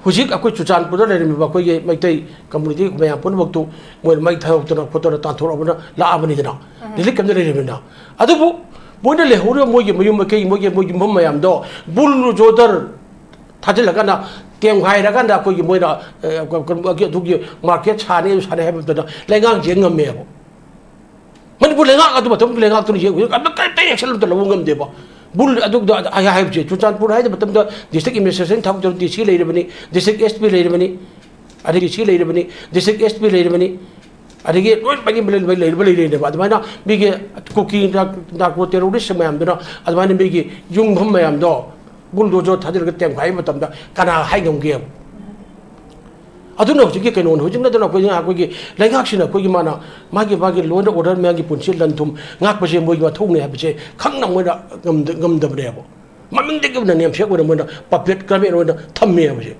ꯍꯧꯖꯤꯛ ꯑꯩꯈꯣꯏ ꯆꯨꯔꯆꯥꯟꯄꯨꯔꯗ ꯂꯩꯔꯝꯃꯤꯕ ꯑꯩꯈꯣꯏꯒꯤ ꯃꯩꯇꯩ ꯀꯝꯃꯨꯅꯤꯇꯤ ꯃꯌꯥꯝ ꯄꯨꯝꯅꯃꯛꯇꯨ ꯃꯣꯏꯅ ꯃꯩ ꯊꯥꯗꯣꯛꯇꯅ ꯈꯣꯠꯇꯅ ꯇꯥꯟꯊꯣꯔꯛꯑꯕꯅ ꯂꯥꯛꯑꯕꯅꯤꯗꯅ, ꯔꯤꯂꯤꯐ ꯀꯦꯝꯞꯇ ꯂꯩꯔꯕꯅꯤꯅ꯫ ꯑꯗꯨꯕꯨ ꯃꯣꯏꯅ ꯂꯩꯍꯧꯔꯤꯕ ꯃꯣꯏꯒꯤ ꯃꯌꯨꯝ ꯃꯀꯩ, ꯃꯣꯏꯒꯤ, ꯃꯣꯏꯒꯤ ꯌꯨꯝꯐꯝ ꯃꯌꯥꯝꯗꯣ ꯕꯨꯜꯗꯣꯖꯔ ꯊꯥꯖꯤꯜꯂꯀꯥꯟꯗ, ꯇꯦꯝꯈꯥꯏꯔꯀꯥꯟꯗ ꯑꯩꯈꯣꯏꯒꯤ ꯃꯣꯏꯅ, ꯑꯦ, ꯀꯩꯅꯣꯒꯤ ꯑꯗꯨꯒꯤ ꯃꯥꯔꯀꯦꯠ ꯁꯥꯅꯤ, ꯑꯗꯨ ꯁꯥꯅꯤ ꯍꯥꯏꯕ ꯃꯇꯝꯗ ꯂꯩꯉꯥꯛꯁꯦ ꯉꯝꯃꯦꯕ꯫ ꯃꯅꯤꯄꯨꯔ ꯂꯩꯉꯥꯛ ꯑꯗꯨ ꯃꯇꯝꯒꯤ ꯂꯩꯉꯥꯛꯇꯨꯅ ꯌꯦꯡꯕ ꯀꯔꯤꯝꯇ, ꯀꯔꯤꯝꯇ ꯑꯦꯛꯁꯟ ꯑꯃꯠꯇ ꯂꯧꯕ ꯉꯝꯗꯦꯕ꯫ ꯕꯨꯜ ꯑꯗꯨꯗ ꯑꯩ ꯍꯥꯏꯕꯁꯦ, ꯆꯨꯔꯆꯥꯟꯄꯨꯔ ꯍꯥꯏꯕ ꯃꯇꯝꯗ ꯗꯤꯁꯇ꯭ꯔꯤꯛ ꯑꯦꯗꯃꯤꯅꯤꯁꯇ꯭ꯔꯦꯁꯟ ꯊꯕꯛ ꯇꯧꯕ ꯗꯤ ꯁꯤ ꯂꯩꯔꯕꯅꯤ, ꯗꯤꯁꯇ꯭ꯔꯤꯛ ꯑꯦꯁ ꯄꯤ ꯂꯩꯔꯕꯅꯤ, ꯑꯗꯒꯤ ꯁꯤ ꯂꯩꯔꯕꯅꯤ, ꯗꯤꯁꯇ꯭ꯔꯤꯛ ꯑꯦꯁ ꯄꯤ ꯂꯩꯔꯕꯅꯤ, ꯑꯗꯒꯤ ꯂꯣꯏꯅꯃꯛꯀꯤ ꯂꯩꯔꯤꯕ ꯂꯩꯔꯤꯅꯦꯕ꯫ ꯑꯗꯨꯃꯥꯏꯅ ꯃꯤꯒꯤ ꯀꯨꯀꯤ ꯅꯥꯔꯀꯣ ꯇꯦꯔꯣꯔꯤꯁ ꯃꯌꯥꯝꯗꯨꯅ ꯑꯗꯨꯃꯥꯏꯅ ꯃꯤꯒꯤ ꯌꯨꯝꯐꯝ ꯃꯌꯥꯝꯗꯣ ꯕꯨꯜꯗꯣꯖꯔ ꯊꯥꯖꯤꯜꯂꯒ ꯇꯦꯝꯈꯥꯏꯕ ꯃꯇꯝꯗ ꯀꯅꯥ ꯍꯥꯏ ꯉꯝꯒꯦꯕ? ꯑꯗꯨꯅ ꯍꯧꯖꯤꯛꯀꯤ ꯀꯩꯅꯣꯅꯤ꯫ ꯍꯧꯖꯤꯛꯅ ꯑꯗꯨꯅ ꯑꯩꯈꯣꯏ, ꯑꯩꯈꯣꯏꯒꯤ ꯂꯩꯉꯥꯛꯁꯤꯅ ꯑꯩꯈꯣꯏꯒꯤ ꯃꯥꯅ ꯃꯥꯒꯤ, ꯃꯥꯒꯤ law and order ꯃꯌꯥꯝꯒꯤ ꯄꯨꯟꯁꯤ ꯂꯟ ꯊꯨꯝ ꯉꯥꯛꯄꯁꯦ ꯃꯣꯏꯒꯤ ꯃꯊꯧꯅꯦ ꯍꯥꯏꯕꯁꯦ ꯈꯪꯅ ꯃꯣꯏꯅ ꯉꯝꯗ-, ꯉꯝꯗꯕꯅꯦꯕ꯫ ꯃꯃꯤꯡꯗꯒꯤ ꯑꯣꯏꯅ ꯅꯦꯝꯁꯦꯛ ꯑꯣꯏꯅ ꯃꯣꯏꯅ puppet government ꯑꯣꯏꯅ ꯊꯝꯃꯦꯕ ꯍꯧꯖꯤꯛ꯫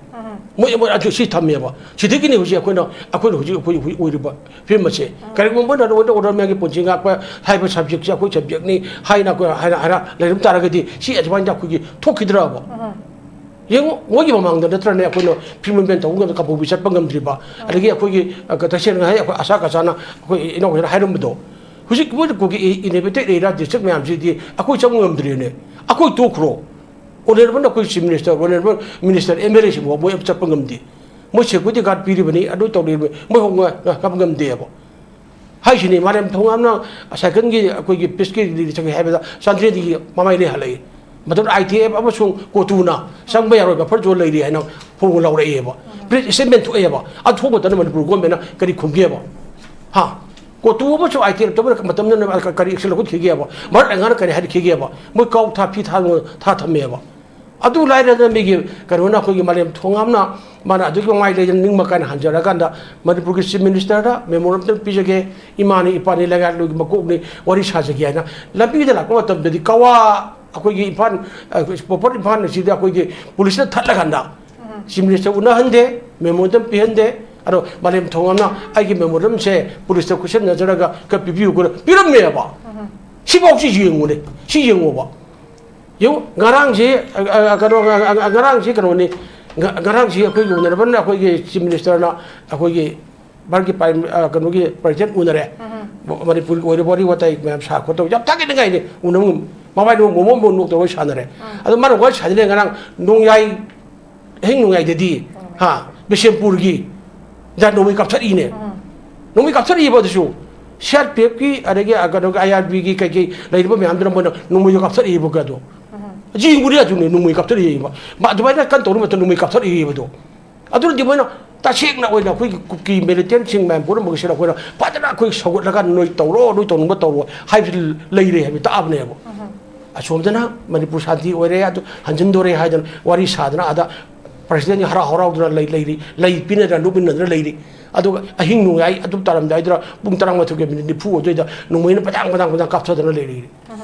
ꯃꯣꯏ, ꯃꯣꯏ ꯑꯗꯨ ꯁꯤ ꯊꯝꯃꯦꯕ꯫ ꯁꯤꯗꯒꯤꯅꯤ ꯍꯧꯖꯤꯛ ꯑꯩꯈꯣꯏꯅ, ꯑꯩꯈꯣꯏꯅ ꯍꯧꯖꯤꯛ ꯑꯩꯈꯣꯏ, ꯑꯩꯈꯣꯏ ꯑꯣꯏꯔꯤꯕ ꯐꯤꯕꯝ ꯑꯁꯦ꯫ ꯀꯔꯤꯒꯨꯝꯕ ꯃꯣꯏꯅ law and order ꯃꯌꯥꯝꯒꯤ ꯄꯨꯟꯁꯤ ꯉꯥꯛꯄ ꯍꯥꯏꯕ subjectꯁꯦ ꯑꯩꯈꯣꯏ subjectꯅꯤ ꯍꯥꯏꯅ ꯑꯩꯈꯣꯏ ꯍꯥꯏꯅ, ꯍꯥꯏꯅ ꯂꯩꯔꯝ ꯇꯥꯔꯒꯗꯤ ꯁꯤ ꯑꯗꯨꯃꯥꯏꯅ ꯑꯩꯈꯣꯏꯒꯤ ꯊꯣꯛꯈꯤꯗ꯭ꯔꯕ? ꯌꯦꯡꯉꯨ, ꯃꯣꯏꯒꯤ ꯃꯃꯥꯡꯗ ꯅꯠꯇ꯭ꯔꯅꯦ ꯑꯩꯈꯣꯏꯅ free movement ꯇꯧꯕ ꯉꯝꯗ, ꯀꯥꯡꯄꯣꯛꯄꯤ ꯆꯠꯄ ꯉꯝꯗ꯭ꯔꯤꯕ? ꯑꯗꯒꯤ ꯑꯩꯈꯣꯏꯒꯤ, ꯑ, ꯇꯁꯦꯡꯅ ꯍꯥꯏ, ꯑꯩꯈꯣꯏ ꯑꯁꯥ ꯀꯁꯥꯅ ꯑꯩꯈꯣꯏ ꯏꯅꯥꯎꯁꯤꯅ ꯍꯥꯏꯔꯝꯕꯗꯣ, ꯍꯧꯖꯤꯛ ꯃꯣꯏꯅ ꯀꯨꯀꯤ inhabited area district ꯃꯌꯥꯝꯁꯤꯗꯤ ꯑꯩꯈꯣꯏ ꯆꯪꯕ ꯉꯝꯗ꯭ꯔꯦꯅꯦ꯫ ꯑꯩꯈꯣꯏ ꯇꯣꯛꯈ꯭ꯔꯣ, honourable ꯑꯩꯈꯣꯏ chief minister, honourable minister, M L A ꯁꯤꯡꯐꯥꯎ ꯃꯣꯏ ꯑꯃ ꯆꯠꯄ ꯉꯝꯗꯦ꯫ ꯃꯣꯏ security guard ꯄꯤꯔꯤꯕꯅꯤ, ꯑꯗꯨ ꯇꯧꯔꯤꯕꯅꯤ, ꯃꯣꯏ ꯍꯧ ꯉ-, ꯉ-, ꯉꯝ-, ꯉꯝꯗꯦꯕ꯫ ꯍꯥꯏꯁꯤꯅꯤ, ꯃꯥꯂꯦꯝ ꯊꯣꯡꯉꯥꯝꯅ ꯁꯥꯏꯀꯜꯒꯤ ꯑꯩꯈꯣꯏꯒꯤ peaceꯀꯤ rally ꯆꯠꯀꯦ ꯍꯥꯏꯕꯗ ꯆꯥꯟꯗꯦꯜꯗꯒꯤ ꯃꯃꯥꯏ ꯂꯩ ꯍꯜꯂꯛꯏ꯫ ꯃꯗꯨꯅ I T F ꯑꯃꯁꯨꯡ ꯀꯣꯇꯨꯅ ꯆꯪꯕ ꯌꯥꯔꯣꯏ, buffer zone ꯂꯩꯔꯤ ꯍꯥꯏꯅ ꯐꯣꯡ ꯂꯥꯎꯔꯛꯑꯦꯕ꯫ Press statement ꯊꯣꯛꯑꯦꯕ꯫ ꯑꯗꯨ ꯊꯣꯛꯄ ꯃꯇꯝꯗ ꯃꯅꯤꯄꯨꯔ governmentꯅ ꯀꯔꯤ ꯈꯨꯝꯒꯦꯕ? ꯍꯥ? ꯀꯣꯇꯨ ꯑꯃꯁꯨꯡ I T F ꯇꯧꯕ ꯃꯇꯝꯗ ꯀꯔꯤ action ꯂꯧꯈꯠꯈꯤꯒꯦꯕ? ꯚꯥꯔꯠ ꯂꯩꯉꯥꯛꯅ ꯀꯔꯤ ꯍꯥꯏꯔꯛꯈꯤꯒꯦꯕ? ꯃꯣꯏ ꯀꯥꯎ ꯊꯥ, ꯐꯤ ꯊꯥ, ꯊꯥ ꯊꯝꯃꯦꯕ꯫ ꯑꯗꯨ ꯂꯥꯏꯔꯗꯅ ꯃꯤꯒꯤ ꯀꯩꯅꯣꯅ, ꯑꯩꯈꯣꯏꯒꯤ ꯃꯥꯂꯦꯝ ꯊꯣꯡꯉꯥꯝꯅ ꯃꯥꯅ ꯑꯗꯨꯒꯤ ꯃꯃꯥꯏ ꯂꯩꯗꯅ ꯅꯤꯡꯕ ꯀꯥꯏꯅ ꯍꯟꯖꯔꯀꯥꯟꯗ ꯃꯅꯤꯄꯨꯔꯒꯤ chief ministerꯗ memorandum ꯄꯤꯖꯒꯦ, ꯏꯃꯥꯅꯤ, ꯏꯄꯥꯅꯤ, ꯂꯩꯉꯥꯛꯂꯣꯏꯒꯤ ꯃꯀꯣꯛꯅꯤ, ꯋꯥꯔꯤ ꯁꯥꯖꯒꯦ ꯍꯥꯏꯅ ꯂꯝꯕꯤꯗ ꯂꯥꯛꯄ ꯃꯇꯝꯗꯗꯤ ꯀꯋꯥ ꯑꯩꯈꯣꯏꯒꯤ ꯏꯝꯐꯥꯜ, ꯑ, proper ꯏꯝꯐꯥꯜ ꯑꯁꯤꯗ ꯑꯩꯈꯣꯏꯒꯤ ꯄꯨꯂꯤꯁꯅ ꯊꯠꯂꯀꯥꯟꯗ chief minister ꯎꯅꯍꯟꯗꯦ, memorandum ꯄꯤꯍꯟꯗꯦ꯫ ꯑꯗꯣ ꯃꯥꯂꯦꯝ ꯊꯣꯡꯉꯥꯝꯅ ꯑꯩꯒꯤ memorandumꯁꯦ ꯄꯨꯂꯤꯁꯇ ꯈꯨꯠꯁꯝꯅꯖꯔꯒ ꯈꯔ ꯄꯤꯕꯤꯌꯨ, ꯈꯔ ꯄꯤꯔꯝꯃꯦꯕ꯫ ꯁꯤꯐꯥꯎꯁꯤ ꯌꯦꯡꯉꯨꯅꯦ, ꯁꯤ ꯌꯦꯡꯉꯣꯕ꯫ ꯌꯦꯡꯉꯨ, ꯉꯔꯥꯡꯁꯤ, ꯑ, ꯑ, ꯀꯩꯅꯣ, ꯑ, ꯑ, ꯉꯔꯥꯡꯁꯤ ꯀꯩꯅꯣꯅꯤ, ꯉ-, ꯉꯔꯥꯡꯁꯤ ꯑꯩꯈꯣꯏꯒꯤ honourable ꯑꯩꯈꯣꯏꯒꯤ chief ministerꯅ ꯑꯩꯈꯣꯏꯒꯤ ꯚꯥꯔꯠꯀꯤ prime, ꯑ, ꯀꯩꯅꯣꯒꯤ president ꯎꯅꯔꯦ꯫ ꯃ-, ꯃꯅꯤꯄꯨꯔꯒꯤ ꯑꯣꯏꯔꯤꯕ ꯋꯥꯔꯤ ꯋꯥꯇꯥꯏ ꯃꯌꯥꯝ ꯁꯥ ꯈꯣꯠꯇꯧ ꯌꯥꯝ ꯊꯥꯒꯠꯅꯤꯡꯉꯥꯏꯅꯤ꯫ ꯎꯅꯕ ꯃꯃꯥꯏꯗ ꯃꯣꯃꯣꯟ ꯃꯣꯟ ꯅꯣꯛꯇꯧꯔ ꯋꯥꯔꯤ ꯁꯥꯟꯅꯔꯦ꯫ ꯑꯗꯣ ꯃꯥꯅ ꯋꯥꯔꯤ ꯁꯥꯟꯅꯔꯦ ꯉꯔꯥꯡ ꯅꯣꯡꯌꯥꯏ, ꯑꯍꯤꯡ ꯅꯣꯡꯌꯥꯏꯗꯗꯤ, ꯍꯥ, ꯕꯤꯁꯦꯝꯄꯨꯔꯒꯤ ꯗ ꯅꯣꯡꯃꯩ ꯀꯥꯞꯊꯠꯂꯤꯅꯦ꯫ ꯅꯣꯡꯃꯩ ꯀꯥꯞꯊꯠꯂꯤꯕ ꯑꯗꯨꯁꯨ꯫ C R P Fꯀꯤ, ꯑꯗꯒꯤ, ꯑ, ꯀꯩꯅꯣꯒꯤ I R Bꯒꯤ ꯀꯩꯀꯩ ꯂꯩꯔꯤꯕ ꯃꯌꯥꯝꯗꯨꯅ ꯃꯣꯏꯅ ꯅꯣꯡꯃꯩꯗꯣ ꯀꯥꯞꯊꯠꯂꯤꯕ ꯑꯗꯣ꯫ ꯌꯦꯡꯉꯨꯅꯦ ꯑꯗꯨꯅꯦ ꯅꯣꯡꯃꯩ ꯀꯥꯞꯊꯠꯂꯤꯕ꯫ ꯃꯥ ꯑꯗꯨꯃꯥꯏꯅ ꯀꯟꯅ ꯇꯧꯔꯨꯕ ꯃꯇꯝꯗ ꯅꯣꯡꯃꯩ ꯀꯥꯞꯊꯠꯂꯤꯕꯗꯣ꯫ ꯑꯗꯨꯅꯗꯤ ꯃꯣꯏꯅ ꯇꯁꯦꯡꯅ ꯑꯣꯏꯅ ꯑꯩꯈꯣꯏꯒꯤ ꯀꯨꯀꯤ ꯃꯤꯂꯤꯇꯦꯟꯁꯤꯡ ꯃꯌꯥꯝ ꯄꯨꯝꯅꯃꯛꯁꯤꯅ ꯑꯩꯈꯣꯏꯅ ꯐꯖꯅ ꯑꯩꯈꯣꯏ ꯁꯧꯒꯠꯂꯒ ꯅꯣꯏ ꯇꯧꯔꯣ, ꯅꯣꯏ ꯇꯧꯅꯤꯡꯕ ꯇꯧꯔꯣ ꯍꯥꯏꯕꯁꯤ ꯂꯩꯔꯦ ꯍꯥꯏꯕ ꯇꯥꯛꯑꯕꯅꯦꯕ꯫ ꯑꯁꯣꯝꯗꯅ ꯃꯅꯤꯄꯨꯔ ꯁꯥꯟꯇꯤ ꯑꯣꯏꯔꯦ, ꯑꯗꯨ ꯍꯟꯖꯤꯟꯗꯣꯔꯦ ꯍꯥꯏꯗꯅ ꯋꯥꯔꯤ ꯁꯥꯗꯅ ꯑꯥꯗ ꯄ꯭ꯔꯁꯤꯗꯦꯟꯒꯤ ꯍꯔꯥꯎ ꯍꯔꯥꯎꯗꯅ ꯂꯩ-, ꯂꯩꯔꯤ, ꯂꯩ ꯄꯤꯅꯗꯅ ꯅꯣꯛꯃꯤꯟꯅꯗꯅ ꯂꯩꯔꯤ꯫ ꯑꯗꯨꯒ ꯑꯍꯤꯡ ꯅꯣꯡꯌꯥꯏ ꯑꯗꯨꯝ ꯇꯥꯔꯝꯗꯥꯏꯗꯨꯗ ꯄꯨꯡ ꯇꯔꯥꯃꯥꯊꯣꯏꯒ ꯃꯤꯅꯤꯠ ꯅꯤꯐꯨ ꯑꯗꯨꯋꯥꯏꯗ ꯅꯣꯡꯃꯩꯅ ꯄꯇꯥꯡ ꯄꯇꯥꯡ ꯄꯇꯥꯡ ꯀꯥꯞꯊꯗꯅ ꯂꯩꯔꯤ꯫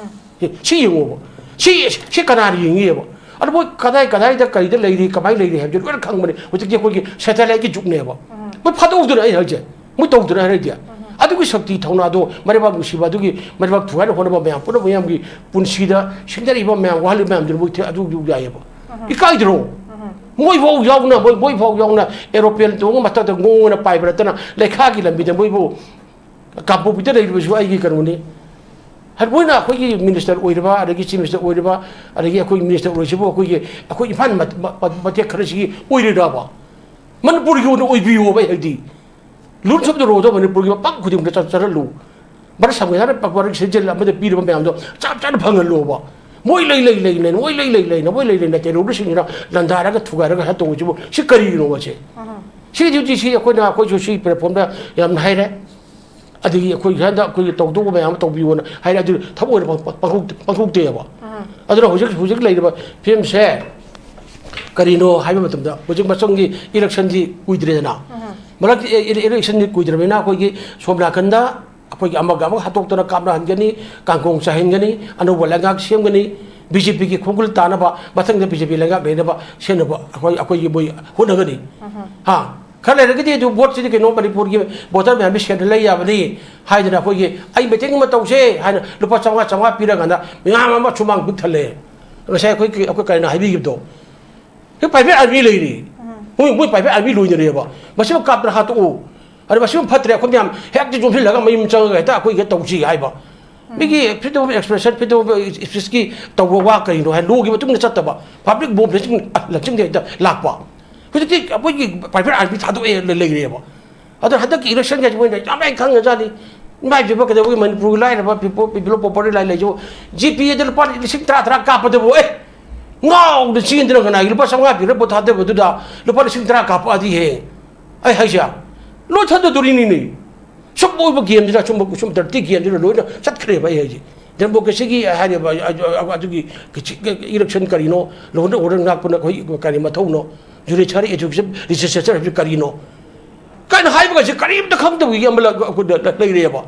ꯁꯤ, ꯁꯤ ꯌꯦꯡꯉꯣꯕ꯫ ꯁꯤ, ꯁꯤ ꯀꯅꯥꯅ ꯌꯦꯡꯉꯤꯑꯕ? ꯑꯗꯣ ꯃꯣꯏ ꯀꯗꯥꯏ ꯀꯗꯥꯏꯗ ꯀꯔꯤꯗ ꯂꯩꯔꯤ, ꯀꯃꯥꯏꯅ ꯂꯩꯔꯤ ꯍꯥꯏꯕꯁꯦ ꯂꯣꯏꯅ ꯈꯪꯕꯅꯤ꯫ ꯍꯧꯖꯤꯛꯇꯤ ꯑꯩꯈꯣꯏꯒꯤ ꯁꯦꯇꯦꯂꯥꯏꯠꯀꯤ ꯖꯨꯛꯅꯦꯕ꯫ ꯃꯣꯏ ꯐꯥꯗꯣꯛꯎꯗꯅ ꯑꯩ ꯍꯥꯏꯁꯦ꯫ ꯃꯣꯏ ꯇꯧꯗꯅ ꯍꯥꯏꯔꯗꯤ꯫ ꯑꯗꯨꯒꯤ ꯁꯛꯇꯤ ꯊꯧꯅꯥꯗꯣ, ꯃꯔꯩꯕꯥꯛ ꯅꯨꯡꯁꯤꯕ, ꯑꯗꯨꯒꯤ ꯃꯔꯩꯕꯥꯛ ꯊꯨꯒꯥꯏꯅ ꯍꯣꯠꯅꯕ ꯃꯌꯥꯝ ꯄꯨꯝꯅꯃꯛ ꯃꯌꯥꯝꯒꯤ ꯄꯨꯟꯁꯤꯗ ꯁꯤꯡꯅꯔꯤꯕ ꯃꯌꯥꯝ, ꯋꯥꯍꯜꯂꯤꯕ ꯃꯌꯥꯝꯗꯨꯅ ꯃꯣꯏ ꯊꯦ-, ꯑꯗꯨ, ꯑꯗꯨ ꯌꯥꯏꯑꯕ꯫ ꯏꯀꯥꯏꯗ꯭ꯔꯣ? ꯃꯣꯏꯐꯥꯎ ꯌꯥꯎꯅ, ꯃꯣꯏ, ꯃꯣꯏꯐꯥꯎ ꯌꯥꯎꯅ ꯑꯦꯔꯣꯄ꯭ꯂꯦꯟ ꯇꯣꯡꯉ ꯃꯊꯛꯇ ꯉꯣꯅ ꯄꯥꯏꯕ ꯅꯠꯇꯅ ꯂꯩꯈꯥꯒꯤ ꯂꯝꯕꯤꯗ ꯃꯣꯏꯕꯨ ꯀꯥꯡꯄꯣꯛꯄꯤꯗ ꯂꯩꯔꯤꯕꯁꯨ ꯑꯩꯒꯤ ꯀꯩꯅꯣꯅꯤ꯫ ꯍꯥꯏ, ꯃꯣꯏꯅ ꯑꯩꯈꯣꯏꯒꯤ ꯃꯤꯅꯤꯁꯇꯔ ꯑꯣꯏꯔꯤꯕ, ꯑꯗꯒꯤ ꯆꯤꯐ ꯃꯤꯅꯤꯁꯇꯔ ꯑꯣꯏꯔꯤꯕ, ꯑꯗꯒꯤ ꯑꯩꯈꯣꯏꯒꯤ ꯃꯤꯅꯤꯁꯇꯔ ꯑꯣꯏꯔꯤꯁꯤꯕꯨ ꯑꯩꯈꯣꯏꯒꯤ, ꯑꯩꯈꯣꯏ ꯏꯝꯐꯥꯜ ꯃꯠ-, ꯃ-, ꯃ-, ꯃꯇꯦꯛ ꯈꯔꯁꯤꯒꯤ ꯑꯣꯏꯔꯤꯔꯕ? ꯃꯅꯤꯄꯨꯔꯒꯤ ꯑꯣꯏꯅ ꯑꯣꯏꯕꯤꯌꯣꯕ ꯑꯩ ꯍꯥꯏꯗꯤ꯫ ꯂꯨꯟ ꯁꯣꯝꯗ ꯔꯣꯗꯣ ꯃꯅꯤꯄꯨꯔꯒꯤ ꯃꯐꯝ ꯈꯨꯗꯤꯡꯃꯛꯇ ꯆꯠ-, ꯆꯠꯍꯜꯂꯨ꯫ ꯚꯥꯔꯠ ꯁꯪꯕꯤꯙꯥꯟꯅ ꯄ-, ꯄ-, ꯁꯤꯖꯤꯜ ꯑꯃꯗ ꯄꯤꯔꯤꯕ ꯃꯌꯥꯝꯗꯣ ꯆꯞ ꯆꯥꯅ ꯐꯪꯍꯜꯂꯣꯕ꯫ ꯃꯣꯏ ꯂꯩ, ꯂꯩ, ꯂꯩ, ꯂꯩ, ꯃꯣꯏ ꯂꯩ, ꯂꯩ, ꯂꯩꯅ, ꯃꯣꯏ ꯂꯩ, ꯂꯩꯅ ꯇꯦꯔꯣꯔꯤꯁꯁꯤꯡꯁꯤꯅ ꯂꯥꯟꯗꯥꯔꯒ ꯊꯨꯒꯥꯏꯔꯒ ꯍꯥꯠꯇꯧꯕꯁꯤꯕꯨ ꯁꯤ ꯀꯔꯤꯒꯤꯅꯣꯕ ꯁꯦ? ꯁꯤ duty ꯁꯤ ꯑꯩꯈꯣꯏꯅ, ꯑꯩꯈꯣꯏꯁꯨ ꯁꯤ platform ꯗ ꯌꯥꯝꯅ ꯍꯥꯏꯔꯦ꯫ ꯑꯗꯒꯤ ꯑꯩꯈꯣꯏꯒꯤ ꯍꯟꯗꯛ ꯑꯩꯈꯣꯏꯒꯤ ꯇꯧꯗꯧꯕ ꯃꯌꯥꯝ ꯑꯃ ꯇꯧꯕꯤꯌꯣꯅ ꯍꯥꯏꯔꯦ, ꯑꯗꯨ ꯊꯕꯛ ꯑꯣꯏꯅ ꯄꯥꯡ-, ꯄꯥꯡꯊꯣꯛ-, ꯄꯥꯡꯊꯣꯛꯇꯦꯕ꯫ ꯑꯗꯨꯅ ꯍꯧꯖꯤꯛ, ꯍꯧꯖꯤꯛ ꯂꯩꯔꯤꯕ ꯐꯤꯕꯝꯁꯦ ꯀꯔꯤꯅꯣ ꯍꯥꯏꯕ ꯃꯇꯝꯗ, ꯍꯧꯖꯤꯛ ꯃꯊꯪꯒꯤ election ꯗꯤ ꯀꯨꯏꯗ꯭ꯔꯦꯗꯅ꯫ ꯃꯔꯛꯇ ꯑꯦ-, ꯑꯦ-, election ꯗꯤ ꯀꯨꯏꯗ꯭ꯔꯕꯅꯤꯅ ꯑꯩꯈꯣꯏꯒꯤ ꯁꯣꯝ ꯅꯥꯀꯟꯗ ꯑꯩꯈꯣꯏꯒꯤ ꯑꯃꯒ ꯑꯃꯒ ꯍꯥꯠꯇꯣꯛꯇꯅ ꯀꯥꯞꯅꯍꯟꯒꯅꯤ, ꯀꯥꯡꯈꯣꯡ ꯆꯥꯏꯍꯟꯒꯅꯤ, ꯑꯅꯧꯕ ꯂꯩꯉꯥꯛ ꯁꯦꯝꯒꯅꯤ, BJP ꯒꯤ ꯈꯣꯡꯒꯨꯜ ꯇꯥꯅꯕ, ꯃꯊꯪꯗ BJP ꯂꯩꯉꯥꯛ ꯂꯩꯅꯕ ꯁꯦꯝꯅꯕ ꯑꯩꯈꯣꯏ, ꯑꯩꯈꯣꯏꯒꯤ ꯃꯣꯏ ꯍꯣꯠꯅꯒꯅꯤ꯫ ꯍꯥ? ꯈꯔ ꯂꯩꯔꯒꯗꯤ ꯑꯗꯨ vote ꯁꯤꯗꯤ ꯀꯩꯅꯣ, ꯃꯅꯤꯄꯨꯔꯒꯤ voter ꯃꯌꯥꯝꯁꯤ ꯁꯦꯟꯗ ꯂꯩ ꯌꯥꯕꯅꯤ ꯍꯥꯏꯗꯅ ꯑꯩꯈꯣꯏꯒꯤ, "ꯑꯩ meeting ꯑꯃ ꯇꯧꯁꯦ" ꯍꯥꯏꯅ ꯂꯨꯄꯥ ꯆꯥꯝꯃꯉꯥ, ꯆꯥꯝꯃꯉꯥ ꯄꯤꯔꯀꯥꯟꯗ ꯃꯌꯥꯝ ꯑꯃ ꯁꯨꯃꯥꯡ ꯄꯤꯛ ꯊꯜꯂꯦ꯫ ꯉꯁꯥꯏ ꯑꯩꯈꯣꯏ, ꯑꯩꯈꯣꯏ ꯀꯔꯤꯅ ꯍꯥꯏꯕꯤꯈꯤꯕꯗꯣ, ꯑꯩꯈꯣꯏ private army ꯂꯩꯔꯤ꯫ ꯃꯣꯏ, ꯃꯣꯏ private army ꯂꯣꯏꯅꯔꯦꯕ꯫ ꯃꯁꯤꯃ ꯀꯥꯞꯇꯅ ꯍꯥꯠꯇꯣꯛꯎ꯫ ꯑꯗ ꯃꯁꯤꯃ ꯐꯠꯇ꯭ꯔꯦ, ꯑꯩꯈꯣꯏ ꯃꯌꯥꯝ ꯍꯦꯛꯇ ꯆꯣꯡꯁꯤꯜꯂꯒ ꯃꯌꯨꯝ ꯆꯪꯉꯒ ꯍꯦꯛꯇ ꯑꯩꯈꯣꯏ ꯍꯦꯛ ꯇꯧꯁꯤ ꯍꯥꯏꯕ꯫ ꯃꯤꯒꯤ freedom of expression, freedom of speech ꯀꯤ ꯇꯧꯕ ꯋꯥ ꯀꯔꯤꯅꯣ ꯍꯥꯏ, law ꯒꯤ ꯃꯇꯨꯡ ꯏꯟꯅ ꯆꯠꯇꯕ, public bomb ꯂꯟꯆꯤꯡ-, ꯂꯟꯆꯤꯡꯗ ꯍꯦꯛꯇ ꯂꯥꯛꯄ꯫ ꯍꯧꯖꯤꯛꯇꯤ ꯑꯩꯈꯣꯏꯒꯤ private army ꯊꯥꯗꯣꯛꯑꯦ ꯂꯩ-, ꯂꯩꯔꯦꯕ꯫ ꯑꯗꯣ ꯍꯟꯗꯛꯀꯤ election ꯒꯥꯏꯁꯦ ꯃꯣꯏꯅ ꯌꯥꯝ ꯂꯥꯏꯅ ꯈꯪꯉꯖꯥꯠꯅꯤ꯫ ꯏꯃꯥ ꯏꯕꯦꯝꯃ, ꯀꯩꯗꯧꯕꯒꯤ ꯃꯅꯤꯄꯨꯔꯒꯤ ꯂꯥꯏꯔꯕ people, below poverty line ꯂꯩꯁꯨ GPA ꯗ ꯂꯨꯄꯥ ꯂꯤꯁꯤꯡ ꯇꯔꯥ, ꯇꯔꯥ ꯀꯥꯞꯄꯗꯕꯨ, ꯑꯦ, ꯉꯥꯎꯗ ꯆꯦꯟꯗꯅ ꯀꯅꯥꯒꯤ ꯂꯨꯄꯥ ꯆꯥꯝꯃꯉꯥ ꯄꯤꯔꯒ ꯚꯣꯠ ꯊꯥꯗꯕꯗꯨꯗ ꯂꯨꯄꯥ ꯂꯤꯁꯤꯡ ꯇꯔꯥ ꯀꯥꯞꯄꯛꯑꯗꯤ ꯍꯦ? ꯑꯩ ꯍꯥꯏꯁꯦ ꯂꯣꯏ ꯊꯥꯗꯗꯣꯔꯤꯅꯤꯅꯦ꯫ ꯁꯨꯝ ꯑꯣꯏꯕ ꯒꯦꯝꯁꯤꯗ, ꯁꯨꯝ, ꯁꯨꯝ ꯗꯔꯇꯤ ꯒꯦꯝꯁꯤꯗ ꯂꯣꯏꯅ ꯆꯠꯈ꯭ꯔꯦꯕ꯫ ꯑꯩ ꯍꯥꯏꯁꯦ ꯗꯦꯃꯣꯀ꯭ꯔꯦꯁꯤꯒꯤ ꯍꯥꯏꯔꯤꯕ ꯑꯗꯨꯒꯤ ꯏꯂꯦꯛꯁꯟ ꯀꯔꯤꯅꯣ, ꯂꯣ ꯑꯦꯟ ꯑꯣꯔꯗꯔ ꯉꯥꯛꯄꯅ ꯑꯩꯈꯣꯏ ꯀꯔꯤ ꯃꯊꯧꯅꯣ, ꯖꯨꯗꯤꯁꯤꯌꯔꯤ ꯑꯦꯖꯨꯀꯦꯁꯟ ꯂꯤꯖꯤꯁꯂꯦꯆꯔ ꯍꯥꯏꯕꯁꯤ ꯀꯔꯤꯅꯣ ꯀꯥꯏꯅ ꯍꯥꯏꯕꯒꯁꯦ ꯀꯔꯤꯝꯇ ꯈꯪꯗꯕꯒꯤ ꯑꯃ ꯂ-, ꯂ-, ꯂꯩꯔꯦꯕ꯫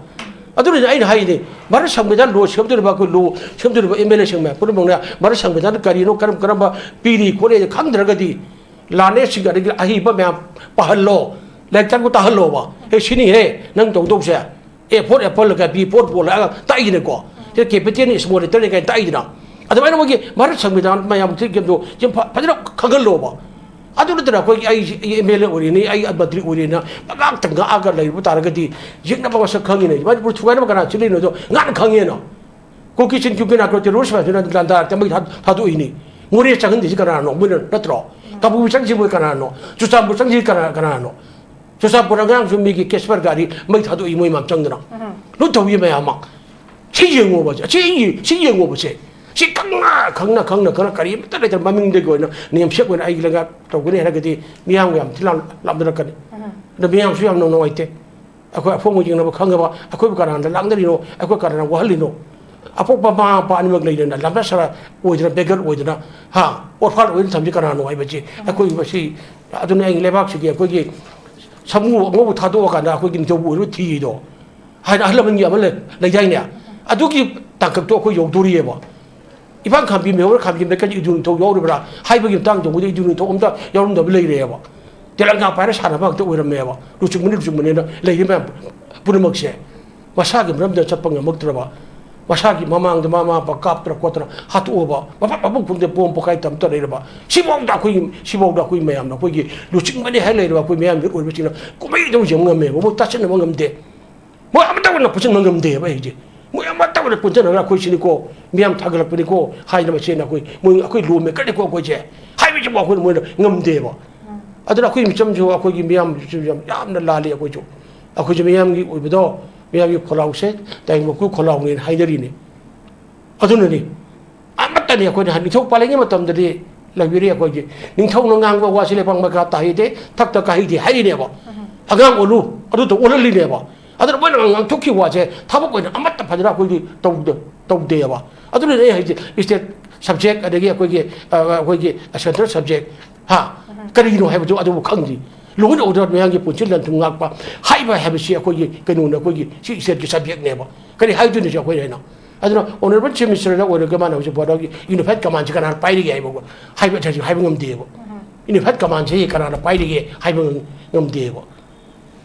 ꯑꯗꯨꯅꯅꯦ ꯑꯩꯅ ꯍꯥꯏꯔꯤꯅꯦ, ꯚꯥꯔꯠ ꯁꯪꯕꯤꯙꯥꯟ ꯂꯣ ꯁꯦꯝꯗꯣꯔꯤꯕ ꯑꯩꯈꯣꯏ ꯂꯣ ꯁꯦꯝꯗꯣꯔꯤꯕ ꯑꯦꯝ ꯑꯦꯜ ꯑꯦꯁꯤꯡ ꯃꯌꯥꯝ ꯄꯨꯝꯅꯃꯛꯅ ꯚꯥꯔꯠ ꯁꯪꯕꯤꯙꯥꯟ ꯀꯔꯤꯅꯣ, ꯀꯔꯝ ꯀꯔꯝꯕ ꯄꯤꯔꯤ ꯈꯣꯠꯂꯤ ꯈꯪꯗ꯭ꯔꯒꯗꯤ ꯂꯥꯔꯅꯦꯁꯁꯤꯡ ꯑꯗꯒꯤ ꯑꯍꯩꯕ ꯃꯌꯥꯝ ꯄꯥꯍꯜꯂꯣ, ꯂꯥꯏꯔꯤꯛ ꯇꯥꯛꯄ ꯇꯥꯍꯜꯂꯣꯕ꯫ ꯑꯦ, ꯁꯤꯅꯤꯍꯦ ꯅꯪ ꯇꯧꯗꯧꯁꯦ꯫ ꯑꯦ ꯐꯣꯔ ꯑꯦꯄꯜ ꯀꯥꯏ ꯕꯤ ꯐꯣꯔ ꯕꯣꯜ ꯍꯥꯏꯔꯒ ꯇꯥꯛꯏꯗꯅꯀꯣ꯫ ꯁꯤꯗ ꯀꯦꯄꯤꯇꯦꯜꯅꯤ ꯏꯁꯃꯣꯜ ꯂꯦꯇꯔꯅꯤ ꯀꯥꯏꯅ ꯇꯥꯛꯏꯗꯅ꯫ ꯑꯗꯨꯃꯥꯏꯅ ꯃꯣꯏꯒꯤ ꯚꯥꯔꯠ ꯁꯪꯕꯤꯙꯥꯟ ꯃꯌꯥꯝ ꯊꯤꯔꯛꯈꯤꯕꯗꯣ ꯁꯤ ꯐ-, ꯐꯖꯅ ꯈꯪꯍꯜꯂꯣꯕ꯫ ꯑꯗꯨ ꯅꯠꯇꯅ ꯑꯩꯈꯣꯏꯒꯤ ꯑꯩ ꯑꯦꯝ ꯑꯦꯜ ꯑꯦ ꯑꯣꯏꯔꯤꯅꯤ, ꯑꯩ ꯃꯟꯇ꯭ꯔꯤ ꯑꯣꯏꯔꯤꯅ ꯄꯉꯥꯛꯇ ꯉꯥꯛꯑꯒ ꯂꯩꯕ ꯇꯥꯔꯒꯗꯤ ꯌꯦꯛꯅꯕ ꯃꯁꯛ ꯈꯪꯉꯤꯅꯦ꯫ ꯃꯅꯤꯄꯨꯔ ꯊꯨꯒꯥꯏꯅꯕ ꯀꯅꯥ ꯆꯦꯜꯂꯤꯅꯣꯗꯣ ꯉꯥꯛꯅ ꯈꯪꯉꯦꯅ꯫ ꯀꯨꯀꯤ ꯆꯤꯟ ꯀꯨꯀꯤ ꯅꯥꯀ꯭ꯔꯣ ꯇꯦꯔꯣꯔꯤꯁ ꯃꯌꯥꯝꯁꯤꯅ ꯂꯥꯟꯗꯥ ꯇ ꯃꯩ ꯊꯥ-, ꯊꯥꯗꯣꯛꯏꯅꯤ꯫ ꯃꯣꯔꯦ ꯆꯪꯍꯟꯗ꯭ꯔꯤꯁꯤ ꯀꯅꯥꯅꯣ? ꯃꯣꯏꯅ ꯅꯠꯇ꯭ꯔꯣ? ꯀꯥꯕꯨꯏ ꯆꯪꯁꯤ ꯃꯣꯏ ꯀꯅꯥꯅꯣ? ꯆꯨꯔꯆꯥꯟꯄꯨꯔ ꯆꯪꯁꯤ ꯀꯅꯥ-, ꯀꯅꯥꯅꯣ? ꯆꯨꯔꯆꯥꯟꯄꯨꯔ ꯑꯉꯥꯡꯁꯨ ꯃꯤꯒꯤ ꯀꯦꯁꯄꯔ ꯒꯥꯔꯤ ꯃꯩ ꯊꯥꯗꯣꯛꯏ ꯃꯣꯏ ꯃꯌꯥꯝ ꯆꯪꯗꯅ꯫ ꯂꯣꯏ ꯇꯧꯏ ꯃꯌꯥꯝꯃꯛ꯫ ꯁꯤ ꯌꯦꯡꯉꯣꯕ, ꯁꯤ, ꯁꯤ ꯌꯦꯡꯉꯣꯕꯁꯦ꯫ ꯁꯤ ꯈꯪꯅ, ꯈꯪꯅ, ꯈꯪꯅ, ꯈꯪꯅ ꯀꯔꯤꯝꯇ ꯂꯩꯇꯅ ꯃꯃꯤꯡꯗꯒꯤ ꯑꯣꯏꯅ ꯅꯦꯝꯁꯦꯛ ꯑꯣꯏꯅ ꯑꯩꯒꯤ ꯂꯩꯉꯥꯛ ꯇꯧꯒꯅꯤ ꯍꯥꯏꯔꯒꯗꯤ ꯃꯤꯌꯥꯝꯒ ꯌꯥꯝ ꯊꯤ ꯂꯥꯝ-, ꯂꯥꯝꯅꯔꯛꯀꯅꯤ꯫ ꯑꯗ ꯃꯤꯌꯥꯝꯁꯨ ꯌꯥꯝꯅ ꯅꯨꯡꯉꯥꯏꯇꯦ꯫ ꯑꯩꯈꯣꯏ ꯑꯐꯣꯡꯕ ꯌꯦꯡꯅꯕ ꯈꯪꯉꯕ ꯑꯩꯈꯣꯏꯕꯨ ꯀꯅꯥꯅ ꯂꯥꯡꯅꯔꯤꯅꯣ, ꯑꯩꯈꯣꯏ ꯀꯅꯥꯅ ꯋꯥꯍꯜꯂꯤꯅꯣ? ꯑꯄꯣꯛꯄ ꯃꯃꯥ ꯃꯄꯥ ꯑꯅꯤꯃꯛ ꯂꯩꯗꯅ ꯂꯝꯗ ꯁꯔꯥ ꯑꯣꯏꯗꯅ, ꯕꯦꯒꯔ ꯑꯣꯏꯗꯅ, ꯍꯥ, ꯑꯣꯔꯐꯥꯟ ꯑꯣꯏꯗꯅ ꯊꯝꯁꯤ ꯀꯅꯥꯅꯣ ꯍꯥꯏꯕꯁꯤ ꯑꯩꯈꯣꯏ ꯃꯁꯤ꯫ ꯑꯗꯨꯅ ꯑꯩ ꯂꯩꯕꯥꯛꯁꯤꯒꯤ ꯑꯩꯈꯣꯏꯒꯤ ꯁꯥꯃꯨ ꯑꯉꯧꯕ ꯊꯥꯗꯣꯛꯑꯀꯥꯟꯗ ꯑꯩꯈꯣꯏꯒꯤ ꯅꯤꯡꯊꯧꯕꯨ ꯑꯣꯏꯔꯤꯕ ꯊꯤꯗꯣ ꯍꯥꯏꯅ ꯑꯍꯜ ꯂꯃꯟꯒꯤ ꯑꯃ ꯂꯩ-, ꯂꯩꯗꯥꯏꯅꯦ? ꯑꯗꯨꯒꯤ ꯇꯥꯡꯀꯛꯇꯣ ꯑꯩꯈꯣꯏ ꯌꯧꯗꯣꯔꯤꯑꯕ꯫ ꯏꯄꯥꯡ ꯈꯥꯝꯕꯤ ꯃꯦꯍꯣꯔ ꯈꯥꯝꯕꯤ ꯃꯦꯀꯠ ꯏꯗꯨ ꯅꯤꯡꯊꯧ ꯌꯥꯎꯔꯤꯕ꯭ꯔꯥ ꯍꯥꯏꯕꯒꯤ ꯃꯇꯥꯡꯗ ꯃꯣꯏꯗ ꯏꯗꯨ ꯅꯤꯡꯊꯧ ꯑꯝꯇ ꯌꯥꯎꯔꯝꯗꯕ ꯂꯩꯔꯦꯕ꯫ ꯇꯦꯂꯪꯒꯥ ꯄꯥꯏꯔ ꯁꯥꯟꯅꯕ ꯉꯥꯛꯇ ꯑꯣꯏꯔꯝꯃꯦꯕ꯫ ꯂꯨꯆꯤꯡꯕꯅꯤ ꯂꯨꯆꯤꯡꯕꯅꯤꯅ ꯂꯩꯔꯤ ꯃꯌꯥꯝ ꯄꯨꯝꯅꯃꯛꯁꯦ ꯃꯁꯥꯒꯤ ꯃꯔꯝꯗ ꯆꯠꯄ ꯉꯝꯃꯛꯇ꯭ꯔꯕ, ꯃꯁꯥꯒꯤ ꯃꯃꯥꯡꯗ ꯃꯃꯥ ꯃꯄꯥ ꯀꯥꯞꯇꯅ ꯈꯣꯠꯇꯅ ꯍꯥꯠꯇꯣꯛꯑꯕ, ꯃꯐꯝ ꯃꯐꯝ ꯈꯨꯗꯤꯡꯗ ꯕꯣꯝ ꯄꯣꯈꯥꯏ ꯇꯝꯇ ꯂꯩꯔꯕ, ꯁꯤꯐꯥꯎꯗ ꯑꯩꯈꯣꯏꯒꯤ, ꯁꯤꯐꯥꯎꯗ ꯑꯩꯈꯣꯏ ꯃꯌꯥꯝꯅ ꯑꯩꯈꯣꯏꯒꯤ ꯂꯨꯆꯤꯡꯕꯅꯤ ꯍꯥꯏ ꯂꯩꯔꯕ ꯑꯩꯈꯣꯏ ꯃꯌꯥꯝꯒꯤ ꯑꯣꯏꯕꯁꯤꯡꯅ ꯀꯨꯝꯍꯩ ꯑꯗꯨꯝ ꯌꯦꯡꯕ ꯉꯝꯃꯦꯕ, ꯃꯣꯏ ꯇꯥꯁꯤꯟꯅꯕ ꯉꯝꯗꯦ꯫ ꯃꯣꯏ ꯑꯃꯠꯇ ꯑꯣꯏꯅ ꯄꯨꯟꯁꯤꯟꯕ ꯉꯝꯗꯦꯕ ꯑꯩꯁꯦ꯫ ꯃꯣꯏ ꯑꯃꯠꯇ ꯑꯣꯏꯅ ꯄꯨꯟꯁꯤꯟꯅꯔꯒ ꯑꯩꯈꯣꯏ ꯁꯤꯅꯤꯀꯣ, ꯃꯤꯌꯥꯝ ꯊꯥꯒꯠꯂꯛꯄꯅꯤꯀꯣ ꯍꯥꯏꯅ ꯃꯁꯦꯟ ꯑꯩꯈꯣꯏ, ꯃꯣꯏ ꯑꯩꯈꯣꯏ ꯂꯣ ꯃꯦꯀꯔꯅꯤꯀꯣ ꯑꯩꯈꯣꯏꯁꯦ ꯍꯥꯏꯕꯁꯤꯕꯨ ꯑꯩꯈꯣꯏꯅ ꯃꯣꯏꯅ ꯉꯝꯗꯦꯕ꯫ ꯑꯗꯨꯅ ꯑꯩꯈꯣꯏ ꯃꯤꯆꯝꯁꯨ, ꯑꯩꯈꯣꯏꯒꯤ ꯃꯤꯌꯥꯝꯁꯨ ꯌꯥꯝ, ꯌꯥꯝꯅ ꯂꯥꯜꯂꯤ ꯑꯩꯈꯣꯏꯁꯨ꯫ ꯑꯩꯈꯣꯏꯁꯨ ꯃꯤꯌꯥꯝꯒꯤ ꯑꯣꯏꯕꯗꯣ, ꯃꯤꯌꯥꯝꯒꯤ ꯈꯣꯜꯂꯥꯎꯁꯦ, ꯇꯥꯏꯕꯪ ꯃꯄꯨ ꯈꯣꯜꯂꯥꯎꯅꯦꯅ ꯍꯥꯏꯅꯔꯤꯅꯤ꯫ ꯑꯗꯨꯅꯅꯤ ꯑꯃꯠꯇꯅꯤ ꯑꯩꯈꯣꯏꯅ ꯍꯥꯏ-, ꯅꯤꯡꯊꯧ ꯄꯥꯜꯂꯤꯉꯩ ꯃꯇꯝꯗꯗꯤ ꯂꯩꯕꯤꯔꯤ꯫ ꯑꯩꯈꯣꯏꯒꯤ ꯅꯤꯡꯊꯧꯅ ꯉꯥꯡꯕ ꯋꯥꯁꯤ ꯂꯩꯕꯥꯛ ꯃꯈꯥ ꯇꯥꯍꯩꯗꯦ, ꯊꯛꯇ ꯀꯥꯍꯩꯗꯦ ꯍꯥꯏꯔꯤꯅꯦꯕ꯫ ꯑꯉꯥꯡ ꯑꯣꯜꯂꯨ, ꯑꯗꯨꯗ ꯑꯣꯜꯍꯜꯂꯤꯅꯦꯕ꯫ ꯑꯗꯨꯅ ꯃꯣꯏꯅ ꯉꯥꯡꯊꯣꯛꯈꯤꯕ ꯋꯥꯁꯦ ꯊꯕꯛ ꯑꯣꯏꯅ ꯑꯃꯠꯇ ꯐꯖꯅ ꯑꯩꯈꯣꯏꯒꯤ ꯇꯧꯗ-, ꯇꯧꯗꯦꯕ꯫ ꯑꯗꯨꯅꯅꯦ ꯑꯩ ꯍꯥꯏꯁꯦ, state subject ꯑꯗꯒꯤ ꯑꯩꯈꯣꯏꯒꯤ, ꯑ, ꯑꯩꯈꯣꯏꯒꯤ central subject, ꯍꯥ, ꯀꯔꯤꯅꯣ ꯍꯥꯏꯕꯗꯨ ꯑꯗꯨꯕꯨ ꯈꯪꯗ꯭ꯔꯤ꯫ Law and order ꯃꯌꯥꯝꯒꯤ ꯄꯨꯟꯁꯤ ꯂꯟ ꯊꯨꯝ ꯉꯥꯛꯄ ꯍꯥꯏꯕ ꯍꯥꯏꯕꯁꯤ ꯑꯩꯈꯣꯏꯒꯤ ꯀꯩꯅꯣꯅꯦ, ꯑꯩꯈꯣꯏꯒꯤ ꯁꯤ stateꯀꯤ subjectꯅꯦꯕ꯫ ꯀꯔꯤ ꯍꯥꯏꯗꯣꯏꯅꯣ ꯁꯤ ꯑꯩꯈꯣꯏꯅ ꯍꯥꯏꯅ? ꯑꯗꯨꯅ honourable Chief Ministerꯗ ꯑꯣꯏꯔꯒ ꯃꯥꯅ ꯍꯧꯖꯤꯛ ꯐꯥꯎꯗ unified commandꯁꯦ ꯀꯅꯥꯅ ꯄꯥꯏꯔꯤꯒꯦ ꯍꯥꯏꯕ, ꯍꯥꯏꯕ, ꯍꯥꯏꯕ ꯉꯝꯗꯦꯕ꯫ Unified commandꯁꯦ ꯀꯅꯥꯅ ꯄꯥꯏꯔꯤꯒꯦ ꯍꯥꯏꯕ ꯉꯝꯗꯦꯕ꯫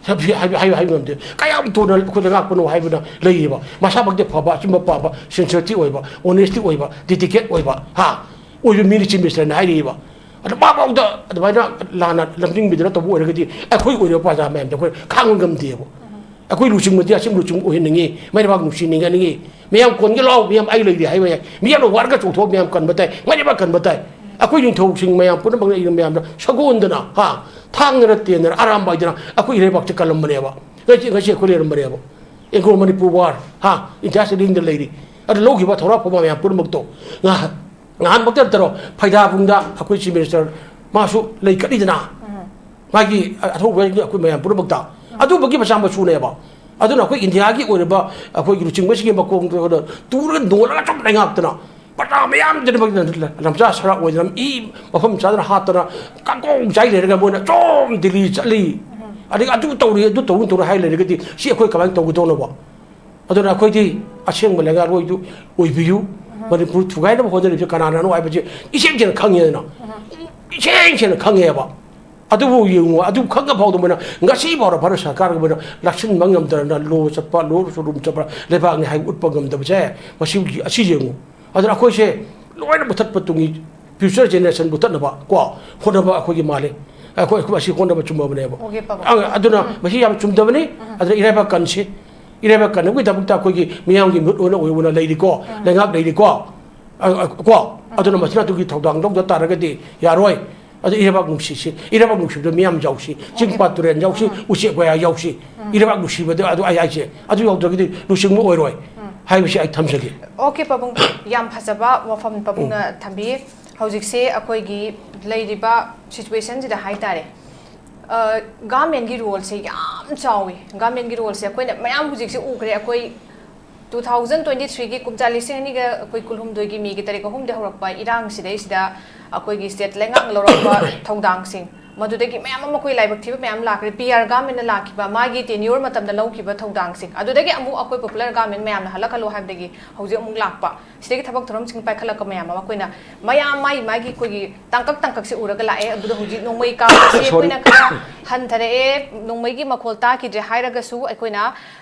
ꯍꯥꯏꯕ, ꯍꯥꯏꯕ, ꯍꯥꯏꯕ ꯉꯝꯗꯦ꯫ ꯀꯌꯥꯝ ꯊꯨꯅ ꯑꯩꯈꯣꯏꯗ ꯉꯥꯛꯄꯅꯣ ꯍꯥꯏꯕꯅ ꯂꯩꯔꯤꯕ꯫ ꯃꯁꯥꯃꯛꯇꯤ ꯐꯕ, ꯑꯆꯨꯝꯕ ꯄꯥꯝꯕ, sincerity ꯑꯣꯏꯕ, honesty ꯑꯣꯏꯕ, dedicate ꯑꯣꯏꯕ, ꯍꯥ? ꯑꯣꯏꯕ ꯃꯤꯅꯤ Chief Ministerꯅ ꯍꯥꯏꯔꯤꯕ꯫ ꯑꯗ ꯃꯥꯐꯥꯎꯗ ꯑꯗꯨꯃꯥꯏꯅ ꯂꯥꯟꯅ ꯂꯝꯖꯤꯡꯕꯤꯗꯅ ꯇꯧꯕ ꯑꯣꯏꯔꯒꯗꯤ ꯑꯩꯈꯣꯏ ꯑꯣꯏꯔꯤꯕ ꯄ꯭ꯔꯖꯥ ꯃꯌꯥꯝꯗ ꯑꯩꯈꯣꯏ ꯈꯥꯡꯕ ꯉꯝꯗꯦꯕ꯫ ꯑꯩꯈꯣꯏ ꯂꯨꯆꯤꯡꯕꯗꯤ ꯑꯁꯤꯝ ꯂꯨꯆꯤꯡꯕ ꯑꯣꯏꯍꯟꯅꯤꯡꯉꯤ, ꯃꯩꯔꯩꯕꯥꯛ ꯅꯨꯡꯁꯤꯅꯤꯡꯍꯟꯅꯤꯡꯉꯤ꯫ ꯃꯌꯥꯝ ꯀꯣꯟꯒꯦ ꯂꯥꯎ, ꯃꯌꯥꯝ ꯑꯩ ꯂꯩꯔꯤ ꯍꯥꯏꯕ ꯌꯥꯏ꯫ ꯃꯤꯌꯥꯝꯅ ꯋꯥꯔꯒ ꯆꯣꯡꯊꯣꯛꯑ ꯃꯌꯥꯝ ꯀꯟꯕ ꯇꯥꯏ, ꯃꯩꯔꯩꯕꯥꯛ ꯀꯟꯕ ꯇꯥꯏ꯫ ꯑꯩꯈꯣꯏ ꯅꯤꯡꯊꯧꯁꯤꯡ ꯃꯌꯥꯝ ꯄꯨꯝꯅꯃꯛꯅ ꯏꯔꯝ ꯃꯌꯥꯝꯅ ꯁꯒꯣꯟꯗꯅ, ꯍꯥ, ꯊꯥꯡꯗꯅ ꯇꯦꯟꯗꯅ ꯑꯔꯥꯝ ꯄꯥꯏꯗꯅ ꯑꯩꯈꯣꯏ ꯏꯔꯩꯕꯥꯛꯁꯦ ꯀꯜꯂꯝꯕꯅꯦꯕ꯫ ꯉꯁꯤ, ꯉꯁꯤ ꯑꯩꯈꯣꯏ ꯂꯩꯔꯝꯕꯅꯦꯕ꯫ Anglo Manipur War, ꯍꯥ, ꯏꯟꯗꯤꯌꯥꯁꯤ ꯂꯤꯡꯗ ꯂꯩꯔꯤ꯫ ꯑꯗꯨ ꯂꯧꯈꯤꯕ ꯊꯧꯔꯥꯡ ꯐꯕ ꯃꯌꯥꯝ ꯄꯨꯝꯅꯃꯛꯇꯣ ꯉꯥꯏꯍꯥꯛ ꯉꯍꯥꯟꯃꯛꯇ ꯅꯠꯇꯔꯣ, ꯐꯩꯗꯥꯕꯨꯡꯗ ꯑꯩꯈꯣꯏ Chief Minister ꯃꯥꯁꯨ ꯂꯩ ꯀꯠꯂꯤꯗꯅ, ꯃꯥꯒꯤ ꯑꯊꯧꯕ ꯑꯩꯈꯣꯏ ꯃꯌꯥꯝ ꯄꯨꯝꯅꯃꯛꯇ꯫ ꯑꯗꯨꯝꯕꯒꯤ ꯃꯆꯥ ꯃꯁꯨꯅꯦꯕ꯫ ꯑꯗꯨꯅ ꯑꯩꯈꯣꯏ ꯏꯟꯗꯤꯌꯥꯒꯤ ꯑꯣꯏꯔꯤꯕ ꯑꯩꯈꯣꯏꯒꯤ ꯂꯨꯆꯤꯡꯕꯁꯤꯡꯒꯤ ꯃꯈꯣꯡꯗ ꯇꯨꯔꯒ ꯅꯣꯜꯂꯒ ꯁꯨꯝ ꯂꯩꯉꯥꯛꯇꯅ ꯄ꯭ꯔꯖꯥ ꯃꯌꯥꯝꯗꯨꯅ ꯂꯝꯆꯥ ꯁꯔꯥꯛ ꯑꯣꯏꯗꯅ ꯏ ꯃꯐꯝ ꯆꯥꯗꯅ ꯍꯥꯠꯇꯅ ꯀꯥꯡꯀꯣꯡ ꯆꯥꯏ ꯂꯩꯔꯒ ꯃꯣꯏꯅ ꯁꯨꯝ ꯗꯤꯜꯂꯤ ꯆꯠꯂꯤ, ꯑꯗꯒꯤ ꯑꯗꯨ ꯇꯧꯔꯤ, ꯑꯗꯨ ꯇꯧꯔꯤ, ꯇꯧꯔꯤ ꯍꯥꯏ ꯂꯩꯔꯒꯗꯤ ꯁꯤ ꯑꯩꯈꯣꯏ ꯀꯃꯥꯏꯅ ꯇꯧꯒꯗꯧꯅꯣꯕ? ꯑꯗꯨꯅ ꯑꯩꯈꯣꯏꯗꯤ ꯑꯁꯦꯡꯕ ꯂꯩꯉꯥꯛꯂꯣꯏꯗꯨ ꯑꯣꯏꯕꯤꯌꯨ꯫ ꯃꯅꯤꯄꯨꯔ ꯊꯨꯒꯥꯏꯅꯕ ꯍꯣꯠꯅꯔꯤꯕꯁꯦ ꯀꯅꯥꯅꯅꯣ ꯍꯥꯏꯕꯁꯦ ꯏꯁꯦꯡ ꯁꯦꯡꯅ ꯈꯪꯉꯦꯗꯅ꯫ ꯏꯁꯦꯡ ꯁꯦꯡꯅ ꯈꯪꯉꯦꯕ꯫ ꯑꯗꯨꯕꯨ ꯌꯦꯡꯉꯨ, ꯑꯗꯨ ꯈꯪꯉ ꯐꯥꯎꯗ ꯃꯣꯏꯅ ꯉꯁꯤ ꯐꯥꯎꯗ ꯚꯥꯔꯠ ꯁꯔꯀꯥꯔꯒ ꯃꯣꯏꯅ ꯂꯥꯛꯁꯤꯟꯕ ꯉꯝꯗꯅ, ꯂꯣ ꯆꯠꯄ, ꯂꯣ ꯁꯣꯔꯨꯝ ꯆꯠꯄ ꯂꯩꯕꯥꯛꯅꯤ ꯍꯥꯏꯕ ꯎꯠꯄ ꯉꯝꯗꯕꯁꯦ, ꯃꯁꯤ, ꯑꯁꯤ ꯌꯦꯡꯉꯨ꯫ ꯑꯗꯨꯅ ꯑꯩꯈꯣꯏꯁꯦ ꯂꯣꯏꯅ ꯃꯨꯊꯠꯄ ꯇꯨꯡꯒꯤ future generation ꯃꯨꯊꯠꯅꯕ ꯀꯣ ꯍꯣꯠꯅꯕ ꯑꯩꯈꯣꯏꯒꯤ ꯃꯥꯜꯂꯤ꯫ ꯑꯩꯈꯣꯏ, ꯑꯩꯈꯣꯏ ꯑꯁꯤ ꯍꯣꯠꯅꯕ ꯆꯨꯝꯃꯕꯅꯦꯕ꯫ ꯑꯣꯀꯦ, ꯄꯥꯕꯨꯡ꯫ ꯑ-, ꯑꯗꯨꯅ ꯃꯁꯤ ꯌꯥꯝ ꯆꯨꯝꯗꯕꯅꯤ꯫ ꯑꯗꯨꯅ ꯏꯔꯩꯕꯥꯛ ꯀꯟꯁꯤ꯫ ꯏꯔꯩꯕꯥꯛ ꯀꯟꯅꯕꯒꯤꯗꯃꯛꯇ ꯑꯩꯈꯣꯏꯒꯤ ꯃꯤꯌꯥꯝꯒꯤ ꯃꯤꯍꯨꯠ ꯑꯣꯏꯅ, ꯑꯣꯏꯅ ꯂꯩꯔꯤꯀꯣ, ꯂꯩꯉꯥꯛ ꯂꯩꯔꯤꯀꯣ꯫ ꯑ, ꯑ, ꯀꯣ? ꯑꯗꯨꯅ ꯃꯁꯤꯅ ꯑꯗꯨꯒꯤ ꯊꯧꯗꯥꯡ ꯂꯧꯗ ꯇꯥꯔꯒꯗꯤ ꯌꯥꯔꯣꯏ꯫ ꯑꯗꯨ ꯏꯔꯩꯕꯥꯛ ꯅꯨꯡꯁꯤꯁꯤ, ꯏꯔꯩꯕꯥꯛ ꯅꯨꯡꯁꯤꯕꯗ ꯃꯤꯌꯥꯝ ꯌꯥꯎꯁꯤ, ꯆꯤꯡ ꯄꯥꯠ ꯇꯨꯔꯦꯜ ꯌꯥꯎꯁꯤ, ꯎꯆꯦꯛ ꯋꯥꯌꯥ ꯌꯥꯎꯁꯤ꯫ ꯏꯔꯩꯕꯥꯛ ꯅꯨꯡꯁꯤꯕꯗ ꯑꯗꯨ ꯑꯩ ꯍꯥꯏꯁꯦ, ꯑꯗꯨ ꯌꯥꯎꯗ꯭ꯔꯒꯗꯤ ꯂꯨꯆꯤꯡꯕ ꯑꯣꯏꯔꯣꯏ ꯍꯥꯏꯕꯁꯤ ꯑꯩ ꯊꯝꯖꯒꯦ꯫ ꯑꯣꯀꯦ, ꯄꯥꯕꯨꯡ, ꯌꯥꯝ ꯐꯖꯕ ꯋꯥꯐꯝ ꯄꯥꯕꯨꯡꯅ ꯊꯝꯕꯤ꯫ ꯍꯧꯖꯤꯛꯁꯦ ꯑꯩꯈꯣꯏꯒꯤ ꯂꯩꯔꯤꯕ ꯁꯤꯆꯨꯋꯦꯁꯟꯁꯤꯗ ꯍꯥꯏ ꯇꯥꯔꯦ, ꯒꯚꯔꯟꯃꯦꯟꯒꯤ ꯔꯣꯜꯁꯦ ꯌꯥꯝ ꯆꯥꯎꯋꯤ꯫ ꯒꯚꯔꯟꯃꯦꯟꯒꯤ ꯔꯣꯜꯁꯦ ꯑꯩꯈꯣꯏꯅ ꯃꯌꯥꯝ ꯍꯧꯖꯤꯛꯁꯦ ꯎꯈ꯭ꯔꯦ꯫ ꯑꯩꯈꯣꯏ ꯇꯨ ꯊꯥꯎꯖꯟ ꯇ꯭ꯋꯦꯟꯇꯤ ꯊ꯭ꯔꯤꯒꯤ ꯀꯨꯝꯖꯥ ꯂꯤꯁꯤꯡ ꯑꯅꯤꯒ ꯑꯩꯈꯣꯏ ꯀꯨꯟꯍꯨꯝꯗꯣꯏꯒꯤ ꯃꯦꯒꯤ ꯇꯥꯔꯤꯛ ꯑꯍꯨꯝꯗ ꯍꯧꯔꯛꯄ ꯏꯔꯥꯡꯁꯤꯗꯩꯁꯤꯗ ꯑꯩꯈꯣꯏꯒꯤ ꯁ꯭ꯇꯦꯠ ꯂꯩꯉꯥꯛꯅ ꯂꯧꯔꯛꯄ ꯊꯧꯗꯥꯡꯁꯤꯡ, ꯃꯗꯨꯗꯒꯤ ꯃꯌꯥꯝ ꯑꯃ ꯑꯩꯈꯣꯏ ꯂꯥꯏꯕꯛ ꯊꯤꯕ ꯃꯌꯥꯝ ꯂꯥꯛꯈ꯭ꯔꯦ꯫ ꯄꯤ ꯑꯥꯔ ꯒꯚꯔꯟꯃꯦꯟꯅ ꯂꯥꯛꯈꯤꯕ, ꯃꯥꯒꯤ ꯇꯦꯅ꯭ꯌꯨꯔ ꯃꯇꯝꯗ ꯂꯧꯈꯤꯕ ꯊꯧꯗꯥꯡꯁꯤꯡ, ꯑꯗꯨꯗꯒꯤ ꯑꯃꯨꯛ ꯑꯩꯈꯣꯏ ꯄꯣꯄꯨꯂꯔ ꯒꯚꯔꯟꯃꯦꯟ ꯃꯌꯥꯝꯅ ꯍꯜꯂꯛꯍꯜꯂꯣ ꯍꯥꯏꯕꯗꯒꯤ ꯍꯧꯖꯤꯛ ꯑꯃꯨꯛ ꯂꯥꯛꯄ, ꯁꯤꯗꯒꯤ ꯊꯕꯛ ꯊꯧꯔꯝꯁꯤꯡ ꯄꯥꯏꯈꯠꯂꯛꯄ ꯃꯌꯥꯝ ꯑꯃ ꯑꯩꯈꯣꯏꯅ ꯃꯌꯥꯝ ꯃꯥꯒꯤ ꯃꯥꯒꯤ ꯑꯩꯈꯣꯏꯒꯤ ꯇꯥꯡꯀꯛ ꯇꯥꯡꯀꯛꯁꯦ ꯎꯔꯒ ꯂꯥꯛꯑꯦ꯫ ꯑꯗꯨꯗ ꯍꯧꯖꯤꯛ ꯅꯣꯡꯃꯩ ꯀꯥꯞꯄꯁꯤ ꯑꯩꯈꯣꯏꯅ ꯈꯔ ꯍꯟꯊꯔꯛꯑꯦ, ꯅꯣꯡꯃꯩꯒꯤ ꯃꯈꯣꯜ ꯇꯥꯈꯤꯗ꯭ꯔꯦ ꯍꯥꯏꯔꯒꯁꯨ, ꯑꯩꯈꯣꯏꯅ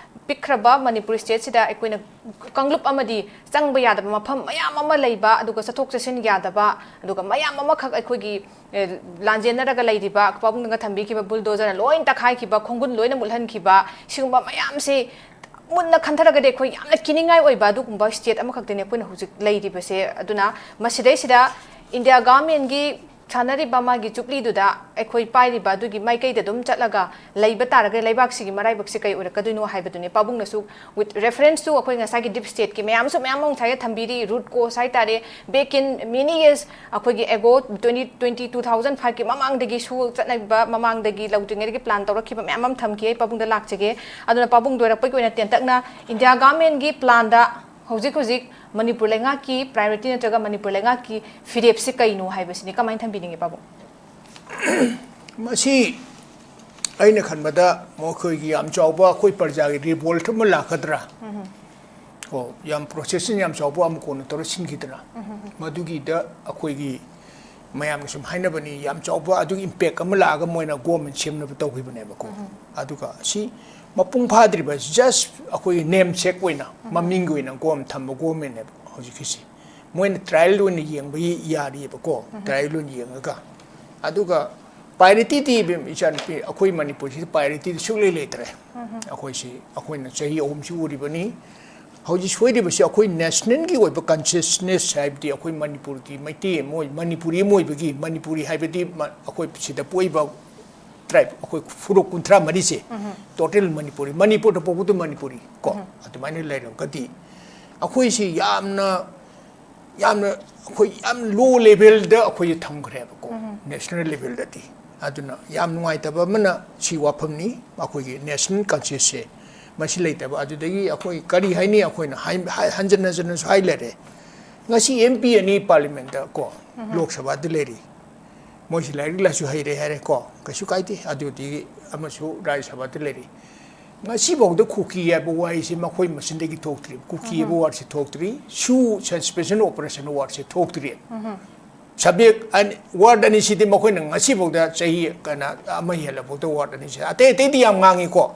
ꯄꯤꯛꯈ꯭ꯔꯕ ꯃꯅꯤꯄꯨꯔ ꯁ꯭ꯇꯦꯠꯁꯤꯗ ꯑꯩꯈꯣꯏꯅ ꯀꯥꯡꯂꯨꯞ ꯑꯃꯗꯤ ꯆꯪꯕ ꯌꯥꯗꯕ ꯃꯐꯝ ꯃꯌꯥꯝ ꯑꯃ ꯂꯩꯕ, ꯑꯗꯨꯒ ꯆꯠꯊꯣꯛ ꯆꯠꯁꯤꯟ ꯌꯥꯗꯕ, ꯑꯗꯨꯒ ꯃꯌꯥꯝ ꯑꯃꯈꯛ ꯑꯩꯈꯣꯏꯒꯤ, ꯑꯦ, ꯂꯥꯟꯖꯦꯟꯅꯔꯒ ꯂꯩꯔꯤꯕ, ꯄꯥꯕꯨꯡꯅꯒ ꯊꯝꯕꯤꯈꯤꯕ ꯕꯨꯜꯗꯣꯖꯔꯅ ꯂꯣꯏ ꯇꯛꯈꯥꯏꯈꯤꯕ, ꯈꯣꯡꯒꯨꯟ ꯂꯣꯏꯅ ꯃꯨꯠꯍꯟꯈꯤꯕ, ꯁꯤꯒꯨꯝꯕ ꯃꯌꯥꯝꯁꯤ ꯃꯨꯟꯅ ꯈꯟꯊꯔꯒꯗꯤ ꯑꯩꯈꯣꯏ ꯌꯥꯝꯅ ꯀꯤꯅꯤꯡꯉꯥꯏ ꯑꯣꯏꯕ ꯑꯗꯨꯒꯨꯝꯕ ꯁ꯭ꯇꯦꯠ ꯑꯃꯈꯛꯇꯅꯤ ꯑꯩꯈꯣꯏꯅ ꯍꯧꯖꯤꯛ ꯂꯩꯔꯤꯕꯁꯦ꯫ ꯑꯗꯨꯅ ꯃꯁꯤꯗꯩꯁꯤꯗ ꯏꯟꯗꯤꯌꯥ ꯒꯚꯔꯟꯃꯦꯟꯒꯤ ꯁꯥꯟꯅꯔꯤꯕ ꯃꯥꯒꯤ ꯖꯨꯕ꯭ꯂꯤꯗꯨꯗ ꯑꯩꯈꯣꯏ ꯄꯥꯏꯔꯤꯕ ꯑꯗꯨꯒꯤ ꯃꯥꯏꯀꯩꯗ ꯑꯗꯨꯝ ꯆꯠꯂꯒ ꯂꯩꯕ ꯇꯥꯔꯒꯗꯤ ꯂꯩꯕꯥꯛꯁꯤꯒꯤ ꯃꯔꯥꯏꯕꯛꯁꯦ ꯀꯩ ꯑꯣꯏꯔꯛꯀꯗꯣꯏꯅꯣ ꯍꯥꯏꯕꯗꯨꯅꯤ꯫ ꯄꯥꯕꯨꯡꯅꯁꯨ with reference to ꯑꯩꯈꯣꯏ ꯉꯁꯥꯏꯒꯤ ꯗꯤꯞ ꯁ꯭ꯇꯦꯠꯀꯤ ꯃꯌꯥꯝꯁꯨ ꯃꯌꯥꯝ ꯑꯃ ꯉꯁꯥꯏꯒꯤ ꯊꯝꯕꯤꯔꯤ, ꯔꯨꯠ ꯀꯣꯁ ꯍꯥꯏꯇꯥꯔꯦ, back in many years, ꯑꯩꯈꯣꯏꯒꯤ ago twenty twenty, two thousand five ꯀꯤ ꯃꯃꯥꯡꯗꯒꯤꯁꯨ ꯆꯠꯅꯕ, ꯃꯃꯥꯡꯗꯒꯤ ꯂꯧꯗ꯭ꯔꯤꯉꯩꯗꯒꯤ ꯄ꯭ꯂꯥꯟ ꯇꯧꯔꯛꯈꯤꯕ ꯃꯌꯥꯝ ꯑꯃ ꯊꯝꯈꯤ꯫ ꯑꯩ ꯄꯥꯕꯨꯡꯗ ꯂꯥꯛꯆꯒꯦ꯫ ꯑꯗꯨꯅ ꯄꯥꯕꯨꯡ ꯂꯣꯏꯔꯛꯄꯒꯤ ꯑꯣꯏꯅ ꯇꯦꯟꯇꯛꯅ ꯏꯟꯗꯤꯌꯥ ꯒꯚꯔꯟꯃꯦꯟꯒꯤ ꯄ꯭ꯂꯥꯟꯗ ꯍꯧꯖꯤꯛ ꯍꯧꯖꯤꯛ ꯃꯅꯤꯄꯨꯔ ꯂꯩꯉꯥꯛꯀꯤ ꯄ꯭ꯔꯥꯏꯌꯣꯔꯤꯇꯤ ꯅꯠꯇ꯭ꯔꯒ ꯃꯅꯤꯄꯨꯔ ꯂꯩꯉꯥꯛꯀꯤ ꯐꯤꯔꯦꯞꯁꯤ ꯀꯩꯅꯣ ꯍꯥꯏꯕꯁꯤꯅꯤ꯫ ꯀꯃꯥꯏꯅ ꯊꯝꯕꯤꯅꯤꯡꯉꯤ ꯄꯥꯕꯨꯡ? ꯃꯁꯤ ꯑꯩꯅ ꯈꯟꯕꯗ ꯃꯈꯣꯏꯒꯤ ꯌꯥꯝ ꯆꯥꯎꯕ ꯑꯩꯈꯣꯏ ꯄ꯭ꯔꯖꯥꯒꯤ ꯔꯤꯚꯣꯜꯠ ꯑꯃ ꯂꯥꯛꯀꯗ꯭ꯔꯥ, ꯀꯣ, ꯌꯥꯝ ꯄ꯭ꯔꯣꯁꯦꯁꯟ ꯌꯥꯝ ꯆꯥꯎꯕ ꯑꯃ ꯀꯣꯟꯅ ꯇꯧꯔ ꯁꯤꯟꯈꯤꯗꯅ, ꯃꯗꯨꯒꯤꯗ ꯑꯩꯈꯣꯏꯒꯤ ꯃꯌꯥꯝꯅ ꯁꯨꯝ ꯍꯥꯏꯅꯕꯅꯤ, ꯌꯥꯝ ꯆꯥꯎꯕ ꯑꯗꯨꯒꯤ ꯏꯝꯄꯦꯛ ꯑꯃ ꯂꯥꯛꯑꯒ ꯃꯣꯏꯅ ꯒꯣꯔꯃꯦꯟ ꯁꯦꯝꯅꯕ ꯇꯧꯈꯤꯕꯅꯦꯕꯀꯣ꯫ ꯑꯗꯨꯒ ꯁꯤ ꯃꯄꯨꯡ ꯐꯥꯗ꯭ꯔꯤꯕ, ꯖꯁ ꯑꯩꯈꯣꯏꯒꯤ ꯅꯦꯝ ꯁꯦꯛ ꯑꯣꯏꯅ, ꯃꯃꯤꯡꯒꯤ ꯑꯣꯏꯅ ꯒꯣꯔꯃꯦꯟ ꯊꯝꯕ ꯒꯣꯔꯃꯦꯟꯅꯦꯕ ꯍꯧꯖꯤꯛꯀꯤꯁꯤ꯫ ꯃꯣꯏꯅ ꯇ꯭ꯔꯥꯏꯌꯦꯜ ꯑꯣꯏꯅ ꯌꯦꯡꯕꯒꯤ ꯌꯥꯔꯤꯑꯕꯀꯣ, ꯇ꯭ꯔꯥꯏꯌꯦꯜ ꯑꯣꯏꯅ ꯌꯦꯡꯉꯒ꯫ ꯑꯗꯨꯒ ꯄꯥꯏꯔꯤꯇꯤꯗꯤ, ꯏꯕꯦꯝ, ꯏꯆꯥꯅꯨꯄꯤ, ꯑꯩꯈꯣꯏ ꯃꯅꯤꯄꯨꯔꯁꯤꯗ ꯄꯥꯏꯔꯤꯇꯤꯗꯤ ꯁꯨꯛꯂꯩ ꯂꯩꯇ꯭ꯔꯦ꯫ ꯑꯩꯈꯣꯏꯁꯤ, ꯑꯩꯈꯣꯏꯅ ꯆꯍꯤ ꯑꯍꯨꯝꯁꯤ ꯎꯔꯤꯕꯅꯤ꯫ ꯍꯧꯖꯤꯛ ꯁꯣꯏꯔꯤꯕꯁꯤ ꯑꯩꯈꯣꯏ ꯅꯦꯁꯅꯦꯜꯒꯤ ꯑꯣꯏꯕ ꯀꯟꯁꯤꯌꯁꯅꯦꯁ, ꯍꯥꯏꯕꯗꯤ ꯑꯩꯈꯣꯏ ꯃꯅꯤꯄꯨꯔꯒꯤ ꯃꯩꯇꯩ ꯑꯃ ꯑꯣꯏ, ꯃꯅꯤꯄꯨꯔꯤ ꯑꯃ ꯑꯣꯏꯕꯒꯤ, ꯃꯅꯤꯄꯨꯔꯤ ꯍꯥꯏꯕꯗꯤ ꯃ-, ꯑꯩꯈꯣꯏ ꯁꯤꯗ ꯄꯣꯛꯏꯕ ꯇ꯭ꯔꯥꯏꯕ, ꯑꯩꯈꯣꯏ ꯐꯨꯔꯨꯞ ꯀꯨꯟꯊ꯭ꯔꯥ ꯃꯔꯤꯁꯦ, ꯇꯣꯇꯦꯜ ꯃꯅꯤꯄꯨꯔꯤ, ꯃꯅꯤꯄꯨꯔꯗ ꯄꯣꯛꯄꯗ ꯃꯅꯤꯄꯨꯔꯤ ꯀꯣ, ꯑꯗꯨꯃꯥꯏꯅ ꯂꯩꯔꯝꯒꯗꯤ ꯑꯩꯈꯣꯏꯁꯤ ꯌꯥꯝꯅ ꯌꯥꯝꯅ ꯑꯩꯈꯣꯏ ꯌꯥꯝ low levelꯗ ꯑꯩꯈꯣꯏꯁꯦ ꯊꯝꯈ꯭ꯔꯦꯕꯀꯣ, national levelꯗꯗꯤ꯫ ꯑꯗꯨꯅ ꯌꯥꯝ ꯅꯨꯡꯉꯥꯏꯇꯕ ꯑꯃꯅ ꯁꯤ ꯋꯥꯐꯝꯅꯤ꯫ ꯑꯩꯈꯣꯏꯒꯤ national consciousꯁꯦ ꯃꯁꯤ ꯂꯩꯇꯕ꯫ ꯑꯗꯨꯗꯒꯤ ꯑꯩꯈꯣꯏ ꯀꯔꯤ ꯍꯥꯏꯅꯤ, ꯑꯩꯈꯣꯏꯅ ꯍꯥꯏ-, ꯍꯥꯏ-, ꯍꯟꯖꯟ ꯍꯟꯖꯟꯅꯁꯨ ꯍꯥꯏ ꯂꯩꯔꯦ꯫ ꯉꯁꯤ MP ꯑꯅꯤ parliamentꯇ ꯀꯣ, ꯂꯣꯛ ꯁꯚꯥꯗ ꯂꯩꯔꯤ꯫ ꯃꯣꯏꯁꯤ ꯂꯥꯏꯔꯤꯛ ꯂꯥꯏꯁꯨ ꯍꯩꯔꯦ ꯍꯥꯏꯔꯦ ꯀꯣ, ꯀꯩꯁꯨ ꯀꯥꯏꯗꯦ꯫ ꯑꯗꯨꯗꯤ ꯑꯃꯁꯨ ꯔꯥꯖ꯭ꯌ ꯁꯚꯥꯗ ꯂꯩꯔꯤ꯫ ꯉꯁꯤꯐꯥꯎꯗ ꯀꯨꯀꯤ ꯍꯥꯏꯕ ꯋꯥꯍꯩꯁꯤ ꯃꯈꯣꯏ ꯃꯆꯤꯟꯗꯒꯤ ꯊꯣꯛꯇ꯭ꯔꯤ꯫ ꯀꯨꯀꯤ ꯍꯥꯏꯕ wordꯁꯤ ꯊꯣꯛꯇ꯭ꯔꯤ꯫ SoO, suspension operation wordꯁꯤ ꯊꯣꯛꯇ꯭ꯔꯤ꯫ Subject ꯑꯅꯤ, word ꯑꯅꯤꯁꯤꯗꯤ ꯃꯈꯣꯏꯅ ꯉꯁꯤꯐꯥꯎꯗ ꯆꯍꯤ ꯀꯩꯅꯣ ꯑꯃ ꯍꯦꯜꯂꯐꯥꯎꯗ word ꯑꯅꯤꯁꯤ꯫ ꯑꯇꯩ ꯑꯇꯩꯗꯤ ꯌꯥꯝ ꯉꯥꯡꯉꯤꯀꯣ꯫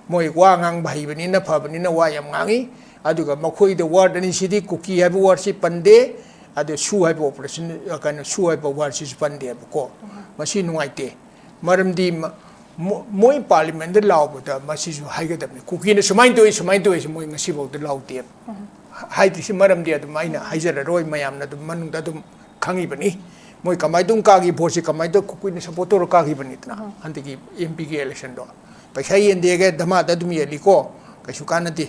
ꯃꯣꯏ ꯋꯥ ꯉꯥꯡꯕ ꯍꯩꯕꯅꯤꯅ, ꯐꯕꯅꯤꯅ ꯋꯥ ꯌꯥꯝ ꯉꯥꯡꯉꯤ꯫ ꯑꯗꯨꯒ ꯃꯈꯣꯏꯗ word ꯑꯅꯤꯁꯤꯗꯤ, ꯀꯨꯀꯤ ꯍꯥꯏꯕ wordꯁꯤ ꯄꯟꯗꯦ, ꯑꯗꯨ SoO ꯍꯥꯏꯕ operation, ꯀꯩꯅꯣ, SoO ꯍꯥꯏꯕ wordꯁꯤꯁꯨ ꯄꯟꯗꯦꯕꯀꯣ꯫ ꯃꯁꯤ ꯅꯨꯡꯉꯥꯏꯇꯦ꯫ ꯃꯔꯝꯗꯤ ꯃ-, ꯃꯣ-, ꯃꯣꯏ parliamentꯗ ꯂꯥꯎꯕꯗ ꯃꯁꯤꯁꯨ ꯍꯥꯏꯒꯗꯕꯅꯤ, ꯀꯨꯀꯤꯅ ꯁꯨꯃꯥꯏꯅ ꯇꯧꯏ, ꯁꯨꯃꯥꯏꯅ ꯇꯧꯏ ꯍꯥꯏꯁꯤ ꯃꯣꯏ ꯉꯁꯤꯐꯥꯎꯗ ꯂꯥꯎꯗꯦꯕ꯫ ꯍꯥꯏꯗ꯭ꯔꯤꯁꯤ ꯃꯔꯝꯗꯤ ꯑꯗꯨꯝ ꯑꯩꯅ ꯍꯥꯏꯖꯔꯔꯣꯏ, ꯃꯌꯥꯝꯅ ꯑꯗꯨꯝ ꯃꯅꯨꯡꯗ ꯑꯗꯨꯝ ꯈꯪꯉꯤꯕꯅꯤ꯫ ꯃꯣꯏ ꯀꯃꯥꯏꯅ ꯑꯗꯨꯝ ꯀꯥꯈꯤ, voteꯁꯤ ꯀꯃꯥꯏꯅ ꯇꯧ-, ꯀꯨꯀꯤꯅ support ꯇꯧꯔ ꯀꯥꯈꯤꯕꯅꯤꯗꯅ ꯍꯟꯗꯛꯀꯤ MPꯒꯤ electionꯗꯣ꯫ ꯄꯩꯁꯥ ꯌꯦꯟꯗꯦꯒ ꯙꯃꯥꯗ ꯑꯗꯨꯝ ꯌꯦꯜꯂꯤꯀꯣ, ꯀꯩꯁꯨ ꯀꯥꯟꯅꯗꯦ꯫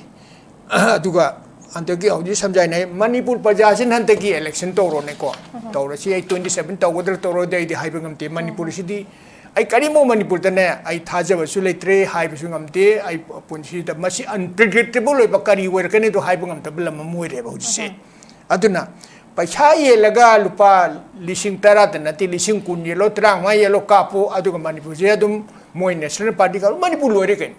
ꯑꯗꯨꯒ ꯍꯟꯗꯛꯀꯤ ꯍꯧꯖꯤꯛ ꯁꯝꯖꯥꯏꯅ ꯃꯅꯤꯄꯨꯔ ꯄ꯭ꯔꯖꯥꯁꯤꯅ ꯍꯟꯗꯛꯀꯤ election ꯇꯧꯔꯣꯅꯦꯀꯣ, ꯇꯧꯔꯁꯤ꯫ ꯑꯩ twenty seven ꯇꯧꯒꯗ꯭ꯔꯥ ꯇꯧꯔꯣꯏꯗ꯭ꯔꯥ ꯑꯩꯗꯤ ꯍꯥꯏꯕ ꯉꯝꯗꯦ꯫ ꯃꯅꯤꯄꯨꯔꯁꯤꯗꯤ ꯑꯩ ꯀꯔꯤꯒꯨꯝꯕ ꯃꯅꯤꯄꯨꯔꯗꯅꯦ ꯑꯩ ꯊꯥꯖꯕꯁꯨ ꯂꯩꯇ꯭ꯔꯦ, ꯍꯥꯏꯕꯁꯨ ꯉꯝꯗꯦ꯫ ꯑꯩ ꯄꯨꯟꯁꯤꯗ ꯃꯁꯤ unpredictable ꯑꯣꯏꯕ ꯀꯔꯤ ꯑꯣꯏꯔꯛꯀꯅꯤꯗꯣ ꯍꯥꯏꯕ ꯉꯝꯗꯕ ꯂꯝ ꯑꯃ ꯑꯣꯏꯔꯦꯕ ꯍꯧꯖꯤꯛꯁꯦ꯫ ꯑꯗꯨꯅ ꯄꯩꯁꯥ ꯌꯦꯜꯂꯒ ꯂꯨꯄꯥ ꯂꯤꯁꯤꯡ ꯇꯔꯥꯗ ꯅꯠꯇꯦ, ꯂꯤꯁꯤꯡ ꯀꯨꯟ ꯌꯦꯜꯂꯣ, ꯇꯔꯥꯃꯉꯥ ꯌꯦꯜꯂꯣ, ꯀꯥꯞꯄꯣ, ꯑꯗꯨꯒ ꯃꯅꯤꯄꯨꯔꯁꯦ ꯑꯗꯨꯝ ꯃꯣꯏ national party ꯀꯥꯞꯄ, ꯃꯅꯤꯄꯨꯔ ꯂꯣꯏꯔꯦ ꯀꯩꯅꯣ꯫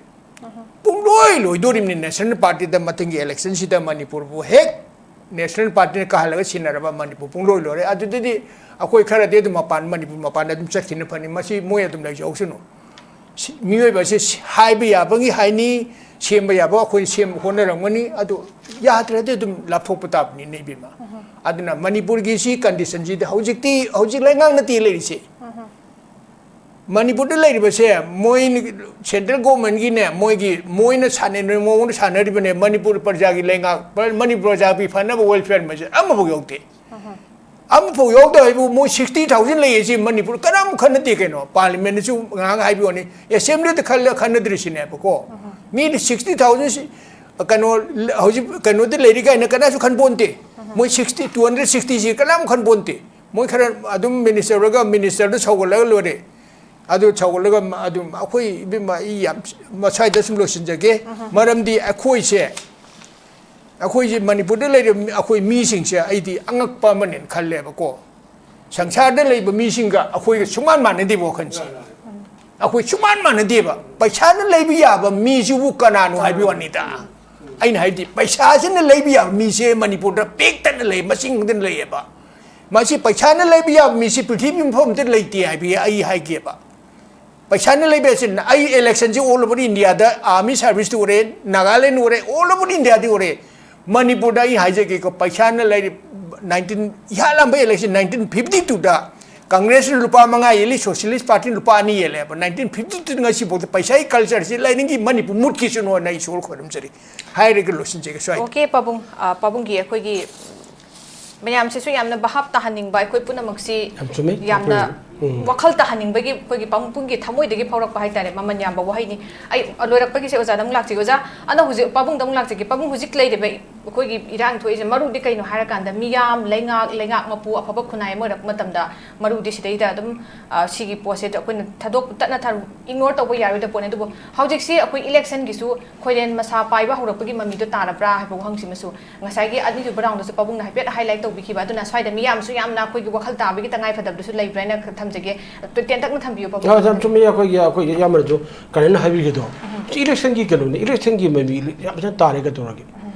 ꯄꯨꯡꯂꯣꯏ ꯂꯣꯏꯗꯣꯔꯤꯕꯅꯤ national partyꯗ꯫ ꯃꯊꯪꯒꯤ electionꯁꯤꯗ ꯃꯅꯤꯄꯨꯔꯕꯨ ꯍꯦꯛ national partyꯅ ꯀꯥꯍꯜꯂꯒ ꯁꯤꯟꯅꯔꯕ ꯃꯅꯤꯄꯨꯔ ꯄꯨꯡꯂꯣꯏ ꯂꯣꯏꯔꯦ꯫ ꯑꯗꯨꯗꯗꯤ ꯑꯩꯈꯣꯏ ꯈꯔꯗꯤ ꯑꯗꯨꯝ ꯃꯄꯥꯟ, ꯃꯅꯤꯄꯨꯔ ꯃꯄꯥꯟꯗ ꯑꯗꯨꯝ ꯆꯠꯈꯤꯅ ꯐꯅꯤ꯫ ꯃꯁꯤ ꯃꯣꯏ ꯑꯗꯨꯝ ꯂꯩꯖꯍꯧꯁꯅꯨ꯫ ꯁꯤ-, ꯃꯤꯑꯣꯏꯕ ꯑꯁꯤ ꯁꯤ-, ꯍꯥꯏꯕ ꯌꯥꯕꯒꯤ ꯍꯥꯏꯅꯤ, ꯁꯦꯝꯕ ꯌꯥꯕ ꯑꯩꯈꯣꯏꯅ ꯁꯦꯝꯕ ꯍꯣꯠꯅꯔꯝꯒꯅꯤ꯫ ꯑꯗꯨ ꯌꯥꯗ꯭ꯔꯗꯤ ꯑꯗꯨꯝ ꯂꯥꯞꯊꯣꯛꯄ ꯇꯥꯕꯅꯤꯅꯦ, ꯏꯕꯦꯝꯃ꯫ ꯑꯗꯨꯅ ꯃꯅꯤꯄꯨꯔꯒꯤ ꯁꯤ conditionꯁꯤꯗꯤ ꯍꯧꯖꯤꯛꯇꯤ, ꯍꯧꯖꯤꯛ ꯂꯩꯉꯥꯛ ꯅꯠꯇꯦ ꯂꯩꯔꯤꯁꯦ꯫ ꯃꯅꯤꯄꯨꯔꯗ ꯂꯩꯔꯤꯕꯁꯦ ꯃꯣꯏ central governmentꯒꯤꯅꯦ, ꯃꯣꯏꯒꯤ, ꯃꯣꯏꯅ ꯁꯥꯟꯅꯔꯤꯕ ꯃꯑꯣꯡꯗ ꯁꯥꯟꯅꯔꯤꯕꯅꯦ꯫ ꯃꯅꯤꯄꯨꯔ ꯄ꯭ꯔꯖꯥꯒꯤ ꯂꯩꯉꯥꯛ, ꯃꯅꯤꯄꯨꯔ ꯄ꯭ꯔꯖꯥꯒꯤ ꯐꯅꯕ welfare ꯃꯁꯦ ꯑꯃꯐꯥꯎ ꯌꯥꯎꯗꯦ꯫ ꯑꯃꯐꯥꯎ ꯌꯥꯎꯗꯕ ꯍꯥꯏꯕꯨ ꯃꯣꯏ sixty thousand ꯂꯩꯌꯦ ꯁꯤ ꯃꯅꯤꯄꯨꯔ ꯀꯅꯥꯝ ꯈꯟꯅꯗꯦ ꯀꯩꯅꯣ꯫ Parliamentꯗꯁꯨ ꯉꯥꯏꯍꯥꯛ ꯍꯥꯏꯕꯤꯌꯣꯅꯦ, assemblyꯗ ꯈꯜꯂ ꯈꯟꯅꯗ꯭ꯔꯤꯁꯤꯅꯦꯕꯀꯣ꯫ ꯃꯤꯗꯤ sixty thousand ꯁꯤ ꯀꯩꯅꯣ ꯍꯧꯖꯤꯛ ꯀꯩꯅꯣꯗ ꯂꯩꯔꯤ ꯀꯥꯏꯅ ꯀꯅꯥꯁꯨ ꯈꯟꯄꯣꯟꯇꯦ꯫ ꯃꯣꯏ ꯁꯤꯛꯁꯇꯤ, ꯇꯨ ꯍꯟꯗ꯭ꯔꯦꯠ ꯁꯤꯛꯁꯇꯤꯁꯤ ꯀꯅꯥꯝ ꯈꯟꯄꯣꯟꯇꯦ꯫ ꯃꯣꯏ ꯈꯔ ꯑꯗꯨꯝ ꯃꯤꯅꯤꯁꯇꯔꯒ ꯃꯤꯅꯤꯁꯇꯔꯗꯨ ꯁꯧꯒꯠꯂꯒ ꯂꯣꯏꯔꯦ꯫ ꯑꯗꯨ ꯁꯧꯒꯠꯂꯒ ꯑꯗꯨꯝ ꯑꯩꯈꯣꯏ ꯏꯕꯦꯝꯃ ꯑꯩ ꯌꯥꯝ ꯃꯁ꯭ꯋꯥꯏꯗ ꯁꯨꯝ ꯂꯣꯏꯁꯤꯟꯖꯒꯦ꯫ ꯃꯔꯝꯗꯤ ꯑꯩꯈꯣꯏꯁꯦ, ꯑꯩꯈꯣꯏꯁꯦ ꯃꯅꯤꯄꯨꯔꯗ ꯂꯩꯔꯤꯕ ꯑꯩꯈꯣꯏ ꯃꯤꯁꯤꯡꯁꯦ ꯑꯩꯗꯤ ꯑꯉꯛꯄ ꯑꯃꯅꯦꯅ ꯈꯜꯂꯦꯕꯀꯣ꯫ ꯁꯪꯁꯥꯔꯗ ꯂꯩꯕ ꯃꯤꯁꯤꯡꯒ ꯑꯩꯈꯣꯏꯒ ꯁꯨꯡꯃꯥꯟ ꯃꯥꯟꯅꯗꯦꯕ ꯋꯥꯈꯜꯁꯦ꯫ ꯑꯩꯈꯣꯏ ꯁꯨꯡꯃꯥꯟ ꯃꯥꯟꯅꯗꯦꯕ꯫ ꯄꯩꯁꯥꯅ ꯂꯩꯕ ꯌꯥꯕ ꯃꯤꯁꯤꯕꯨ ꯀꯅꯥꯅꯣ ꯍꯥꯏꯕꯒꯤ ꯋꯥꯅꯤꯗ꯫ ꯑꯩꯅ ꯍꯥꯏꯕꯗꯤ ꯄꯩꯁꯥꯁꯤꯅ ꯂꯩꯕ ꯌꯥꯕ ꯃꯤꯁꯦ ꯃꯅꯤꯄꯨꯔꯗ ꯄꯤꯛ ꯊꯟꯅ ꯂꯩ, ꯃꯁꯤꯡ ꯈꯛꯇꯅ ꯂꯩꯌꯦꯕ꯫ ꯃꯁꯤ ꯄꯩꯁꯥꯅ ꯂꯩꯕ ꯌꯥꯕ ꯃꯤꯁꯤ ꯄ꯭ꯔꯤꯊꯤꯕꯤ ꯃꯐꯝ ꯑꯃꯗ ꯂꯩꯇꯦ ꯍꯥꯏꯕ ꯑꯩ ꯍꯥꯏꯒꯦꯕ꯫ ꯄꯩꯁꯥꯅ ꯂꯩꯕ ꯍꯥꯏꯁꯤ ꯑꯩ ꯏꯂꯦꯛꯁꯟꯁꯤ all over India ꯗ army service ꯇ ꯎꯔꯦ, ꯅꯥꯒꯥꯂꯦꯟ ꯎꯔꯦ, all over India ꯗ ꯎꯔꯦ꯫ ꯃꯅꯤꯄꯨꯔꯗ ꯑꯩ ꯍꯥꯏꯖꯒꯦꯀꯣ, ꯄꯩꯁꯥꯅ ꯂꯩꯔꯤ ꯅꯥꯏꯟꯇꯤꯟ, ꯏꯍꯥꯟ ꯍꯥꯟꯕ ꯏꯂꯦꯛꯁꯟ ꯅꯥꯏꯟꯇꯤꯟ ꯐꯤꯐꯇꯤ ꯇꯨꯗ ꯀꯪꯒ꯭ꯔꯦꯁꯅ ꯂꯨꯄꯥ ꯃꯉꯥ ꯌꯦꯜꯂꯤ, ꯁꯣꯁꯤꯌꯦꯂꯤꯁ ꯄꯥꯔꯇꯤꯅ ꯂꯨꯄꯥ ꯑꯅꯤ ꯌꯦꯜꯂꯦꯕ꯫ ꯅꯥꯏꯟꯇꯤꯟ ꯐꯤꯐꯇꯤ ꯇꯨꯗ ꯉꯁꯤꯐꯥꯎꯗ ꯄꯩꯁꯥꯒꯤ ꯀꯜꯆꯔꯁꯤ ꯂꯩꯅꯤꯡꯒꯤ ꯃꯅꯤꯄꯨꯔ ꯃꯨꯠꯈꯤꯁꯅꯨ ꯍꯥꯏꯅ ꯑꯩ ꯏꯁꯣꯔ ꯈꯣꯏꯔꯝꯖꯔꯤ꯫ ꯍꯥꯏꯔꯒ ꯂꯣꯏꯁꯤꯟꯖꯒꯦ ꯁ꯭ꯋꯥꯏꯗ꯫ ꯑꯣꯀꯦ, ꯄꯥꯕꯨꯡ, ꯑ, ꯄꯥꯕꯨꯡꯒꯤ ꯑꯩꯈꯣꯏꯒꯤ ꯃꯌꯥꯝꯁꯤꯁꯨ ꯌꯥꯝꯅ ꯚꯥꯞ ꯇꯥꯍꯟꯅꯤꯡꯕ, ꯑꯩꯈꯣꯏ ꯄꯨꯝꯅꯃꯛꯁꯤ ꯌꯥꯝ ꯆꯨꯝꯃꯤ꯫ ꯌꯥꯝꯅ ꯎꯝ꯫ ꯋꯥꯈꯜ ꯇꯥꯍꯟꯅꯤꯡꯕꯒꯤ ꯑꯩꯈꯣꯏꯒꯤ ꯄꯥꯕꯨꯡꯒꯤ ꯊꯃꯣꯏꯗꯒꯤ ꯐꯥꯎꯔꯛꯄ ꯍꯥꯏꯇꯥꯔꯦ, ꯃꯃꯜ ꯌꯥꯝꯕ ꯋꯥꯍꯩꯅꯤ꯫ ꯑꯩ, ꯑ, ꯂꯣꯏꯔꯛꯄꯒꯤꯁꯦ ꯑꯣꯖꯥꯗ ꯑꯃꯨꯛ ꯂꯥꯛꯆꯒꯦ꯫ ꯑꯣꯖꯥ, ꯑꯗꯣ ꯍꯧꯖꯤꯛ ꯄꯥꯕꯨꯡꯗ ꯑꯃꯨꯛ ꯂꯥꯛꯆꯒꯦ꯫ ꯄꯥꯕꯨꯡ, ꯍꯧꯖꯤꯛ ꯂꯩꯔꯤꯕ ꯑꯩꯈꯣꯏꯒꯤ ꯏꯔꯥꯡ ꯊꯣꯛꯏꯁꯦ ꯃꯔꯨꯗꯤ ꯀꯩꯅꯣ ꯍꯥꯏꯔꯀꯥꯟꯗ, ꯃꯤꯌꯥꯝ, ꯂꯩꯉꯥꯛ, ꯂꯩꯉꯥꯛ ꯃꯄꯨ ꯑꯐꯕ ꯈꯨꯟꯅꯥꯏ ꯑꯃ ꯑꯣꯏꯔꯛꯄ ꯃꯇꯝꯗ ꯃꯔꯨꯗꯤ ꯁꯤꯗꯩꯗ ꯑꯗꯨꯝ, ꯑ, ꯁꯤꯒꯤ ꯄꯣꯠꯁꯦ ꯑꯩꯈꯣꯏꯅ ꯊꯥꯗꯣꯛ, ꯇꯠꯅ ꯊꯥ-, ꯏꯒꯅꯣꯔ ꯇꯧꯕ ꯌꯥꯔꯣꯏꯗ ꯄꯣꯠꯅꯤ꯫ ꯑꯗꯨꯕꯨ ꯍꯧꯖꯤꯛꯁꯤ ꯑꯩꯈꯣꯏ ꯏꯂꯦꯛꯁꯟꯒꯤꯁꯨ ꯈꯣꯏꯔꯦꯟ ꯃꯁꯥ ꯄꯥꯏꯕ ꯍꯧꯔꯛꯄꯒꯤ ꯃꯃꯤꯗꯣ ꯇꯥꯔꯕ꯭ꯔꯥ ꯍꯥꯏꯕ ꯋꯥꯍꯪꯁꯤꯃꯁꯨ ꯉꯁꯥꯏꯒꯤ ꯑꯅꯤꯁꯨꯕ ꯔꯥꯎꯟꯗꯁꯨ ꯄꯥꯕꯨꯡꯅ ꯍꯥꯏꯐꯦꯠ ꯍꯥꯏꯂꯥꯏꯠ ꯇꯧꯕꯤꯈꯤꯕ꯫ ꯑꯗꯨꯅ ꯁ꯭ꯋꯥꯏꯗ ꯃꯤꯌꯥꯝꯁꯨ ꯌꯥꯝꯅ ꯑꯩꯈꯣꯏꯒꯤ ꯋꯥꯈꯜ ꯇꯥꯕꯒꯤ ꯇꯉꯥꯏ ꯐꯗꯕꯗꯨꯁꯨ ꯂꯩꯕ꯭ꯔꯥ ꯍꯥꯏꯅ ꯊꯝꯖꯒꯦ꯫ ꯇꯦꯟꯇꯛꯅ ꯊꯝꯕꯤꯌꯨ, ꯄꯥꯕꯨꯡ꯫ ꯑ, ꯌꯥꯝ ꯆꯨꯝꯃꯤ꯫ ꯑꯩꯈꯣꯏꯒꯤ, ꯑꯩꯈꯣꯏꯒꯤ ꯏꯌꯥꯝꯕꯅꯁꯨ ꯀꯔꯦꯟ ꯍꯥꯏꯕꯤꯒꯦꯗꯣ꯫ ꯁꯤ ꯏꯂꯦꯛꯁꯟꯒꯤ ꯀꯩꯅꯣꯅꯤ, ꯏꯂꯦꯛꯁꯟꯒꯤ ꯃꯃꯤ ꯌꯥꯝ ꯐꯖꯅ ꯇꯥꯔꯦ ꯀꯩꯗꯧꯔꯒꯦ?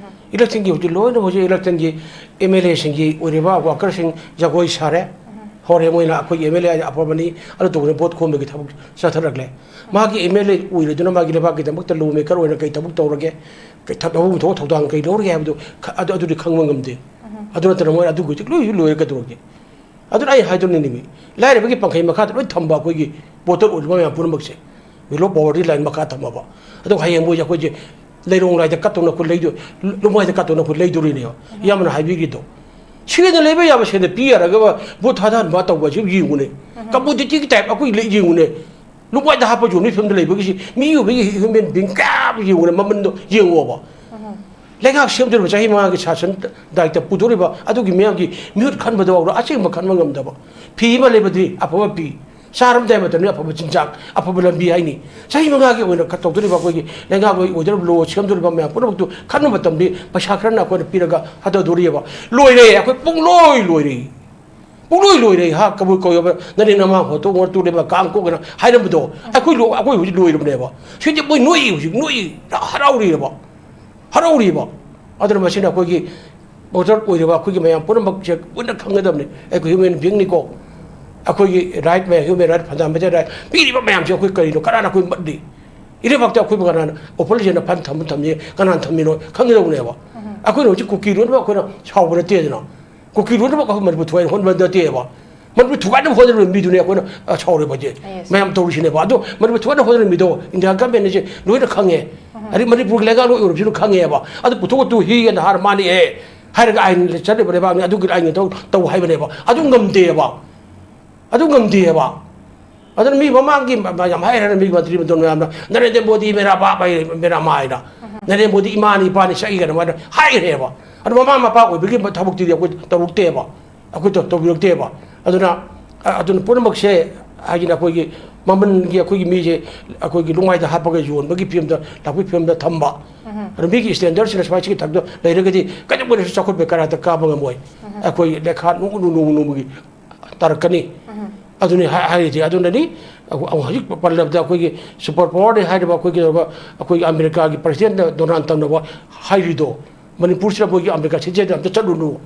ꯏꯂꯦꯛꯁꯟꯒꯤ ꯍꯧꯖꯤꯛ ꯂꯣꯏꯅ ꯍꯧꯖꯤꯛ ꯏꯂꯦꯛꯁꯟꯒꯤ ꯑꯦꯝ ꯑꯦꯜ ꯑꯦꯁꯤꯡꯒꯤ ꯑꯣꯏꯔꯤꯕ ꯋꯥꯀꯔꯁꯤꯡ ꯖꯒꯣꯏ ꯁꯥꯔꯦ꯫ ꯍꯧꯔꯦ ꯃꯣꯏꯅ ꯑꯩꯈꯣꯏꯒꯤ ꯑꯦꯝ ꯑꯦꯜ ꯑꯦ ꯑꯐꯕꯅꯤ, ꯑꯗꯨ ꯇꯧꯕꯅꯤ, ꯚꯣꯠ ꯈꯣꯝꯕꯒꯤ ꯊꯕꯛ ꯆꯠꯊꯔꯛꯂꯦ꯫ ꯃꯥꯒꯤ ꯑꯦꯝ ꯑꯦꯜ ꯑꯦ ꯑꯣꯏꯔꯗꯨꯅ ꯃꯥꯒꯤ ꯂꯩꯕꯥꯛꯀꯤꯗꯃꯛꯇ ꯂꯣ ꯃꯦꯀꯔ ꯑꯣꯏꯅ ꯀꯩ ꯊꯕꯛ ꯇꯧꯔꯒꯦ, ꯀꯩ ꯊ-, ꯊꯕꯛ ꯊꯕꯛ ꯊꯧꯗꯥꯡ ꯀꯩ ꯂꯧꯔꯒꯦ ꯍꯥꯏꯕꯗꯨ ꯈ-, ꯑꯗꯨ, ꯑꯗꯨꯗꯤ ꯈꯪꯕ ꯉꯝꯗꯦ꯫ ꯑꯗꯨ ꯅꯠꯇꯅ ꯃꯣꯏ ꯑꯗꯨ ꯍꯧꯖꯤꯛ ꯂꯣꯏ ꯂꯣꯏꯔꯦ ꯀꯩꯗꯧꯔꯒꯦ? ꯑꯗꯨꯅ ꯑꯩ ꯍꯥꯏꯗꯣꯏꯅꯤꯃꯤ, ꯂꯥꯏꯔꯕꯒꯤ ꯄꯪꯈꯩ ꯃꯈꯥꯗ ꯂꯣꯏ ꯊꯝꯕ ꯑꯩꯈꯣꯏꯒꯤ ꯚꯣꯇꯔ ꯑꯣꯏꯔꯤꯕ ꯃꯌꯥꯝ ꯄꯨꯝꯅꯃꯛꯁꯦ, below poverty line ꯃꯈꯥ ꯊꯝꯃꯕ꯫ ꯑꯗꯨꯒ ꯍꯌꯦꯡ ꯃꯣꯏꯁꯦ ꯑꯩꯈꯣꯏꯁꯦ ꯂꯩꯔꯣꯡ ꯂꯥꯏꯗ ꯀꯠꯇꯧꯅ ꯑꯩꯈꯣꯏ ꯂꯩꯗꯣꯏ-, ꯂꯨꯃꯥꯏꯗ ꯀꯠꯇꯧꯅ ꯑꯩꯈꯣꯏ ꯂꯩꯗꯣꯔꯤꯅꯦꯕ꯫ ꯏꯌꯥꯝꯕꯅ ꯍꯥꯏꯕꯤꯔꯤꯗꯣ꯫ ꯁꯤꯗ ꯂꯩꯕ ꯌꯥꯕ ꯁꯦꯟꯗ ꯄꯤ ꯌꯥꯔꯒ ꯚꯣꯠ ꯊꯥꯗꯍꯟꯕ ꯇꯧꯕ ꯑꯁꯤ ꯌꯦꯡꯉꯨꯅꯦ꯫ ꯀꯝꯃꯣꯗꯤꯇꯤꯒꯤ ꯇꯥꯏꯞ ꯑꯩꯈꯣꯏ ꯂꯩ ꯌꯦꯡꯉꯨꯅꯦ꯫ ꯂꯨꯃꯥꯏꯗ ꯍꯥꯞꯄ ꯌꯣꯟꯕꯒꯤ ꯐꯤꯕꯝꯗ ꯂꯩꯕꯒꯤꯁꯤ ꯃꯤ ꯑꯣꯏꯕꯒꯤ ꯍ꯭ꯌꯨꯃꯦꯟ ꯕꯤꯡ ꯀꯌꯥꯕꯨ ꯌꯦꯡꯉꯨꯅꯦ, ꯃꯃꯟꯗꯣ ꯌꯦꯡꯉꯣꯕ꯫ ꯂꯩꯉꯥꯛ ꯁꯦꯝꯗꯣꯔꯤꯕ ꯆꯍꯤ ꯃꯉꯥꯒꯤ ꯁꯥꯁꯟ ꯗꯥꯏꯇ ꯄꯨꯗꯣꯔꯤꯕ ꯑꯗꯨꯒꯤ ꯃꯤꯌꯥꯝꯒꯤ ꯃꯤꯍꯨꯠ ꯈꯟꯕꯗ ꯐꯥꯎꯗ ꯑꯆꯦꯡꯕ ꯈꯟꯕ ꯉꯝꯗꯕ, ꯐꯤ ꯑꯃ ꯂꯩꯕꯗꯤ ꯑꯐꯕ ꯐꯤ, ꯆꯥꯔꯝꯗꯥꯏ ꯃꯇꯝꯗ ꯑꯐꯕ ꯆꯤꯟꯖꯥꯛ, ꯑꯐꯕ ꯂꯝꯕꯤ ꯍꯥꯏꯅꯤ꯫ ꯆꯍꯤ ꯃꯉꯥꯒꯤ ꯑꯣꯏꯅ ꯇꯧꯗꯣꯔꯤꯕ ꯑꯩꯈꯣꯏꯒꯤ ꯂꯩꯉꯥꯛ ꯑꯣꯏ-, ꯑꯣꯏꯗꯧꯔꯤꯕ ꯂꯣ ꯁꯦꯝꯗꯣꯔꯤꯕ ꯃꯌꯥꯝ ꯄꯨꯝꯅꯃꯛꯇꯨ ꯈꯟꯕ ꯃꯇꯝꯗꯤ ꯄꯩꯁꯥ ꯈꯔꯅ ꯑꯩꯈꯣꯏꯅ ꯄꯤꯔꯒ ꯍꯥꯠꯇꯣꯛꯗꯣꯔꯤꯑꯕ꯫ ꯂꯣꯏꯔꯦ, ꯑꯩꯈꯣꯏ ꯄꯨꯡꯂꯣꯏ ꯂꯣꯏꯔꯦ꯫ ꯄꯨꯡꯂꯣꯏ ꯂꯣꯏꯔꯦ꯫ ꯍꯥ, ꯀꯕꯨꯏ ꯀꯧꯌꯕ ꯅꯅꯦ ꯅꯃꯥ ꯍꯣꯠꯇꯣꯛ ꯉꯣꯠꯇꯣꯛꯂꯦꯕ ꯀꯥꯡ ꯀꯣꯛꯑꯅ ꯍꯥꯏꯔꯝꯕꯗꯣ ꯑꯩꯈꯣꯏ ꯂꯣ-, ꯑꯩꯈꯣꯏ ꯍꯧꯖꯤꯛ ꯂꯣꯏꯔꯕꯅꯦꯕ꯫ ꯁꯤꯗꯤ ꯃꯣꯏ ꯅꯣꯛꯏ, ꯍꯧꯖꯤꯛ ꯅꯣꯛꯏ, ꯍꯔꯥꯎꯔꯤꯑꯕ꯫ ꯍꯔꯥꯎꯔꯤꯕ꯫ ꯑꯗꯨꯅ ꯃꯁꯤꯅ ꯑꯩꯈꯣꯏꯒꯤ ꯚꯣꯇꯔ ꯑꯣꯏꯔꯤꯕ ꯑꯩꯈꯣꯏꯒꯤ ꯃꯌꯥꯝ ꯄꯨꯝꯅꯃꯛꯁꯦ ꯄꯨꯟꯅ ꯈꯪꯒꯗꯕꯅꯤ꯫ ꯑꯩꯈꯣꯏ ꯍ꯭ꯌꯨꯃꯦꯟ ꯕꯤꯡꯅꯤꯀꯣ꯫ ꯑꯩꯈꯣꯏꯒꯤ ꯔꯥꯏꯠ ꯃꯌꯥꯝ, ꯍ꯭ꯌꯨꯃꯦꯟ ꯔꯥꯏꯠ, ꯐꯟꯗꯥꯃꯦꯟꯇꯦꯜ ꯔꯥꯏꯠ ꯄꯤꯔꯤꯕ ꯃꯌꯥꯝꯁꯦ ꯑꯩꯈꯣꯏ ꯀꯔꯤꯅꯣ? ꯀꯅꯥꯅ ꯑꯩꯈꯣꯏ ꯃꯠꯂꯤ? ꯏꯔꯩꯕꯥꯛꯇ ꯑꯩꯈꯣꯏꯕꯨ ꯀꯅꯥꯅ ꯑꯣꯄꯣꯖꯤꯁꯟꯅ ꯐꯟ ꯊꯝꯕ ꯊꯝꯃꯤ, ꯀꯅꯥꯅ ꯊꯝꯃꯤꯅꯣ ꯈꯪꯒꯗꯧꯕꯅꯦꯕ꯫ ꯑꯩꯈꯣꯏꯅ ꯍꯧꯖꯤꯛ ꯀꯨꯀꯤ ꯂꯣꯏꯅꯃꯛ ꯑꯩꯈꯣꯏꯅ ꯁꯥꯎꯕ ꯅꯠꯇꯦꯗꯅ꯫ ꯀꯨꯀꯤ ꯂꯣꯏꯅꯃꯛ ꯑꯩꯈꯣꯏ ꯃꯅꯤꯄꯨꯔ ꯊꯨꯒꯥꯏꯅ ꯍꯣꯠꯅꯕ ꯅꯠꯇꯦꯕ꯫ ꯃꯅꯤꯄꯨꯔ ꯊꯨꯒꯥꯏꯅꯕ ꯍꯣꯠꯅꯔꯤꯕ ꯃꯤꯗꯨꯅꯦ ꯑꯩꯈꯣꯏꯅ, ꯑ, ꯁꯥꯎꯔꯤꯕꯁꯦ꯫ Yes. ꯃꯌꯥꯝ ꯇꯧꯔꯤꯁꯤꯅꯦꯕ꯫ ꯑꯗꯣ ꯃꯅꯤꯄꯨꯔ ꯊꯨꯒꯥꯏꯅꯕ ꯍꯣꯠꯅꯔꯤꯕ ꯃꯤꯗꯣ ꯏꯟꯗꯤꯌꯥ ꯒꯃꯦꯟꯅꯁꯦ ꯂꯣꯏꯅ ꯈꯪꯉꯦ꯫ ꯑꯗꯩ ꯃꯅꯤꯄꯨꯔꯒꯤ ꯂꯩꯉꯥꯛꯂꯣꯏ ꯑꯣꯏꯔꯕꯁꯤꯅ ꯈꯪꯉꯦꯕ꯫ ꯑꯗꯨ ꯄꯨꯊꯣꯛꯑ ꯇꯨ ꯍꯤ ꯑꯅ ꯍꯥꯏꯔ ꯃꯥꯅꯤ ꯑꯦ ꯍꯥꯏꯔꯒ ꯑꯥꯏꯟ ꯆꯠꯂꯤꯕ ꯂꯩꯕꯥꯛꯅꯤ, ꯑꯗꯨꯒꯤ ꯑꯥꯏꯟ ꯇꯧ, ꯇꯧ ꯍꯥꯏꯕꯅꯦꯕ꯫ ꯑꯗꯨ ꯉꯝꯗꯦꯕ꯫ ꯑꯗꯨ ꯉꯝꯗꯦꯕ꯫ ꯑꯗꯨꯅ ꯃꯤ ꯃꯃꯥꯡꯒꯤ ꯃ-, ꯃ-, ꯌꯥꯝ ꯍꯥꯏ ꯍꯥꯏꯅ ꯃꯤ ꯃꯟꯇ꯭ꯔꯤ ꯃꯟꯗꯣꯟ ꯃꯌꯥꯝꯅ "ꯅꯔꯦꯟꯗ꯭ꯔ ꯃꯣꯗꯤ ꯃꯦꯔꯥ ꯕꯥꯞ ꯍꯥꯏ, ꯃꯦꯔꯥ ꯃꯥ" ꯍꯥꯏꯅ, "ꯅꯔꯦꯟꯗ꯭ꯔ ꯃꯣꯗꯤ ꯏꯃꯥꯅꯤ ꯏꯄꯥꯅꯤ ꯁꯛꯏ" ꯀꯥꯏꯅ ꯃꯥꯅ ꯍꯥꯏꯈ꯭ꯔꯦꯕ꯫ ꯑꯗꯨ ꯃꯃꯥ ꯃꯄꯥ ꯑꯣꯏꯕꯒꯤ ꯊꯕꯛꯇꯨꯗꯤ ꯑꯩꯈꯣꯏ ꯇꯧꯔꯛꯇꯦꯕ, ꯑꯩꯈꯣꯏ ꯇꯧ-, ꯇꯧꯕꯤꯔꯛꯇꯦꯕ꯫ ꯑꯗꯨꯅ, ꯑ-, ꯑꯗꯨꯅ ꯄꯨꯝꯅꯃꯛꯁꯦ ꯍꯥꯏꯗꯤ ꯑꯩꯈꯣꯏꯒꯤ ꯃꯃꯜꯒꯤ ꯑꯩꯈꯣꯏꯒꯤ ꯃꯤꯁꯦ ꯑꯩꯈꯣꯏꯒꯤ ꯂꯨꯡꯃꯥꯏꯗ ꯍꯥꯞꯄꯒ ꯌꯣꯟꯕꯒꯤ ꯐꯤꯕꯝꯗ, ꯂꯥꯛꯄꯒꯤ ꯐꯤꯕꯝꯗ ꯊꯝꯕ꯫ ꯑꯗꯨ ꯃꯤꯒꯤ ꯁ꯭ꯇꯦꯟꯗꯔꯁꯤꯅ ꯁꯨꯃꯥꯏꯅ ꯁꯤꯒꯤ ꯊꯥꯛꯇ ꯂꯩꯔꯒꯗꯤ ꯀꯩꯗꯧꯉꯩꯗꯁꯨ ꯆꯥꯎꯈꯠꯄ ꯀꯔꯥꯏꯗ ꯀꯥꯕ ꯉꯝꯃꯣꯏ꯫ ꯑꯩꯈꯣꯏ ꯂꯩꯈꯥ ꯅꯣꯡꯃ ꯅꯣꯡꯃ ꯅꯣꯡꯃꯒꯤ ꯇꯥꯔꯛꯀꯅꯤ꯫ ꯑꯗꯨꯅꯤ ꯍꯥꯏ-, ꯍꯥꯏꯔꯤꯁꯦ꯫ ꯑꯗꯨꯅꯅꯤ ꯑ-, ꯑ-, ꯍꯧꯖꯤꯛ ꯄꯜꯂꯕꯗ ꯑꯩꯈꯣꯏꯒꯤ ꯁꯨꯄꯔ ꯄꯥꯋꯔꯅꯤ ꯍꯥꯏꯔꯤꯕ ꯑꯩꯈꯣꯏꯒꯤ, ꯑꯩꯈꯣꯏꯒꯤ ꯑꯃꯦꯔꯤꯀꯥꯒꯤ ꯄ꯭ꯔꯁꯤꯗꯦꯟꯠꯅ ꯗꯣꯅꯥꯜꯗ ꯇ꯭ꯔꯝꯞꯅ ꯍꯥꯏꯔꯤꯗꯣ, "ꯃꯅꯤꯄꯨꯔꯁꯤꯗ ꯃꯣꯏꯒꯤ ꯑꯃꯦꯔꯤꯀꯥ ꯁꯤꯇꯤꯖꯦꯟ ꯑꯝꯇ ꯆꯠꯂꯨꯅꯨ,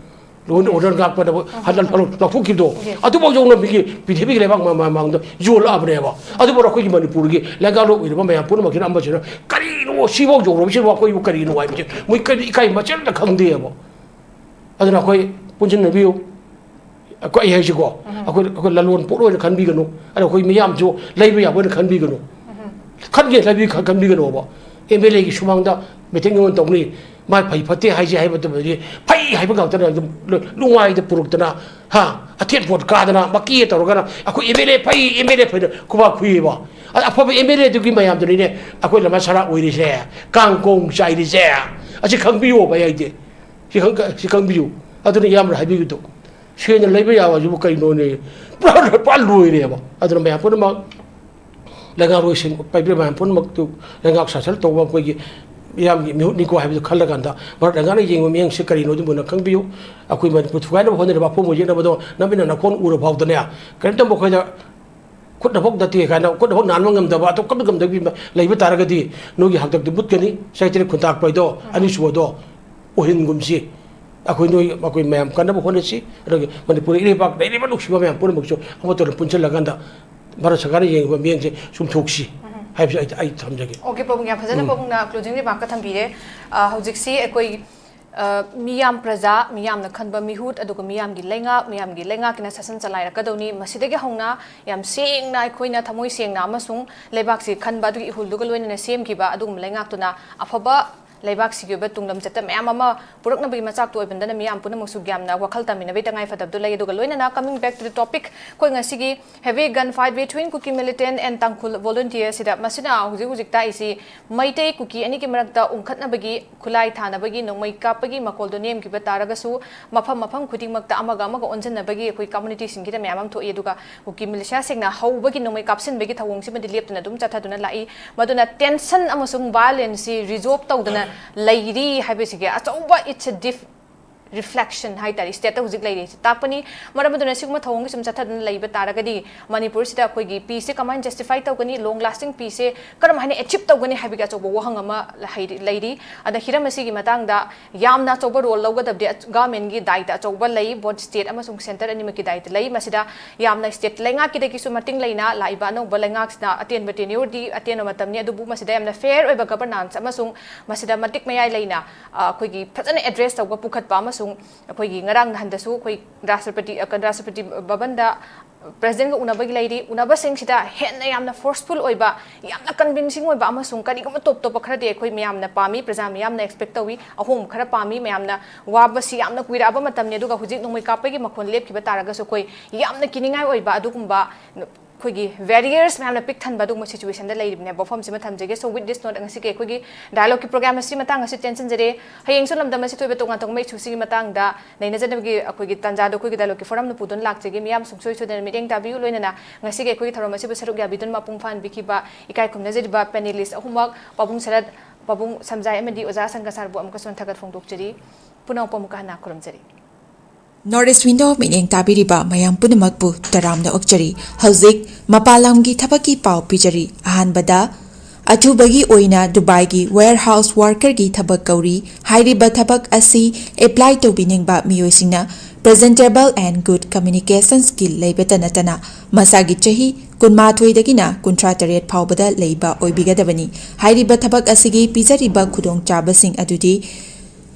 ꯂꯣꯏꯅ ꯑꯣꯔꯗꯔ ꯉꯥꯛꯄꯗ ꯍꯟꯗꯛ ꯂꯧꯊꯣꯛꯈꯤꯕꯗꯣ, ꯑꯗꯨꯐꯥꯎ ꯌꯧꯅ ꯃꯤꯒꯤ ꯄ꯭ꯔꯤꯊꯤꯕꯤꯒꯤ ꯂꯩꯕꯥꯛ ꯃ-, ꯃ-, ꯃꯃꯥꯡꯗ ꯌꯣꯜꯂꯛꯑꯕꯅꯦꯕ꯫ ꯑꯗꯨꯕꯨ ꯑꯩꯈꯣꯏꯒꯤ ꯃꯅꯤꯄꯨꯔꯒꯤ ꯂꯩꯉꯥꯛꯂꯣꯏ ꯑꯣꯏꯔꯤꯕ ꯃꯌꯥꯝ ꯄꯨꯝꯅꯃꯛꯁꯤꯅ ꯑꯃꯁꯤꯅ ꯀꯔꯤꯅꯣ, ꯁꯤꯐꯥꯎ ꯌꯧꯔꯕꯁꯤꯕꯨ ꯑꯩꯈꯣꯏꯕꯨ ꯀꯔꯤꯅꯣ ꯍꯥꯏꯕꯁꯦ ꯃꯣꯏ ꯀꯔꯤ ꯏꯀꯥꯏ ꯃꯆꯦꯠ ꯑꯝꯇ ꯈꯪꯗꯦꯕ꯫ ꯑꯗꯨꯅ ꯑꯩꯈꯣꯏ ꯄꯨꯟꯁꯤꯟꯅꯕꯤꯌꯨ꯫ ꯑꯩꯈꯣꯏ, ꯑꯩ ꯍꯥꯏꯁꯤꯀꯣ, ꯑꯩꯈꯣꯏ, ꯑꯩꯈꯣꯏ ꯂꯂꯣꯟ ꯄꯣꯠ ꯑꯣꯏꯅ ꯈꯟꯕꯤꯒꯅꯨ, ꯑꯗ ꯑꯩꯈꯣꯏ ꯃꯤꯌꯥꯝꯁꯨ ꯂꯩꯕ ꯌꯥꯕ ꯑꯣꯏꯅ ꯈꯟꯕꯤꯒꯅꯨ꯫ ꯈꯟꯒꯦ ꯂꯩꯕꯤ-, ꯈꯟ-, ꯈꯟꯕꯤꯒꯅꯣꯕ꯫ ꯑꯦꯝ ꯑꯦꯜ ꯑꯦꯒꯤ ꯁꯨꯃꯥꯡꯗ ꯃꯤꯇꯤꯡ ꯑꯃ ꯇꯧꯅꯤ, ꯃꯥ ꯐꯩ ꯐꯠꯇꯦ ꯍꯥꯏꯁꯦ ꯍꯥꯏꯕ ꯃꯇꯝꯗꯗꯤ ꯐꯩ ꯍꯥꯏꯕ ꯉꯥꯛꯇꯅ ꯑꯗꯨꯝ ꯂ-, ꯂꯨꯡꯋꯥꯏꯗ ꯄꯨꯔꯛꯇꯅ, ꯍꯥ, ꯑꯊꯦꯟ ꯄꯣꯠ ꯀꯥꯗꯅ ꯃꯀꯤ ꯇꯧꯔꯒꯅ ꯑꯩꯈꯣꯏ ꯑꯦꯝ ꯑꯦꯜ ꯑꯦ ꯐꯩ, ꯑꯦꯝ ꯑꯦꯜ ꯑꯦ ꯐꯩꯅ ꯈꯨꯕꯥꯛ ꯈꯨꯏꯌꯦꯕ꯫ ꯑꯗ ꯑꯐꯕ ꯑꯦꯝ ꯑꯦꯜ ꯑꯦꯗꯨꯒꯤ ꯃꯌꯥꯝꯗꯨꯅꯤꯅꯦ ꯑꯩꯈꯣꯏ ꯂꯝꯃ ꯁꯔꯥ ꯑꯣꯏꯔꯤꯁꯦ, ꯀꯥꯡ ꯀꯣꯡ ꯆꯥꯏꯔꯤꯁꯦ, ꯑꯁꯤ ꯈꯪꯕꯤꯌꯣꯕ ꯑꯩ ꯍꯥꯏꯗꯤ꯫ ꯁꯤ ꯈꯪ-, ꯁꯤ ꯈꯪꯕꯤꯌꯨ꯫ ꯑꯗꯨꯅ ꯏꯌꯥꯝꯕꯅ ꯍꯥꯏꯕꯤꯕꯗꯣ, ꯁꯦꯡꯅ ꯂꯩꯕ ꯌꯥꯕ ꯍꯥꯏꯁꯤꯕꯨ ꯀꯩꯅꯣꯅꯦ? ꯄꯨꯔꯥ, ꯄꯨꯔꯥ ꯂꯣꯏꯔꯦꯕ꯫ ꯑꯗꯨꯅ ꯃꯌꯥꯝ ꯄꯨꯝꯅꯃꯛ ꯂꯩꯉꯥꯛꯂꯣꯏꯁꯤꯡ, ꯄꯥꯏꯕꯤꯔꯤꯕ ꯃꯌꯥꯝ ꯄꯨꯝꯅꯃꯛꯇꯨ ꯂꯩꯉꯥꯛ ꯁꯥꯁꯟ ꯇꯧꯕ ꯑꯩꯈꯣꯏꯒꯤ ꯃꯤꯌꯥꯝꯒꯤ ꯃꯤꯍꯨꯠꯅꯤꯀꯣ ꯍꯥꯏꯕꯗꯨ ꯈꯜꯂꯀꯥꯟꯗ, ꯚꯥꯔꯠ ꯂꯩꯉꯥꯛꯅ ꯌꯦꯡꯕ ꯃꯤꯠꯌꯦꯡꯁꯦ ꯀꯔꯤꯅꯣ ꯑꯗꯨꯕꯨꯅ ꯈꯪꯕꯤꯌꯨ꯫ ꯑꯩꯈꯣꯏ ꯃꯅꯤꯄꯨꯔ ꯊꯨꯒꯥꯏꯅꯕ ꯍꯣꯠꯅꯔꯤꯕ ꯑꯄꯣꯝꯕ ꯌꯦꯛꯅꯕꯗꯣ ꯅꯃꯤꯠꯅ ꯅꯈꯣꯡ ꯎꯔ ꯐꯥꯎꯗꯅꯦ, ꯀꯔꯤꯝꯇ ꯃꯈꯣꯏꯗ ꯈꯨꯠꯅꯐꯥꯎ ꯅꯠꯇꯦ ꯀꯥꯏꯅ, ꯈꯨꯠꯅꯐꯥꯎ ꯅꯥꯟꯕ ꯉꯝꯗꯕ, ꯑꯇꯣꯞꯄ ꯉꯝꯗꯕ ꯂꯩꯕ ꯇꯥꯔꯒꯗꯤ, ꯅꯣꯏꯒꯤ ꯍꯥꯛꯇꯛꯇꯤ ꯃꯨꯠꯀꯅꯤ꯫ ꯆꯍꯤ ꯇꯔꯦꯠ ꯈꯨꯟꯇꯥꯛꯄ ꯍꯥꯏꯗꯣ, ꯑꯅꯤꯁꯨꯕꯗꯣ ꯑꯣꯏꯍꯟꯒꯨꯝꯁꯤ꯫ ꯑꯩꯈꯣꯏ ꯅꯣꯏ, ꯑꯩꯈꯣꯏ ꯃꯌꯥꯝ ꯀꯟꯅꯕ ꯍꯣꯠꯅꯁꯤ꯫ ꯑꯗꯨꯒ ꯃꯅꯤꯄꯨꯔ ꯏꯔꯩꯕꯥꯛ ꯂꯩꯔꯤꯕ ꯅꯨꯡꯁꯤꯕ ꯃꯌꯥꯝ ꯄꯨꯝꯅꯃꯛꯁꯨ ꯑꯃꯠꯇ ꯑꯣꯏꯅ ꯄꯨꯟꯁꯤꯜꯂꯀꯥꯟꯗ ꯚꯥꯔꯠ ꯁꯔꯀꯥꯔꯅ ꯌꯦꯡꯉꯤꯕ ꯃꯤꯠꯌꯦꯡꯁꯦ ꯆꯨꯝꯊꯣꯛꯁꯤ ꯍꯥꯏꯕꯁꯤ ꯑꯩ, ꯑꯩ ꯊꯝꯖꯒꯦ꯫ ꯑꯣꯀꯦ, ꯄꯥꯕꯨꯡ, ꯌꯥꯝ ꯐꯖꯅ ꯎꯝ꯫ ꯄꯥꯕꯨꯡꯅ closing remark ꯀ ꯊꯝꯕꯤꯔꯦ꯫ ꯑ, ꯍꯧꯖꯤꯛꯁꯤ ꯑꯩꯈꯣꯏ, ꯑ, ꯃꯤꯌꯥꯝ ꯄ꯭ꯔꯖꯥ, ꯃꯤꯌꯥꯝꯅ ꯈꯟꯕ ꯃꯤꯍꯨꯠ, ꯑꯗꯨꯒ ꯃꯤꯌꯥꯝꯒꯤ ꯂꯩꯉꯥꯛ, ꯃꯤꯌꯥꯝꯒꯤ ꯂꯩꯉꯥꯛꯀꯤꯅ ꯁꯥꯁꯟ ꯆꯂꯥꯏꯔꯛꯀꯗꯧꯅꯤ꯫ ꯃꯁꯤꯗꯒꯤ ꯍꯧꯅ ꯌꯥꯝ ꯁꯦꯡꯅ ꯑꯩꯈꯣꯏꯅ ꯊꯃꯣꯏ ꯁꯦꯡꯅ ꯑꯃꯁꯨꯡ ꯂꯩꯕꯥꯛꯁꯤ ꯈꯟꯕ ꯑꯗꯨꯒꯤ ꯏꯍꯨꯜꯗꯨꯒ ꯂꯣꯏꯅꯅ ꯁꯦꯝꯈꯤꯕ ꯑꯗꯨꯒꯨꯝꯕ ꯂꯩꯉꯥꯛꯇꯨꯅ ꯑꯐꯕ ꯂꯩꯕꯥꯛꯁꯤꯒꯤ ꯑꯣꯏꯕ ꯇꯨꯡ ꯂꯝꯆꯠꯇ ꯃꯌꯥꯝ ꯑꯃ ꯄꯨꯔꯛꯅꯕꯒꯤ ꯃꯆꯥꯛꯇꯨ ꯑꯣꯏꯕꯅꯤꯅ ꯃꯤꯌꯥꯝ ꯄꯨꯝꯅꯃꯛꯁꯨ ꯌꯥꯝꯅ ꯋꯥꯈꯜ ꯇꯥꯃꯤꯟꯅꯕꯒꯤ ꯇꯉꯥꯏ ꯐꯗꯕꯗꯨ ꯂꯩ꯫ ꯑꯗꯨꯒ ꯂꯣꯏꯅꯅ coming back to the topic, ꯑꯩꯈꯣꯏ ꯉꯁꯤꯒꯤ heavy gun fight between Kuki militant and Tangkhul volunteer ꯁꯤꯗ, ꯃꯁꯤꯅ ꯍꯧꯖꯤꯛ ꯍꯧꯖꯤꯛ ꯇꯥꯛꯏꯁꯤ ꯃꯩꯇꯩ ꯀꯨꯀꯤ ꯑꯅꯤꯒꯤ ꯃꯔꯛꯇ ꯎꯪꯈꯠꯅꯕꯒꯤ ꯈꯨꯠꯂꯥꯏ ꯊꯥꯅꯕꯒꯤ ꯅꯣꯡꯃꯩ ꯀꯥꯞꯄꯒꯤ ꯃꯈꯣꯜꯗꯣ ꯅꯦꯝꯈꯤꯕ ꯇꯥꯔꯒꯁꯨ, ꯃꯐꯝ ꯃꯐꯝ ꯈꯨꯗꯤꯡꯃꯛꯇ ꯑꯃꯒ ꯑꯃꯒ ꯑꯣꯟꯁꯤꯟꯅꯕꯒꯤ ꯑꯩꯈꯣꯏ community ꯁꯤꯡꯒꯤꯗ ꯃꯌꯥꯝ ꯑꯃ ꯊꯣꯛꯏ꯫ ꯑꯗꯨꯒ ꯀꯨꯀꯤ ꯃꯤꯂꯤꯁꯤꯌꯥꯁꯤꯡꯅ ꯍꯧꯕꯒꯤ ꯅꯣꯡꯃꯩ ꯀꯥꯞꯁꯤꯟꯕꯒꯤ ꯊꯧꯑꯣꯡꯁꯤꯃꯗꯤ ꯂꯦꯞꯇꯅ ꯑꯗꯨꯝ ꯆꯠꯊꯗꯨꯅ ꯂꯥꯛꯏ꯫ ꯃꯗꯨꯅ tension ꯑꯃꯁꯨꯡ violence ꯁꯤ resolve ꯇꯧꯗꯅ ꯂꯩꯔꯤ ꯍꯥꯏꯕꯁꯤꯒꯤ ꯑꯆꯧꯕ, it's a diff-, reflection ꯍꯥꯏꯇꯥꯔꯦ, state ꯇ ꯍꯧꯖꯤꯛ ꯂꯩꯔꯤꯁꯤ ꯇꯥꯛꯄꯅꯤ꯫ ꯃꯔꯝ ꯑꯗꯨꯅ ꯁꯤꯒꯨꯝꯕ ꯊꯧꯑꯣꯡꯒꯤ ꯁꯨꯝ ꯆꯠꯊꯗꯨꯅ ꯂꯩꯕ ꯇꯥꯔꯒꯗꯤ ꯃꯅꯤꯄꯨꯔꯁꯤꯗ ꯑꯩꯈꯣꯏꯒꯤ peace ꯁꯦ ꯀꯃꯥꯏꯅ justify ꯇꯧꯒꯅꯤ, long lasting peace ꯁꯦ ꯀꯔꯝ ꯍꯥꯏꯅ achieve ꯇꯧꯒꯅꯤ ꯍꯥꯏꯕꯒꯤ ꯑꯆꯧꯕ ꯋꯥꯍꯪ ꯑꯃ ꯍꯩꯔꯤ-, ꯂꯩꯔꯤ꯫ ꯑꯗ ꯍꯤꯔꯝ ꯑꯁꯤꯒꯤ ꯃꯇꯥꯡꯗ ꯌꯥꯝꯅ ꯑꯆꯧꯕ role ꯂꯧꯒꯗꯕꯗꯤ ꯑꯆ-, government ꯀꯤ ꯗꯥꯏꯇ ꯑꯆꯧꯕ ꯂꯩ, both state ꯑꯃꯁꯨꯡ centre ꯑꯅꯤꯃꯛꯀꯤ ꯗꯥꯏꯇ ꯂꯩ꯫ ꯃꯁꯤꯗ ꯌꯥꯝꯅ state ꯂꯩꯉꯥꯛꯀꯤꯗꯒꯤꯁꯨ ꯃꯇꯦꯡ ꯂꯩꯅ ꯂꯥꯛꯏꯕ ꯑꯅꯧꯕ ꯂꯩꯉꯥꯛꯁꯤꯅ ꯑꯇꯦꯟꯕ tenure ꯗꯤ ꯑꯇꯦꯟꯕ ꯃꯇꯝꯅꯤ, ꯑꯗꯨꯕꯨ ꯃꯁꯤꯗ ꯌꯥꯝꯅ fair ꯑꯣꯏꯕ governance ꯑꯃꯁꯨꯡ ꯃꯁꯤꯗ ꯃꯇꯤꯛ ꯃꯌꯥꯏ ꯂꯩꯅ, ꯑ, ꯑꯩꯈꯣꯏꯒꯤ ꯐꯖꯅ address ꯇꯧꯕ ꯄꯨꯈꯠꯄ ꯑꯃꯁꯨꯡ ꯑꯩꯈꯣꯏꯒꯤ ꯉꯔꯥꯡ ꯅꯍꯥꯟꯗꯁꯨ ꯑꯩꯈꯣꯏ ꯔꯥꯁꯇ꯭ꯔꯄꯇꯤ, ꯑ, ꯔꯥꯁꯇ꯭ꯔꯄꯇꯤ ꯚꯕꯟꯗ president ꯒ ꯎꯅꯕꯒꯤ ꯂꯩꯔꯤ꯫ ꯎꯅꯕꯁꯤꯡꯁꯤꯗ ꯍꯦꯟꯅ ꯌꯥꯝꯅ forceful ꯑꯣꯏꯕ, ꯌꯥꯝꯅ convincing ꯑꯣꯏꯕ ꯑꯃꯁꯨꯡ ꯀꯔꯤꯒꯨꯝꯕ ꯇꯣꯞ ꯇꯣꯞꯄ ꯈꯔꯗꯤ ꯑꯩꯈꯣꯏ ꯃꯌꯥꯝꯅ ꯄꯥꯝꯃꯤ, ꯄ꯭ꯔꯖꯥ ꯃꯤꯌꯥꯝꯅ expect ꯇꯧꯏ꯫ ꯑꯍꯣꯡꯕ ꯈꯔ ꯄꯥꯝꯃꯤ꯫ ꯃꯌꯥꯝꯅ ꯋꯥꯕꯁꯤ ꯌꯥꯝꯅ ꯀꯨꯏꯔꯛꯑꯕ ꯃꯇꯝꯅꯤ, ꯑꯗꯨꯒ ꯍꯧꯖꯤꯛ ꯅꯣꯡꯃꯩ ꯀꯥꯞꯄꯒꯤ ꯃꯈꯣꯟ ꯂꯦꯞꯈꯤꯕ ꯇꯥꯔꯒꯁꯨ ꯑꯩꯈꯣꯏ ꯌꯥꯝꯅ ꯀꯤꯅꯤꯡꯉꯥꯏ ꯑꯣꯏꯕ ꯑꯗꯨꯒꯨꯝꯕ ꯑꯩꯈꯣꯏꯒꯤ ꯕꯦꯔꯤꯌꯔꯁ ꯃꯌꯥꯝꯅ ꯄꯤꯛ ꯊꯟꯕ ꯑꯗꯨꯒꯨꯝꯕ ꯁꯤꯆꯨꯋꯦꯁꯟꯗ ꯂꯩꯔꯤꯕꯅꯦꯕ꯫ ꯋꯥꯐꯝꯁꯤꯃ ꯊꯝꯖꯒꯦ꯫ So with this note, ꯉꯁꯤꯒꯤ ꯑꯩꯈꯣꯏꯒꯤ ꯗꯥꯏꯂꯣꯒꯀꯤ ꯄ꯭ꯔꯣꯒ꯭ꯔꯥꯝ ꯑꯁꯤ ꯃꯇꯥꯡ ꯑꯁꯤ ꯇꯦꯟꯁꯤꯟꯖꯔꯦ꯫ ꯍꯌꯦꯡꯁꯨ ꯂꯝꯗꯝ ꯑꯁꯤ ꯊꯣꯛꯏꯕ ꯇꯣꯉꯥꯟ ꯇꯣꯉꯥꯟꯕ ꯏꯁꯨꯁꯤꯒꯤ ꯃꯇꯥꯡꯗ ꯅꯩꯅꯖꯅꯕꯒꯤ ꯑꯩꯈꯣꯏꯒꯤ ꯇꯥꯟꯖꯥꯗꯣ ꯑꯩꯈꯣꯏꯒꯤ ꯗꯥꯏꯂꯣꯒꯀꯤ ꯐꯣꯔꯝꯅ ꯄꯨꯗꯨꯅ ꯂꯥꯛꯆꯒꯦ꯫ ꯃꯤꯌꯥꯝ ꯁꯨꯡꯁꯣꯏ ꯁꯣꯏꯗꯅ ꯃꯤꯠꯌꯦꯡ ꯇꯥꯕꯤꯌꯨ꯫ ꯂꯣꯏꯅꯅ ꯉꯁꯤꯒꯤ ꯑꯩꯈꯣꯏꯒꯤ ꯊꯧꯔꯝ ꯑꯁꯤꯕꯨ ꯁꯔꯨꯛ ꯌꯥꯕꯤꯗꯨꯅ ꯃꯄꯨꯡ ꯐꯥꯍꯟꯕꯤꯈꯤꯕ ꯏꯀꯥꯏ ꯈꯨꯝꯅꯖꯔꯤꯕ ꯄꯦꯅꯦꯂꯤꯁ ꯑꯍꯨꯝꯃꯛ, ꯄꯥꯕꯨꯡ ꯁꯔꯠ, ꯄꯥꯕꯨꯡ ꯁꯝꯖꯥꯏ ꯑꯃꯗꯤ ꯑꯣꯖꯥ ꯁꯪꯒꯁꯥꯔꯕꯨ ꯑꯃꯨꯛꯀꯁꯨ ꯊꯥꯒꯠ ꯐꯣꯡꯗꯣꯛꯆꯔꯤ꯫ ꯄꯨꯝꯅꯃꯛꯄꯨ ꯑꯃꯨꯛꯀ ꯍꯟꯅ ꯈꯨꯔꯨꯝꯖꯔꯤ꯫ North East Window ꯃꯤꯠꯌꯦꯡ ꯇꯥꯕꯤꯔꯤꯕ ꯃꯌꯥꯝ ꯄꯨꯝꯅꯃꯛꯄꯨ ꯇꯔꯥꯝꯅ ꯑꯣꯛꯆꯔꯤ꯫ ꯍꯧꯖꯤꯛ ꯃꯄꯥꯟ ꯂꯝꯒꯤ ꯊꯕꯛꯀꯤ ꯄꯥꯎ ꯄꯤꯖꯔꯤ꯫ ꯑꯍꯥꯟꯕꯗ, ꯑꯊꯨꯕꯒꯤ ꯑꯣꯏꯅ ꯗꯨꯕꯥꯏꯒꯤ warehouse workerꯒꯤ ꯊꯕꯛ ꯀꯧꯔꯤ꯫ ꯍꯥꯏꯔꯤꯕ ꯊꯕꯛ ꯑꯁꯤ apply ꯇꯧꯕꯤꯅꯤꯡꯕ ꯃꯤꯑꯣꯏꯁꯤꯡꯅ presentable and good communication skill ꯂꯩꯕꯇ ꯅꯠꯇꯅ ꯃꯁꯥꯒꯤ ꯆꯍꯤ ꯀꯨꯟꯃꯥꯊꯣꯏꯗꯒꯤꯅ ꯀꯨꯟꯊ꯭ꯔꯥ ꯇꯔꯦꯠ ꯐꯥꯎꯕꯗ ꯂꯩꯕ ꯑꯣꯏꯕꯤꯒꯗꯕꯅꯤ꯫ ꯍꯥꯏꯔꯤꯕ ꯊꯕꯛ ꯑꯁꯤꯒꯤ ꯄꯤꯖꯔꯤꯕ ꯈꯨꯗꯣꯡꯆꯥꯕꯁꯤꯡ ꯑꯗꯨꯗꯤ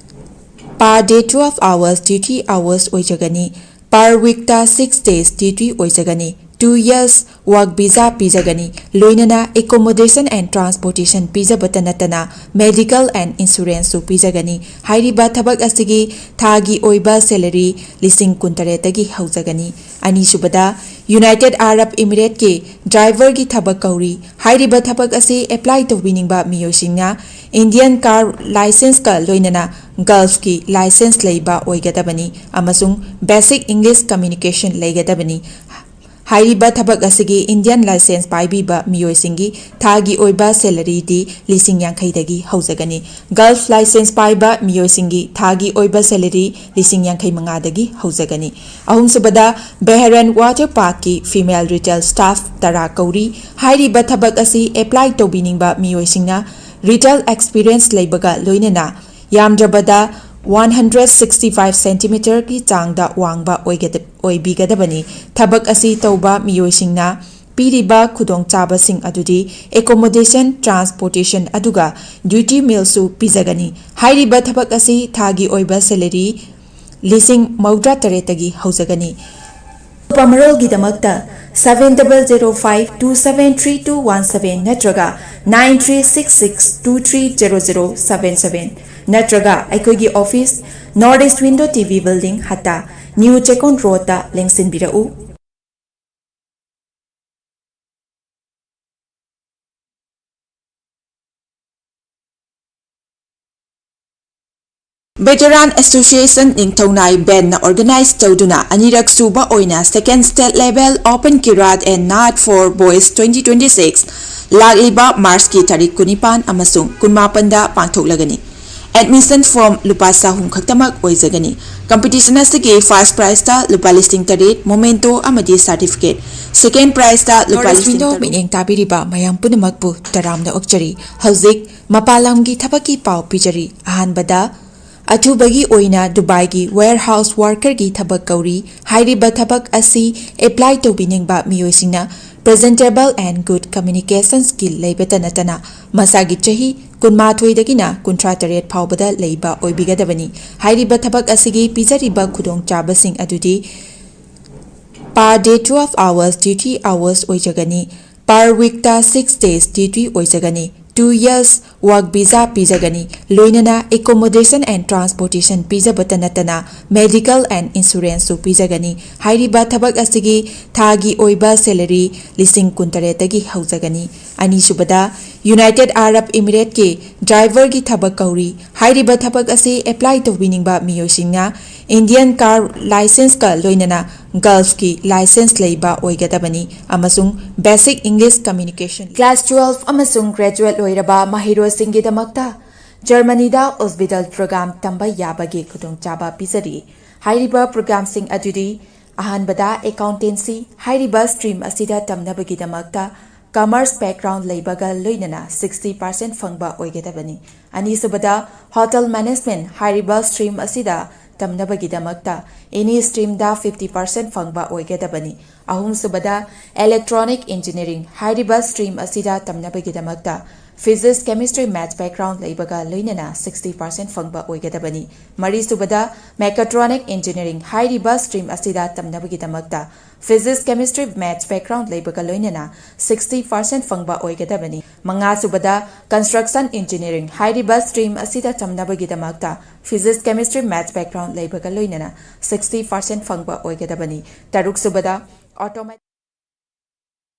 per day twelve hours duty hours ꯑꯣꯏꯖꯒꯅꯤ꯫ Per weekꯇ six days duty ꯑꯣꯏꯖꯒꯅꯤ꯫ Two years work visa ꯄꯤꯖꯒꯅꯤ꯫ ꯂꯣꯏꯅꯅ accommodation and transportation ꯄꯤꯖꯕꯇ ꯅꯠꯇꯅ medical and insuranceꯁꯨ ꯄꯤꯖꯒꯅꯤ꯫ ꯍꯥꯏꯔꯤꯕ ꯊꯕꯛ ꯑꯁꯤꯒꯤ ꯊꯥꯒꯤ ꯑꯣꯏꯕ salary ꯂꯤꯁꯤꯡ ꯀꯨꯟꯇꯔꯦꯠꯇꯒꯤ ꯍꯧꯖꯒꯅꯤ꯫ ꯑꯅꯤꯁꯨꯕꯗ, United Arab Emirateꯀꯤ driverꯒꯤ ꯊꯕꯛ ꯀꯧꯔꯤ꯫ ꯍꯥꯏꯔꯤꯕ ꯊꯕꯛ ꯑꯁꯤ apply ꯇꯧꯕꯤꯅꯤꯡꯕ ꯃꯤꯑꯣꯏꯁꯤꯡꯅ Indian car licenceꯀ ꯂꯣꯏꯅꯅ Gulfꯀꯤ license ꯂꯩꯕ ꯑꯣꯏꯒꯗꯕꯅꯤ ꯑꯃꯁꯨꯡ basic English communication ꯂꯩꯒꯗꯕꯅꯤ꯫ ꯍꯥꯏꯔꯤꯕ ꯊꯕꯛ ꯑꯁꯤꯒꯤ Indian license ꯄꯥꯏꯕꯤꯕ ꯃꯤꯑꯣꯏꯁꯤꯡꯒꯤ ꯊꯥꯒꯤ ꯑꯣꯏꯕ salaryꯗꯤ ꯂꯤꯁꯤꯡ ꯌꯥꯡꯈꯩꯗꯒꯤ ꯍꯧꯖꯒꯅꯤ꯫ Gulf license ꯄꯥꯏꯕ ꯃꯤꯑꯣꯏꯁꯤꯡꯒꯤ ꯊꯥꯒꯤ ꯑꯣꯏꯕ salary ꯂꯤꯁꯤꯡ ꯌꯥꯡꯈꯩ ꯃꯉꯥꯗꯒꯤ ꯍꯧꯖꯒꯅꯤ꯫ ꯑꯍꯨꯝꯁꯨꯕꯗ, Bahrain Water Parkꯀꯤ female retail staff ꯇꯔꯥ ꯀꯧꯔꯤ꯫ ꯍꯥꯏꯔꯤꯕ ꯊꯕꯛ ꯑꯁꯤ apply ꯇꯧꯕꯤꯅꯤꯡꯕ ꯃꯤꯑꯣꯏꯁꯤꯡꯅ retail experience ꯂꯩꯕꯒ ꯂꯣꯏꯅꯅ ꯌꯥꯝꯗ꯭ꯔꯕꯗ one hundred sixty five centimetreꯒꯤ ꯆꯥꯡꯗ ꯋꯥꯡꯕ ꯑꯣꯏꯒꯗ-, ꯑꯣꯏꯕꯤꯒꯗꯕꯅꯤ꯫ ꯊꯕꯛ ꯑꯁꯤ ꯇꯧꯕ ꯃꯤꯑꯣꯏꯁꯤꯡꯅ ꯄꯤꯔꯤꯕ ꯈꯨꯗꯣꯡꯆꯥꯕꯁꯤꯡ ꯑꯗꯨꯗꯤ accommodation, transportation ꯑꯗꯨꯒ duty mealꯁꯨ ꯄꯤꯖꯒꯅꯤ꯫ ꯍꯥꯏꯔꯤꯕ ꯊꯕꯛ ꯑꯁꯤ ꯊꯥꯒꯤ ꯑꯣꯏꯕ salary ꯂꯤꯁꯤꯡ ꯃꯧꯗ꯭ꯔꯥ ꯇꯔꯦꯠꯇꯒꯤ ꯍꯧꯖꯒꯅꯤ꯫ ꯑꯀꯨꯞꯄ ꯃꯔꯣꯜꯒꯤꯗꯃꯛꯇ seven double zero five two seven three two one seven ꯅꯠꯇ꯭ꯔꯒ nine three six six two three zero zero seven seven ꯅꯠꯇ꯭ꯔꯒ ꯑꯩꯈꯣꯏꯒꯤ office, North East Window TV Building, ꯍꯠꯇꯥ, New Chekon Roadꯇ ꯂꯦꯡꯁꯤꯟꯕꯤꯔꯛꯎ꯫ Veteran Association ꯅꯤꯡꯊꯧꯅꯥꯏ ꯕꯦꯟꯅ organize ꯇꯧꯗꯨꯅ ꯑꯅꯤꯔꯛ ꯁꯨꯕ ꯑꯣꯏꯅ Second State Level Open Kirat and Nat for Boys twenty twenty-six ꯂꯥꯛꯂꯤꯕ ꯃꯥꯔꯆꯀꯤ ꯇꯥꯔꯤꯛ ꯀꯨꯟꯅꯤꯄꯥꯟ ꯑꯃꯁꯨꯡ ꯀꯨꯟꯃꯥꯄꯟꯗ ꯄꯥꯡꯊꯣꯛꯂꯒꯅꯤ꯫ Admission form ꯂꯨꯄꯥ ꯆꯍꯨꯝ ꯈꯛꯇꯃꯛ ꯑꯣꯏꯖꯒꯅꯤ꯫ Competition ꯑꯁꯤꯒꯤ first prizeꯇ ꯂꯨꯄꯥ ꯂꯤꯁꯤꯡ ꯇꯔꯦꯠ, memento ꯑꯃꯗꯤ certificate꯫ Second prizeꯇ ꯂꯨꯄꯥ North East ꯂꯤꯁꯤꯡ Window ꯇꯔꯨꯛ꯫ ꯃꯤꯠꯌꯦꯡ ꯇꯥꯕꯤꯔꯤꯕ ꯃꯌꯥꯝ ꯄꯨꯝꯅꯃꯛꯄꯨ ꯇꯔꯥꯝꯅ ꯑꯣꯛꯆꯔꯤ꯫ ꯍꯧꯖꯤꯛ ꯃꯄꯥꯟ ꯂꯝꯒꯤ ꯊꯕꯛꯀꯤ ꯄꯥꯎ ꯄꯤꯖꯔꯤ꯫ ꯑꯍꯥꯟꯕꯗ, ꯑꯊꯨꯕꯒꯤ ꯑꯣꯏꯅ ꯗꯨꯕꯥꯏꯒꯤ warehouse workerꯒꯤ ꯊꯕꯛ ꯀꯧꯔꯤ꯫ ꯍꯥꯏꯔꯤꯕ ꯊꯕꯛ ꯑꯁꯤ apply ꯇꯧꯕꯤꯅꯤꯡꯕ ꯃꯤꯑꯣꯏꯁꯤꯡꯅ presentable and good communication skill ꯂꯩꯕꯇ ꯅꯠꯇꯅ ꯃꯁꯥꯒꯤ ꯆꯍꯤ ꯀꯨꯟꯃꯥꯊꯣꯏꯗꯒꯤꯅ ꯀꯨꯟꯊ꯭ꯔꯥ ꯇꯔꯦꯠ ꯐꯥꯎꯕꯗ ꯂꯩꯕ ꯑꯣꯏꯕꯤꯒꯗꯕꯅꯤ꯫ ꯍꯥꯏꯔꯤꯕ ꯊꯕꯛ ꯑꯁꯤꯒꯤ ꯄꯤꯖꯔꯤꯕ ꯈꯨꯗꯣꯡꯆꯥꯕꯁꯤꯡ ꯑꯗꯨꯗꯤ per day twelve hours duty hours ꯑꯣꯏꯖꯒꯅꯤ꯫ Per weekꯇ six days duty ꯑꯣꯏꯖꯒꯅꯤ꯫ Two years work visa ꯄꯤꯖꯒꯅꯤ꯫ ꯂꯣꯏꯅꯅ accommodation and transportation ꯄꯤꯖꯕꯇ ꯅꯠꯇꯅ medical and insuranceꯁꯨ ꯄꯤꯖꯒꯅꯤ꯫ ꯍꯥꯏꯔꯤꯕ ꯊꯕꯛ ꯑꯁꯤꯒꯤ ꯊꯥꯒꯤ ꯑꯣꯏꯕ salary ꯂꯤꯁꯤꯡ ꯀꯨꯟꯇꯔꯦꯠꯇꯒꯤ ꯍꯧꯖꯒꯅꯤ꯫ ꯑꯅꯤꯁꯨꯕꯗ, United Arab Emirateꯀꯤ driverꯒꯤ ꯊꯕꯛ ꯀꯧꯔꯤ꯫ ꯍꯥꯏꯔꯤꯕ ꯊꯕꯛ ꯑꯁꯤ apply ꯇꯧꯕꯤꯅꯤꯡꯕ ꯃꯤꯑꯣꯏꯁꯤꯡꯅ Indian car licenceꯀ ꯂꯣꯏꯅꯅ Gulfꯀꯤ license ꯂꯩꯕ ꯑꯣꯏꯒꯗꯕꯅꯤ ꯑꯃꯁꯨꯡ basic English communication꯫ Class twelve ꯑꯃꯁꯨꯡ graduate ꯂꯣꯏꯔꯕ ꯃꯍꯩꯔꯣꯏꯁꯤꯡꯒꯤꯗꯃꯛꯇ Germanyꯗ Ausbildung program ꯇꯝꯕ ꯌꯥꯕꯒꯤ ꯈꯨꯗꯣꯡꯆꯥꯕ ꯄꯤꯖꯔꯤ꯫ ꯍꯥꯏꯔꯤꯕ programꯁꯤꯡ ꯑꯗꯨꯗꯤ, ꯑꯍꯥꯟꯕꯗ, accountancy꯫ ꯍꯥꯏꯔꯤꯕ stream ꯑꯁꯤꯗ ꯇꯝꯅꯕꯒꯤꯗꯃꯛꯇ commerce background ꯂꯩꯕꯒ ꯂꯣꯏꯅꯅ sixty percent ꯐꯪꯕ ꯑꯣꯏꯒꯗꯕꯅꯤ꯫ ꯑꯅꯤꯁꯨꯕꯗ, hotel management꯫ ꯍꯥꯏꯔꯤꯕ stream ꯑꯁꯤꯗ ꯇꯝꯅꯕꯒꯤꯗꯃꯛꯇ any streamꯗ fifty percent ꯐꯪꯕ ꯑꯣꯏꯒꯗꯕꯅꯤ꯫ ꯑꯍꯨꯝꯁꯨꯕꯗ, electronic engineering꯫ ꯍꯥꯏꯔꯤꯕ stream ꯑꯁꯤꯗ ꯇꯝꯅꯕꯒꯤꯗꯃꯛꯇ physics, chemistry, maths background ꯂꯩꯕꯒ ꯂꯣꯏꯅꯅ sixty percent ꯐꯪꯕ ꯑꯣꯏꯒꯗꯕꯅꯤ꯫ ꯃꯔꯤꯁꯨꯕꯗ, mechatronic engineering꯫ ꯍꯥꯏꯔꯤꯕ stream ꯑꯁꯤꯗ ꯇꯝꯅꯕꯒꯤꯗꯃꯛꯇ physics, chemistry, maths background ꯂꯩꯕꯒ ꯂꯣꯏꯅꯅ sixty percent ꯐꯪꯕ ꯑꯣꯏꯒꯗꯕꯅꯤ꯫ ꯃꯉꯥꯁꯨꯕꯗ, construction engineering꯫ ꯍꯥꯏꯔꯤꯕ stream ꯑꯁꯤꯗ ꯇꯝꯅꯕꯒꯤꯗꯃꯛꯇ physics, chemistry, maths background ꯂꯩꯕꯒ ꯂꯣꯏꯅꯅ sixty percent ꯐꯪꯕ ꯑꯣꯏꯒꯗꯕꯅꯤ꯫ ꯇꯔꯨꯛꯁꯨꯕꯗ, automatic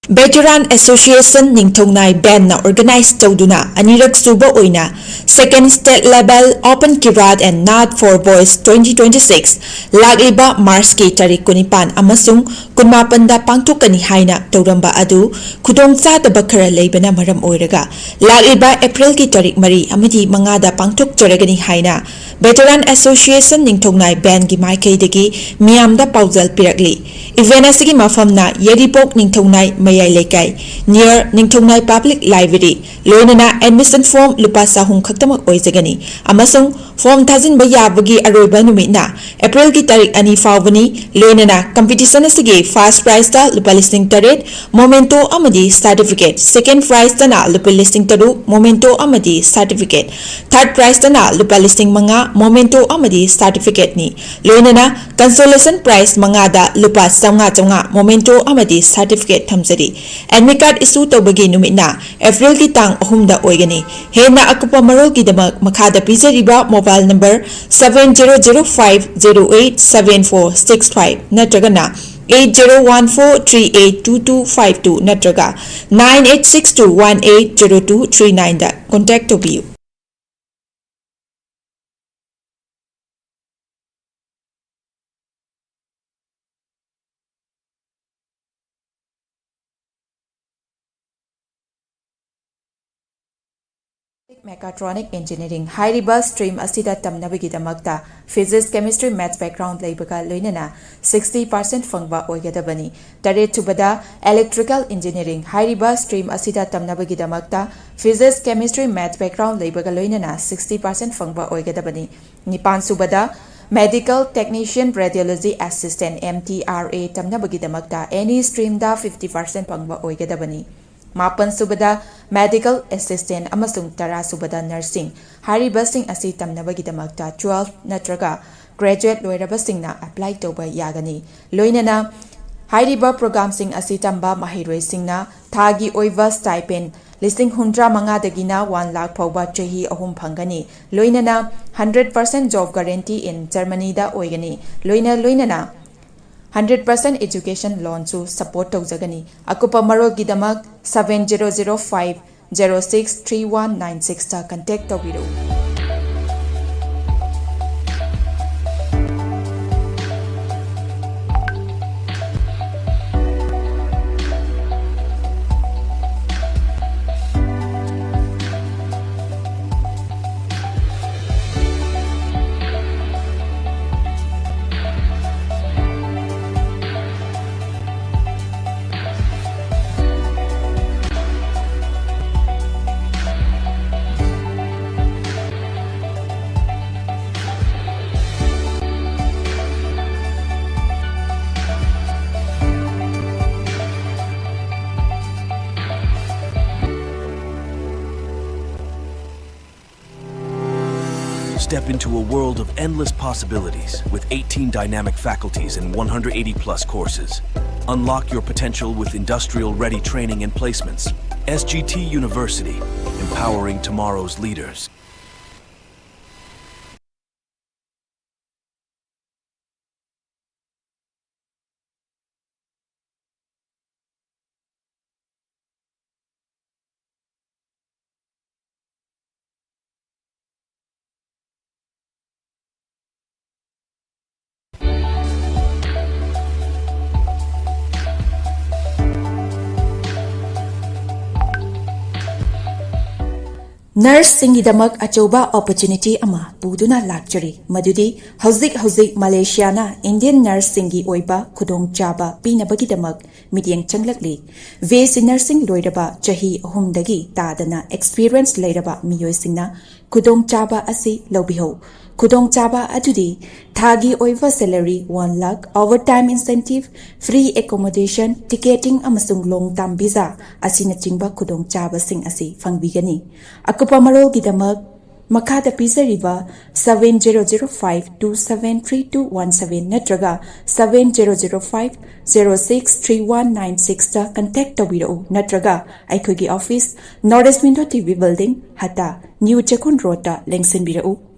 Veteran Association ꯅꯤꯡꯊꯧꯅꯥꯏ ꯕꯦꯟꯅ organize ꯇꯧꯗꯨꯅ ꯑꯅꯤꯔꯛ ꯁꯨꯕ ꯑꯣꯏꯅ Second State Level Open Kirat and Naad for Boys twenty twenty-six ꯂꯥꯛꯂꯤꯕ ꯃꯥꯔꯆꯀꯤ ꯇꯥꯔꯤꯛ ꯀꯨꯟꯅꯤꯄꯥꯟ ꯑꯃꯁꯨꯡ ꯀꯨꯟꯃꯥꯄꯟꯗ ꯄꯥꯡꯊꯣꯛꯀꯅꯤ ꯍꯥꯏꯅ ꯇꯧꯔꯝꯕ ꯑꯗꯨ ꯈꯨꯗꯣꯡꯆꯥꯗꯕ ꯈꯔ ꯂꯩꯕꯅ ꯃꯔꯝ ꯑꯣꯏꯔꯒ ꯂꯥꯛꯂꯤꯕ ꯑꯦꯄ꯭ꯔꯤꯜꯒꯤ ꯇꯥꯔꯤꯛ ꯃꯔꯤ ꯑꯃꯗꯤ ꯃꯉꯥꯗ ꯄꯥꯡꯊꯣꯛꯆꯔꯒꯅꯤ ꯍꯥꯏꯅ Veteran Association ꯅꯤꯡꯊꯧꯅꯥꯏ ꯕꯦꯟꯒꯤ ꯃꯥꯏꯀꯩꯗꯒꯤ ꯃꯤꯌꯥꯝꯗ ꯄꯥꯎꯖꯦꯜ ꯄꯤꯔꯛꯂꯤ꯫ Event ꯑꯁꯤꯒꯤ ꯃꯐꯝꯅ ꯌꯥꯏꯔꯤꯄꯣꯛ ꯅꯤꯡꯊꯧꯅꯥꯏ ꯃꯌꯥꯏ ꯂꯩꯀꯥꯏ, near ꯅꯤꯡꯊꯧꯅꯥꯏ Public Library꯫ ꯂꯣꯏꯅꯅ admission form ꯂꯨꯄꯥ ꯆꯍꯨꯝ ꯈꯛꯇꯃꯛ ꯑꯣꯏꯖꯒꯅꯤ ꯑꯃꯁꯨꯡ form ꯊꯥꯖꯤꯟꯕ ꯌꯥꯕꯒꯤ ꯑꯔꯣꯏꯕ ꯅꯨꯃꯤꯠꯅ ꯑꯦꯄ꯭ꯔꯤꯜꯒꯤ ꯇꯥꯔꯤꯛ ꯑꯅꯤ ꯐꯥꯎꯕꯅꯤ꯫ ꯂꯣꯏꯅꯅ competition ꯑꯁꯤꯒꯤ first prizeꯇ ꯂꯨꯄꯥ ꯂꯤꯁꯤꯡ ꯇꯔꯦꯠ memento ꯑꯃꯗꯤ certificate, second prizeꯇꯅ ꯂꯨꯄꯥ ꯂꯤꯁꯤꯡ ꯇꯔꯨꯛ memento ꯑꯃꯗꯤ certificate, third prizeꯇꯅ ꯂꯨꯄꯥ ꯂꯤꯁꯤꯡ ꯃꯉꯥ memento ꯑꯃꯗꯤ certificateꯅꯤ꯫ ꯂꯣꯏꯅꯅ consolation prize ꯃꯉꯥꯗ ꯂꯨꯄꯥ ꯆꯥꯝꯃꯉꯥ ꯆꯥꯝꯃꯉꯥ memento ꯑꯃꯗꯤ certificate ꯊꯝꯖꯔꯤ꯫ Admit card issue ꯇꯧꯕꯒꯤ ꯅꯨꯃꯤꯠꯅ ꯑꯦꯄ꯭ꯔꯤꯜꯒꯤ ꯇꯥꯡ ꯑꯍꯨꯝꯗ ꯑꯣꯏꯒꯅꯤ꯫ ꯍꯦꯟꯅ ꯑꯀꯨꯞꯄ ꯃꯔꯣꯜꯒꯤꯗꯃꯛ ꯃꯈꯥꯗ ꯄꯤꯖꯔꯤꯕ mobile number seven zero zero five zero eight seven four six five ꯅꯠꯇ꯭ꯔꯒꯅ eight zero one four three eight two two five two ꯅꯠꯇ꯭ꯔꯒ nine eight six two one eight zero two three nineꯗ contact ꯇꯧꯕꯤꯌꯨ꯫ Mechatronic Engineering ꯍꯥꯏꯔꯤꯕ stream ꯑꯁꯤꯗ ꯇꯝꯅꯕꯒꯤꯗꯃꯛꯇ Physics, Chemistry, Maths background ꯂꯩꯕꯒ ꯂꯣꯏꯅꯅ sixty percent ꯐꯪꯕ ꯑꯣꯏꯒꯗꯕꯅꯤ꯫ ꯇꯔꯦꯠꯁꯨꯕꯗ Electrical Engineering ꯍꯥꯏꯔꯤꯕ stream ꯑꯁꯤꯗ ꯇꯝꯅꯕꯒꯤꯗꯃꯛꯇ Physics, Chemistry, Maths background ꯂꯩꯕꯒ ꯂꯣꯏꯅꯅ sixty percent ꯐꯪꯕ ꯑꯣꯏꯒꯗꯕꯅꯤ꯫ ꯅꯤꯄꯥꯟꯁꯨꯕꯗ Medical Technician Radiology Assistant, M T R A ꯇꯝꯅꯕꯒꯤꯗꯃꯛꯇ any streamꯗ fifty percent ꯐꯪꯕ ꯑꯣꯏꯒꯗꯕꯅꯤ꯫ ꯃꯥꯄꯟꯁꯨꯕꯗ Medical Assistant ꯑꯃꯁꯨꯡ ꯇꯔꯥꯁꯨꯕꯗ Nursing ꯍꯥꯏꯔꯤꯕꯁꯤꯡ ꯑꯁꯤ ꯇꯝꯅꯕꯒꯤꯗꯃꯛꯇ twelve ꯅꯠꯇ꯭ꯔꯒ graduate ꯂꯣꯏꯔꯕꯁꯤꯡꯅ apply ꯇꯧꯕ ꯌꯥꯒꯅꯤ꯫ ꯂꯣꯏꯅꯅ ꯍꯥꯏꯔꯤꯕ programꯁꯤꯡ ꯑꯁꯤ ꯇꯝꯕ ꯃꯍꯩꯔꯣꯏꯁꯤꯡꯅ ꯊꯥꯒꯤ ꯑꯣꯏꯕ stipend ꯂꯤꯁꯤꯡ ꯍꯨꯝꯗ꯭ꯔꯥ ꯃꯉꯥꯗꯒꯤꯅ one lakh ꯐꯥꯎꯕ ꯆꯍꯤ ꯑꯍꯨꯝ ꯐꯪꯒꯅꯤ꯫ ꯂꯣꯏꯅꯅ hundred percent job guarantee in Germanyꯗ ꯑꯣꯏꯒꯅꯤ꯫ ꯂꯣꯏꯅ ꯂꯣꯏꯅꯅ Hundred percent education loan ꯁꯨ support ꯇꯧꯖꯒꯅꯤ꯫ ꯑꯀꯨꯞꯄ ꯃꯔꯣꯜꯒꯤꯗꯃꯛ seven zero zero five zero six three one nine six ꯇ contact ꯇꯧꯕꯤꯔꯛꯎ꯫ Step into a world of endless possibilities with eighteen dynamic faculties and one hundred eighty plus courses. Unlock your potential with industrial ready training and placements. S G T University, empowering tomorrow's leaders. Nurse ꯁꯤꯡꯒꯤꯗꯃꯛ ꯑꯆꯧꯕ opportunity ꯑꯃ ꯄꯨꯗꯨꯅ ꯂꯥꯛꯆꯔꯤ, ꯃꯗꯨꯗꯤ ꯍꯧꯖꯤꯛ ꯍꯧꯖꯤꯛ ꯃꯂꯦꯁꯤꯌꯥꯅ Indian nurse ꯁꯤꯡꯒꯤ ꯑꯣꯏꯕ ꯈꯨꯗꯣꯡꯆꯥꯕ ꯄꯤꯅꯕꯒꯤꯗꯃꯛ ꯃꯤꯠꯌꯦꯡ ꯆꯪꯂꯛꯂꯤ꯫ B S C nursing ꯂꯣꯏꯔꯕ ꯆꯍꯤ ꯑꯍꯨꯝꯗꯒꯤ ꯇꯥꯗꯅ experience ꯂꯩꯔꯕ ꯃꯤꯑꯣꯏꯁꯤꯡꯅ ꯈꯨꯗꯣꯡꯆꯥꯕ ꯑꯁꯤ ꯂꯧꯕꯤꯍꯧ꯫ ꯈꯨꯗꯣꯡꯆꯥꯕ ꯑꯗꯨꯗꯤ ꯊꯥꯒꯤ ꯑꯣꯏꯕ salary one lakh, overtime incentive, free accommodation, ticketing ꯑꯃꯁꯨꯡ long term visa ꯑꯁꯤꯅꯆꯤꯡꯕ ꯈꯨꯗꯣꯡꯆꯥꯕꯁꯤꯡ ꯑꯁꯤ ꯐꯪꯕꯤꯒꯅꯤ꯫ ꯑꯀꯨꯞꯄ ꯃꯔꯣꯜꯒꯤꯗꯃꯛ ꯃꯈꯥꯗ ꯄꯤꯖꯔꯤꯕ seven zero zero five two seven three two one seven ꯅꯠꯇ꯭ꯔꯒ seven zero zero five zero six three one nine six ꯇ contact ꯇꯧꯕꯤꯔꯛꯎ, ꯅꯠꯇ꯭ꯔꯒ ꯑꯩꯈꯣꯏꯒꯤ office North East Window T V Building, ꯍꯠꯇꯥ, New ꯆꯦꯛꯀꯣꯟ Road ꯇ ꯂꯦꯡꯁꯤꯟꯕꯤꯔꯛꯎ꯫